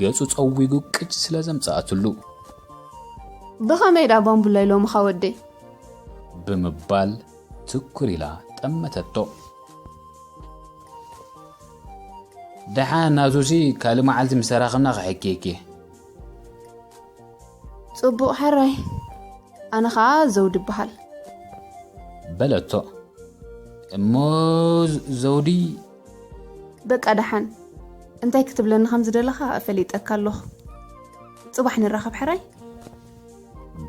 ገጹ ጸዊጉ ቅጭ ስለ ዘምጽኣትሉ። ብኸመይ ዳ ባምቡላ ኢሎምኻ ወደይ? ብምባል ትኩር ኢላ ጠመተቶ። ደሓን ናቱሲ ካልእ መዓልቲ ምስ ተራኸብና ክሕኬኪ። ጽቡቕ ሕራይ። ኣነ ኸኣ ዘውዲ ይበሃል። በለቶ። እሞ ዘውዲ? በቃ ደሓን፣ እንታይ ክትብለኒ ከም ዝደለኻ ፈሊጠካ ኣለኹ። ጽባሕ ንራኸብ ሕራይ።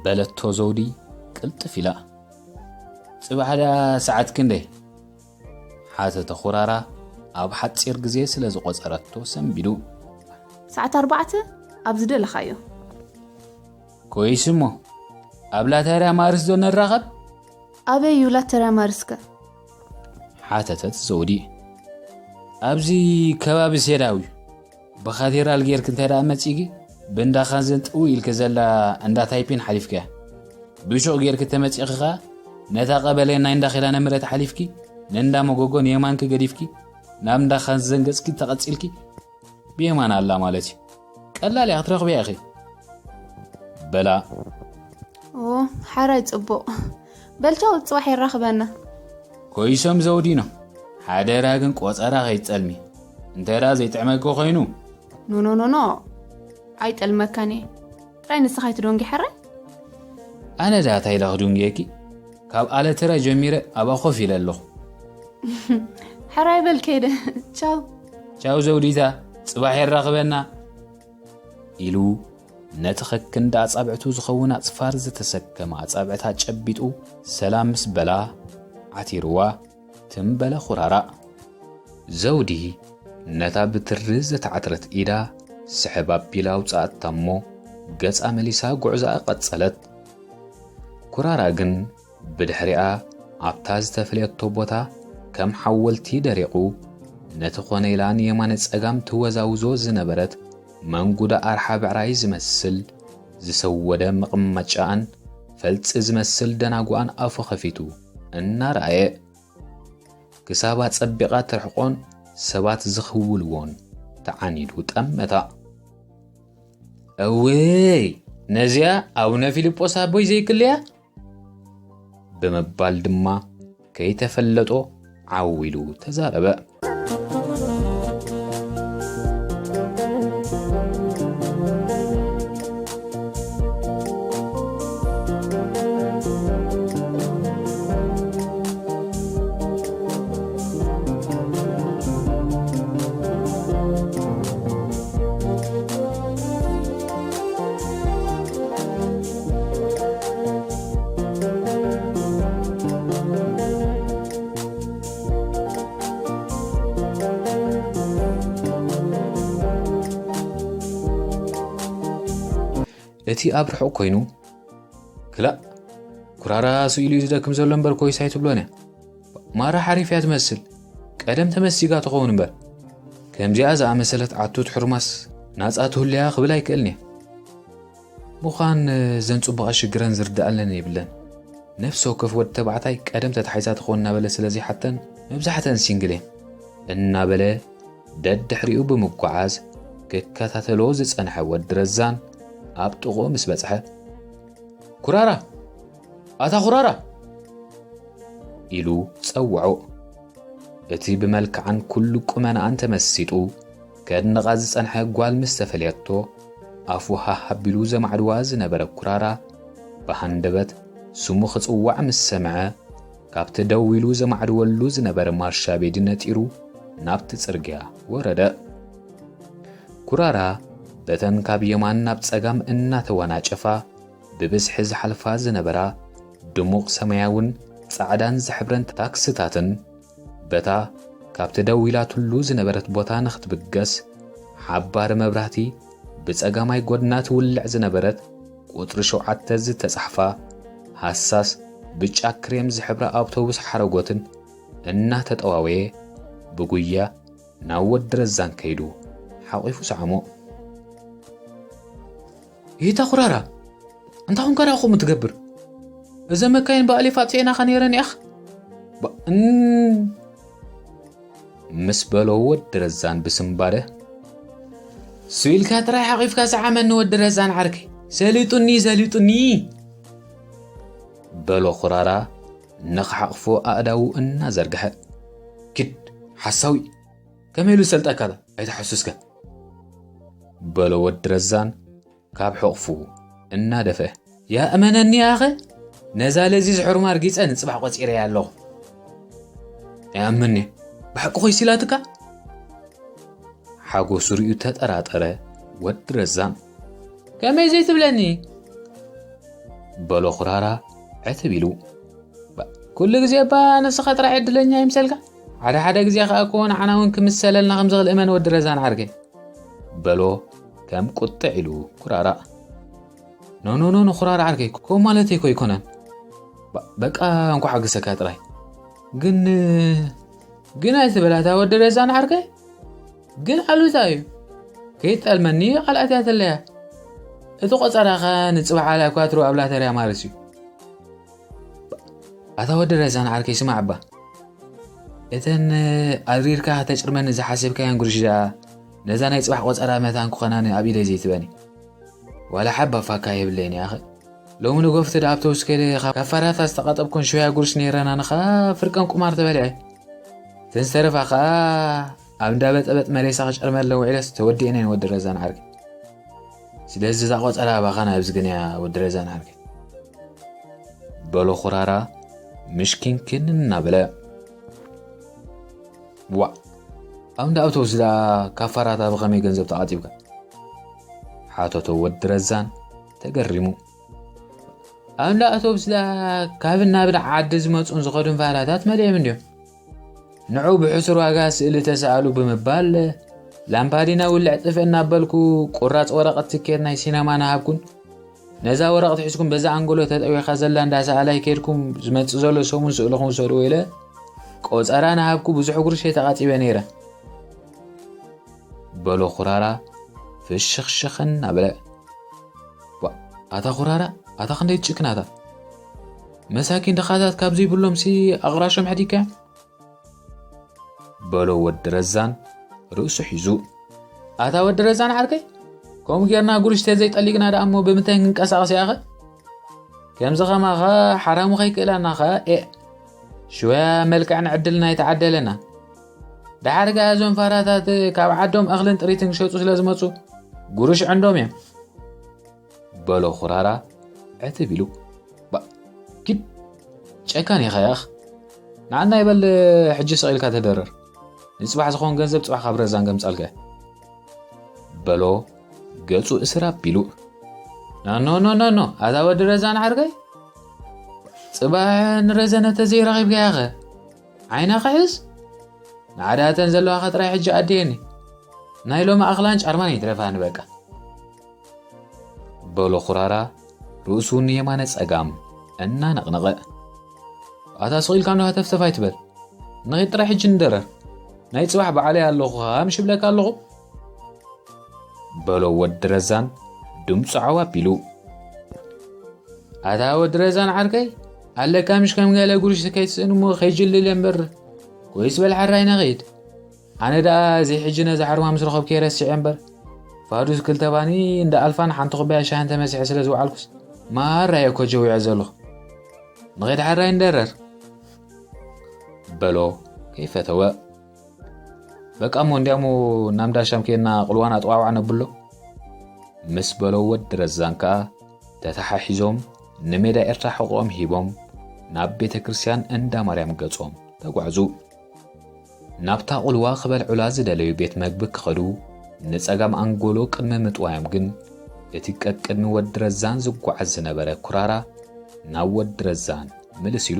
በለቶ ዘውዲ ቅልጥፍ ኢላ። ጽባሕ ደኣ ሰዓት ክንደይ? ሓተተ ኩራራ ኣብ ሓጺር ግዜ ስለ ዝቖጸረቶ ሰንቢዱ። ሰዓት ኣርባዕተ ኣብ ዝደለኻዮ። ኮይስ እሞ ኣብ ላተርያ ማርስ ዶ ንራኸብ? ኣበይ እዩ ላተርያ ማርስከ? ሓተተት ዘውዲ። ኣብዚ ከባቢ ሴዳዊ ብካቴድራል ጌርክ እንታይ ደኣ መጺጊ ብእንዳ ካንዘን ጥው ኢልክ ዘላ እንዳ ታይፒን ሓሊፍከያ። ብሹቕ ጌርክ ተመጺኺ ኸኣ ነታ ቀበሌ ናይ እንዳ ኪዳነ ምሕረት ሓሊፍኪ ንእንዳ መጎጎ ንየማንኪ ገዲፍኪ ናብ እንዳ ካንዘን ገጽኪ ተቐጺልኪ ብየማን ኣላ ማለት እዩ። ቀላል እያ ክትረኽብያ ኢኺ። በላ። ኦ፣ ሓራይ ጽቡቕ። በልቻው ጽባሕ የራኽበና። ኮይሶም ዘውዲኖ፣ ሓደራ ግን ቆጸራ ከይትጸልሚ። እንታይ ደኣ ዘይጥዕመኪ ኮይኑ? ኖኖኖኖ፣ ኣይጠልመካን እየ። ጥራይ ንስኻ ኣይትደንጊ ሕራይ። ኣነ ደኣ እንታይ ኢለ ክድንጉየኪ? ካብ ኣለትራ ጀሚረ ኣብኣ ኮፍ ኢለ ኣለኹ። ሕራይ በል ከይደ። ቻው። ቻው ዘውዲታ፣ ጽባሕ የራኽበና። ኢሉ ነቲ ከክንዲ ኣጻብዕቱ ዝኸውን ኣጽፋር ዝተሰከመ ኣጻብዕታ ጨቢጡ ሰላም ምስ በላ ዓቲርዋ ትም በለ ኩራራ። ዘውዲ ነታ ብትሪ ዝተዓትረት ኢዳ ስሕብ ኣቢላ ኣውጽኣታ እሞ ገጻ መሊሳ ጉዕዞኣ ቀጸለት። ኩራራ ግን ብድሕሪኣ ኣብታ ዝተፈለየቶ ቦታ ከም ሓወልቲ ደሪቑ ነቲ ኮነ ኢላ ንየማነ ጸጋም ትወዛውዞ ዝነበረት መንጉዳ ኣርሓ ብዕራይ ዝመስል ዝሰወደ መቐመጫኣን ፈልጺ ዝመስል ደናጉኣን ኣፉ ከፊቱ እናረኣየ ክሳብ ኣጸቢቓ ትርሕቆን ሰባት ዝኽውልዎን ተዓኒዱ ጠመታ። እውይ ነዚኣ ኣቡነ ፊልጶስ ኣቦይ ዘይክልያ ብምባል ድማ ከይተፈለጦ ዓው ኢሉ ተዛረበ። እቲ ኣብ ርሑቕ ኮይኑ፣ ክላእ ኩራራ ስኢሉ እዩ ዝደክም ዘሎ እምበር ኮይስ ኣይትብሎን እያ። ማራ ሓሪፍ እያ ትመስል። ቀደም ተመሲጋ ትኸውን እምበር ከምዚኣ ዝኣመሰለት ዓቱት ሕርማስ ናጻ ትህሉያ ክብል ኣይክእልን እየ። ምዃን እዘን ጽቡቓት ሽግረን ዝርድኣለን የብለን። ነፍሲ ወከፍ ወዲ ተባዕታይ ቀደም ተታሒዛ ትኸውን እናበለ ስለ ዘይሓተን መብዛሕተን ሲንግል እየን እናበለ ደድሕሪኡ ብምጓዓዝ ክከታተሎ ዝጸንሐ ወዲ ረዛን ኣብ ጥቕኡ ምስ በጽሐ፣ ኩራራ! ኣታ ኩራራ! ኢሉ ጸውዖ። እቲ ብመልክዓን ኩሉ ቁመናኣን ተመሲጡ ከድንቓ ዝጸንሐ ጓል ምስ ተፈልየቶ ኣፉ ሃህ ኣቢሉ ዘማዕድዋ ዝነበረ ኩራራ ብሃንደበት ስሙ ክጽዋዕ ምስ ሰምዐ ካብቲ ደው ኢሉ ዘማዕድወሉ ዝነበረ ማርሻ ቤዲ ነጢሩ ናብቲ ጽርግያ ወረደ። ኩራራ በተን ካብ የማን ናብ ጸጋም እናተወናጨፋ ብብዝሒ ዝሓልፋ ዝነበራ ድሙቕ ሰማያውን ጻዕዳን ዝሕብረን ታክስታትን በታ ካብቲ ደው ኢላትሉ ዝነበረት ቦታ ንኽትብገስ ሓባሪ መብራህቲ ብጸጋማይ ጎድና ትውልዕ ዝነበረት ቁጽሪ ሸውዓተ ዝተጻሕፋ ሃሳስ ብጫ ክሬም ዝሕብራ ኣውቶቡስ ሓረጎትን እናተጠዋወየ ብጉያ ናብ ወዲ ረዛን ከይዱ ሓቒፉ ሰዓሞ። ይታ ኩራራ እንታ ኹንካ ዳ ከምኡ ትገብር? እዘ መካይን ብኣሊፍ ኣጥፊኤናኻ ነይረን ያኽ ባ- እን- ምስ በሎ ወዲ ረዛን ብስምባደ ስኢልካ ጥራይ ሓቒፍካ ሰዓመኒ ወዲ ረዛን ዓርከይ። ሰሊጡኒ ሰሊጡኒ በሎ ኩራራ ንኽሓቕፎ ኣእዳዉ እናዘርግሐ። ኪድ ሓሳዊ ከመይ ኢሉ ዝሰልጠካ? ኣይትሓሱስከ፣ በሎ ወዲ ረዛን ካብ ሕቕፉ እናደፈ። ያ እመነኒ ኣኸ፣ ነዛ ለዚ ዝሕሩማ ርጊጸ ንጽባሕ ቆጺረያ ኣለኹ። ኣይኣምንየ፣ ብሓቂ ኮይስ ኢላትካ? ሓጎሱ ርእዩ ተጠራጠረ ወዲ ረዛን። ከመይ ዘይትብለኒ? በሎ ኩራራ ዕትብ ኢሉ። ባ-፣ ኩሉ ግዜ እባ ንስኻ ጥራይ ዕድለኛ ይምሰልካ? ሓደ ሓደ ግዜ ከኣ እኮ ንዓና እውን ክምሰለልና ከም ዝኽእል እመን ወዲ ረዛን ዓርከይ። በሎ ከም ቁጥዕ ኢሉ ኩራራ። ኖ፣ ኖ፣ ኖ፣ ኖ፣ ኩራራ ዓርከይ፣ ከምኡ ማለተይ እኮ ኣይኮነን። ባ-፣ በቃ እንኳዕ ሓገሰካ ጥራይ። ግን፣ ግን ኣይትበል ኣታ ወዲ ረዛን ዓርከይ። ግን ኣሉታ እዩ። ከይትጠልመኒ ቃል ኣትያተለያ። እቲ ቆጸራኻ ንጽባሕ ኣላ ኳትሮ ኣብ ላተርያ ማርስ እዩ። ኣታ ወዲ ረዛን ዓርከይ ስማዕ እባ። እተን ኣድሪርካ ከተጭርመኒ ዝሓሰብካየን ጉርሽ ደኣ ነዛ ናይ ጽባሕ ቆጸራ መታን ክኾናኒ ኣብ ኢደይ ዘይትበኒ። ዋላ ሓባ ፋካ የብለይን ያኸ። ሎሚ ንጎፍቲ ደኣ ኣብቶብስ ከይደ ካብ ፋራታ ዝተቐጠብኩን ሽውያ ጉርሽ ነይረና ንኻ ፍርቀን ቁማር ተበሊዐ። እተን ዝተረፋ ኸኣ ኣብ እንዳ በጠበጥ መሬሳ ክጨርመለን ውዒለስ ተወዲአን እየን ወዲ ረዛን ዓርከይ። ስለዚ እዛ ቆጸራ ባኻና ኣብዚ ግንያ ወዲ ረዛን ዓርከይ። በሎ ኩራራ ምሽኪንክን እናበለ። ዋእ፣ ኣብ እንዳ ኣውቶቡስ ደኣ ካብ ፋራታ ብኸመይ ገንዘብ ተቓጢብካ? ሓተቶ ወዲ ረዛን ተገሪሙ። ኣብ እንዳ ኣውቶቡስ ደኣ ካብን ናብን ዓዲ ዝመጹን ዝኸዱን ፋራታት መሊኦም እንድዮም። ንዑ ብሕሱር ዋጋ ስእሊ ተሰኣሉ ብምባል ላምፓዲና ውልዕ ጥፍእ እናበልኩ ቁራጽ ወረቐት ትኬት ናይ ሲነማ ናሃብኩን። ነዛ ወረቐት ሒዝኩም በዛ ኣንጎሎ ተጠዊኻ ዘላ እንዳ ሰኣላይ ከይድኩም ዝመጽእ ዘሎ ሰሙን ስእልኹም ውሰድዎ ኢለ ቆጸራ ናሃብኩ ብዙሕ ጉርሽ እየ ተቓጺበ ነይረ። በሎ ኩራራ ፍሽኽሽኽ እናበለ። ዋ፣ ኣታ ኩራራ፣ ኣታ ክንደይ ትጭክን ኣታ። መሳኪን ድኻታት ካብ ዘይብሎምሲ ኣቕራሾም ሕዲግካዮም። በሎ ወዲ ረዛን ርእሱ ሒዙ። ኣታ ወዲ ረዛን ዓርከይ፣ ከምኡ ጌርና ጉርሽ ተዘይጠሊቅና ደኣ እሞ ብምንታይ ክንቀሳቐስ እያ ኸ? ከምዚ ኸማኻ ሓራሙ ኸይክእላና ኸ ኤእ። ሽወያ መልክዕን ዕድልና ኣይተዓደለና። ደሓር ከኣ እዞም ፋራታት ካብ ዓዶም እኽልን ጥሪትን ክሸጡ ስለ ዝመጹ ጉርሽ ዕንዶም እዮም። በሎ ኩራራ ዕትብ ኢሉ። ባ-፣ ኪድ ጨካን ኢኻ ያኽ። ንዓና ይበል ሕጂ ስቕ ኢልካ ተደረር። ንጽባሕ ዝኾን ገንዘብ ጽባሕ ካብ ረዛን ገምጻልካ። በሎ ገጹ እስር ኣቢሉ። ኖ፣ ኖ፣ ኖ፣ ኖ፣ ኖ፣ ኣታ ወዲ ረዛን ዓርከይ። ጽባሕ ንረዘነ ተዘይረኺብካያ ኸ? ዓይና ክሕዝ? ንዓዳተን ዘለዋኻ ጥራይ ሕጂ ኣድየኒ። ናይ ሎሚ ኣኽላን ጫርማን ይትረፋኒ በቃ። በሎ ኩራራ ርእሱ ንየማነ ጸጋም እናነቕነቐ። ኣታ ስቕ ኢልካ እንዶ ሃተፍተፍ ኣይትበል። ንኺድ ጥራይ ሕጂ ንደረር። ናይ ጽባሕ በዓለይ ኣለኹ፣ ሃምሽ እብለካ ኣለኹ። በሎ ወዲ ረዛን ድምፁ ዓው ኣቢሉ። ኣታ ወዲ ረዛን ዓርከይ፣ ኣለካ ምሽ ከም ገለ ጉርሽ ከይትስእን እሞ ከይጅልል እምበር። ኮይስ በል ሓራይ ንኺድ። ኣነ ደኣ እዚ ሕጂ ነዛ ሓርማ ምስ ረኸብኩ ረሲዐ እምበር፣ ፋዱስ ክልተ ባኒ እንዳ ኣልፋን ሓንቲ ኩባያ ሻህን ተመሲሐ ስለ ዝወዓልኩስ፣ ማራ እየ እኮ ጀዊዐ ዘለኹ። ንኺድ ሓራይ ንደረር። በሎ ከይፈተወ። በቃ እሞ እንዲያሞ እናምዳሻም ከይድና ቁልዋን ኣጥዋውዓ ነብሎ። ምስ በሎ ወዲ ረዛን ከኣ ተተሓሒዞም ንሜዳ ኤርትራ ሕቖኦም ሂቦም ናብ ቤተ ክርስቲያን እንዳ ማርያም ገጾም ተጓዕዙ። ናብታ ቁልዋ ክበልዑላ ዝደለዩ ቤት መግቢ ክኸዱ ንጸጋም ኣንጎሎ ቅድሚ ምጥዋዮም ግን፣ እቲ ቀቅድሚ ወዲ ረዛን ዝጓዓዝ ዝነበረ ኩራራ ናብ ወዲ ረዛን ምልስ ኢሉ።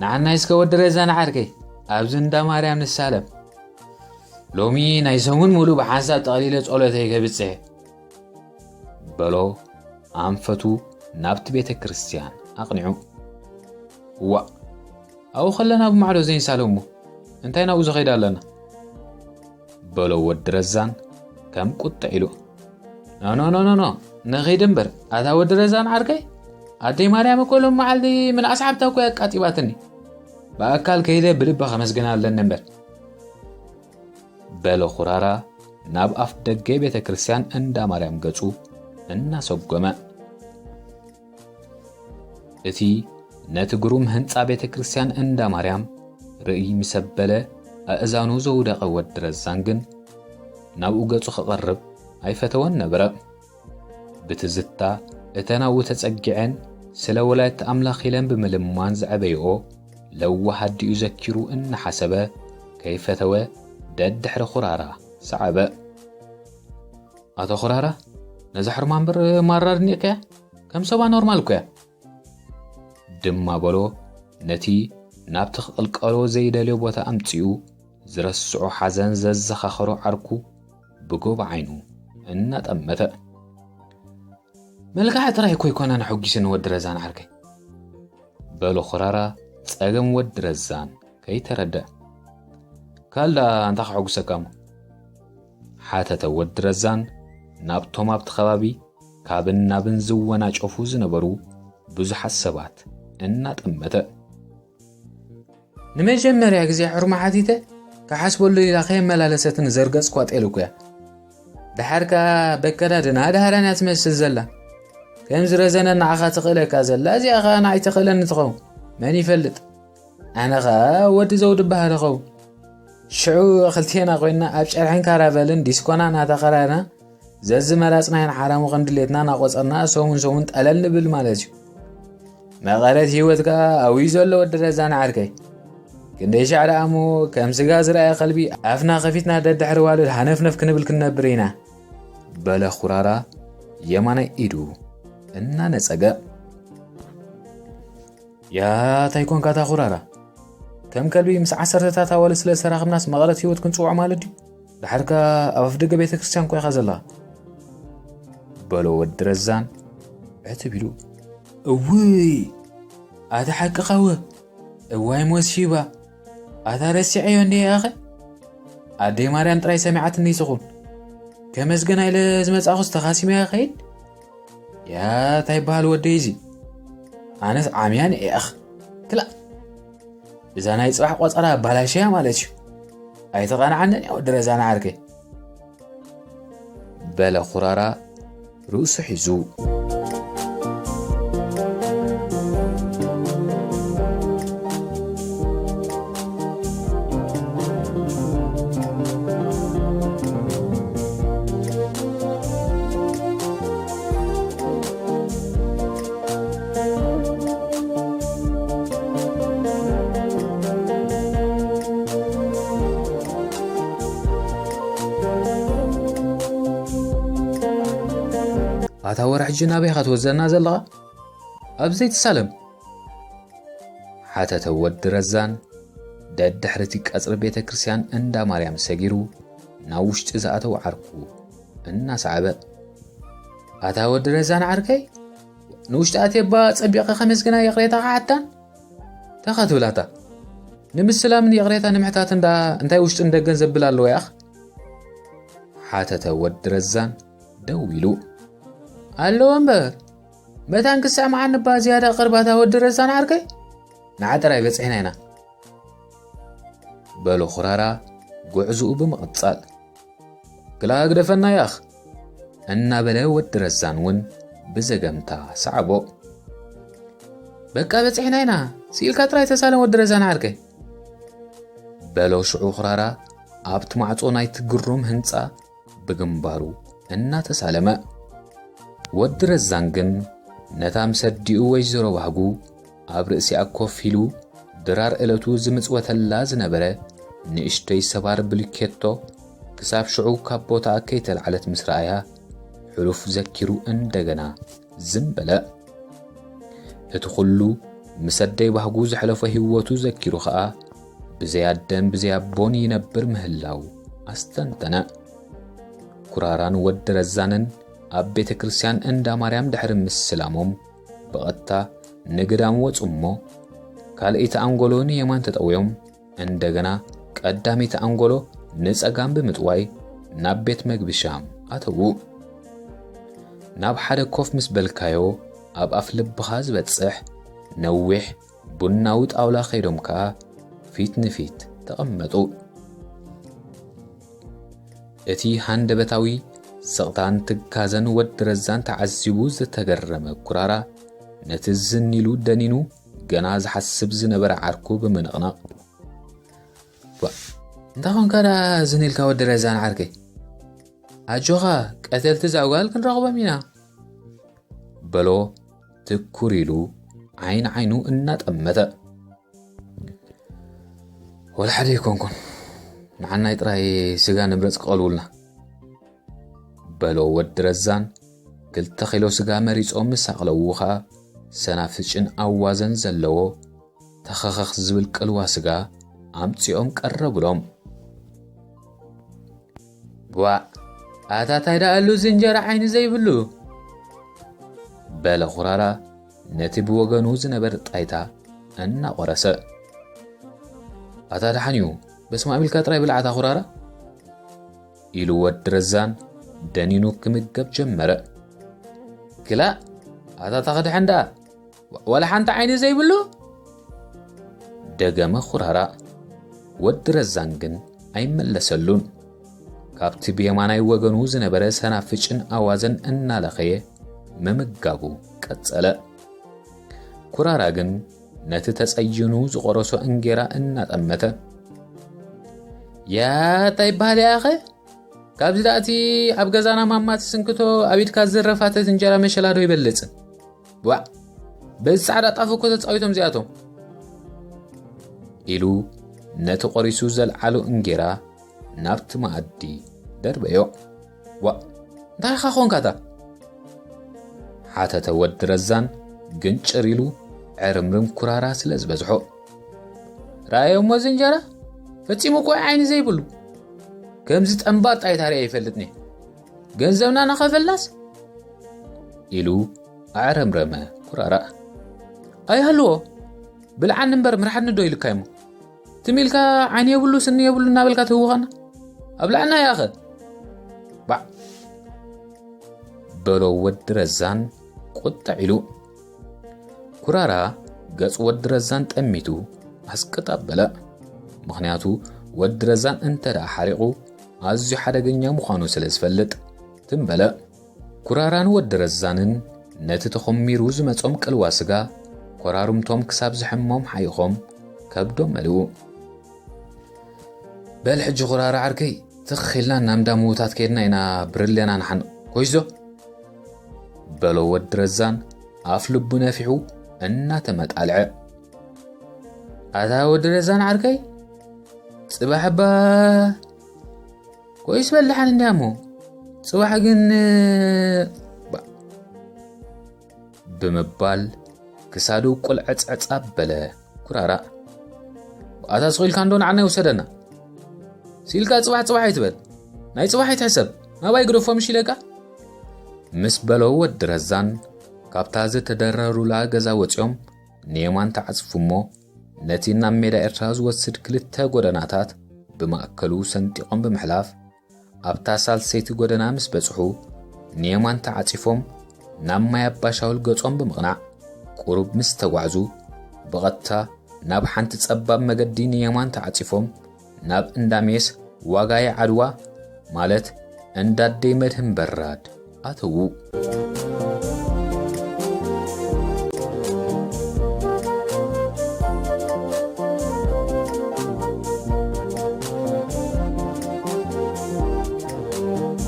ንዓናይ እስከ ወዲ ረዛን ዓርከይ፣ ኣብዚ እንዳ ማርያም ንሳለም። ሎሚ ናይ ሰሙን ሙሉእ ብሓንሳብ ጠቕሊለ ጸሎተይ ከብጽሕ። በሎ ኣንፈቱ ናብቲ ቤተ ክርስቲያን ኣቕኒዑ። ዋእ፣ ኣብኡ ከለና ብማዕዶ ዘይንሳለሞ እንታይ ናብኡ ዝኸይድ ኣለና? በሎ ወዲ ረዛን ከም ቁጥዕ ኢሉ። ኖ፣ ኖ፣ ኖ፣ ኖ፣ ኖ፣ ንኺድ እምበር፣ ኣታ ወዲ ረዛን ዓርከይ። ኣደይ ማርያም እኮ ሎም መዓልቲ ምን ኣስሓብታ እኮ ኣቃጢባትኒ። ብኣካል ከይደ ብልቢ ከመስግና ኣለኒ እምበር። በሎ ኩራራ ናብ ኣፍ ደገ ቤተ ክርስቲያን እንዳ ማርያም ገጹ እናሰጎመ። እቲ ነቲ ግሩም ህንጻ ቤተ ክርስቲያን እንዳ ማርያም ርእይ ምስ ኣበለ፣ ኣእዛኑ ዘውደቐ ወዲ ረዛን ግን ናብኡ ገጹ ክቐርብ ኣይፈተወን ነበረ። ብትዝታ እተን ኣብኡ ተጸጊዐን ስለ ወላዲት ኣምላኽ ኢለን ብምልማን ዘዕበይኦ ለዋህ ኣዲኡ ዘኪሩ እናሓሰበ ከይፈተወ ደድሕሪ ኹራራ ሰዓበ። ኣቶ ኹራራ፣ ነዛ ሕርማ እምበር ማራ ኣድኒቕካያ? ከም ሰባ ኖርማል እኮ እያ። ድማ በሎ ነቲ ናብቲ ክቕልቀሎ ዘይደልዮ ቦታ ኣምጺኡ ዝረስዖ ሓዘን ዘዘኻኸሮ ዓርኩ ብጎብ ዓይኑ እናጠመተ። መልክዓ ጥራይ እኮ ኣይኮነን ኣሐጒስኒ ወዲ ረዛን ዓርከይ። በሎ ኹራራ ጸገም ወዲ ረዛን ከይተረድአ። ካልእ ደኣ እንታይ ከሐጉሰካ እሞ? ሓተተ ወዲ ረዛን ናብቶም ኣብቲ ከባቢ ካብን ናብን ዝወናጨፉ ዝነበሩ ብዙሓት ሰባት እናጠመተ። ንመጀመርያ ግዜ ሕርማ ሓቲተ ክሓስበሉ ኢላ ከየመላለሰትኒ ዘርገጽኳ ጤል እኮ እያ። ደሓር ከኣ በከዳድና ደሃራን እያ ትመስል ዘላ። ከምዚ ረዘነ ንዓኻ ትኽእለካ ዘላ፣ እዚኣ ኸኣ ንዓይ ትኽእለኒ ትኸውን። መን ይፈልጥ? ኣነ ኸኣ ወዲ ዘውዲ እበሃል እኸውን። ሽዑ ክልቴና ኮይንና ኣብ ጨርሕን ካራቨልን ዲስኮና እናተኸራና ዘዝመራጽናዮን ሓራሙ ከም ድሌትና እናቖጸርና ሰሙን ሰሙን ጠለል ንብል ማለት እዩ። መቐረት ህይወት ከኣ ኣብኡ እዩ ዘሎ ወዲ ረዛን ዓርከይ። ክንደይ ሻዕ ደኣ እሞ ከም ስጋ ዝረኣየ ከልቢ ኣፍና ከፊትና ደድሕሪ ዋልድ ሃነፍነፍ ክንብል ክንነብር ኢና። በለ ኹራራ የማናይ ኢዱ እናነጸገ። ያታ ኣይኮንካ እታ ኹራራ። ከም ከልቢ ምስ ዓሰርተታት ኣዋልድ ስለ ዝተራኸብናስ መቐረት ህይወት ክንጽውዖ ማለት ድዩ? ደሓርካ ኣብ ኣፍ ደገ ቤተ ክርስቲያን እኮ ኢኻ ዘለኻ። በሎ ወዲ ረዛን ዕትብ ኢሉ። እውይ ኣታ ሓቅኻ ወ እዋይ ሞሲባ ኣታ ረሲዐዮ እንዴ ኣኸ ኣደይ ማርያም ጥራይ ሰሚዓትኒ ትኹን ከመስገና ኢለ ዝመጻኹስ ተኻሲመ ከይድ ያታ ይበሃል ወደይ እዚ ኣነስ ዓምያን እያኽ ክላ እዛ ናይ ጽባሕ ቆጸራ ኣባላሸያ ማለት እዩ ኣይተቐንዓንን እያ ወዲ ረዛን ዓርከይ በለ ኩራራ ርእሱ ሒዙ። ኣታ ወረ ሕጂ ናበይ ኢኻ ትወስደና ዘለኻ? ኣብ ዘይትሳለም ሓተተ ወዲ ረዛን ደድሕሪ እቲ ቀጽሪ ቤተ ክርስቲያን እንዳ ማርያም ሰጊሩ ናብ ውሽጢ ዝኣተወ ዓርኩ እናሰዓበ። ኣታ ወዲ ረዛን ዓርከይ ንውሽጢ ኣትየባ ጸቢቐ ከመስግና ይቕሬታ ክሓታን ተኻ ትብላታ ንምስላምን ይቕሬታ ንምሕታትን ደኣ እንታይ ውሽጥን ደገን ዘብል ኣለዎ ያኽ ሓተተ ወዲ ረዛን ደው ኢሉ ኣለዎ እምበር መታን ክሰማዓኒ እባ ዝያዳ ቅርባታ ወዲ ረዛን ዓርከይ ንዓጥራይ በጺሕና ኢና በሎ ኹራራ ጉዕዝኡ ብምቕጻል ክላ ግደፈና ያኽ እናበለ ወዲ ረዛን እውን ብዘገምታ ሰዓቦ በቃ በጺሕና ኢና ስኢልካ ጥራይ ተሳለም ወዲ ረዛን ዓርከይ በሎ ሽዑ ኹራራ ኣብቲ ማዕጾ ናይቲ ግሩም ህንጻ ብግንባሩ እናተሳለመ ወዲ ረዛን ግን ነታ ምስ ኣዲኡ ወይዘሮ ባህጉ ኣብ ርእሲኣ ኮፍ ኢሉ ድራር እለቱ ዝምጽወተላ ዝነበረ ንእሽቶይ ሰባር ብልኬቶ ክሳብ ሽዑ ካብ ቦታኣ ከይተላዕለት ምስ ረኣያ ሕሉፍ ዘኪሩ እንደገና ዝም በለ። እቲ ኩሉ ምስ ኣደይ ባህጉ ዘሕለፎ ህይወቱ ዘኪሩ ኸኣ ብዘይ ኣደን ብዘይ ኣቦን ይነብር ምህላው ኣስተንተነ። ኩራራን ወዲ ረዛንን ኣብ ቤተ ክርስቲያን እንዳ ማርያም ድሕሪ ምስላሞም ብቐጥታ ንግዳም ወጹ እሞ ካልኣይቲ ኣንጎሎ ንየማን ተጠውዮም እንደገና ቀዳመይቲ ኣንጎሎ ንጸጋም ብምጥዋይ ናብ ቤት መግቢ ሻም ኣተዉ። ናብ ሓደ ኮፍ ምስ በልካዮ ኣብ ኣፍ ልብኻ ዝበጽሕ ነዊሕ ቡናዊ ጣውላ ከይዶም ከኣ ፊት ንፊት ተቐመጡ። እቲ ሃንደበታዊ ስቕታን ትካዘን ወዲ ረዛን ተዓዚቡ ዝተገረመ ኩራራ ነቲ ዝን ኢሉ ደኒኑ ገና ዝሓስብ ዝነበረ ዓርኩ ብምንቕናቕ ባ- እንታይ ኾንካ ደኣ ዝን ኢልካ ወዲ ረዛን ዓርከይ? ኣጆኻ፣ ቀተልቲ እዛ ጓል ክንረኽቦም ኢና። በሎ ትኩር ኢሉ ዓይኒ ዓይኑ እናጠመተ። ወላ ሓደ ኣይኮንኩን፣ ንዓናይ ጥራይ ስጋ ንብረጽ ክቐልውልና። በሎ ወዲ ረዛን ክልተ ኪሎ ስጋ መሪጾም ምስ ኣቕለዉ ኸኣ ሰናፍጭን ኣዋዘን ዘለዎ ተኸኸኽ ዝብል ቅልዋ ስጋ ኣምጺኦም ቀረቡሎም። ዋእ፣ ኣታ ታይ ደኣ ኣሉ እዚ እንጀራ ዓይኒ ዘይብሉ? በለ ኩራራ ነቲ ብወገኑ ዝነበር ጣይታ እናቖረሰ። ኣታ ደሓን እዩ፣ በስመ ኣብ ኢልካ ጥራይ ብልዓታ ኩራራ። ኢሉ ወዲ ረዛን ደኒኑ ክምገብ ጀመረ። ክላእ፣ ኣታ ታኸድሐን ደኣ፣ ዋላ ሓንቲ ዓይኒ ዘይብሉ? ደገመ ኩራራ። ወዲ ረዛን ግን ኣይመለሰሉን። ካብቲ ብየማናይ ወገኑ ዝነበረ ሰናፍጭን ኣዋዘን እናለኸየ ምምጋቡ ቀጸለ። ኩራራ ግን ነቲ ተጸይኑ ዝቖረሶ እንጌራ እናጠመተ፣ ያታ ይበሃል ያኸ? ካብዚ ደኣቲ ኣብ ገዛና ማማ ትስንክቶ ኣብ ኢድካ ዝረፋተት እንጀራ መሸላ ዶ ይበልጽ? ዋእ፣ በዚ ጻዕዳ ጣፍ እኮ ተጻዊቶም እዚኣቶም። ኢሉ ነቲ ቆሪሱ ዘልዓሉ እንጌራ ናብቲ መኣዲ ደርበዮ። ዋእ፣ እንታይ ኢኻ ኾንካታ? ሓተተ ወዲ ረዛን ግንጭር ኢሉ ዕርምርም ኩራራ ስለ ዝበዝሖ። ረኣዮ እሞ እዚ እንጀራ ፈጺሙ እኮ ዓይኒ ዘይብሉ። ከምዚ ጠንባጣ ኣይታሪኣ ይፈልጥኒ። ገንዘብና እናኸፈልናስ? ኢሉ ኣዕረምረመ ኩራራ። ኣይሃልዎ፣ ብልዓኒ እምበር ምርሓኒ ዶ ኢልካ እሞ? ትም ኢልካ ዓይኒ የብሉ ስኒ የብሉ እናበልካ ትህውኸና? ኣብልዓና ያኸ? ባዕ! በሎ ወዲ ረዛን ቁጥዕ ኢሉ። ኩራራ ገጽ ወዲ ረዛን ጠሚቱ ኣስቅጥ ኣበለ። ምኽንያቱ ወዲ ረዛን እንተ ደኣ ሓሪቑ ኣዝዩ ሓደገኛ ምዃኑ ስለ ዝፈልጥ ትም በለ። ኩራራን ወዲ ረዛንን ነቲ ተኾሚሩ ዝመጾም ቅልዋ ስጋ ኮራርምቶም ክሳብ ዝሕሞም ሓይኾም ከብዶም መሊኡ። በል ሕጂ ኩራራ ዓርከይ ትኽ ኢልና ናብ እንዳ ምዉታት ከይድና ኢና ብርሌና ንሓንቕ። ኮይዞ? በሎ ወዲ ረዛን ኣፍ ልቡ ነፊሑ እናተመጣልዐ። ኣታ ወዲ ረዛን ዓርከይ፣ ጽባሕ እባ ኮይስ በል ደሓን እንድያ እሞ፣ ጽባሕ ግን ባ-፣ ብምባል ክሳዱ ቁልዕጽዕጽ ኣበለ ኩራራ። ኣታ ስቕ ኢልካ እንዶ ንዓና ይውሰደና። ስኢልካ ጽባሕ ጽባሕ ኣይትበል። ናይ ጽባሕ ኣይትሕሰብ። ናባይ ግደፎ ምሽ ኢለካ። ምስ በሎ ወዲ ረዛን ካብታ ዝተደረሩላ ገዛ ወጺኦም ንየማን ተዓጽፉ እሞ ነቲ ናብ ሜዳ ኤርትራ ዝወስድ ክልተ ጎደናታት ብማእከሉ ሰንጢቖም ብምሕላፍ ኣብታ ሳልሰይቲ ጎደና ምስ በጽሑ ንየማን ተዓጺፎም ናብ ማይ ኣባሻውል ገጾም ብምቕናዕ ቁሩብ ምስ ተጓዕዙ ብቐጥታ ናብ ሓንቲ ጸባብ መገዲ ንየማን ተዓጺፎም ናብ እንዳ ሜስ ዋጋየ ዓድዋ ማለት እንዳ ኣደይ መድህን በራድ ኣተዉ።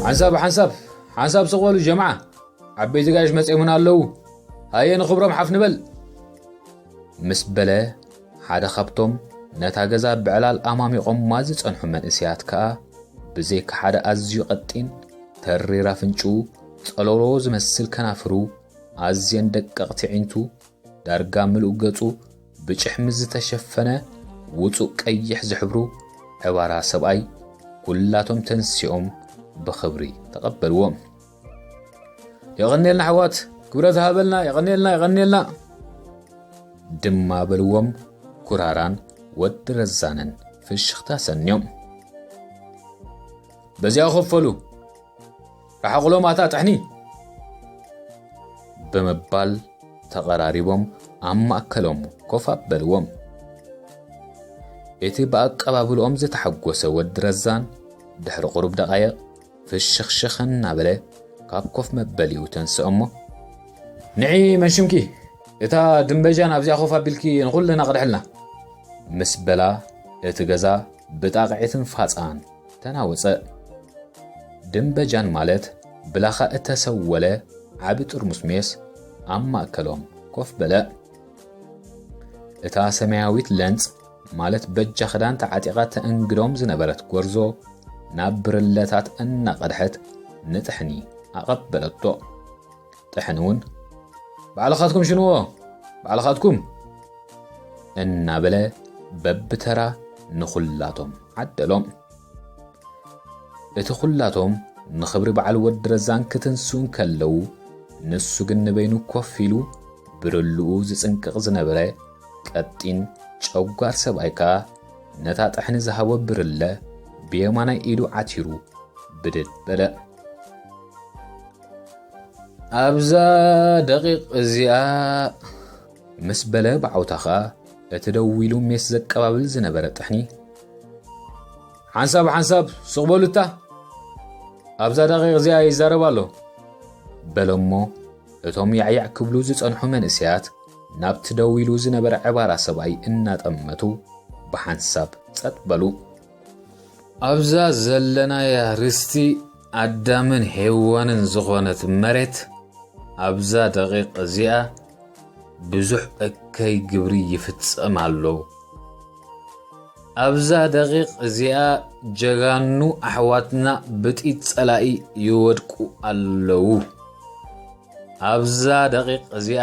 ሓንሳብ ሓንሳብ ሓንሳብ ስቕ በሉ ጀምዓ፣ ዓበይቲ ጋሽ መጺኦምና ኣለዉ። ሃየ ንኽብሮም ሓፍ ንበል። ምስ በለ ሓደ ካብቶም ነታ ገዛ ብዕላል ኣማሚቖማ ዝጸንሑ መንእሰያት ከኣ ብዘይካ ሓደ ኣዝዩ ቀጢን ተሪር ኣፍንጭኡ ጸሎሎ ዝመስል ከናፍሩ ኣዝየን ደቀቕቲ ኣዒንቱ ዳርጋ ምሉእ ገጹ ብጭሕሚ ዝተሸፈነ ውጹእ ቀይሕ ዝሕብሩ ዕባራ ሰብኣይ ኩላቶም ተንሲኦም ብኽብሪ ተቐበልዎ። የቐንየልና ኣሕዋት፣ ክብረት ሃበልና፣ የቐንየልና፣ የቐንየልና ድማ በልዎም ኩራራን ወዲ ረዛንን ፍሽኽታ ሰንዮም። በዚኣ ኮፍ በሉ፣ ረሓቑሎም ኣታ ጥሕኒ ብምባል ተቐራሪቦም ኣብ ማእከሎም ኮፍ ኣበልዎም። እቲ ብኣቀባብልኦም ዝተሓጎሰ ወዲ ረዛን ድሕሪ ቁሩብ ደቓይቕ ፍሽኽሽኽ እናበለ ካብ ኮፍ መበሊኡ ተንስኦ እሞ፣ ንዒ መን ሽምኪ፣ እታ ድምበጃን ኣብዚኣ ኮፍ ኣቢልኪ ንኹልና ቅድሕልና ምስ በላ እቲ ገዛ ብጣቕዒትን ፋጻን ተናወጸ። ድምበጃን ማለት ብላኻ እተሰወለ ዓቢ ጥርሙስ ሜስ ኣብ ማእከሎም ኮፍ በለ። እታ ሰማያዊት ለንጽ ማለት በጃ ክዳን ተዓጢቓ ተእንግዶም ዝነበረት ጎርዞ ናብ ብርለታት እናቐድሐት ንጥሕኒ ኣቐበለቶ። ጥሕኒ እውን "ባዕልኻትኩም ሽንዎ፣ ባዕልኻትኩም!" እናበለ በብተራ ንኹላቶም ዓደሎም። እቲ ኹላቶም ንኽብሪ በዓል ወዲ ረዛን ክትንስኡ እንከለዉ፣ ንሱ ግን ንበይኑ ኮፍ ኢሉ ብርልኡ ዝጽንቅቕ ዝነበረ ቀጢን ጨጓር ሰብኣይ ከኣ ነታ ጥሕኒ ዝሃቦ ብርለ ብየማናይ ኢዱ ዓቲሩ ብድድ በለ። ኣብዛ ደቂቕ እዚኣ፣ ምስ በለ ብዓውታ ኸኣ እቲ ደው ኢሉ ሜስ ዘቀባብል ዝነበረ ጥሕኒ፣ "ሓንሳብ ሓንሳብ ስቕ በሉታ፣ ኣብዛ ደቂቕ እዚኣ ይዛረብ ኣሎ" በሎሞ፣ እቶም ያዕያዕ ክብሉ ዝጸንሑ መንእሰያት ናብቲ ደው ኢሉ ዝነበረ ዕባራ ሰብኣይ እናጠመቱ ብሓንሳብ ጸጥ በሉ። ኣብዛ ዘለናያ ርስቲ ኣዳምን ሄዋንን ዝኾነት መሬት፣ ኣብዛ ደቂቕ እዚኣ ብዙሕ እከይ ግብሪ ይፍጸም ኣሎ። ኣብዛ ደቂቕ እዚኣ ጀጋኑ ኣሕዋትና ብጢት ጸላኢ ይወድቁ ኣለዉ። ኣብዛ ደቂቕ እዚኣ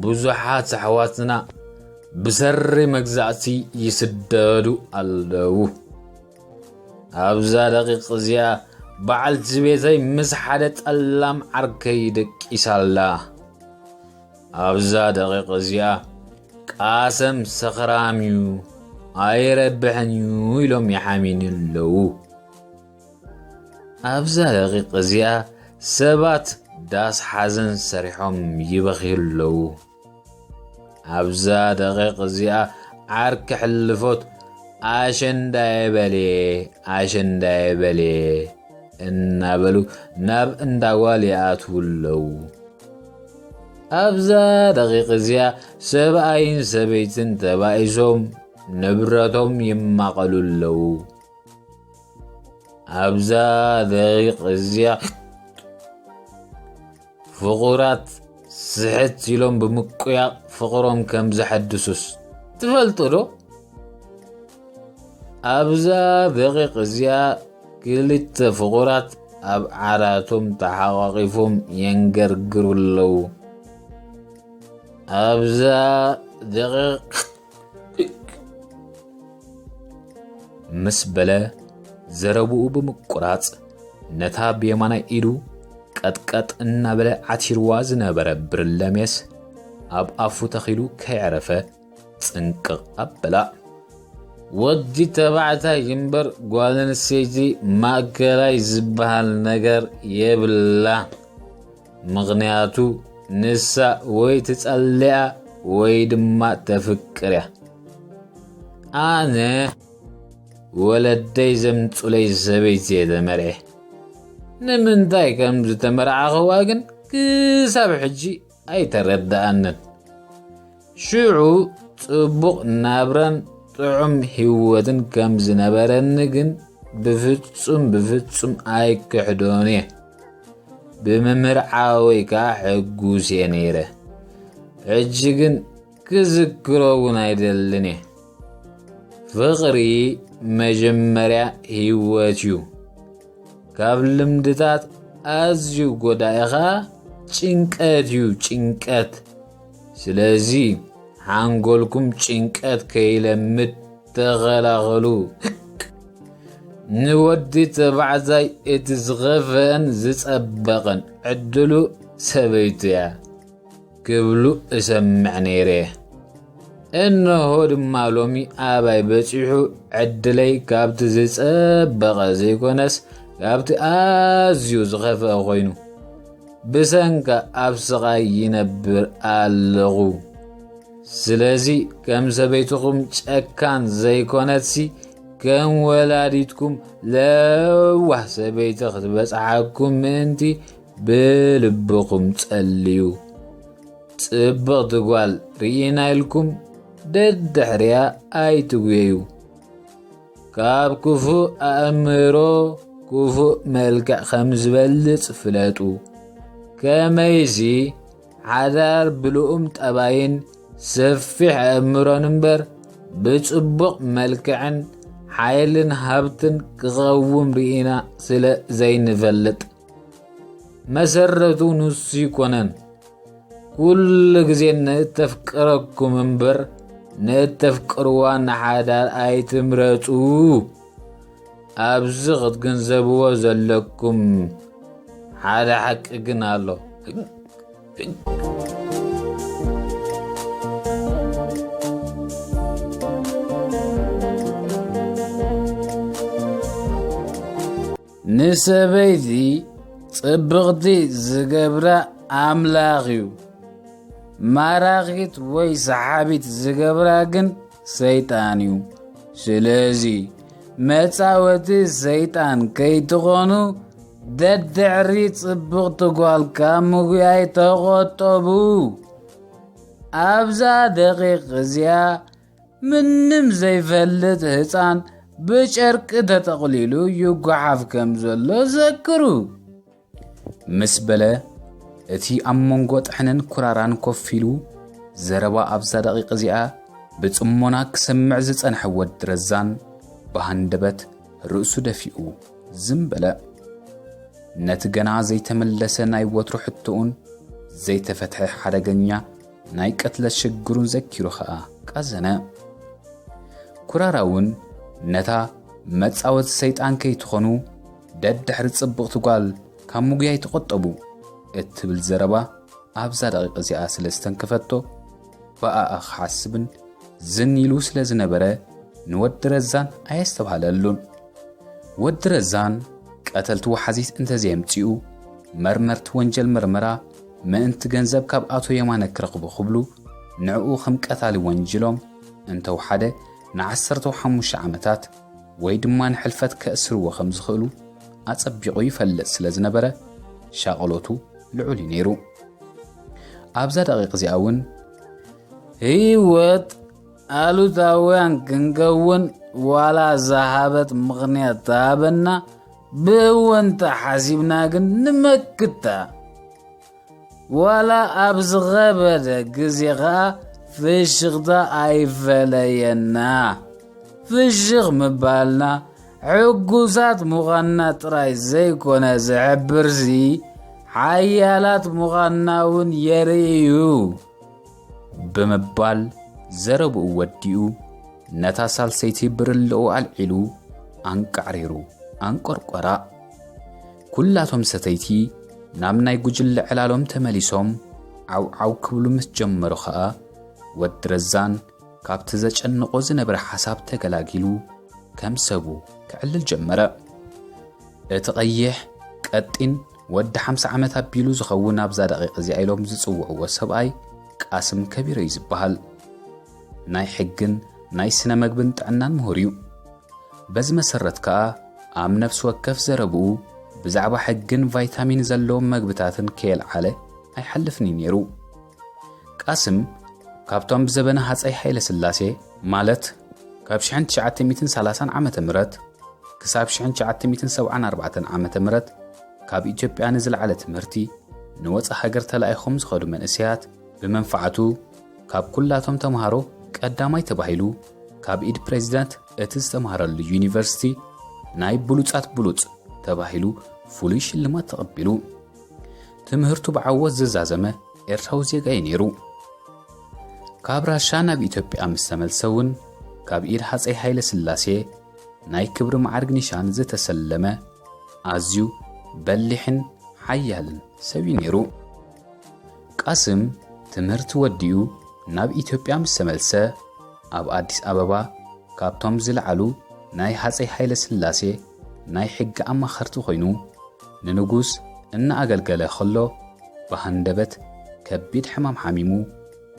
ብዙሓት ኣሕዋትና ብሰሪ መግዛእቲ ይስደዱ ኣለዉ። ኣብዛ ደቂቕ እዚኣ በዓልቲ ቤተይ ምስ ሓደ ጠላም ዓርከይ ደቂሳ ኣላ። ኣብዛ ደቂቕ እዚኣ ቃሰም ሰኽራም እዩ፣ ኣይረብሕን እዩ ኢሎም ይሓሚኒ ኣለዉ። ኣብዛ ደቂቕ እዚኣ ሰባት ዳስ ሓዘን ሰሪሖም ይበኽዩ ኣለዉ። ኣብዛ ደቂቕ እዚኣ ዓርኪ ሕልፎት "ኣሸንዳየ በልየ፣ ኣሸንዳየ በልየ" እናበሉ ናብ እንዳ ጓል ይኣትዉ ኣለዉ። ኣብዛ ደቂቕ እዚኣ ሰብኣይን ሰበይትን ተባኢሶም ንብረቶም ይማቐሉ ኣለዉ። ኣብዛ ደቂቕ እዚኣ ፍቑራት ስሕት ኢሎም ብምቁያቕ ፍቕሮም ከም ዘሐድሱስ ትፈልጡ ዶ? ኣብዛ ደቂቕ እዚኣ ክልተ ፍቑራት ኣብ ዓራቶም ተሓቋቒፎም የንገርግሩ ኣለዉ። ኣብዛ ደቂቕ ምስ በለ ዘረብኡ ብምቁራጽ፣ ነታ ብየማናይ ኢዱ ቀጥቀጥ እናበለ ዓቲርዋ ዝነበረ ብርለ ሜስ ኣብ ኣፉ ተኺሉ ከየዕረፈ ጽንቅቕ ኣበላ። ወዲ ተባዕታይ እምበር ጓል ኣንስተይቲ ማእከላይ ዝበሃል ነገር የብላ። ምኽንያቱ ንሳ ወይ ትጸልኣ ወይ ድማ ተፍቅር እያ። ኣነ ወለደይ ዘምጹለይ ሰበይቲ እየ ተመርዔ። ንምንታይ ከም ዝተመርዓኽዋ ግን ክሳብ ሕጂ ኣይተረድኣንን። ሽዑ ጽቡቕ ናብራን ጥዑም ህይወትን ከም ዝነበረኒ ግን ብፍጹም ብፍጹም ኣይክሕዶን እየ። ብምምርዓወይ ከኣ ሕጉስ እየ ነይረ። ሕጂ ግን ክዝክሮ እውን ኣይደልን እየ። ፍቕሪ መጀመርያ ህይወት እዩ። ካብ ልምድታት ኣዝዩ ጎዳኢ ኸኣ ጭንቀት እዩ፣ ጭንቀት። ስለዚ ሓንጎልኩም ጭንቀት ከይለምድ ተኸላኸሉ። ንወዲ ተባዕታይ እቲ ዝኸፍአን ዝጸበቐን ዕድሉ ሰበይቱ እያ ክብሉ እሰምዕ ነይረ። እነሆ ድማ ሎሚ ኣባይ በጺሑ፣ ዕድለይ ካብቲ ዝጸበቐ ዘይኮነስ ካብቲ ኣዝዩ ዝኸፍአ ኮይኑ፣ ብሰንካ ኣብ ስቓይ ይነብር ኣለኹ። ስለዚ ከም ሰበይትኹም ጨካን ዘይኮነትሲ፣ ከም ወላዲትኩም ለዋህ ሰበይቲ ክትበጽሓኩም ምእንቲ ብልብኹም ጸልዩ። ጽብቕቲ ጓል ርኢና ኢልኩም ደድሕሪኣ ኣይትጉየዩ። ካብ ክፉእ ኣእምሮ ክፉእ መልክዕ ከም ዝበልጽ ፍለጡ። ከመይሲ ሓዳር ብልኡም ጠባይን ሰፊሕ ኣእምሮን እምበር ብጽቡቕ መልክዕን ሓይልን ሃብትን ክቐውም ርኢና ስለ ዘይንፈልጥ። መሰረቱ ንሱ ይኮነን። ኩሉ ግዜ ንእተፍቅረኩም እምበር ንእተፍቅርዋ ንሓዳር ኣይትምረጹ። ኣብዚ ክትግንዘብዎ ዘለኩም ሓደ ሓቂ ግን ኣሎ። ንሰበይቲ ጽብቕቲ ዝገብራ ኣምላኽ እዩ። ማራኺት ወይ ሰሓቢት ዝገብራ ግን ሰይጣን እዩ። ስለዚ መጻወቲ ሰይጣን ከይትኾኑ ደድሕሪ ጽብቕቲ ጓል ካብ ምጉያይ ተቖጠቡ። ኣብዛ ደቂቕ እዚኣ ምንም ዘይፈልጥ ህጻን ብጨርቂ ተጠቕሊሉ ይጓሓፍ ከም ዘሎ ዘክሩ። ምስ በለ እቲ ኣብ መንጎ ጥሕንን ኩራራን ኮፍ ኢሉ ዘረባ ኣብዛ ደቂቕ እዚኣ ብጽሞና ክሰምዕ ዝጸንሐ ወዲ ረዛን ብሃንደበት ርእሱ ደፊኡ ዝም በለ። ነቲ ገና ዘይተመለሰ ናይ ወትሩ ሕቶኡን ዘይተፈትሐ ሓደገኛ ናይ ቅትለት ሽግሩን ዘኪሩ ኸኣ ቀዘነ። ኩራራ እውን ነታ መጻወቲ ሰይጣን ከይትኾኑ ደድሕሪ ጽብቕቲ ጓል ካብ ምጉያይ ተቖጠቡ እትብል ዘረባ ኣብዛ ደቂቕ እዚኣ ስለ ዝተንከፈቶ ብኣኣ ክሓስብን ዝን ኢሉ ስለ ዝነበረ ንወዲ ረዛን ኣየስተብሃለሉን። ወዲ ረዛን ቀተልቲ ወሓዚት እንተዘየምጽኡ መርመርቲ ወንጀል መርመራ ምእንቲ ገንዘብ ካብ ኣቶ የማነ ክረኽቡ ክብሉ ንዕኡ ከም ቀታሊ ወንጅሎም እንተውሓደ ንዓሰርተ ሓሙሽተ ዓመታት ወይ ድማ ንሕልፈት ከእስርዎ ከም ዝኽእሉ ኣጸቢቑ ይፈልጥ ስለ ዝነበረ ሻቕሎቱ ልዑል እዩ ነይሩ። ኣብዛ ደቂቕ እዚኣ እውን ህይወት ኣሉታውያን ክንከውን ዋላ ዝሃበት ምኽንያት ትሃበና ብእወንታ ሓሲብና ግን ንመክታ። ዋላ ኣብ ዝኸበደ ግዜ ኸኣ ፍሽኽታ ኣይፈለየና። ፍሽኽ ምባልና ሕጉሳት ምዃንና ጥራይ ዘይኮነ ዝሕብርሲ ሓያላት ምዃንና እውን የርኢ እዩ። ብምባል ዘረብኡ ወዲኡ ነታ ሳልሰይቲ ብርልኡ ኣልዒሉ ኣንቃዕሪሩ ኣንቆርቆራ። ኩላቶም ሰተይቲ ናብ ናይ ጉጅለ ዕላሎም ተመሊሶም ዓው ዓው ክብሉ ምስ ጀመሩ ኸኣ ወዲ ረዛን ካብቲ ዘጨንቆ ዝነበረ ሓሳብ ተገላጊሉ ከም ሰቡ ክዕልል ጀመረ። እቲ ቀይሕ ቀጢን ወዲ ሓምሳ ዓመት ኣቢሉ ዝኸውን ኣብዛ ደቂቕ እዚኣ ኢሎም ዝጽውዕዎ ሰብኣይ ቃስም ከቢሮ እዩ ዝበሃል። ናይ ሕግን ናይ ስነ መግብን ጥዕናን ምሁር እዩ። በዚ መሰረት ከኣ ኣብ ነፍሲ ወከፍ ዘረብኡ ብዛዕባ ሕግን ቫይታሚን ዘለዎም መግብታትን ከየልዓለ ኣይሓልፍን እዩ ነይሩ። ቃስም ካብቶም ብዘበነ ሃጸይ ሃይለ ስላሴ ማለት ካብ ሽሕን ትሽዓተ ሚእትን ሰላሳን ዓመተ ምህረት ክሳብ ሽሕን ትሽዓተ ሚእትን ሰብዓን ኣርባዕተን ዓመተ ምህረት ካብ ኢትዮጵያ ንዝለዓለ ትምህርቲ ንወጻኢ ሃገር ተላኢኾም ዝኸዱ መንእሰያት ብመንፋዓቱ ካብ ኩላቶም ተምሃሮ ቀዳማይ ተባሂሉ ካብ ኢድ ፕሬዚዳንት እቲ ዝተምሃረሉ ዩኒቨርሲቲ ናይ ብሉጻት ብሉጽ ተባሂሉ ፍሉይ ሽልማት ተቐቢሉ። ትምህርቱ ብዓወት ዝዛዘመ ኤርትራዊ ዜጋ እዩ ነይሩ። ካብ ራሻ ናብ ኢትዮጵያ ምስ ተመልሰ እውን ካብ ኢድ ሃጸይ ሃይለ ስላሴ ናይ ክብሪ መዓርግ ኒሻን ዝተሰለመ ኣዝዩ በሊሕን ሓያልን ሰብ እዩ ነይሩ። ቃስም ትምህርቲ ወዲኡ ናብ ኢትዮጵያ ምስ ተመልሰ ኣብ ኣዲስ ኣበባ ካብቶም ዝለዓሉ ናይ ሃጸይ ሃይለ ስላሴ ናይ ሕጊ ኣማኸርቲ ኮይኑ ንንጉስ እናኣገልገለ ከሎ ብሃንደበት ከቢድ ሕማም ሓሚሙ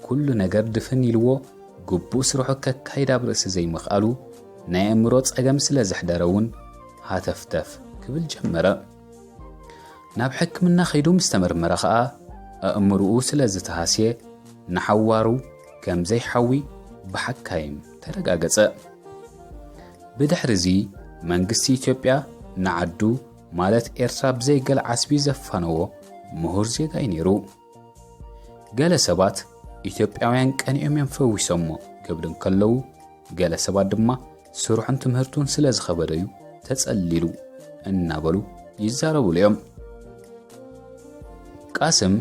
ኩሉ ነገር ድፍን ኢልዎ ግቡእ ስርሑ ከካይድ ኣብ ርእሲ ዘይምኽኣሉ ናይ ኣእምሮ ጸገም ስለ ዘሕደረ እውን ሃተፍተፍ ክብል ጀመረ። ናብ ሕክምና ከይዱ ምስ ተመርመረ ኸኣ ኣእምሮኡ ስለ ዝተሃስየ ንሓዋሩ ከም ዘይሓዊ ብሓካይም ተረጋገጸ። ብድሕርዚ መንግስቲ ኢትዮጵያ ንዓዱ ማለት ኤርትራ ብዘይ ገለ ዓስቢ ዘፋነዎ ምሁር ዜጋ እዩ ነይሩ። ገለ ሰባት ኢትዮጵያውያን ቀኒኦም እዮም ፈዊሶሞ ክብሉ እንከለዉ፣ ገለ ሰባት ድማ ስርሑን ትምህርቱን ስለ ዝኸበደዩ ተጸሊሉ እናበሉ ይዛረቡሉ እዮም። ቃስም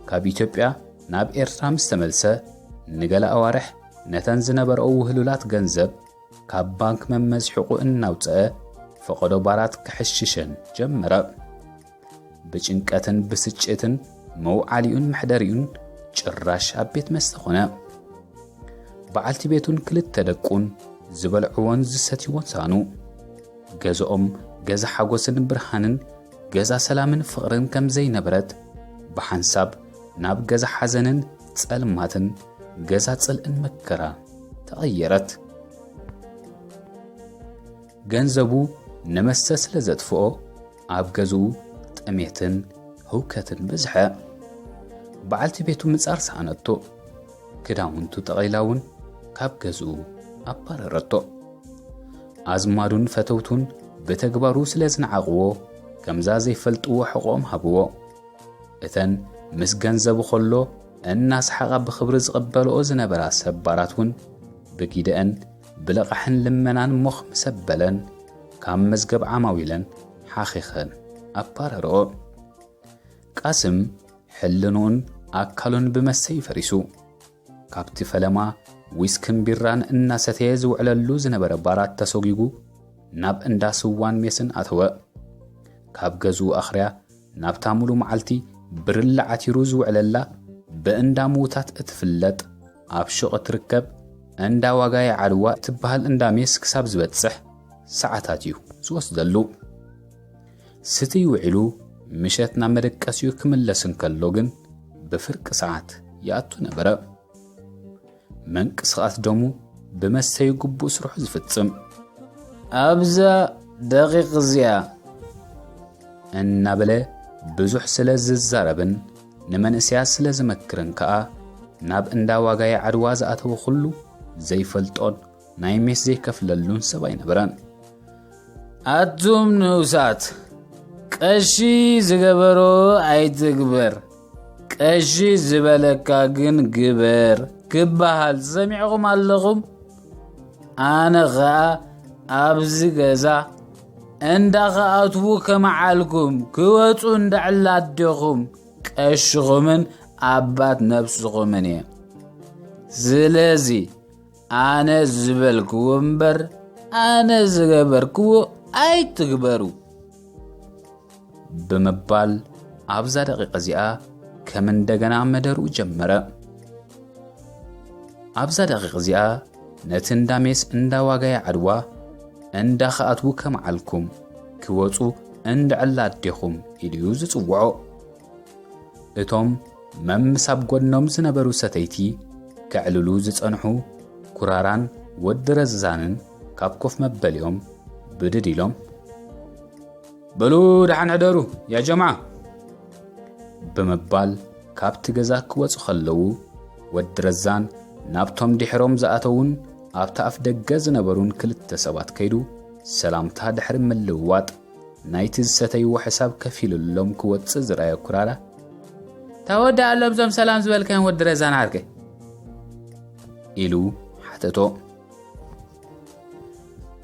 ካብ ኢትዮጵያ ናብ ኤርትራ ምስ ተመልሰ፣ ንገለ ኣዋርሕ ነተን ዝነበርኦ ውህሉላት ገንዘብ ካብ ባንክ መመዝሒቑ እናውፀአ ፈቐዶ ባራት ክሕሽሸን ጀመረ። ብጭንቀትን ብስጭትን መውዓሊኡን መሕደሪኡን ጭራሽ ኣብ ቤት መስተ ኮነ። በዓልቲ ቤቱን ክልተ ደቁን ዝበልዕዎን ዝሰትይዎን ሳኑ። ገዝኦም ገዛ ሓጎስን ብርሃንን ገዛ ሰላምን ፍቕርን ከም ዘይነበረት ብሓንሳብ ናብ ገዛ ሓዘንን ጸልማትን ገዛ ጽልእን መከራ ተቐየረት። ገንዘቡ ንመስተ ስለ ዘጥፍኦ ኣብ ገዝኡ ጥሜትን ህውከትን በዝሐ። በዓልቲ ቤቱ ምጻር ሰኣነቶ። ክዳውንቱ ጠቕሊላ እውን ካብ ገዝኡ ኣባረረቶ። ኣዝማዱን ፈተውቱን ብተግባሩ ስለ ዝነዓቕዎ ከምዛ ዘይፈልጥዎ ሕቖኦም ሃብዎ። እተን ምስ ገንዘቡ ከሎ እናሰሓቓ ብኽብሪ ዝቕበልኦ ዝነበራ ሰባራት እውን ብጊደአን ብልቓሕን ልመናን ሞኽ ምስ ኣበለን ካብ መዝገብ ዓማዊለን ሓኺኸን ኣባረርኦ። ቃስም ሕልንኡን ኣካሉን ብመሰይ ፈሪሱ። ካብቲ ፈለማ ዊስክን ቢራን እናሰተየ ዝውዕለሉ ዝነበረ ባራት ተሰጒጉ ናብ እንዳ ስዋን ሜስን ኣተወ። ካብ ገዝኡ ኣኽርያ ናብታ ሙሉ መዓልቲ ብርለ ዓቲሩ ዝውዕለላ ብእንዳ ምዉታት እትፍለጥ ኣብ ሹቕ እትርከብ እንዳ ዋጋየ ዓድዋ እትበሃል እንዳ ሜስ ክሳብ ዝበጽሕ ሰዓታት እዩ ዝወስደሉ። ስትዩ ውዒሉ ምሸት ናብ መደቀሲኡ ክምለስ እንከሎ ግን ብፍርቂ ሰዓት ይኣቱ ነበረ። ምንቅስቓስ ደሙ ብመስተዩ ግቡእ ስርሑ ዝፍጽም። ኣብዛ ደቂቕ እዚኣ እናበለ ብዙሕ ስለ ዝዛረብን ንመንእሰያት ስለ ዝመክርን ከኣ ናብ እንዳ ዋጋየ ዓድዋ ዝኣተወ ኩሉ ዘይፈልጦን ናይ ሜስ ዘይከፍለሉን ሰብ ኣይነበረን። ኣቱም ንኡሳት፣ ቀሺ ዝገበሮ ኣይትግበር፣ ቀሺ ዝበለካ ግን ግበር ክበሃል ሰሚዕኹም ኣለኹም? ኣነ ኸኣ ኣብዚ ገዛ እንዳኸኣትዉ ከመዓልኩም ክወጹ እንዳዕላ ኣዴኹም ቀሽኹምን ኣባት ነብስኹምን እየ። ስለዚ ኣነ ዝበልክዎ እምበር ኣነ ዝገበርክዎ ኣይትግበሩ። ብምባል ኣብዛ ደቂቕ እዚኣ ከም እንደገና መደርኡ ጀመረ። ኣብዛ ደቂቕ እዚኣ ነቲ እንዳ ሜስ እንዳ ዋጋየ ዓድዋ እንዳ ኸኣትዉ ከመዓልኩም ክወጹ እንዳ ዕላ ኣዴኹም ኢሉ እዩ ዝጽውዖ። እቶም መምስ ኣብ ጎድኖም ዝነበሩ ሰተይቲ ከዕልሉ ዝጸንሑ ኩራራን ወዲ ረዛንን ካብ ኮፍ መበሊኦም ብድድ ኢሎም፣ በሉ ደሓን ሕደሩ ያ ጀምዓ ብምባል ካብቲ ገዛ ክወጹ ከለዉ፣ ወዲ ረዛን ናብቶም ድሕሮም ዝኣተዉን ኣብቲ ኣፍ ደገ ዝነበሩን ክልተ ሰባት ከይዱ ሰላምታ ድሕሪ ምልውዋጥ፣ ናይቲ ዝሰተይዎ ሕሳብ ከፊሉሎም ክወጽእ ዝረኣየ ኩራራ፣ "ታወዲ ኣሎም እዞም ሰላም ዝበልካዮም ወዲ ረዛን ዓርከይ?" ኢሉ ሓተቶ።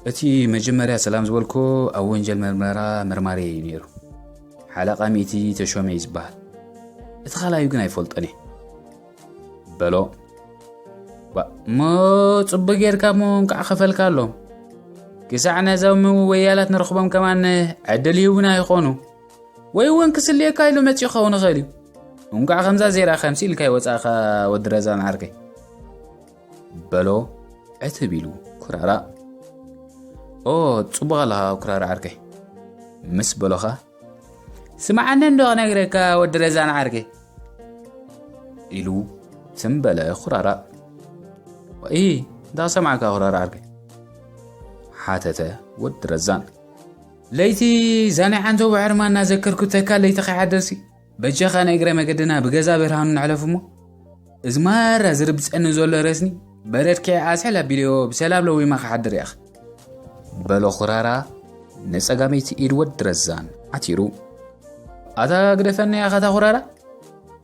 "እቲ መጀመርያ ሰላም ዝበልኮ ኣብ ወንጀል መርመራ መርማሪ እዩ ነይሩ። ሓለቓ ሚእቲ ተሾመ እዩ ዝበሃል። እቲ ካልኣዩ ግን ኣይፈልጦን እየ" በሎ። "ባ-፣ እሞ ጽቡቅ ጌርካ እሞ እንቃዕ ከፈልካ ኣሎም። ክሳዕ ነዞም ወያላት ንረኽቦም ከማን ዕድል ይህቡና ይኾኑ። ወይ እውን ክስልየካ ኢሉ መጺኡ ክኸውን ይኽእል እዩ። እንቋዕ ከምዛ ዘይረኣኻ ምሲ ኢልካ ይወጻእኻ ወዲ ረዛን ዓርከይ" በሎ ዕትብ ኢሉ ኩራራ። "ኦ፣ ጽቡቕ ኣለኻ ኩራራ ዓርከይ" ምስ በሎኻ፣ "ስምዓኒ እንዶ ክነግረካ ወዲ ረዛን ዓርከይ" ኢሉ ትም በለ ኩራራ። "ዋኢ፣ እንታይ ክሰምዓካ ኩራራ ዓርከይ?" ሓተተ ወዲ ረዛን። "ለይቲ እዛ ናይ ዓንተቦ ሕርማ እናዘከርኩ ተካ ለይቲ ከይሓደርሲ፣ በጃኻ ናይ እግረ መገድና ብገዛ ብርሃኑ ነሕለፍ እሞ፣ እዚ ማራ ዝርብጸኒ ዘሎ ረስኒ በረድ ከይዓስሕል ኣቢለዮ ብሰላም ለዊማ ክሓድር እያ" በሎ ኩራራ ንጸጋመይቲ ኢድ ወዲ ረዛን ዓቲሩ። ኣታ ግደፈኒ ያኸ ኣታ ኩራራ፣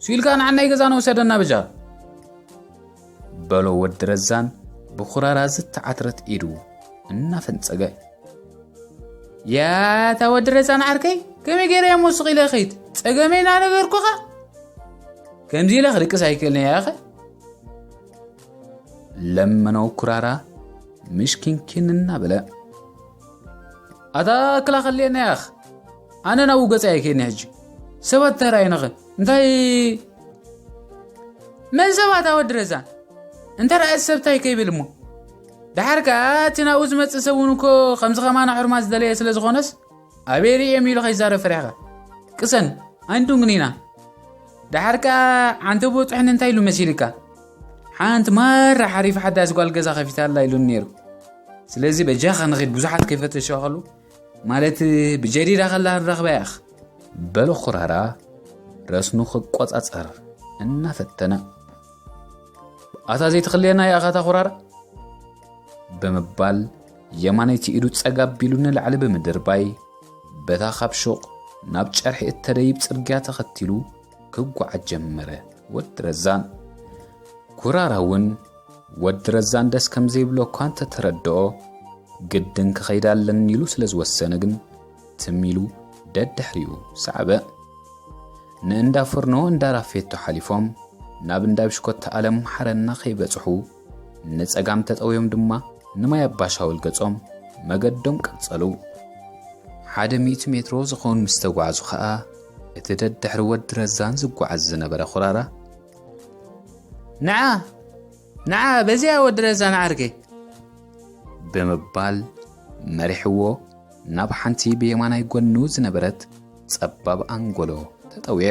ስኢልካ ንዓናይ ገዛና ውሰደና በጃ። በሎ ወዲ ረዛን ብኩራራ ዝተዓትረት ኢዱ እናፈንጸገ። ያታ ወዲ ረዛን ዓርከይ፣ ከመይ ገይረ እሞ ስቕ ኢለ ኸይድ? ጸገመይ እናነገርኩኻ። ከምዚ ኢለ ክድቅስ ኣይክእልን እየ ያኸ። ለመነው ኩራራ ምሽኪንኪን እናበለ። ኣታ ክላኸልየና ያኽ፣ ኣነ ናብኡ ገጸ ኣይከይድን ሕጂ። ሰባት ተራይነኸ እንታይ? መን ሰባት ኣወዲ ረዛን? እንተ ረኣየ ሰብ ታይ ከይብል እሞ። ደሓር ከኣ እቲ ናብኡ ዝመጽእ ሰብ እውን እኮ ከምዚ ከማና ሕርማት ዝደለየ ስለ ዝኾነስ ኣበይ ርእዮም ኢሉ ከይዛረብ ፈሪሕኻ። ቅሰን ኣይንዱንግን ኢና። ደሓር ከኣ ዓንተ ብጥሕኒ እንታይ ኢሉ መሲልካ? ሓንቲ ማራ ሓሪፍ ሓዳስ ጓል ገዛ ከፊታላ ኢሉን ነይሩ። ስለዚ በጃኻ ንኺድ ብዙሓት ከይፈተሸዋ ከሉ ማለት ብጀዲዳ ከላ ንረኽባ ያኽ። በሎ ኩራራ ረስኑ ክቆጻጸር እናፈተነ። ኣታ ዘይትኽልየና ያኻ ኣታ ኩራራ ብምባል የማነይቲ ኢዱ ጸጋ ኣቢሉ ንላዕሊ ብምድርባይ በታ ካብ ሹቕ ናብ ጨርሒ እተደይብ ጽርግያ ተኸቲሉ ክጓዓዝ ጀመረ። ወዲ ረዛን ኩራራ እውን ወዲ ረዛን ደስ ከም ዘይብሎ እኳ እንተተረድኦ፣ ግድን ክኸይድ ኣለኒ ኢሉ ስለ ዝወሰነ ግን ትም ኢሉ ደድሕሪኡ ሰዓበ። ንእንዳ ፍርኖ እንዳ ራፌቶ ሓሊፎም ናብ እንዳ ብሽኮታ ኣለም ሓረና ከይበጽሑ ንጸጋም ተጠውዮም ድማ ንማይ ኣባሻውል ገጾም መገዶም ቀጸሉ። ሓደ ሚእቲ ሜትሮ ዝኸውን ምስ ተጓዕዙ ኸኣ እቲ ደድሕሪ ወዲ ረዛን ዝጓዓዝ ዝነበረ ኩራራ ንዓ ንዓ በዚኣ ወዲ ረዛን ዓርከይ ብምባል መሪሕዎ ናብ ሓንቲ ብየማናይ ጎኑ ዝነበረት ጸባብ ኣንጎሎ ተጠውየ።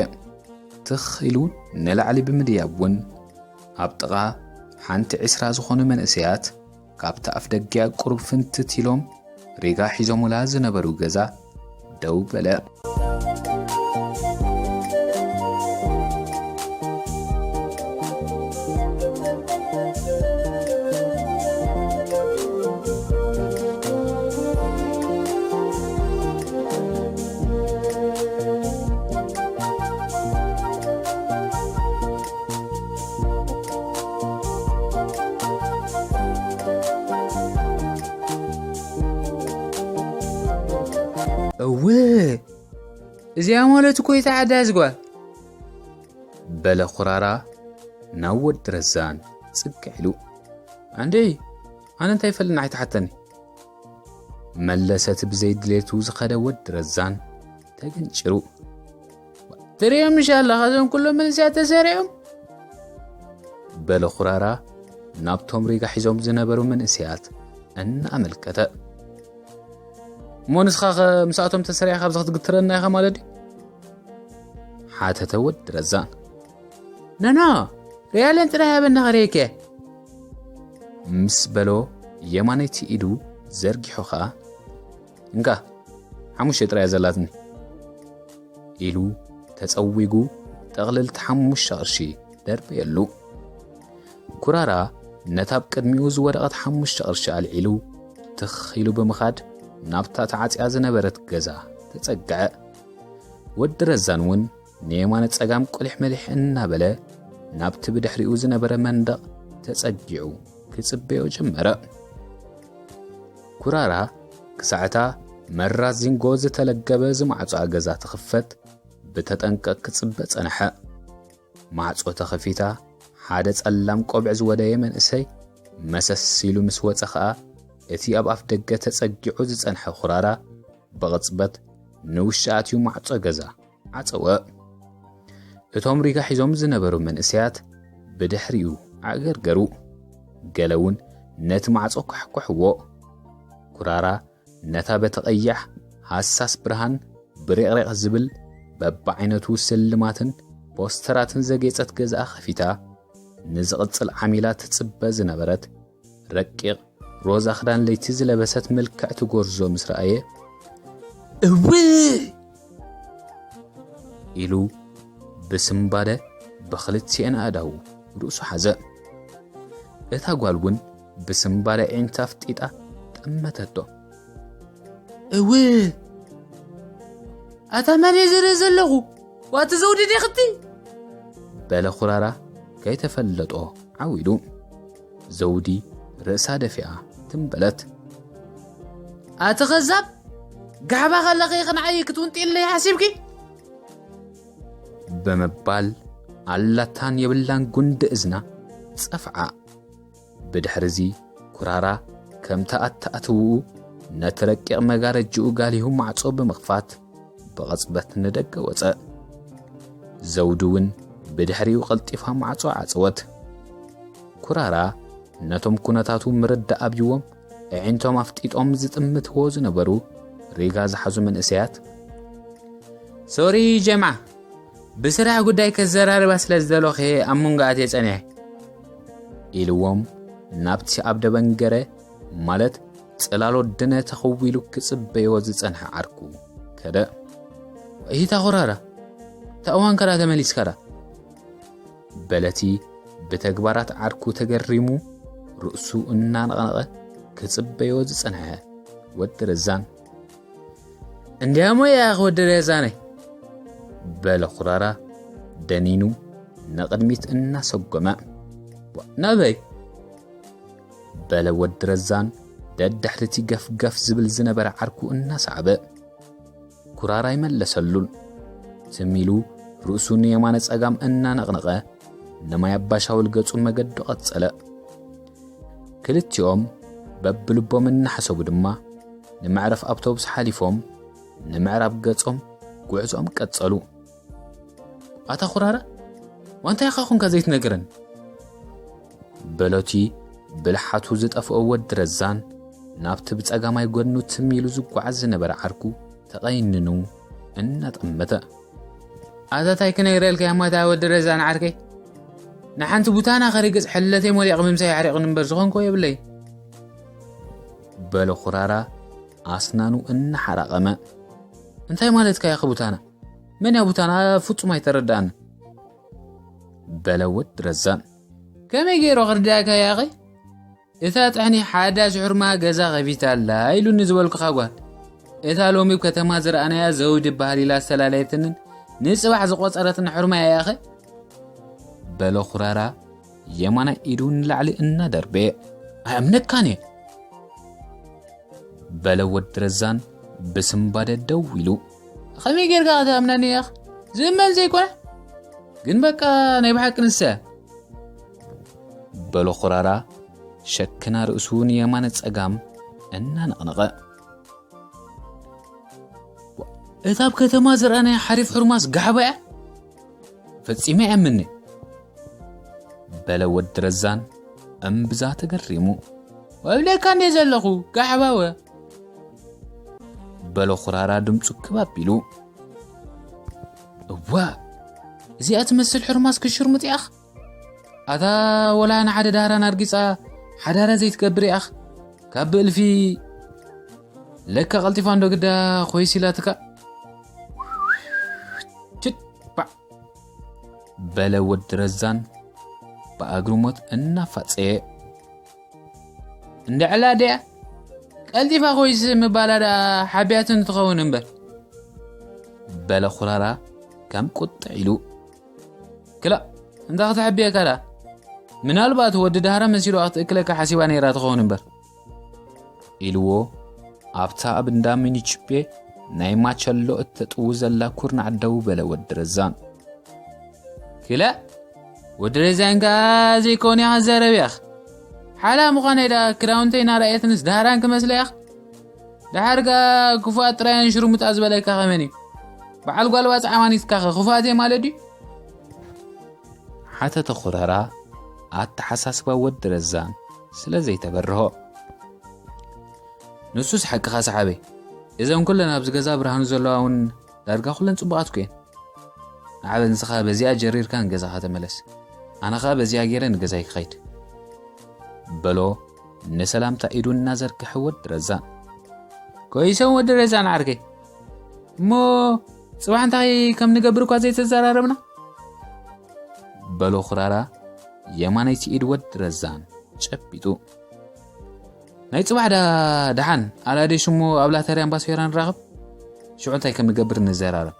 ትኽ ኢሉ ንላዕሊ ብምድያብ እውን ኣብ ጥቓ ሓንቲ ዕስራ ዝኾኑ መንእሰያት ካብቲ ኣፍ ደጊኣ ቁሩብ ፍንትት ኢሎም ሪጋ ሒዞሙላ ዝነበሩ ገዛ ደው በለ። እወ፣ እዚኣ ማለት እኮ እታ ዓዳ ዝጓል። በለ ኩራራ ናብ ወዲ ረዛን ጽግዕ ኢሉ። ኣንደይ፣ ኣነ እንታይ ይፈልጥ ንዓይ ትሓተኒ? መለሰ እቲ ብዘይ ድሌቱ ዝኸደ ወዲ ረዛን ተገንጭሩ። ትርእዮም ምሽ ኣለኻ እዞም ኩሎም መንእሰያት ተሰሪዖም? በለ ኩራራ ናብቶም ሪጋ ሒዞም ዝነበሩ መንእሰያት እናኣመልከተ። እሞ ንስኻ ኸ ምስኣቶም ተሰሪዕኻ ኣብዚ ክትግትረና ኢኻ ማለት ድዩ? ሓተተ ወዲ ረዛን። ኖኖ፣ ርያለን ጥራይ ሃበኒ ክርእየኪ። ምስ በሎ የማነይቲ ኢዱ ዘርጊሑ ኸኣ፣ እንካ፣ ሓሙሽተ ጥራይ እያ ዘላትኒ ኢሉ ተጸዊጉ ጥቕልልቲ ሓሙሽተ ቅርሺ ደርበየሉ። ኩራራ ነታ ኣብ ቅድሚኡ ዝወደቐት ሓሙሽተ ቅርሺ ኣልዒሉ ትኽ ኢሉ ብምኻድ ናብታ ተዓጽያ ዝነበረት ገዛ ተጸግዐ። ወዲ ረዛን እውን ንየማነ ጸጋም ቁሊሕ መሊሕ እናበለ ናብቲ ብድሕሪኡ ዝነበረ መንደቕ ተጸጊዑ ክጽበዮ ጀመረ። ኩራራ ክሳዕታ መራት ዚንጎ ዝተለገበ ዝማዕጾኣ ገዛ ትኽፈት ብተጠንቀቕ ክጽበ ጸንሐ። ማዕጾ ተኸፊታ ሓደ ጸላም ቆብዕ ዝወደየ መንእሰይ መሰስ ኢሉ ምስ ወጸ ኸኣ እቲ ኣብ ኣፍ ደገ ተጸጊዑ ዝጸንሐ ኩራራ ብቕጽበት ንውሽጢ ኣትዩ ማዕጾ ገዛ ዓጸወ። እቶም ሪጋ ሒዞም ዝነበሩ መንእሰያት ብድሕሪኡ ኣዕገርገሩ። ገለ እውን ነቲ ማዕጾ ኳሕኳሕዎ። ኩራራ ነታ በቲ ቀያሕ ሃሳስ ብርሃን ብሬቕሬቕ ዝብል በብዓይነቱ ስልማትን ፖስተራትን ዘጌጸት ገዛኣ ከፊታ ንዝቕጽል ዓሚላ ትጽበ ዝነበረት ረቂቕ ሮዛ ክዳን ለይቲ ዝለበሰት ምልክዕቲ ጎርዞ ምስ ረኣየ፣ እውይ! ኢሉ ብስምባደ ብኽልቲኤን ኣእዳዉ ርእሱ ሓዘ። እታ ጓል እውን ብስምባደ ኣዒንታ ኣፍጢጣ ጠመተቶ። እው፣ ኣታ መን እየ ዝርኢ ዘለኹ? ዋቲ ዘውዲ ዲኽቲ? በለ ኩራራ ከይተፈለጦ ዓው ኢሉ። ዘውዲ ርእሳ ደፊኣ ትም በለት። ኣቲ ኸዛብ፣ ጋሕባ ከለኺ ኽንዓይ ክትውንጥይለይ ሓሲብኪ? ብምባል ኣላታን የብላን ጉንዲ እዝና ጸፍዓ። ብድሕርዚ ኩራራ ከምታ ኣተኣትውኡ ነቲ ረቂቕ መጋረጅኡ ጋሊሁ ማዕጾ ብምኽፋት ብቕጽበት ንደገ ወጸ። ዘውዲ እውን ብድሕሪኡ ቀልጢፋ ማዕጾ ዓጸወት። ኩራራ ነቶም ኩነታቱ ምርዳእ ኣብይዎም ኣዒንቶም ኣፍጢጦም ዝጥምትዎ ዝነበሩ ሪጋ ዝሓዙ መንእሰያት፣ ሶሪ ጀምዓ፣ ብስራሕ ጉዳይ ከዘራርባ ስለ ዝደለኹ ኣብ መንጎ ኣትየ ጸኒሐ ኢልዎም ናብቲ ኣብ ደበንገረ ማለት ጽላሎት ድነ ተኸዊሉ ክጽበዮ ዝጸንሐ ዓርኩ ከደ። እሂታ ኹራራ፣ እታ እዋን ከዳ ተመሊስካዳ በለቲ ብተግባራት ዓርኩ ተገሪሙ ርእሱ እናነቕነቐ ክጽበዮ ዝጸንሐ ወዲ ረዛን። እንዲያሞ ያኽ ወዲ ረዛነይ በለ ኩራራ ደኒኑ ንቕድሚት እናሰጎመ። ናበይ በለ ወዲ ረዛን ደድሕርቲ ገፍገፍ ዝብል ዝነበረ ዓርኩ እናሰዓበ። ኩራራ ኣይመለሰሉን። ትም ኢሉ ርእሱ ንየማነ ጸጋም እናነቕነቐ ንማይ ኣባሻውል ገጹ መገዱ ቀጸለ። ክልቲኦም በብልቦም እናሓሰቡ ድማ ንምዕረፍ ኣውቶቡስ ሓሊፎም ንምዕራብ ገጾም ጉዕዞኦም ቀጸሉ። ኣታ ኩራራ፣ ዋንታ ኢኻ ኹንካ ዘይትነግረን በሎቲ ብልሓቱ ዝጠፍኦ ወዲ ረዛን ናብቲ ብጸጋማይ ጎድኑ ትም ኢሉ ዝጓዓዝ ዝነበረ ዓርኩ ተቐይንኑ እናጠመተ። ኣታ ታይ ክነግረልካ እሞ እታ ወዲ ረዛን ዓርከይ፣ ንሓንቲ ቡታና ከሪግጽ ሕለተይ ሞሊቕ ምምሳይ ኣሕሪቕኒ እምበር ዝኾንኮ የብለይ በሎ ኩራራ ኣስናኑ እናሓራቐመ። እንታይ ማለትካ ኢኻ ቡታና? መን እያ ቡታና? ፍጹም ኣይተረዳእን በለ ወዲ ረዛን። ከመይ ገይሩ ክርዳእካ ያኺ? እታ ጥሕኒ ሓዳሽ ሕርማ ገዛ ከፊታ ኣላ ኢሉኒ ዝበልኩኻ ጓል፣ እታ ሎሚ ኣብ ከተማ ዝረኣናያ ዘውዲ በሃል ኢላ ዝተላለየትንን ንጽባሕ ዝቖጸረትን ሕርማ እያ ያኸ በሎ ኩራራ የማናይ ኢዱ ንላዕሊ እናደርበየ። ኣይኣምነካን እየ በለ ወዲ ረዛን ብስምባደ ደው ኢሉ። ከመይ ጌርካ ክትኣምነኒ ኢኻ? ዝእመን ዘይኮነ ግን በቃ ናይ ብሓቂ ንሳ እያ በሎ ኩራራ ሸክና ርእሱ ንየማነ ጸጋም እናነቕነቐ። እታ ኣብ ከተማ ዝረኣናያ ሓሪፍ ሕርማስ ጋሕባ እያ? ፈጺመ እያምኒ በለ ወዲ ረዛን እምብዛ ተገሪሙ። ወብለካ እንደ ዘለኹ ጋሕባወ በሎ ኩራራ ድምፁ ክብ ኣቢሉ። እዋ እዚኣ ትመስል ሕርማስ ክሽርሙጥ ያኽ ኣታ ወላ ንሓደ ዳህራን ኣርጊፃ ሓዳራ ዘይትገብር ያኽ ካብ ብእልፊ ለካ ቀልጢፋ እንዶ ግዳ ኮይስ ኢላትካ ችት ባዕ በለ ወዲ ረዛን ብኣግርሞት እናፋጸየ። እንድዕላ ድያ ቀልጢፋ ኮይስ ምባላ ደኣ ሓቢያትን ትኸውን እምበር በለ ኩራራ ከም ቁጥዕ ኢሉ። ክላእ እንታ ክትሕብየካ ደኣ ምናልባት ወዲ ዳህራ መሲሉ ክትእክለካ ሓሲባ ነይራ ትኸውን እምበር ኢልዎ ኣብታ ኣብ እንዳ ሚኒችፔ ናይ ማቸሎ እተጥው ዘላ ኩርናዕ ደው በለ ወዲ ረዛን። ክለ ወዲ ረዛን ከኣ ዘይኮን ኢኻ ዘረብ ኢኻ። ሓላ ምዃነይ ደኣ ክዳውንተይ እናረኣየትንስ ዳህራን ክመስለ ኢኻ። ደሓር ከኣ ክፉኣት ጥራየን ሽርሙጣ ዝበለካ ከመን እዩ? በዓል ጓል ባጽዓ ማኒትካ ኸ ክፉኣት እየ ማለት ድዩ? ሓተተ ኩራራ ኣተሓሳስባ ወዲ ረዛን ስለ ዘይተበርሆ። ንሱስ ሓቅኻ ሰሓበይ። እዘን ኩለን ኣብዚ ገዛ ብርሃኑ ዘለዋ እውን ዳርጋ ኩለን ጽቡቓት እኮ እየን። ንዓበ ንስኻ በዚኣ ጀሪርካ ንገዛኻ ተመለስ። ኣነ ኸኣ በዚኣ ገይረ ንገዛይ ክኸይድ። በሎ ንሰላምታ ኢዱ እናዘርግሐ ወዲ ረዛን። ኮይሶም ወዲ ረዛን ዓርከይ። እሞ ጽባሕ እንታይ ከም ንገብር እኳ ዘይተዘራረብና። በሎ ኩራራ የማነይቲ ኢድ ወዲ ረዛን ጨቢጡ። ናይ ጽባሕ ዳ-፣ ደሓን፣ ኣላደይ ሽሙ ኣብ ላተርያን ባስፌራን ንራኸብ። ሽዑ እንታይ ከም ንገብር ንዘራረብ።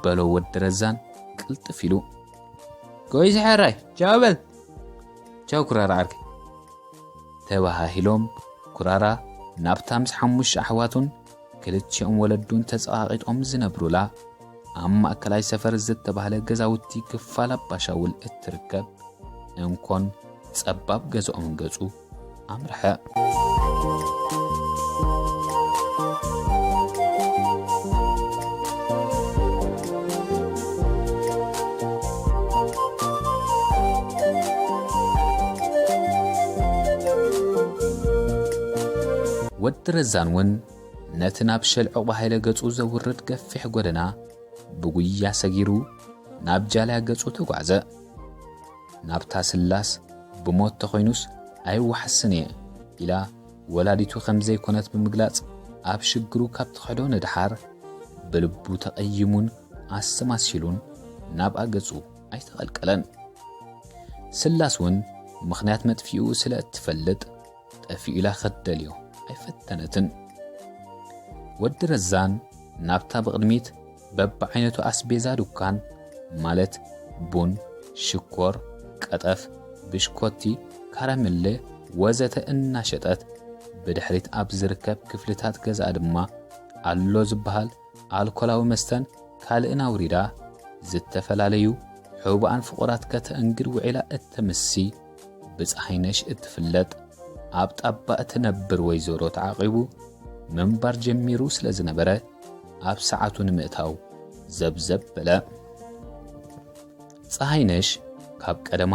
በሎ ወዲ ረዛን ቅልጥፍ ኢሉ። ጎይዚ ሕራይ፣ ቻው በል። ቻው ኩራራ ዓርከይ። ተባሃሂሎም ኩራራ ናብታ ምስ ሓሙሽተ ኣሕዋቱን ክልቲኦም ወለዱን ተጸቓቒጦም ዝነብሩላ ኣብ ማእከላይ ሰፈር ዝተባህለ ገዛውቲ ክፋል ኣባሻውል እትርከብ እንኮን ጸባብ ገዛኦምን ገጹ ኣምርሐ። ወዲ ረዛን እውን ነቲ ናብ ሸል ዑቕባ ሃይለ ገጹ ዘውርድ ገፊሕ ጎደና ብጉያ ሰጊሩ ናብ ጃልያ ገጹ ተጓዕዘ። ናብታ ስላስ ብሞት ተኾይኑስ ኣይወሓስን እየ ኢላ ወላዲቱ ከም ዘይኮነት ብምግላጽ ኣብ ሽግሩ ካብ ትኽሕዶ ንድሓር ብልቡ ተቐይሙን ኣስተማሲሉን ናብኣ ገጹ ኣይተቐልቀለን። ስላስ እውን ምኽንያት መጥፊኡ ስለ እትፈልጥ ጠፊኡ ኢላ ክትደልዮ ኣይፈተነትን። ወዲ ረዛን ናብታ ብቕድሚት በብዓይነቱ ኣስቤዛ ዱካን ማለት ቡን፣ ሽኮር፣ ቀጠፍ፣ ብሽኮቲ፣ ካራሜለ ወዘተ እናሸጠት ብድሕሪት ኣብ ዝርከብ ክፍልታት ገዛኣ ድማ ኣሎ ዝበሃል ኣልኮላዊ መስተን ካልእን ኣውሪዳ ዝተፈላለዩ ሕቡኣን ፍቑራት ከተእንግድ ውዒላ እተምሲ ብፀሃይነሽ እትፍለጥ ኣብ ጣባ እትነብር ወይዘሮ ተዓቒቡ ምንባር ጀሚሩ ስለ ዝነበረ ኣብ ሰዓቱ ንምእታው ዘብዘብ በለ። ፀሃይነሽ ካብ ቀደማ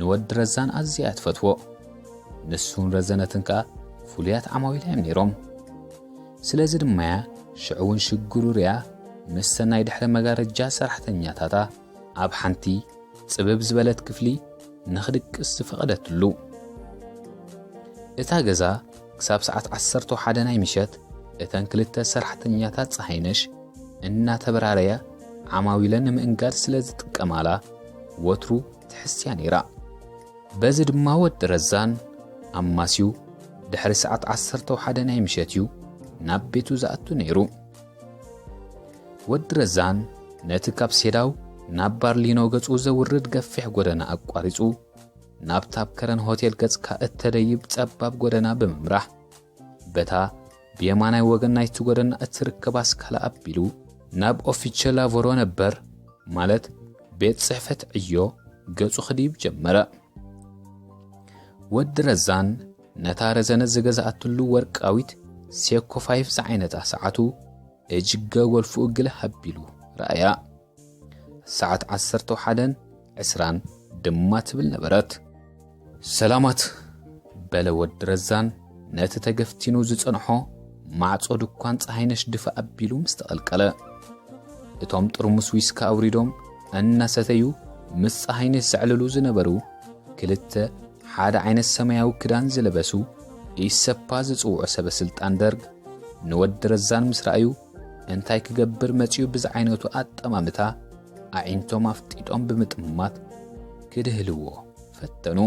ንወዲ ረዛን ኣዝያ እያ ትፈትዎ። ንሱን ረዘነትን ከኣ ፍሉያት ዓማዊላ እዮም ነይሮም። ስለዚ ድማ እያ ሽዑ እውን ሽግሩ ርያ ምስ ናይ ድሕሪ መጋረጃ ሰራሕተኛታታ ኣብ ሓንቲ ጽብብ ዝበለት ክፍሊ ንኽድቅስ ዝፈቐደትሉ። እታ ገዛ ክሳብ ሰዓት ዓሰርተ ሓደ ናይ ምሸት እተን ክልተ ሰራሕተኛታት ፀሃይነሽ እናተበራረያ ዓማዊለን ንምእንጋድ ስለ ዝጥቀማላ ወትሩ ትሕስያ ነይራ። በዚ ድማ ወዲ ረዛን ኣማስዩ ድሕሪ ሰዓት ዓሰርተ ሓደ ናይ ምሸት እዩ ናብ ቤቱ ዝኣቱ ነይሩ። ወዲ ረዛን ነቲ ካብ ሴዳው ናብ ባርሊኖ ገጹ ዘውርድ ገፊሕ ጎደና ኣቋሪጹ ናብታ ኣብ ከረን ሆቴል ገጽካ እተደይብ ጸባብ ጎደና ብምምራሕ በታ ብየማናይ ወገን ናይቲ ጎደና እትርከብ ኣስካላ ኣቢሉ ናብ ኦፊቸ ላቮሮ ነበር ማለት ቤት ጽሕፈት ዕዮ ገጹ ክድይብ ጀመረ። ወዲ ረዛን ነታ ረዘነ ዝገዝኣትሉ ወርቃዊት ሴኮ ፋይፍ ዝዓይነታ ሰዓቱ እጅገ ጎልፍኡ ግልህ ኣቢሉ ረኣያ። ሰዓት ዓሰርተ ሓደን ዕስራን ድማ ትብል ነበረት። ሰላማት በለ ወዲ ረዛን ነቲ ተገፍቲኑ ዝጸንሖ ማዕጾ ድኳን ጸሃይነሽ ድፋ ኣቢሉ ምስ ተቐልቀለ። እቶም ጥርሙስ ዊስካ ኣውሪዶም እናሰተዩ ምስ ጸሃይነሽ ዘዕልሉ ዝነበሩ ክልተ ሓደ ዓይነት ሰማያዊ ክዳን ዝለበሱ ኢሰፓ ዝጽውዑ ሰበ ስልጣን ደርግ ንወዲ ረዛን ምስ ረኣዩ እንታይ ክገብር መጺኡ ብዝዓይነቱ ኣጠማምታ ኣዒንቶም ኣፍጢጦም ብምጥማት ክድህልዎ ፈተኑ።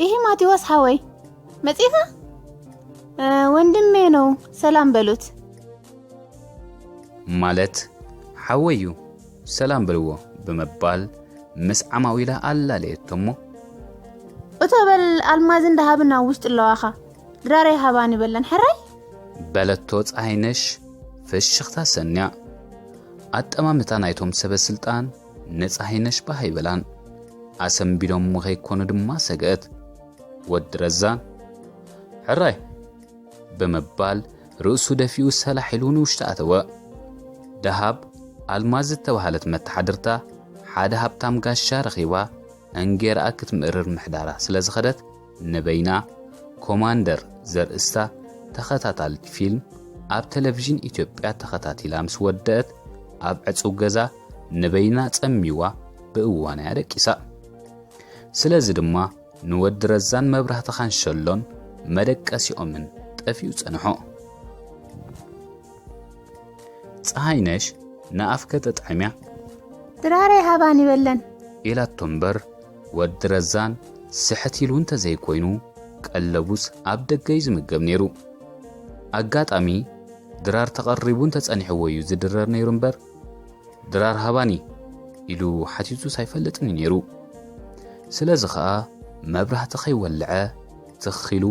ኢሂ ማቴዎስ ሓወይ፣ መጺኻ? እ፣ ወንድሜ ነው፣ ሰላም በሉት። ማለት ሓወይ እዩ፣ ሰላም በልዎ ብምባል ምስ ዓማዊላ ኣላለየቶ እሞ፣ እቶ በል ኣልማዝን ደሃብን ኣብ ውሽጢ ኣለዋኻ፣ ድራረይ ሃባኒ በለን፣ ሕራይ? በለቶ ጸሃይነሽ ፍሽኽታ ሰንያ። ኣጠማምታ ናይቶም ሰበ ስልጣን ንጸሃይነሽ ባህ ኣይበላን። ኣሰንቢዶም ከይኮኑ ድማ ሰገአት። ወዲ ረዛን፣ ሕራይ ብምባል ርእሱ ደፊኡ ሰላሕ ኢሉ ንውሽጢ ኣተወ። ደሃብ ኣልማዝ ዝተባህለት መተሓድርታ ሓደ ሃብታም ጋሻ ረኺባ እንጌራኣ ክትምእርር ምሕዳራ ስለ ዝኸደት ንበይና ኮማንደር ዘርእስታ ተኸታታሊት ፊልም ኣብ ቴሌቪዥን ኢትዮጵያ ተኸታቲላ ምስ ወደአት፣ ኣብ ዕጹው ገዛ ንበይና ጸሚዋ ብእዋናያ ደቂሳ። ስለዚ ድማ ንወዲ ረዛን መብራህቲ ካንሸሎን መደቀሲኦምን ጠፊኡ ጸንሖ። ጸሃይነሽ ንኣፍከ ተጣዕምያ፣ "ድራረይ ሃባኒ በለን" ኢላቶ እምበር፣ ወዲ ረዛን ስሕት ኢሉ እንተዘይኮይኑ፣ ቀለቡስ ኣብ ደገ እዩ ዝምገብ ነይሩ። ኣጋጣሚ ድራር ተቐሪቡ እንተጸኒሕዎ እዩ ዝድረር ነይሩ እምበር፣ "ድራር ሃባኒ" ኢሉ ሓቲቱስ ኣይፈልጥን እዩ ነይሩ። ስለዚ ኸኣ መብራህቲ ከይወልዐ ትኽ ኢሉ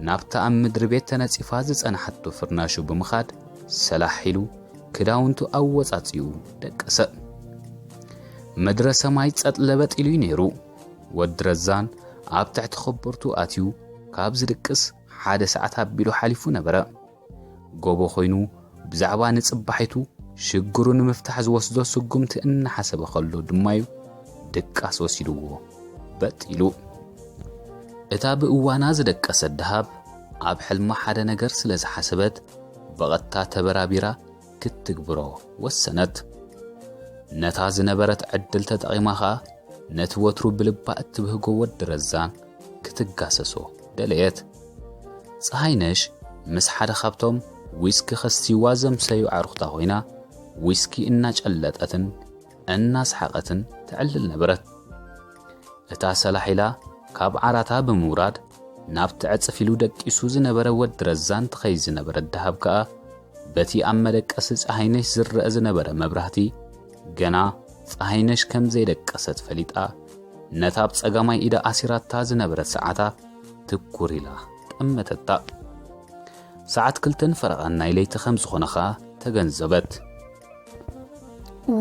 ናብታ ኣብ ምድሪ ቤት ተነጺፋ ዝጸንሓቶ ፍርናሹ ብምኻድ ሰላሕ ኢሉ ክዳውንቱ ኣወጻጺኡ ደቀሰ። ምድረ ሰማይ ጸጥ ለበጥ ኢሉ እዩ ነይሩ። ወዲ ረዛን ኣብ ትሕቲ ኸቦርቱ ኣትዩ ካብ ዝድቅስ ሓደ ሰዓት ኣቢሉ ሓሊፉ ነበረ። ጎቦ ኮይኑ ብዛዕባ ንጽባሒቱ ሽግሩ ንምፍታሕ ዝወስዶ ስጉምቲ እናሓሰበ ከሎ ድማ'ዩ ድቃስ ወሲድዎ በጥ ኢሉ። እታ ብእዋና ዝደቀሰት ደሃብ ኣብ ሕልማ ሓደ ነገር ስለ ዝሓሰበት፣ ብቐጥታ ተበራቢራ ክትግብሮ ወሰነት። ነታ ዝነበረት ዕድል ተጠቒማ ኸኣ፣ ነቲ ወትሩ ብልባ እትብህጎ ወዲ ረዛን ክትጋሰሶ ደለየት። ጸሃይነሽ ምስ ሓደ ካብቶም ዊስኪ ከስትይዋ ዘምሰዩ ኣዕሩኽታ ኮይና፣ ዊስኪ እናጨለጠትን እናሰሓቐትን ተዕልል ነበረት። እታ ሰላሕ ኢላ ካብ ዓራታ ብምውራድ፣ ናብቲ ዕጽፍ ኢሉ ደቂሱ ዝነበረ ወዲ ረዛን ትኸይድ ዝነበረት ደሃብ ከኣ፣ በቲ ኣብ መደቀሲ ጸሃይነሽ ዝረአ ዝነበረ መብራህቲ፣ ገና ጸሃይነሽ ከም ዘይደቀሰት ፈሊጣ፣ ነታ ኣብ ጸጋማይ ኢዳ ኣሲራታ ዝነበረት ሰዓታ ትኩር ኢላ ጠመተታ። ሰዓት ክልተን ፈረቓን ናይ ለይቲ ከም ዝኾነ ኸኣ ተገንዘበት።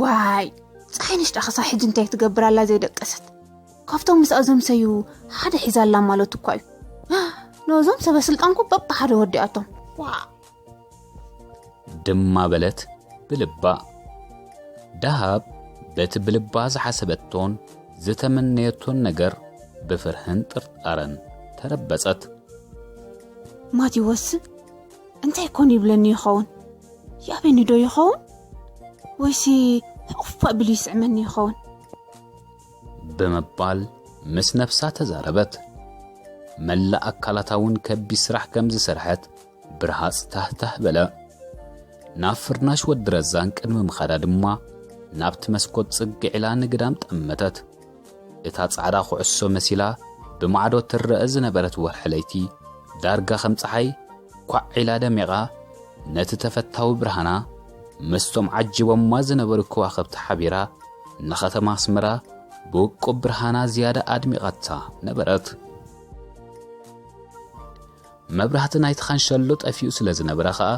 "ዋይ፣ ጸሃይነሽ ደኣ ክሳብ ሕጂ እንታይ ትገብር ኣላ ዘይደቀሰት? ካብቶም ምስኣ ዘምሰዩ ሓደ ሒዛ ኣላ ማለት እኳ እዩ። ነዞም ሰበ ስልጣን እኮ በብሓደ ወዲኣቶም። ዋ!" ድማ በለት ብልባ። ደሃብ በቲ ብልባ ዝሓሰበቶን ዝተመነየቶን ነገር ብፍርህን ጥርጣረን ተረበጸት። "ማቲዎስ እንታይ ኮን ይብለኒ ይኸውን? ያበኒ ዶ ይኸውን? ወይሲ ሕቑፍ ኣቢሉ ይስዕመኒ ይኸውን?" ብምባል ምስ ነፍሳ ተዛረበት። መላእ ኣካላታ እውን ከቢድ ስራሕ ከም ዝሰርሐት ብርሃጽ ታህታህ በለ። ናብ ፍርናሽ ወዲ ረዛን ቅድሚ ምኻዳ ድማ ናብቲ መስኮት ጽግዕ ኢላ ንግዳም ጠመተት። እታ ጻዕዳ ኩዕሶ መሲላ ብማዕዶ ትረአ ዝነበረት ወርሒ ለይቲ ዳርጋ ከም ጸሓይ ኳዕ ኢላ ደሚቓ፣ ነቲ ተፈታዊ ብርሃና ምስቶም ዓጂቦማ ዝነበሩ ከዋኽብቲ ሓቢራ ንኸተማ ኣስመራ ብውቁብ ብርሃና ዝያዳ ኣድሚቓታ ነበረት። መብራህቲ ናይቲ ካንሸሎ ጠፊኡ ስለ ዝነበረ ኸኣ፣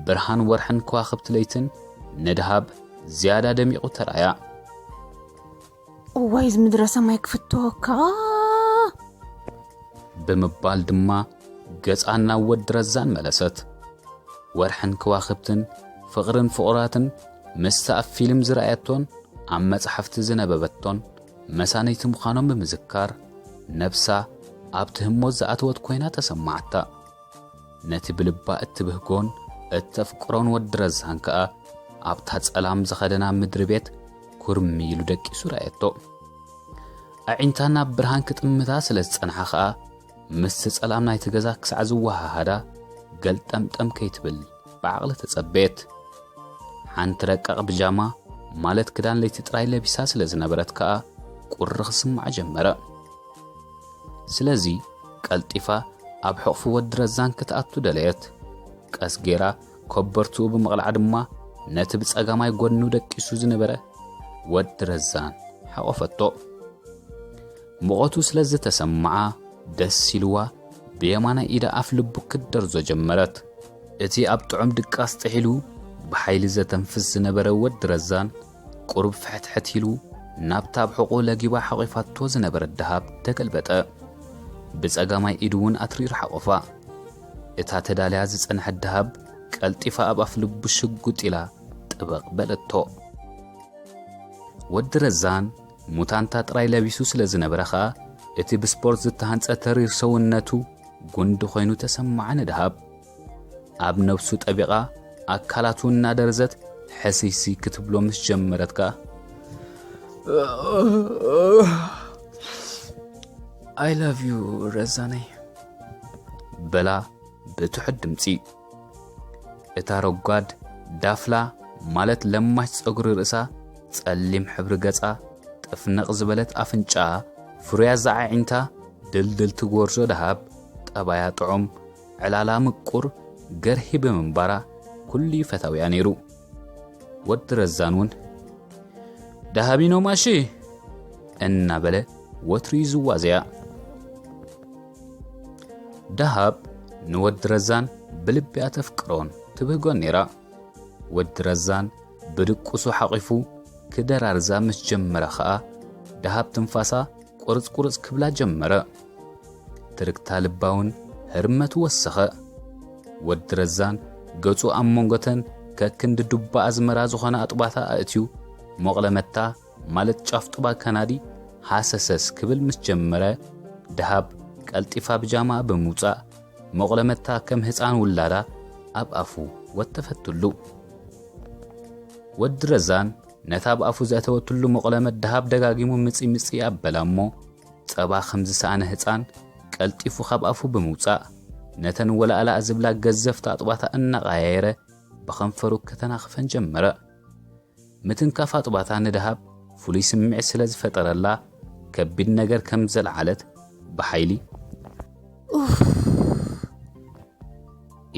ብርሃን ወርሕን ከዋኽብቲ ለይትን ንደሃብ ዝያዳ ደሚቑ ተራእያ። "እዋይ፣ እዚ ምድረ ሰማይ ክፍትወካ!" ብምባል ድማ ገጻ ናብ ወዲ ረዛን መለሰት። ወርሕን ከዋኽብትን ፍቕርን ፍቑራትን ምስቲ ኣብ ፊልም ዝረኣየቶን ኣብ መጻሕፍቲ ዝነበበቶን መሳነይቲ ምዃኖም ብምዝካር፣ ነብሳ ኣብቲ ህሞት ዝኣተወት ኮይና ተሰማዓታ። ነቲ ብልባ እትብህጎን እተፍቅሮን ወዲ ረዛን ከኣ ኣብታ ጸላም ዝኸደና ምድሪ ቤት ኩርሚ ኢሉ ደቂሱ ረኣየቶ። ኣዒንታ ናብ ብርሃን ክጥምታ ስለ ዝጸንሓ ከኣ፣ ምስቲ ጸላም ናይቲ ገዛ ክሳዕ ዝወሃሃዳ ገልጠምጠም ከይትብል ብዓቕሊ ተጸበየት። ሓንቲ ረቃቕ ብጃማ፣ ማለት ክዳን ለይቲ ጥራይ ለቢሳ ስለ ዝነበረት ከኣ፣ ቁሪ ክስምዓ ጀመረ። ስለዚ ቀልጢፋ ኣብ ሕቑፊ ወዲ ረዛን ክትኣቱ ደለየት። ቀስ ጌራ ኮበርትኡ ብምቕላዕ ድማ ነቲ ብጸጋማይ ጎድኑ ደቂሱ ዝነበረ ወዲ ረዛን ሓቖፈቶ። ሙቐቱ ስለ ዝተሰምዓ ደስ ኢልዋ ብየማናይ ኢዳ ኣፍ ልቡ ክትደርዞ ጀመረት። እቲ ኣብ ጥዑም ድቃስ ጥሒሉ ብሓይሊ ዘተንፍስ ዝነበረ ወዲ ረዛን ቁሩብ ፍሕትሕት ኢሉ ናብታ ኣብ ሕቖኡ ለጊባ ሓቒፋቶ ዝነበረት ደሃብ ተገልበጠ። ብጸጋማይ ኢዱ እውን ኣትሪሩ ሓቖፋ። እታ ተዳልያ ዝጸንሐት ደሃብ ቀልጢፋ ኣብ ኣፍ ልቡ ሽጉጥ ኢላ ጥበቕ በለቶ። ወዲ ረዛን ሙታንታ ጥራይ ለቢሱ ስለ ዝነበረ ኸኣ፣ እቲ ብስፖርት ዝተሃንጸ ተሪር ሰውነቱ ጉንዲ ኮይኑ ተሰምዓ ንደሃብ። ኣብ ነብሱ ጠቢቓ ኣካላቱ እናደረዘት ሕስይሲ ክትብሎ ምስ ጀመረት ከኣ፣ "I love you ረዛነይ" በላ ብትሑት ድምጺ። እታ ረጓድ ዳፍላ ማለት ለማሽ ጸጉሪ ርእሳ፣ ጸሊም ሕብሪ ገጻ፣ ጥፍንቕ ዝበለት ኣፍንጫኣ፣ ፍሩያት ዝዓዒንታ፣ ድልድልቲ ጎርዞ ደሃብ፣ ጠባያ ጥዑም፣ ዕላላ ምቁር፣ ገርሂ ብምንባራ ኩሉ እዩ ፈታውያ ነይሩ። ወዲ ረዛን እውን፣ "ደሃቢኖ ማሺ" እናበለ ወትሩ እዩ ዝዋዘያ። ደሃብ ንወዲ ረዛን ብልቢያ ተፍቅሮን ትብህጎን ነይራ። ወዲ ረዛን ብድቁሱ ሓቒፉ ክደራርዛ ምስ ጀመረ ኸኣ፣ ደሃብ ትንፋሳ ቁርጽ ቁርጽ ክብላ ጀመረ። ትርግታ ልባ እውን ህርመት ወሰኸ። ወዲ ረዛን ገጹ ኣብ መንጎተን ከክንዲ ዱባ ኣዝመራ ዝኾነ ኣጥባታ ኣእትዩ፣ ሞቕለመታ ማለት ጫፍ ጡባ ከናዲ ሃሰሰስ ክብል ምስ ጀመረ፣ ደሃብ ቀልጢፋ ብጃማኣ ብምውጻእ፣ ሞቕለመታ ከም ህጻን ውላዳ ኣብ ኣፉ ወተፈትሉ። ወዲ ረዛን ነታ ኣብ ኣፉ ዘእተወትሉ መቑለመት ደሃብ ደጋጊሙ ምጺ ምጺ ኣበላ እሞ፣ ጸባ ከም ዝሰኣነ ህጻን ቀልጢፉ ካብ ኣፉ ብምውጻእ፣ ነተን ወላእላእ ዝብላ ገዘፍቲ ኣጥባታ እናቐያየረ ብኸንፈሩ ከተናኽፈን ጀመረ። ምትንካፍ ኣጥባታ ንደሃብ ፍሉይ ስምዒት ስለ ዝፈጠረላ፣ ከቢድ ነገር ከም ዘልዓለት ብሓይሊ ኡፍ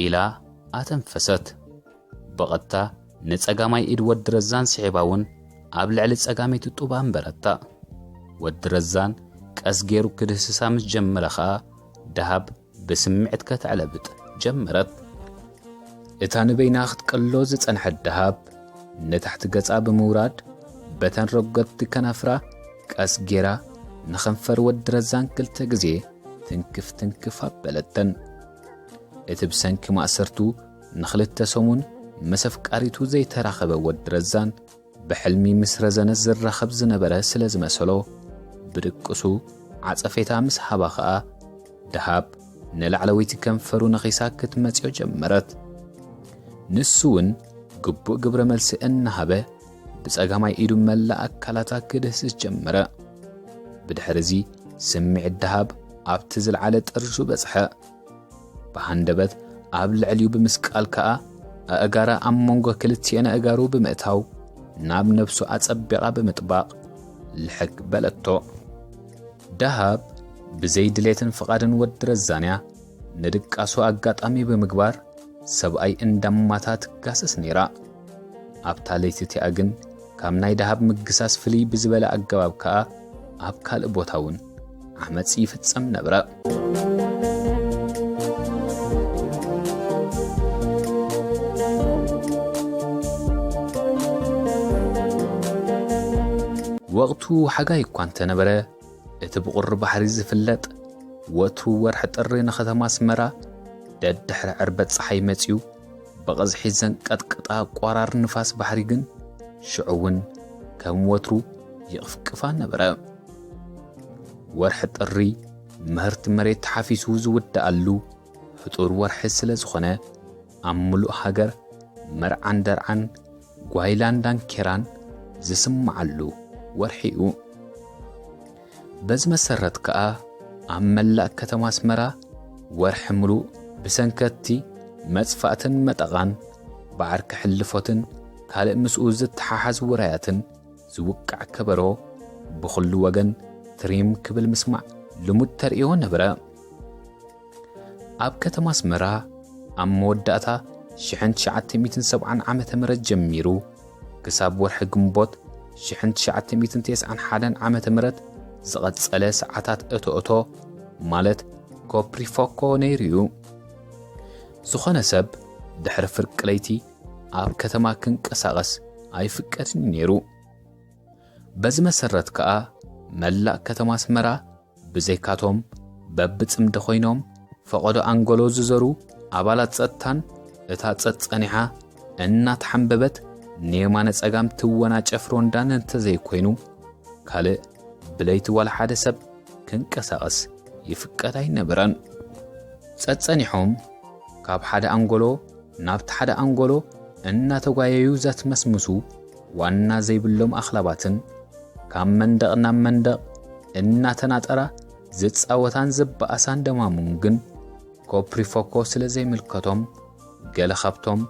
ኢላ ኣተንፈሰት። ብቐጥታ ንጸጋማይ ኢድ ወዲ ረዛን ስሒባ እውን ኣብ ልዕሊ ጸጋመይቲ ጡባ ኣንበረታ። ወዲ ረዛን ቀስ ገይሩ ክድህስሳ ምስ ጀመረ ኸኣ፣ ደሃብ ብስምዒት ከተዕለብጥ ጀመረት። እታ ንበይና ክትቀሎ ዝጸንሐት ደሃብ ንታሕቲ ገጻ ብምውራድ፣ በተን ረገድቲ ከናፍራ ቀስ ገይራ ንኸንፈር ወዲ ረዛን ክልተ ግዜ ትንክፍ ትንክፍ ኣበለተን። እቲ ብሰንኪ ማእሰርቱ ንኽልተ ሰሙን ምስ ኣፍቃሪቱ ዘይተራኸበ ወዲ ረዛን፣ ብሕልሚ ምስ ረዘነት ዝራኸብ ዝነበረ ስለ ዝመሰሎ፣ ብድቅሱ ዓጸፌታ ምስ ሃባ ኸኣ፣ ደሃብ ንላዕለወይቲ ከንፈሩ ነኺሳ ክትመጽዮ ጀመረት። ንሱ እውን ግቡእ ግብረ መልሲ እናሃበ፣ ብጸጋማይ ኢዱ መላእ ኣካላታ ክድህስስ ጀመረ። ብድሕሪ እዚ፣ ስምዒት ደሃብ ኣብቲ ዝለዓለ ጠርዙ በጽሐ። ብሃንደበት ኣብ ልዕሊኡ ብምስቃል ከኣ፣ ኣእጋራ ኣብ መንጎ ክልቲኤን ኣእጋሩ ብምእታው፣ ናብ ነብሱ ኣጸቢቓ ብምጥባቕ፣ ልሕግ በለቶ። ደሃብ ብዘይ ድሌትን ፍቓድን ወዲ ረዛንያ ንድቃሱ ኣጋጣሚ ብምግባር፣ ሰብኣይ እንዳማታ ትጋሰስ ነይራ። ኣብታ ለይቲ እቲኣ ግን፣ ካብ ናይ ደሃብ ምግሳስ ፍልይ ብዝበለ ኣገባብ ከኣ፣ ኣብ ካልእ ቦታ እውን ዓመጽ ይፍጸም ነብረ። ወቕቱ ሓጋይ እኳ እንተነበረ፣ እቲ ብቑሪ ባሕሪ ዝፍለጥ ወትሩ ወርሒ ጥሪ ንኸተማ ኣስመራ ደድሕሪ ዕርበት ጸሓይ መጺኡ፣ ብቕዝሒ ዘንቀጥቅጣ ቋራር ንፋስ ባሕሪ ግን ሽዑ እውን ከም ወትሩ ይቕፍቅፋ ነበረ። ወርሒ ጥሪ ምህርቲ መሬት ተሓፊሱ ዝውድኣሉ ሕጡር ወርሒ ስለ ዝኾነ፣ ኣብ ምሉእ ሃገር መርዓን ደርዓን፣ ጓይላን ዳንኬራን ዝስምዓሉ ወርሒ እዩ። በዚ መሰረት ከኣ፣ ኣብ መላእ ከተማ ኣስመራ ወርሒ ምሉእ ብሰንከቲ መጽፋእትን መጠቓን፣ ብዓርኪ ሕልፎትን ካልእ ምስኡ ዝተሓሓዝ ውራያትን ዝውቃዕ ከበሮ ብኹሉ ወገን ትሪም ክብል ምስማዕ ልሙድ ተርእዮ ነበረ። ኣብ ከተማ ኣስመራ፣ ኣብ መወዳእታ ሽሕን ትሽዓተ ሚእትን ሰብዓን ዓመተ ምህረት ጀሚሩ፣ ክሳብ ወርሒ ግንቦት ሽሕን ትሽዓተ ሚእትን ተስዓን ሓደን ዓመተ ምህረት ዝቐጸለ ሰዓታት እቶ እቶ፣ ማለት ኮፕሪፎኮ ነይሩ እዩ። ዝኾነ ሰብ ድሕሪ ፍርቂ ለይቲ ኣብ ከተማ ክንቀሳቐስ ኣይፍቀድን እዩ ነይሩ። በዚ መሰረት ከኣ፣ መላእ ከተማ ኣስመራ፣ ብዘይካቶም በብጽምዲ ኮይኖም ፈቐዶ ኣንጎሎ ዝዘሩ ኣባላት ጸጥታን፣ እታ ጸጸኒሓ እናተሓንበበት ንየማነ ጸጋም ትወናጨፍ ሮንዳን እንተዘይኮይኑ፣ ካልእ ብለይቲ ዋላ ሓደ ሰብ ክንቀሳቐስ ይፍቀድ ኣይነበረን። ጸጸኒሖም ካብ ሓደ ኣንጎሎ ናብቲ ሓደ ኣንጎሎ እናተጓየዩ ዘትመስምሱ ዋና ዘይብሎም ኣኽላባትን ካብ መንደቕ ናብ መንደቕ እናተናጠራ ዝጻወታን ዝበኣሳን ደማሙን ግን ኮፕሪፎኮ ስለ ዘይምልከቶም፣ ገለ ካብቶም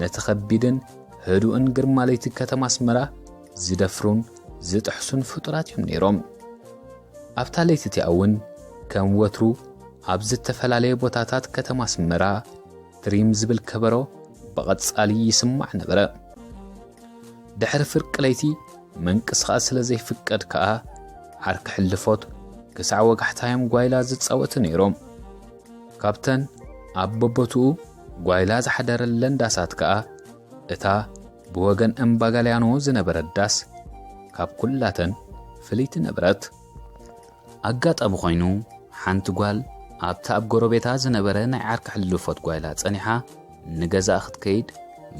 ነቲ ከቢድን ህዱእን ግርማ ለይቲ ከተማ ኣስመራ ዝደፍሩን ዝጥሕሱን ፍጡራት እዮም ነይሮም። ኣብታ ለይቲ እቲኣ እውን ከም ወትሩ ኣብ ዝተፈላለየ ቦታታት ከተማ ኣስመራ ትሪም ዝብል ከበሮ ብቐጻሊ ይስማዕ ነበረ። ድሕሪ ፍርቂ ለይቲ ምንቅስቓስ ስለ ዘይፍቀድ ከኣ ዓርኪ ሕልፎት ክሳዕ ወጋሕታ እዮም ጓይላ ዝጻወቱ ነይሮም። ካብተን ኣብ በቦትኡ ጓይላ ዝሓደረለን ዳሳት ከኣ እታ ብወገን እምባ ጋልያኖ ዝነበረት ዳስ ካብ ኩላተን ፍልይቲ ነበረት። ኣጋጣሚ ኮይኑ ሓንቲ ጓል ኣብቲ ኣብ ጎረቤታ ዝነበረ ናይ ዓርኪ ሕልፎት ጓይላ ጸኒሓ ንገዛእ ክትከይድ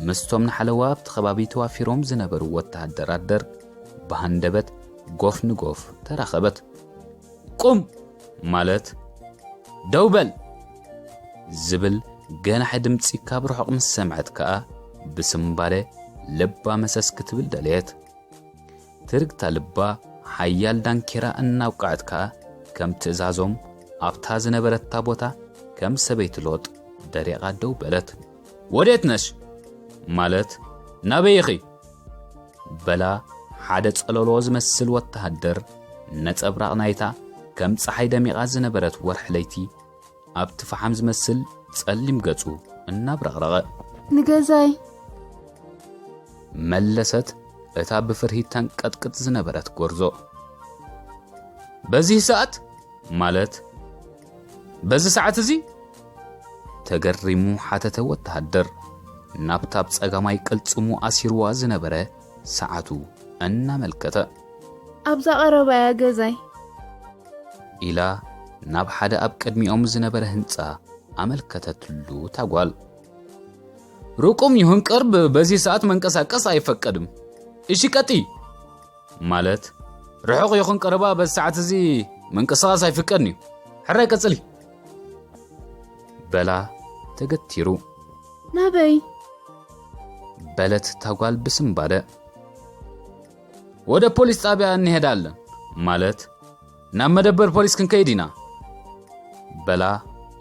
ምስቶም ንሓለዋ ኣብቲ ከባቢ ተዋፊሮም ዝነበሩ ወተሃደራት ደርግ ብሃንደበት ጎፍ ንጎፍ ተራኸበት። "ቁም!" ማለት "ደው በል!" ዝብል ገናሒ ድምጺ ካብ ርሑቕ ምስ ሰምዐት ከኣ ብስምባደ ልባ መሰስ ክትብል ደለየት። ትርግታ ልባ ሓያል ዳንኬራ እናውቅዐት ከኣ ከም ትእዛዞም ኣብታ ዝነበረታ ቦታ ከም ሰበይቲ ሎጥ ደሪቓ ደው በለት። "ወዴት ነሽ?" ማለት "ናበይ ኢኺ?" በላ ሓደ ጸለሎ ዝመስል ወተሃደር ነጸብራቕ ናይታ ከም ጸሓይ ደሚቓ ዝነበረት ወርሒ ለይቲ ኣብቲ ፈሓም ዝመስል ጸሊም ገጹ እናብረቕረቐ። "ንገዛይ!" መለሰት እታ ብፍርሂ ተንቀጥቅጥ ዝነበረት ጎርዞ። "በዚህ ሰዓት ማለት በዚ ሰዓት እዚ?" ተገሪሙ ሓተተ ወተሃደር ናብታ ኣብ ጸጋማይ ቅልጽሙ ኣሲርዋ ዝነበረ ሰዓቱ እናመልከተ። "ኣብዛ ቀረባ እያ ገዛይ!" ኢላ ናብ ሓደ ኣብ ቅድሚኦም ዝነበረ ህንጻ ኣመልከተትሉ እታ ጓል። "ሩቁም ይሁን ቅርብ በዚህ ሰዓት መንቀሳቀስ አይፈቀድም። እሺ ቀጥይ!" ማለት "ርሑቕ ይኹን ቀረባ በዚ ሰዓት እዚ ምንቅስቓስ ኣይፍቀድን እዩ። ሕራይ ቀጽሊ!" በላ ተገቲሩ። "ናበይ?" በለት እታ ጓል ብስምባደ። "ወደ ፖሊስ ጣቢያ እንሄዳለን" ማለት "ናብ መደበር ፖሊስ ክንከይድ ኢና" በላ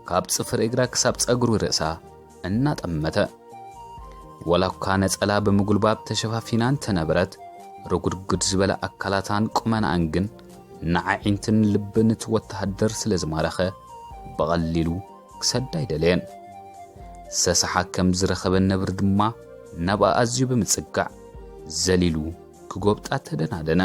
ካብ ጽፍሪ እግራ ክሳብ ጸጉሪ ርእሳ እናጠመተ። ወላ እኳ ነጸላ ብምጉልባብ ተሸፋፊና እንተነበረት፣ ርጉድጉድ ዝበለ ኣካላታን ቁመናኣን ግን ንዓዒንትን ልብን እቲ ወተሃደር ስለ ዝማረኸ፣ ብቐሊሉ ክሰዳ ኣይደለየን። ሰሳሓ ከም ዝረኸበ ነብሪ ድማ ናብኣ ኣዝዩ ብምጽጋዕ፣ ዘሊሉ ክጎብጣ ተደናደነ።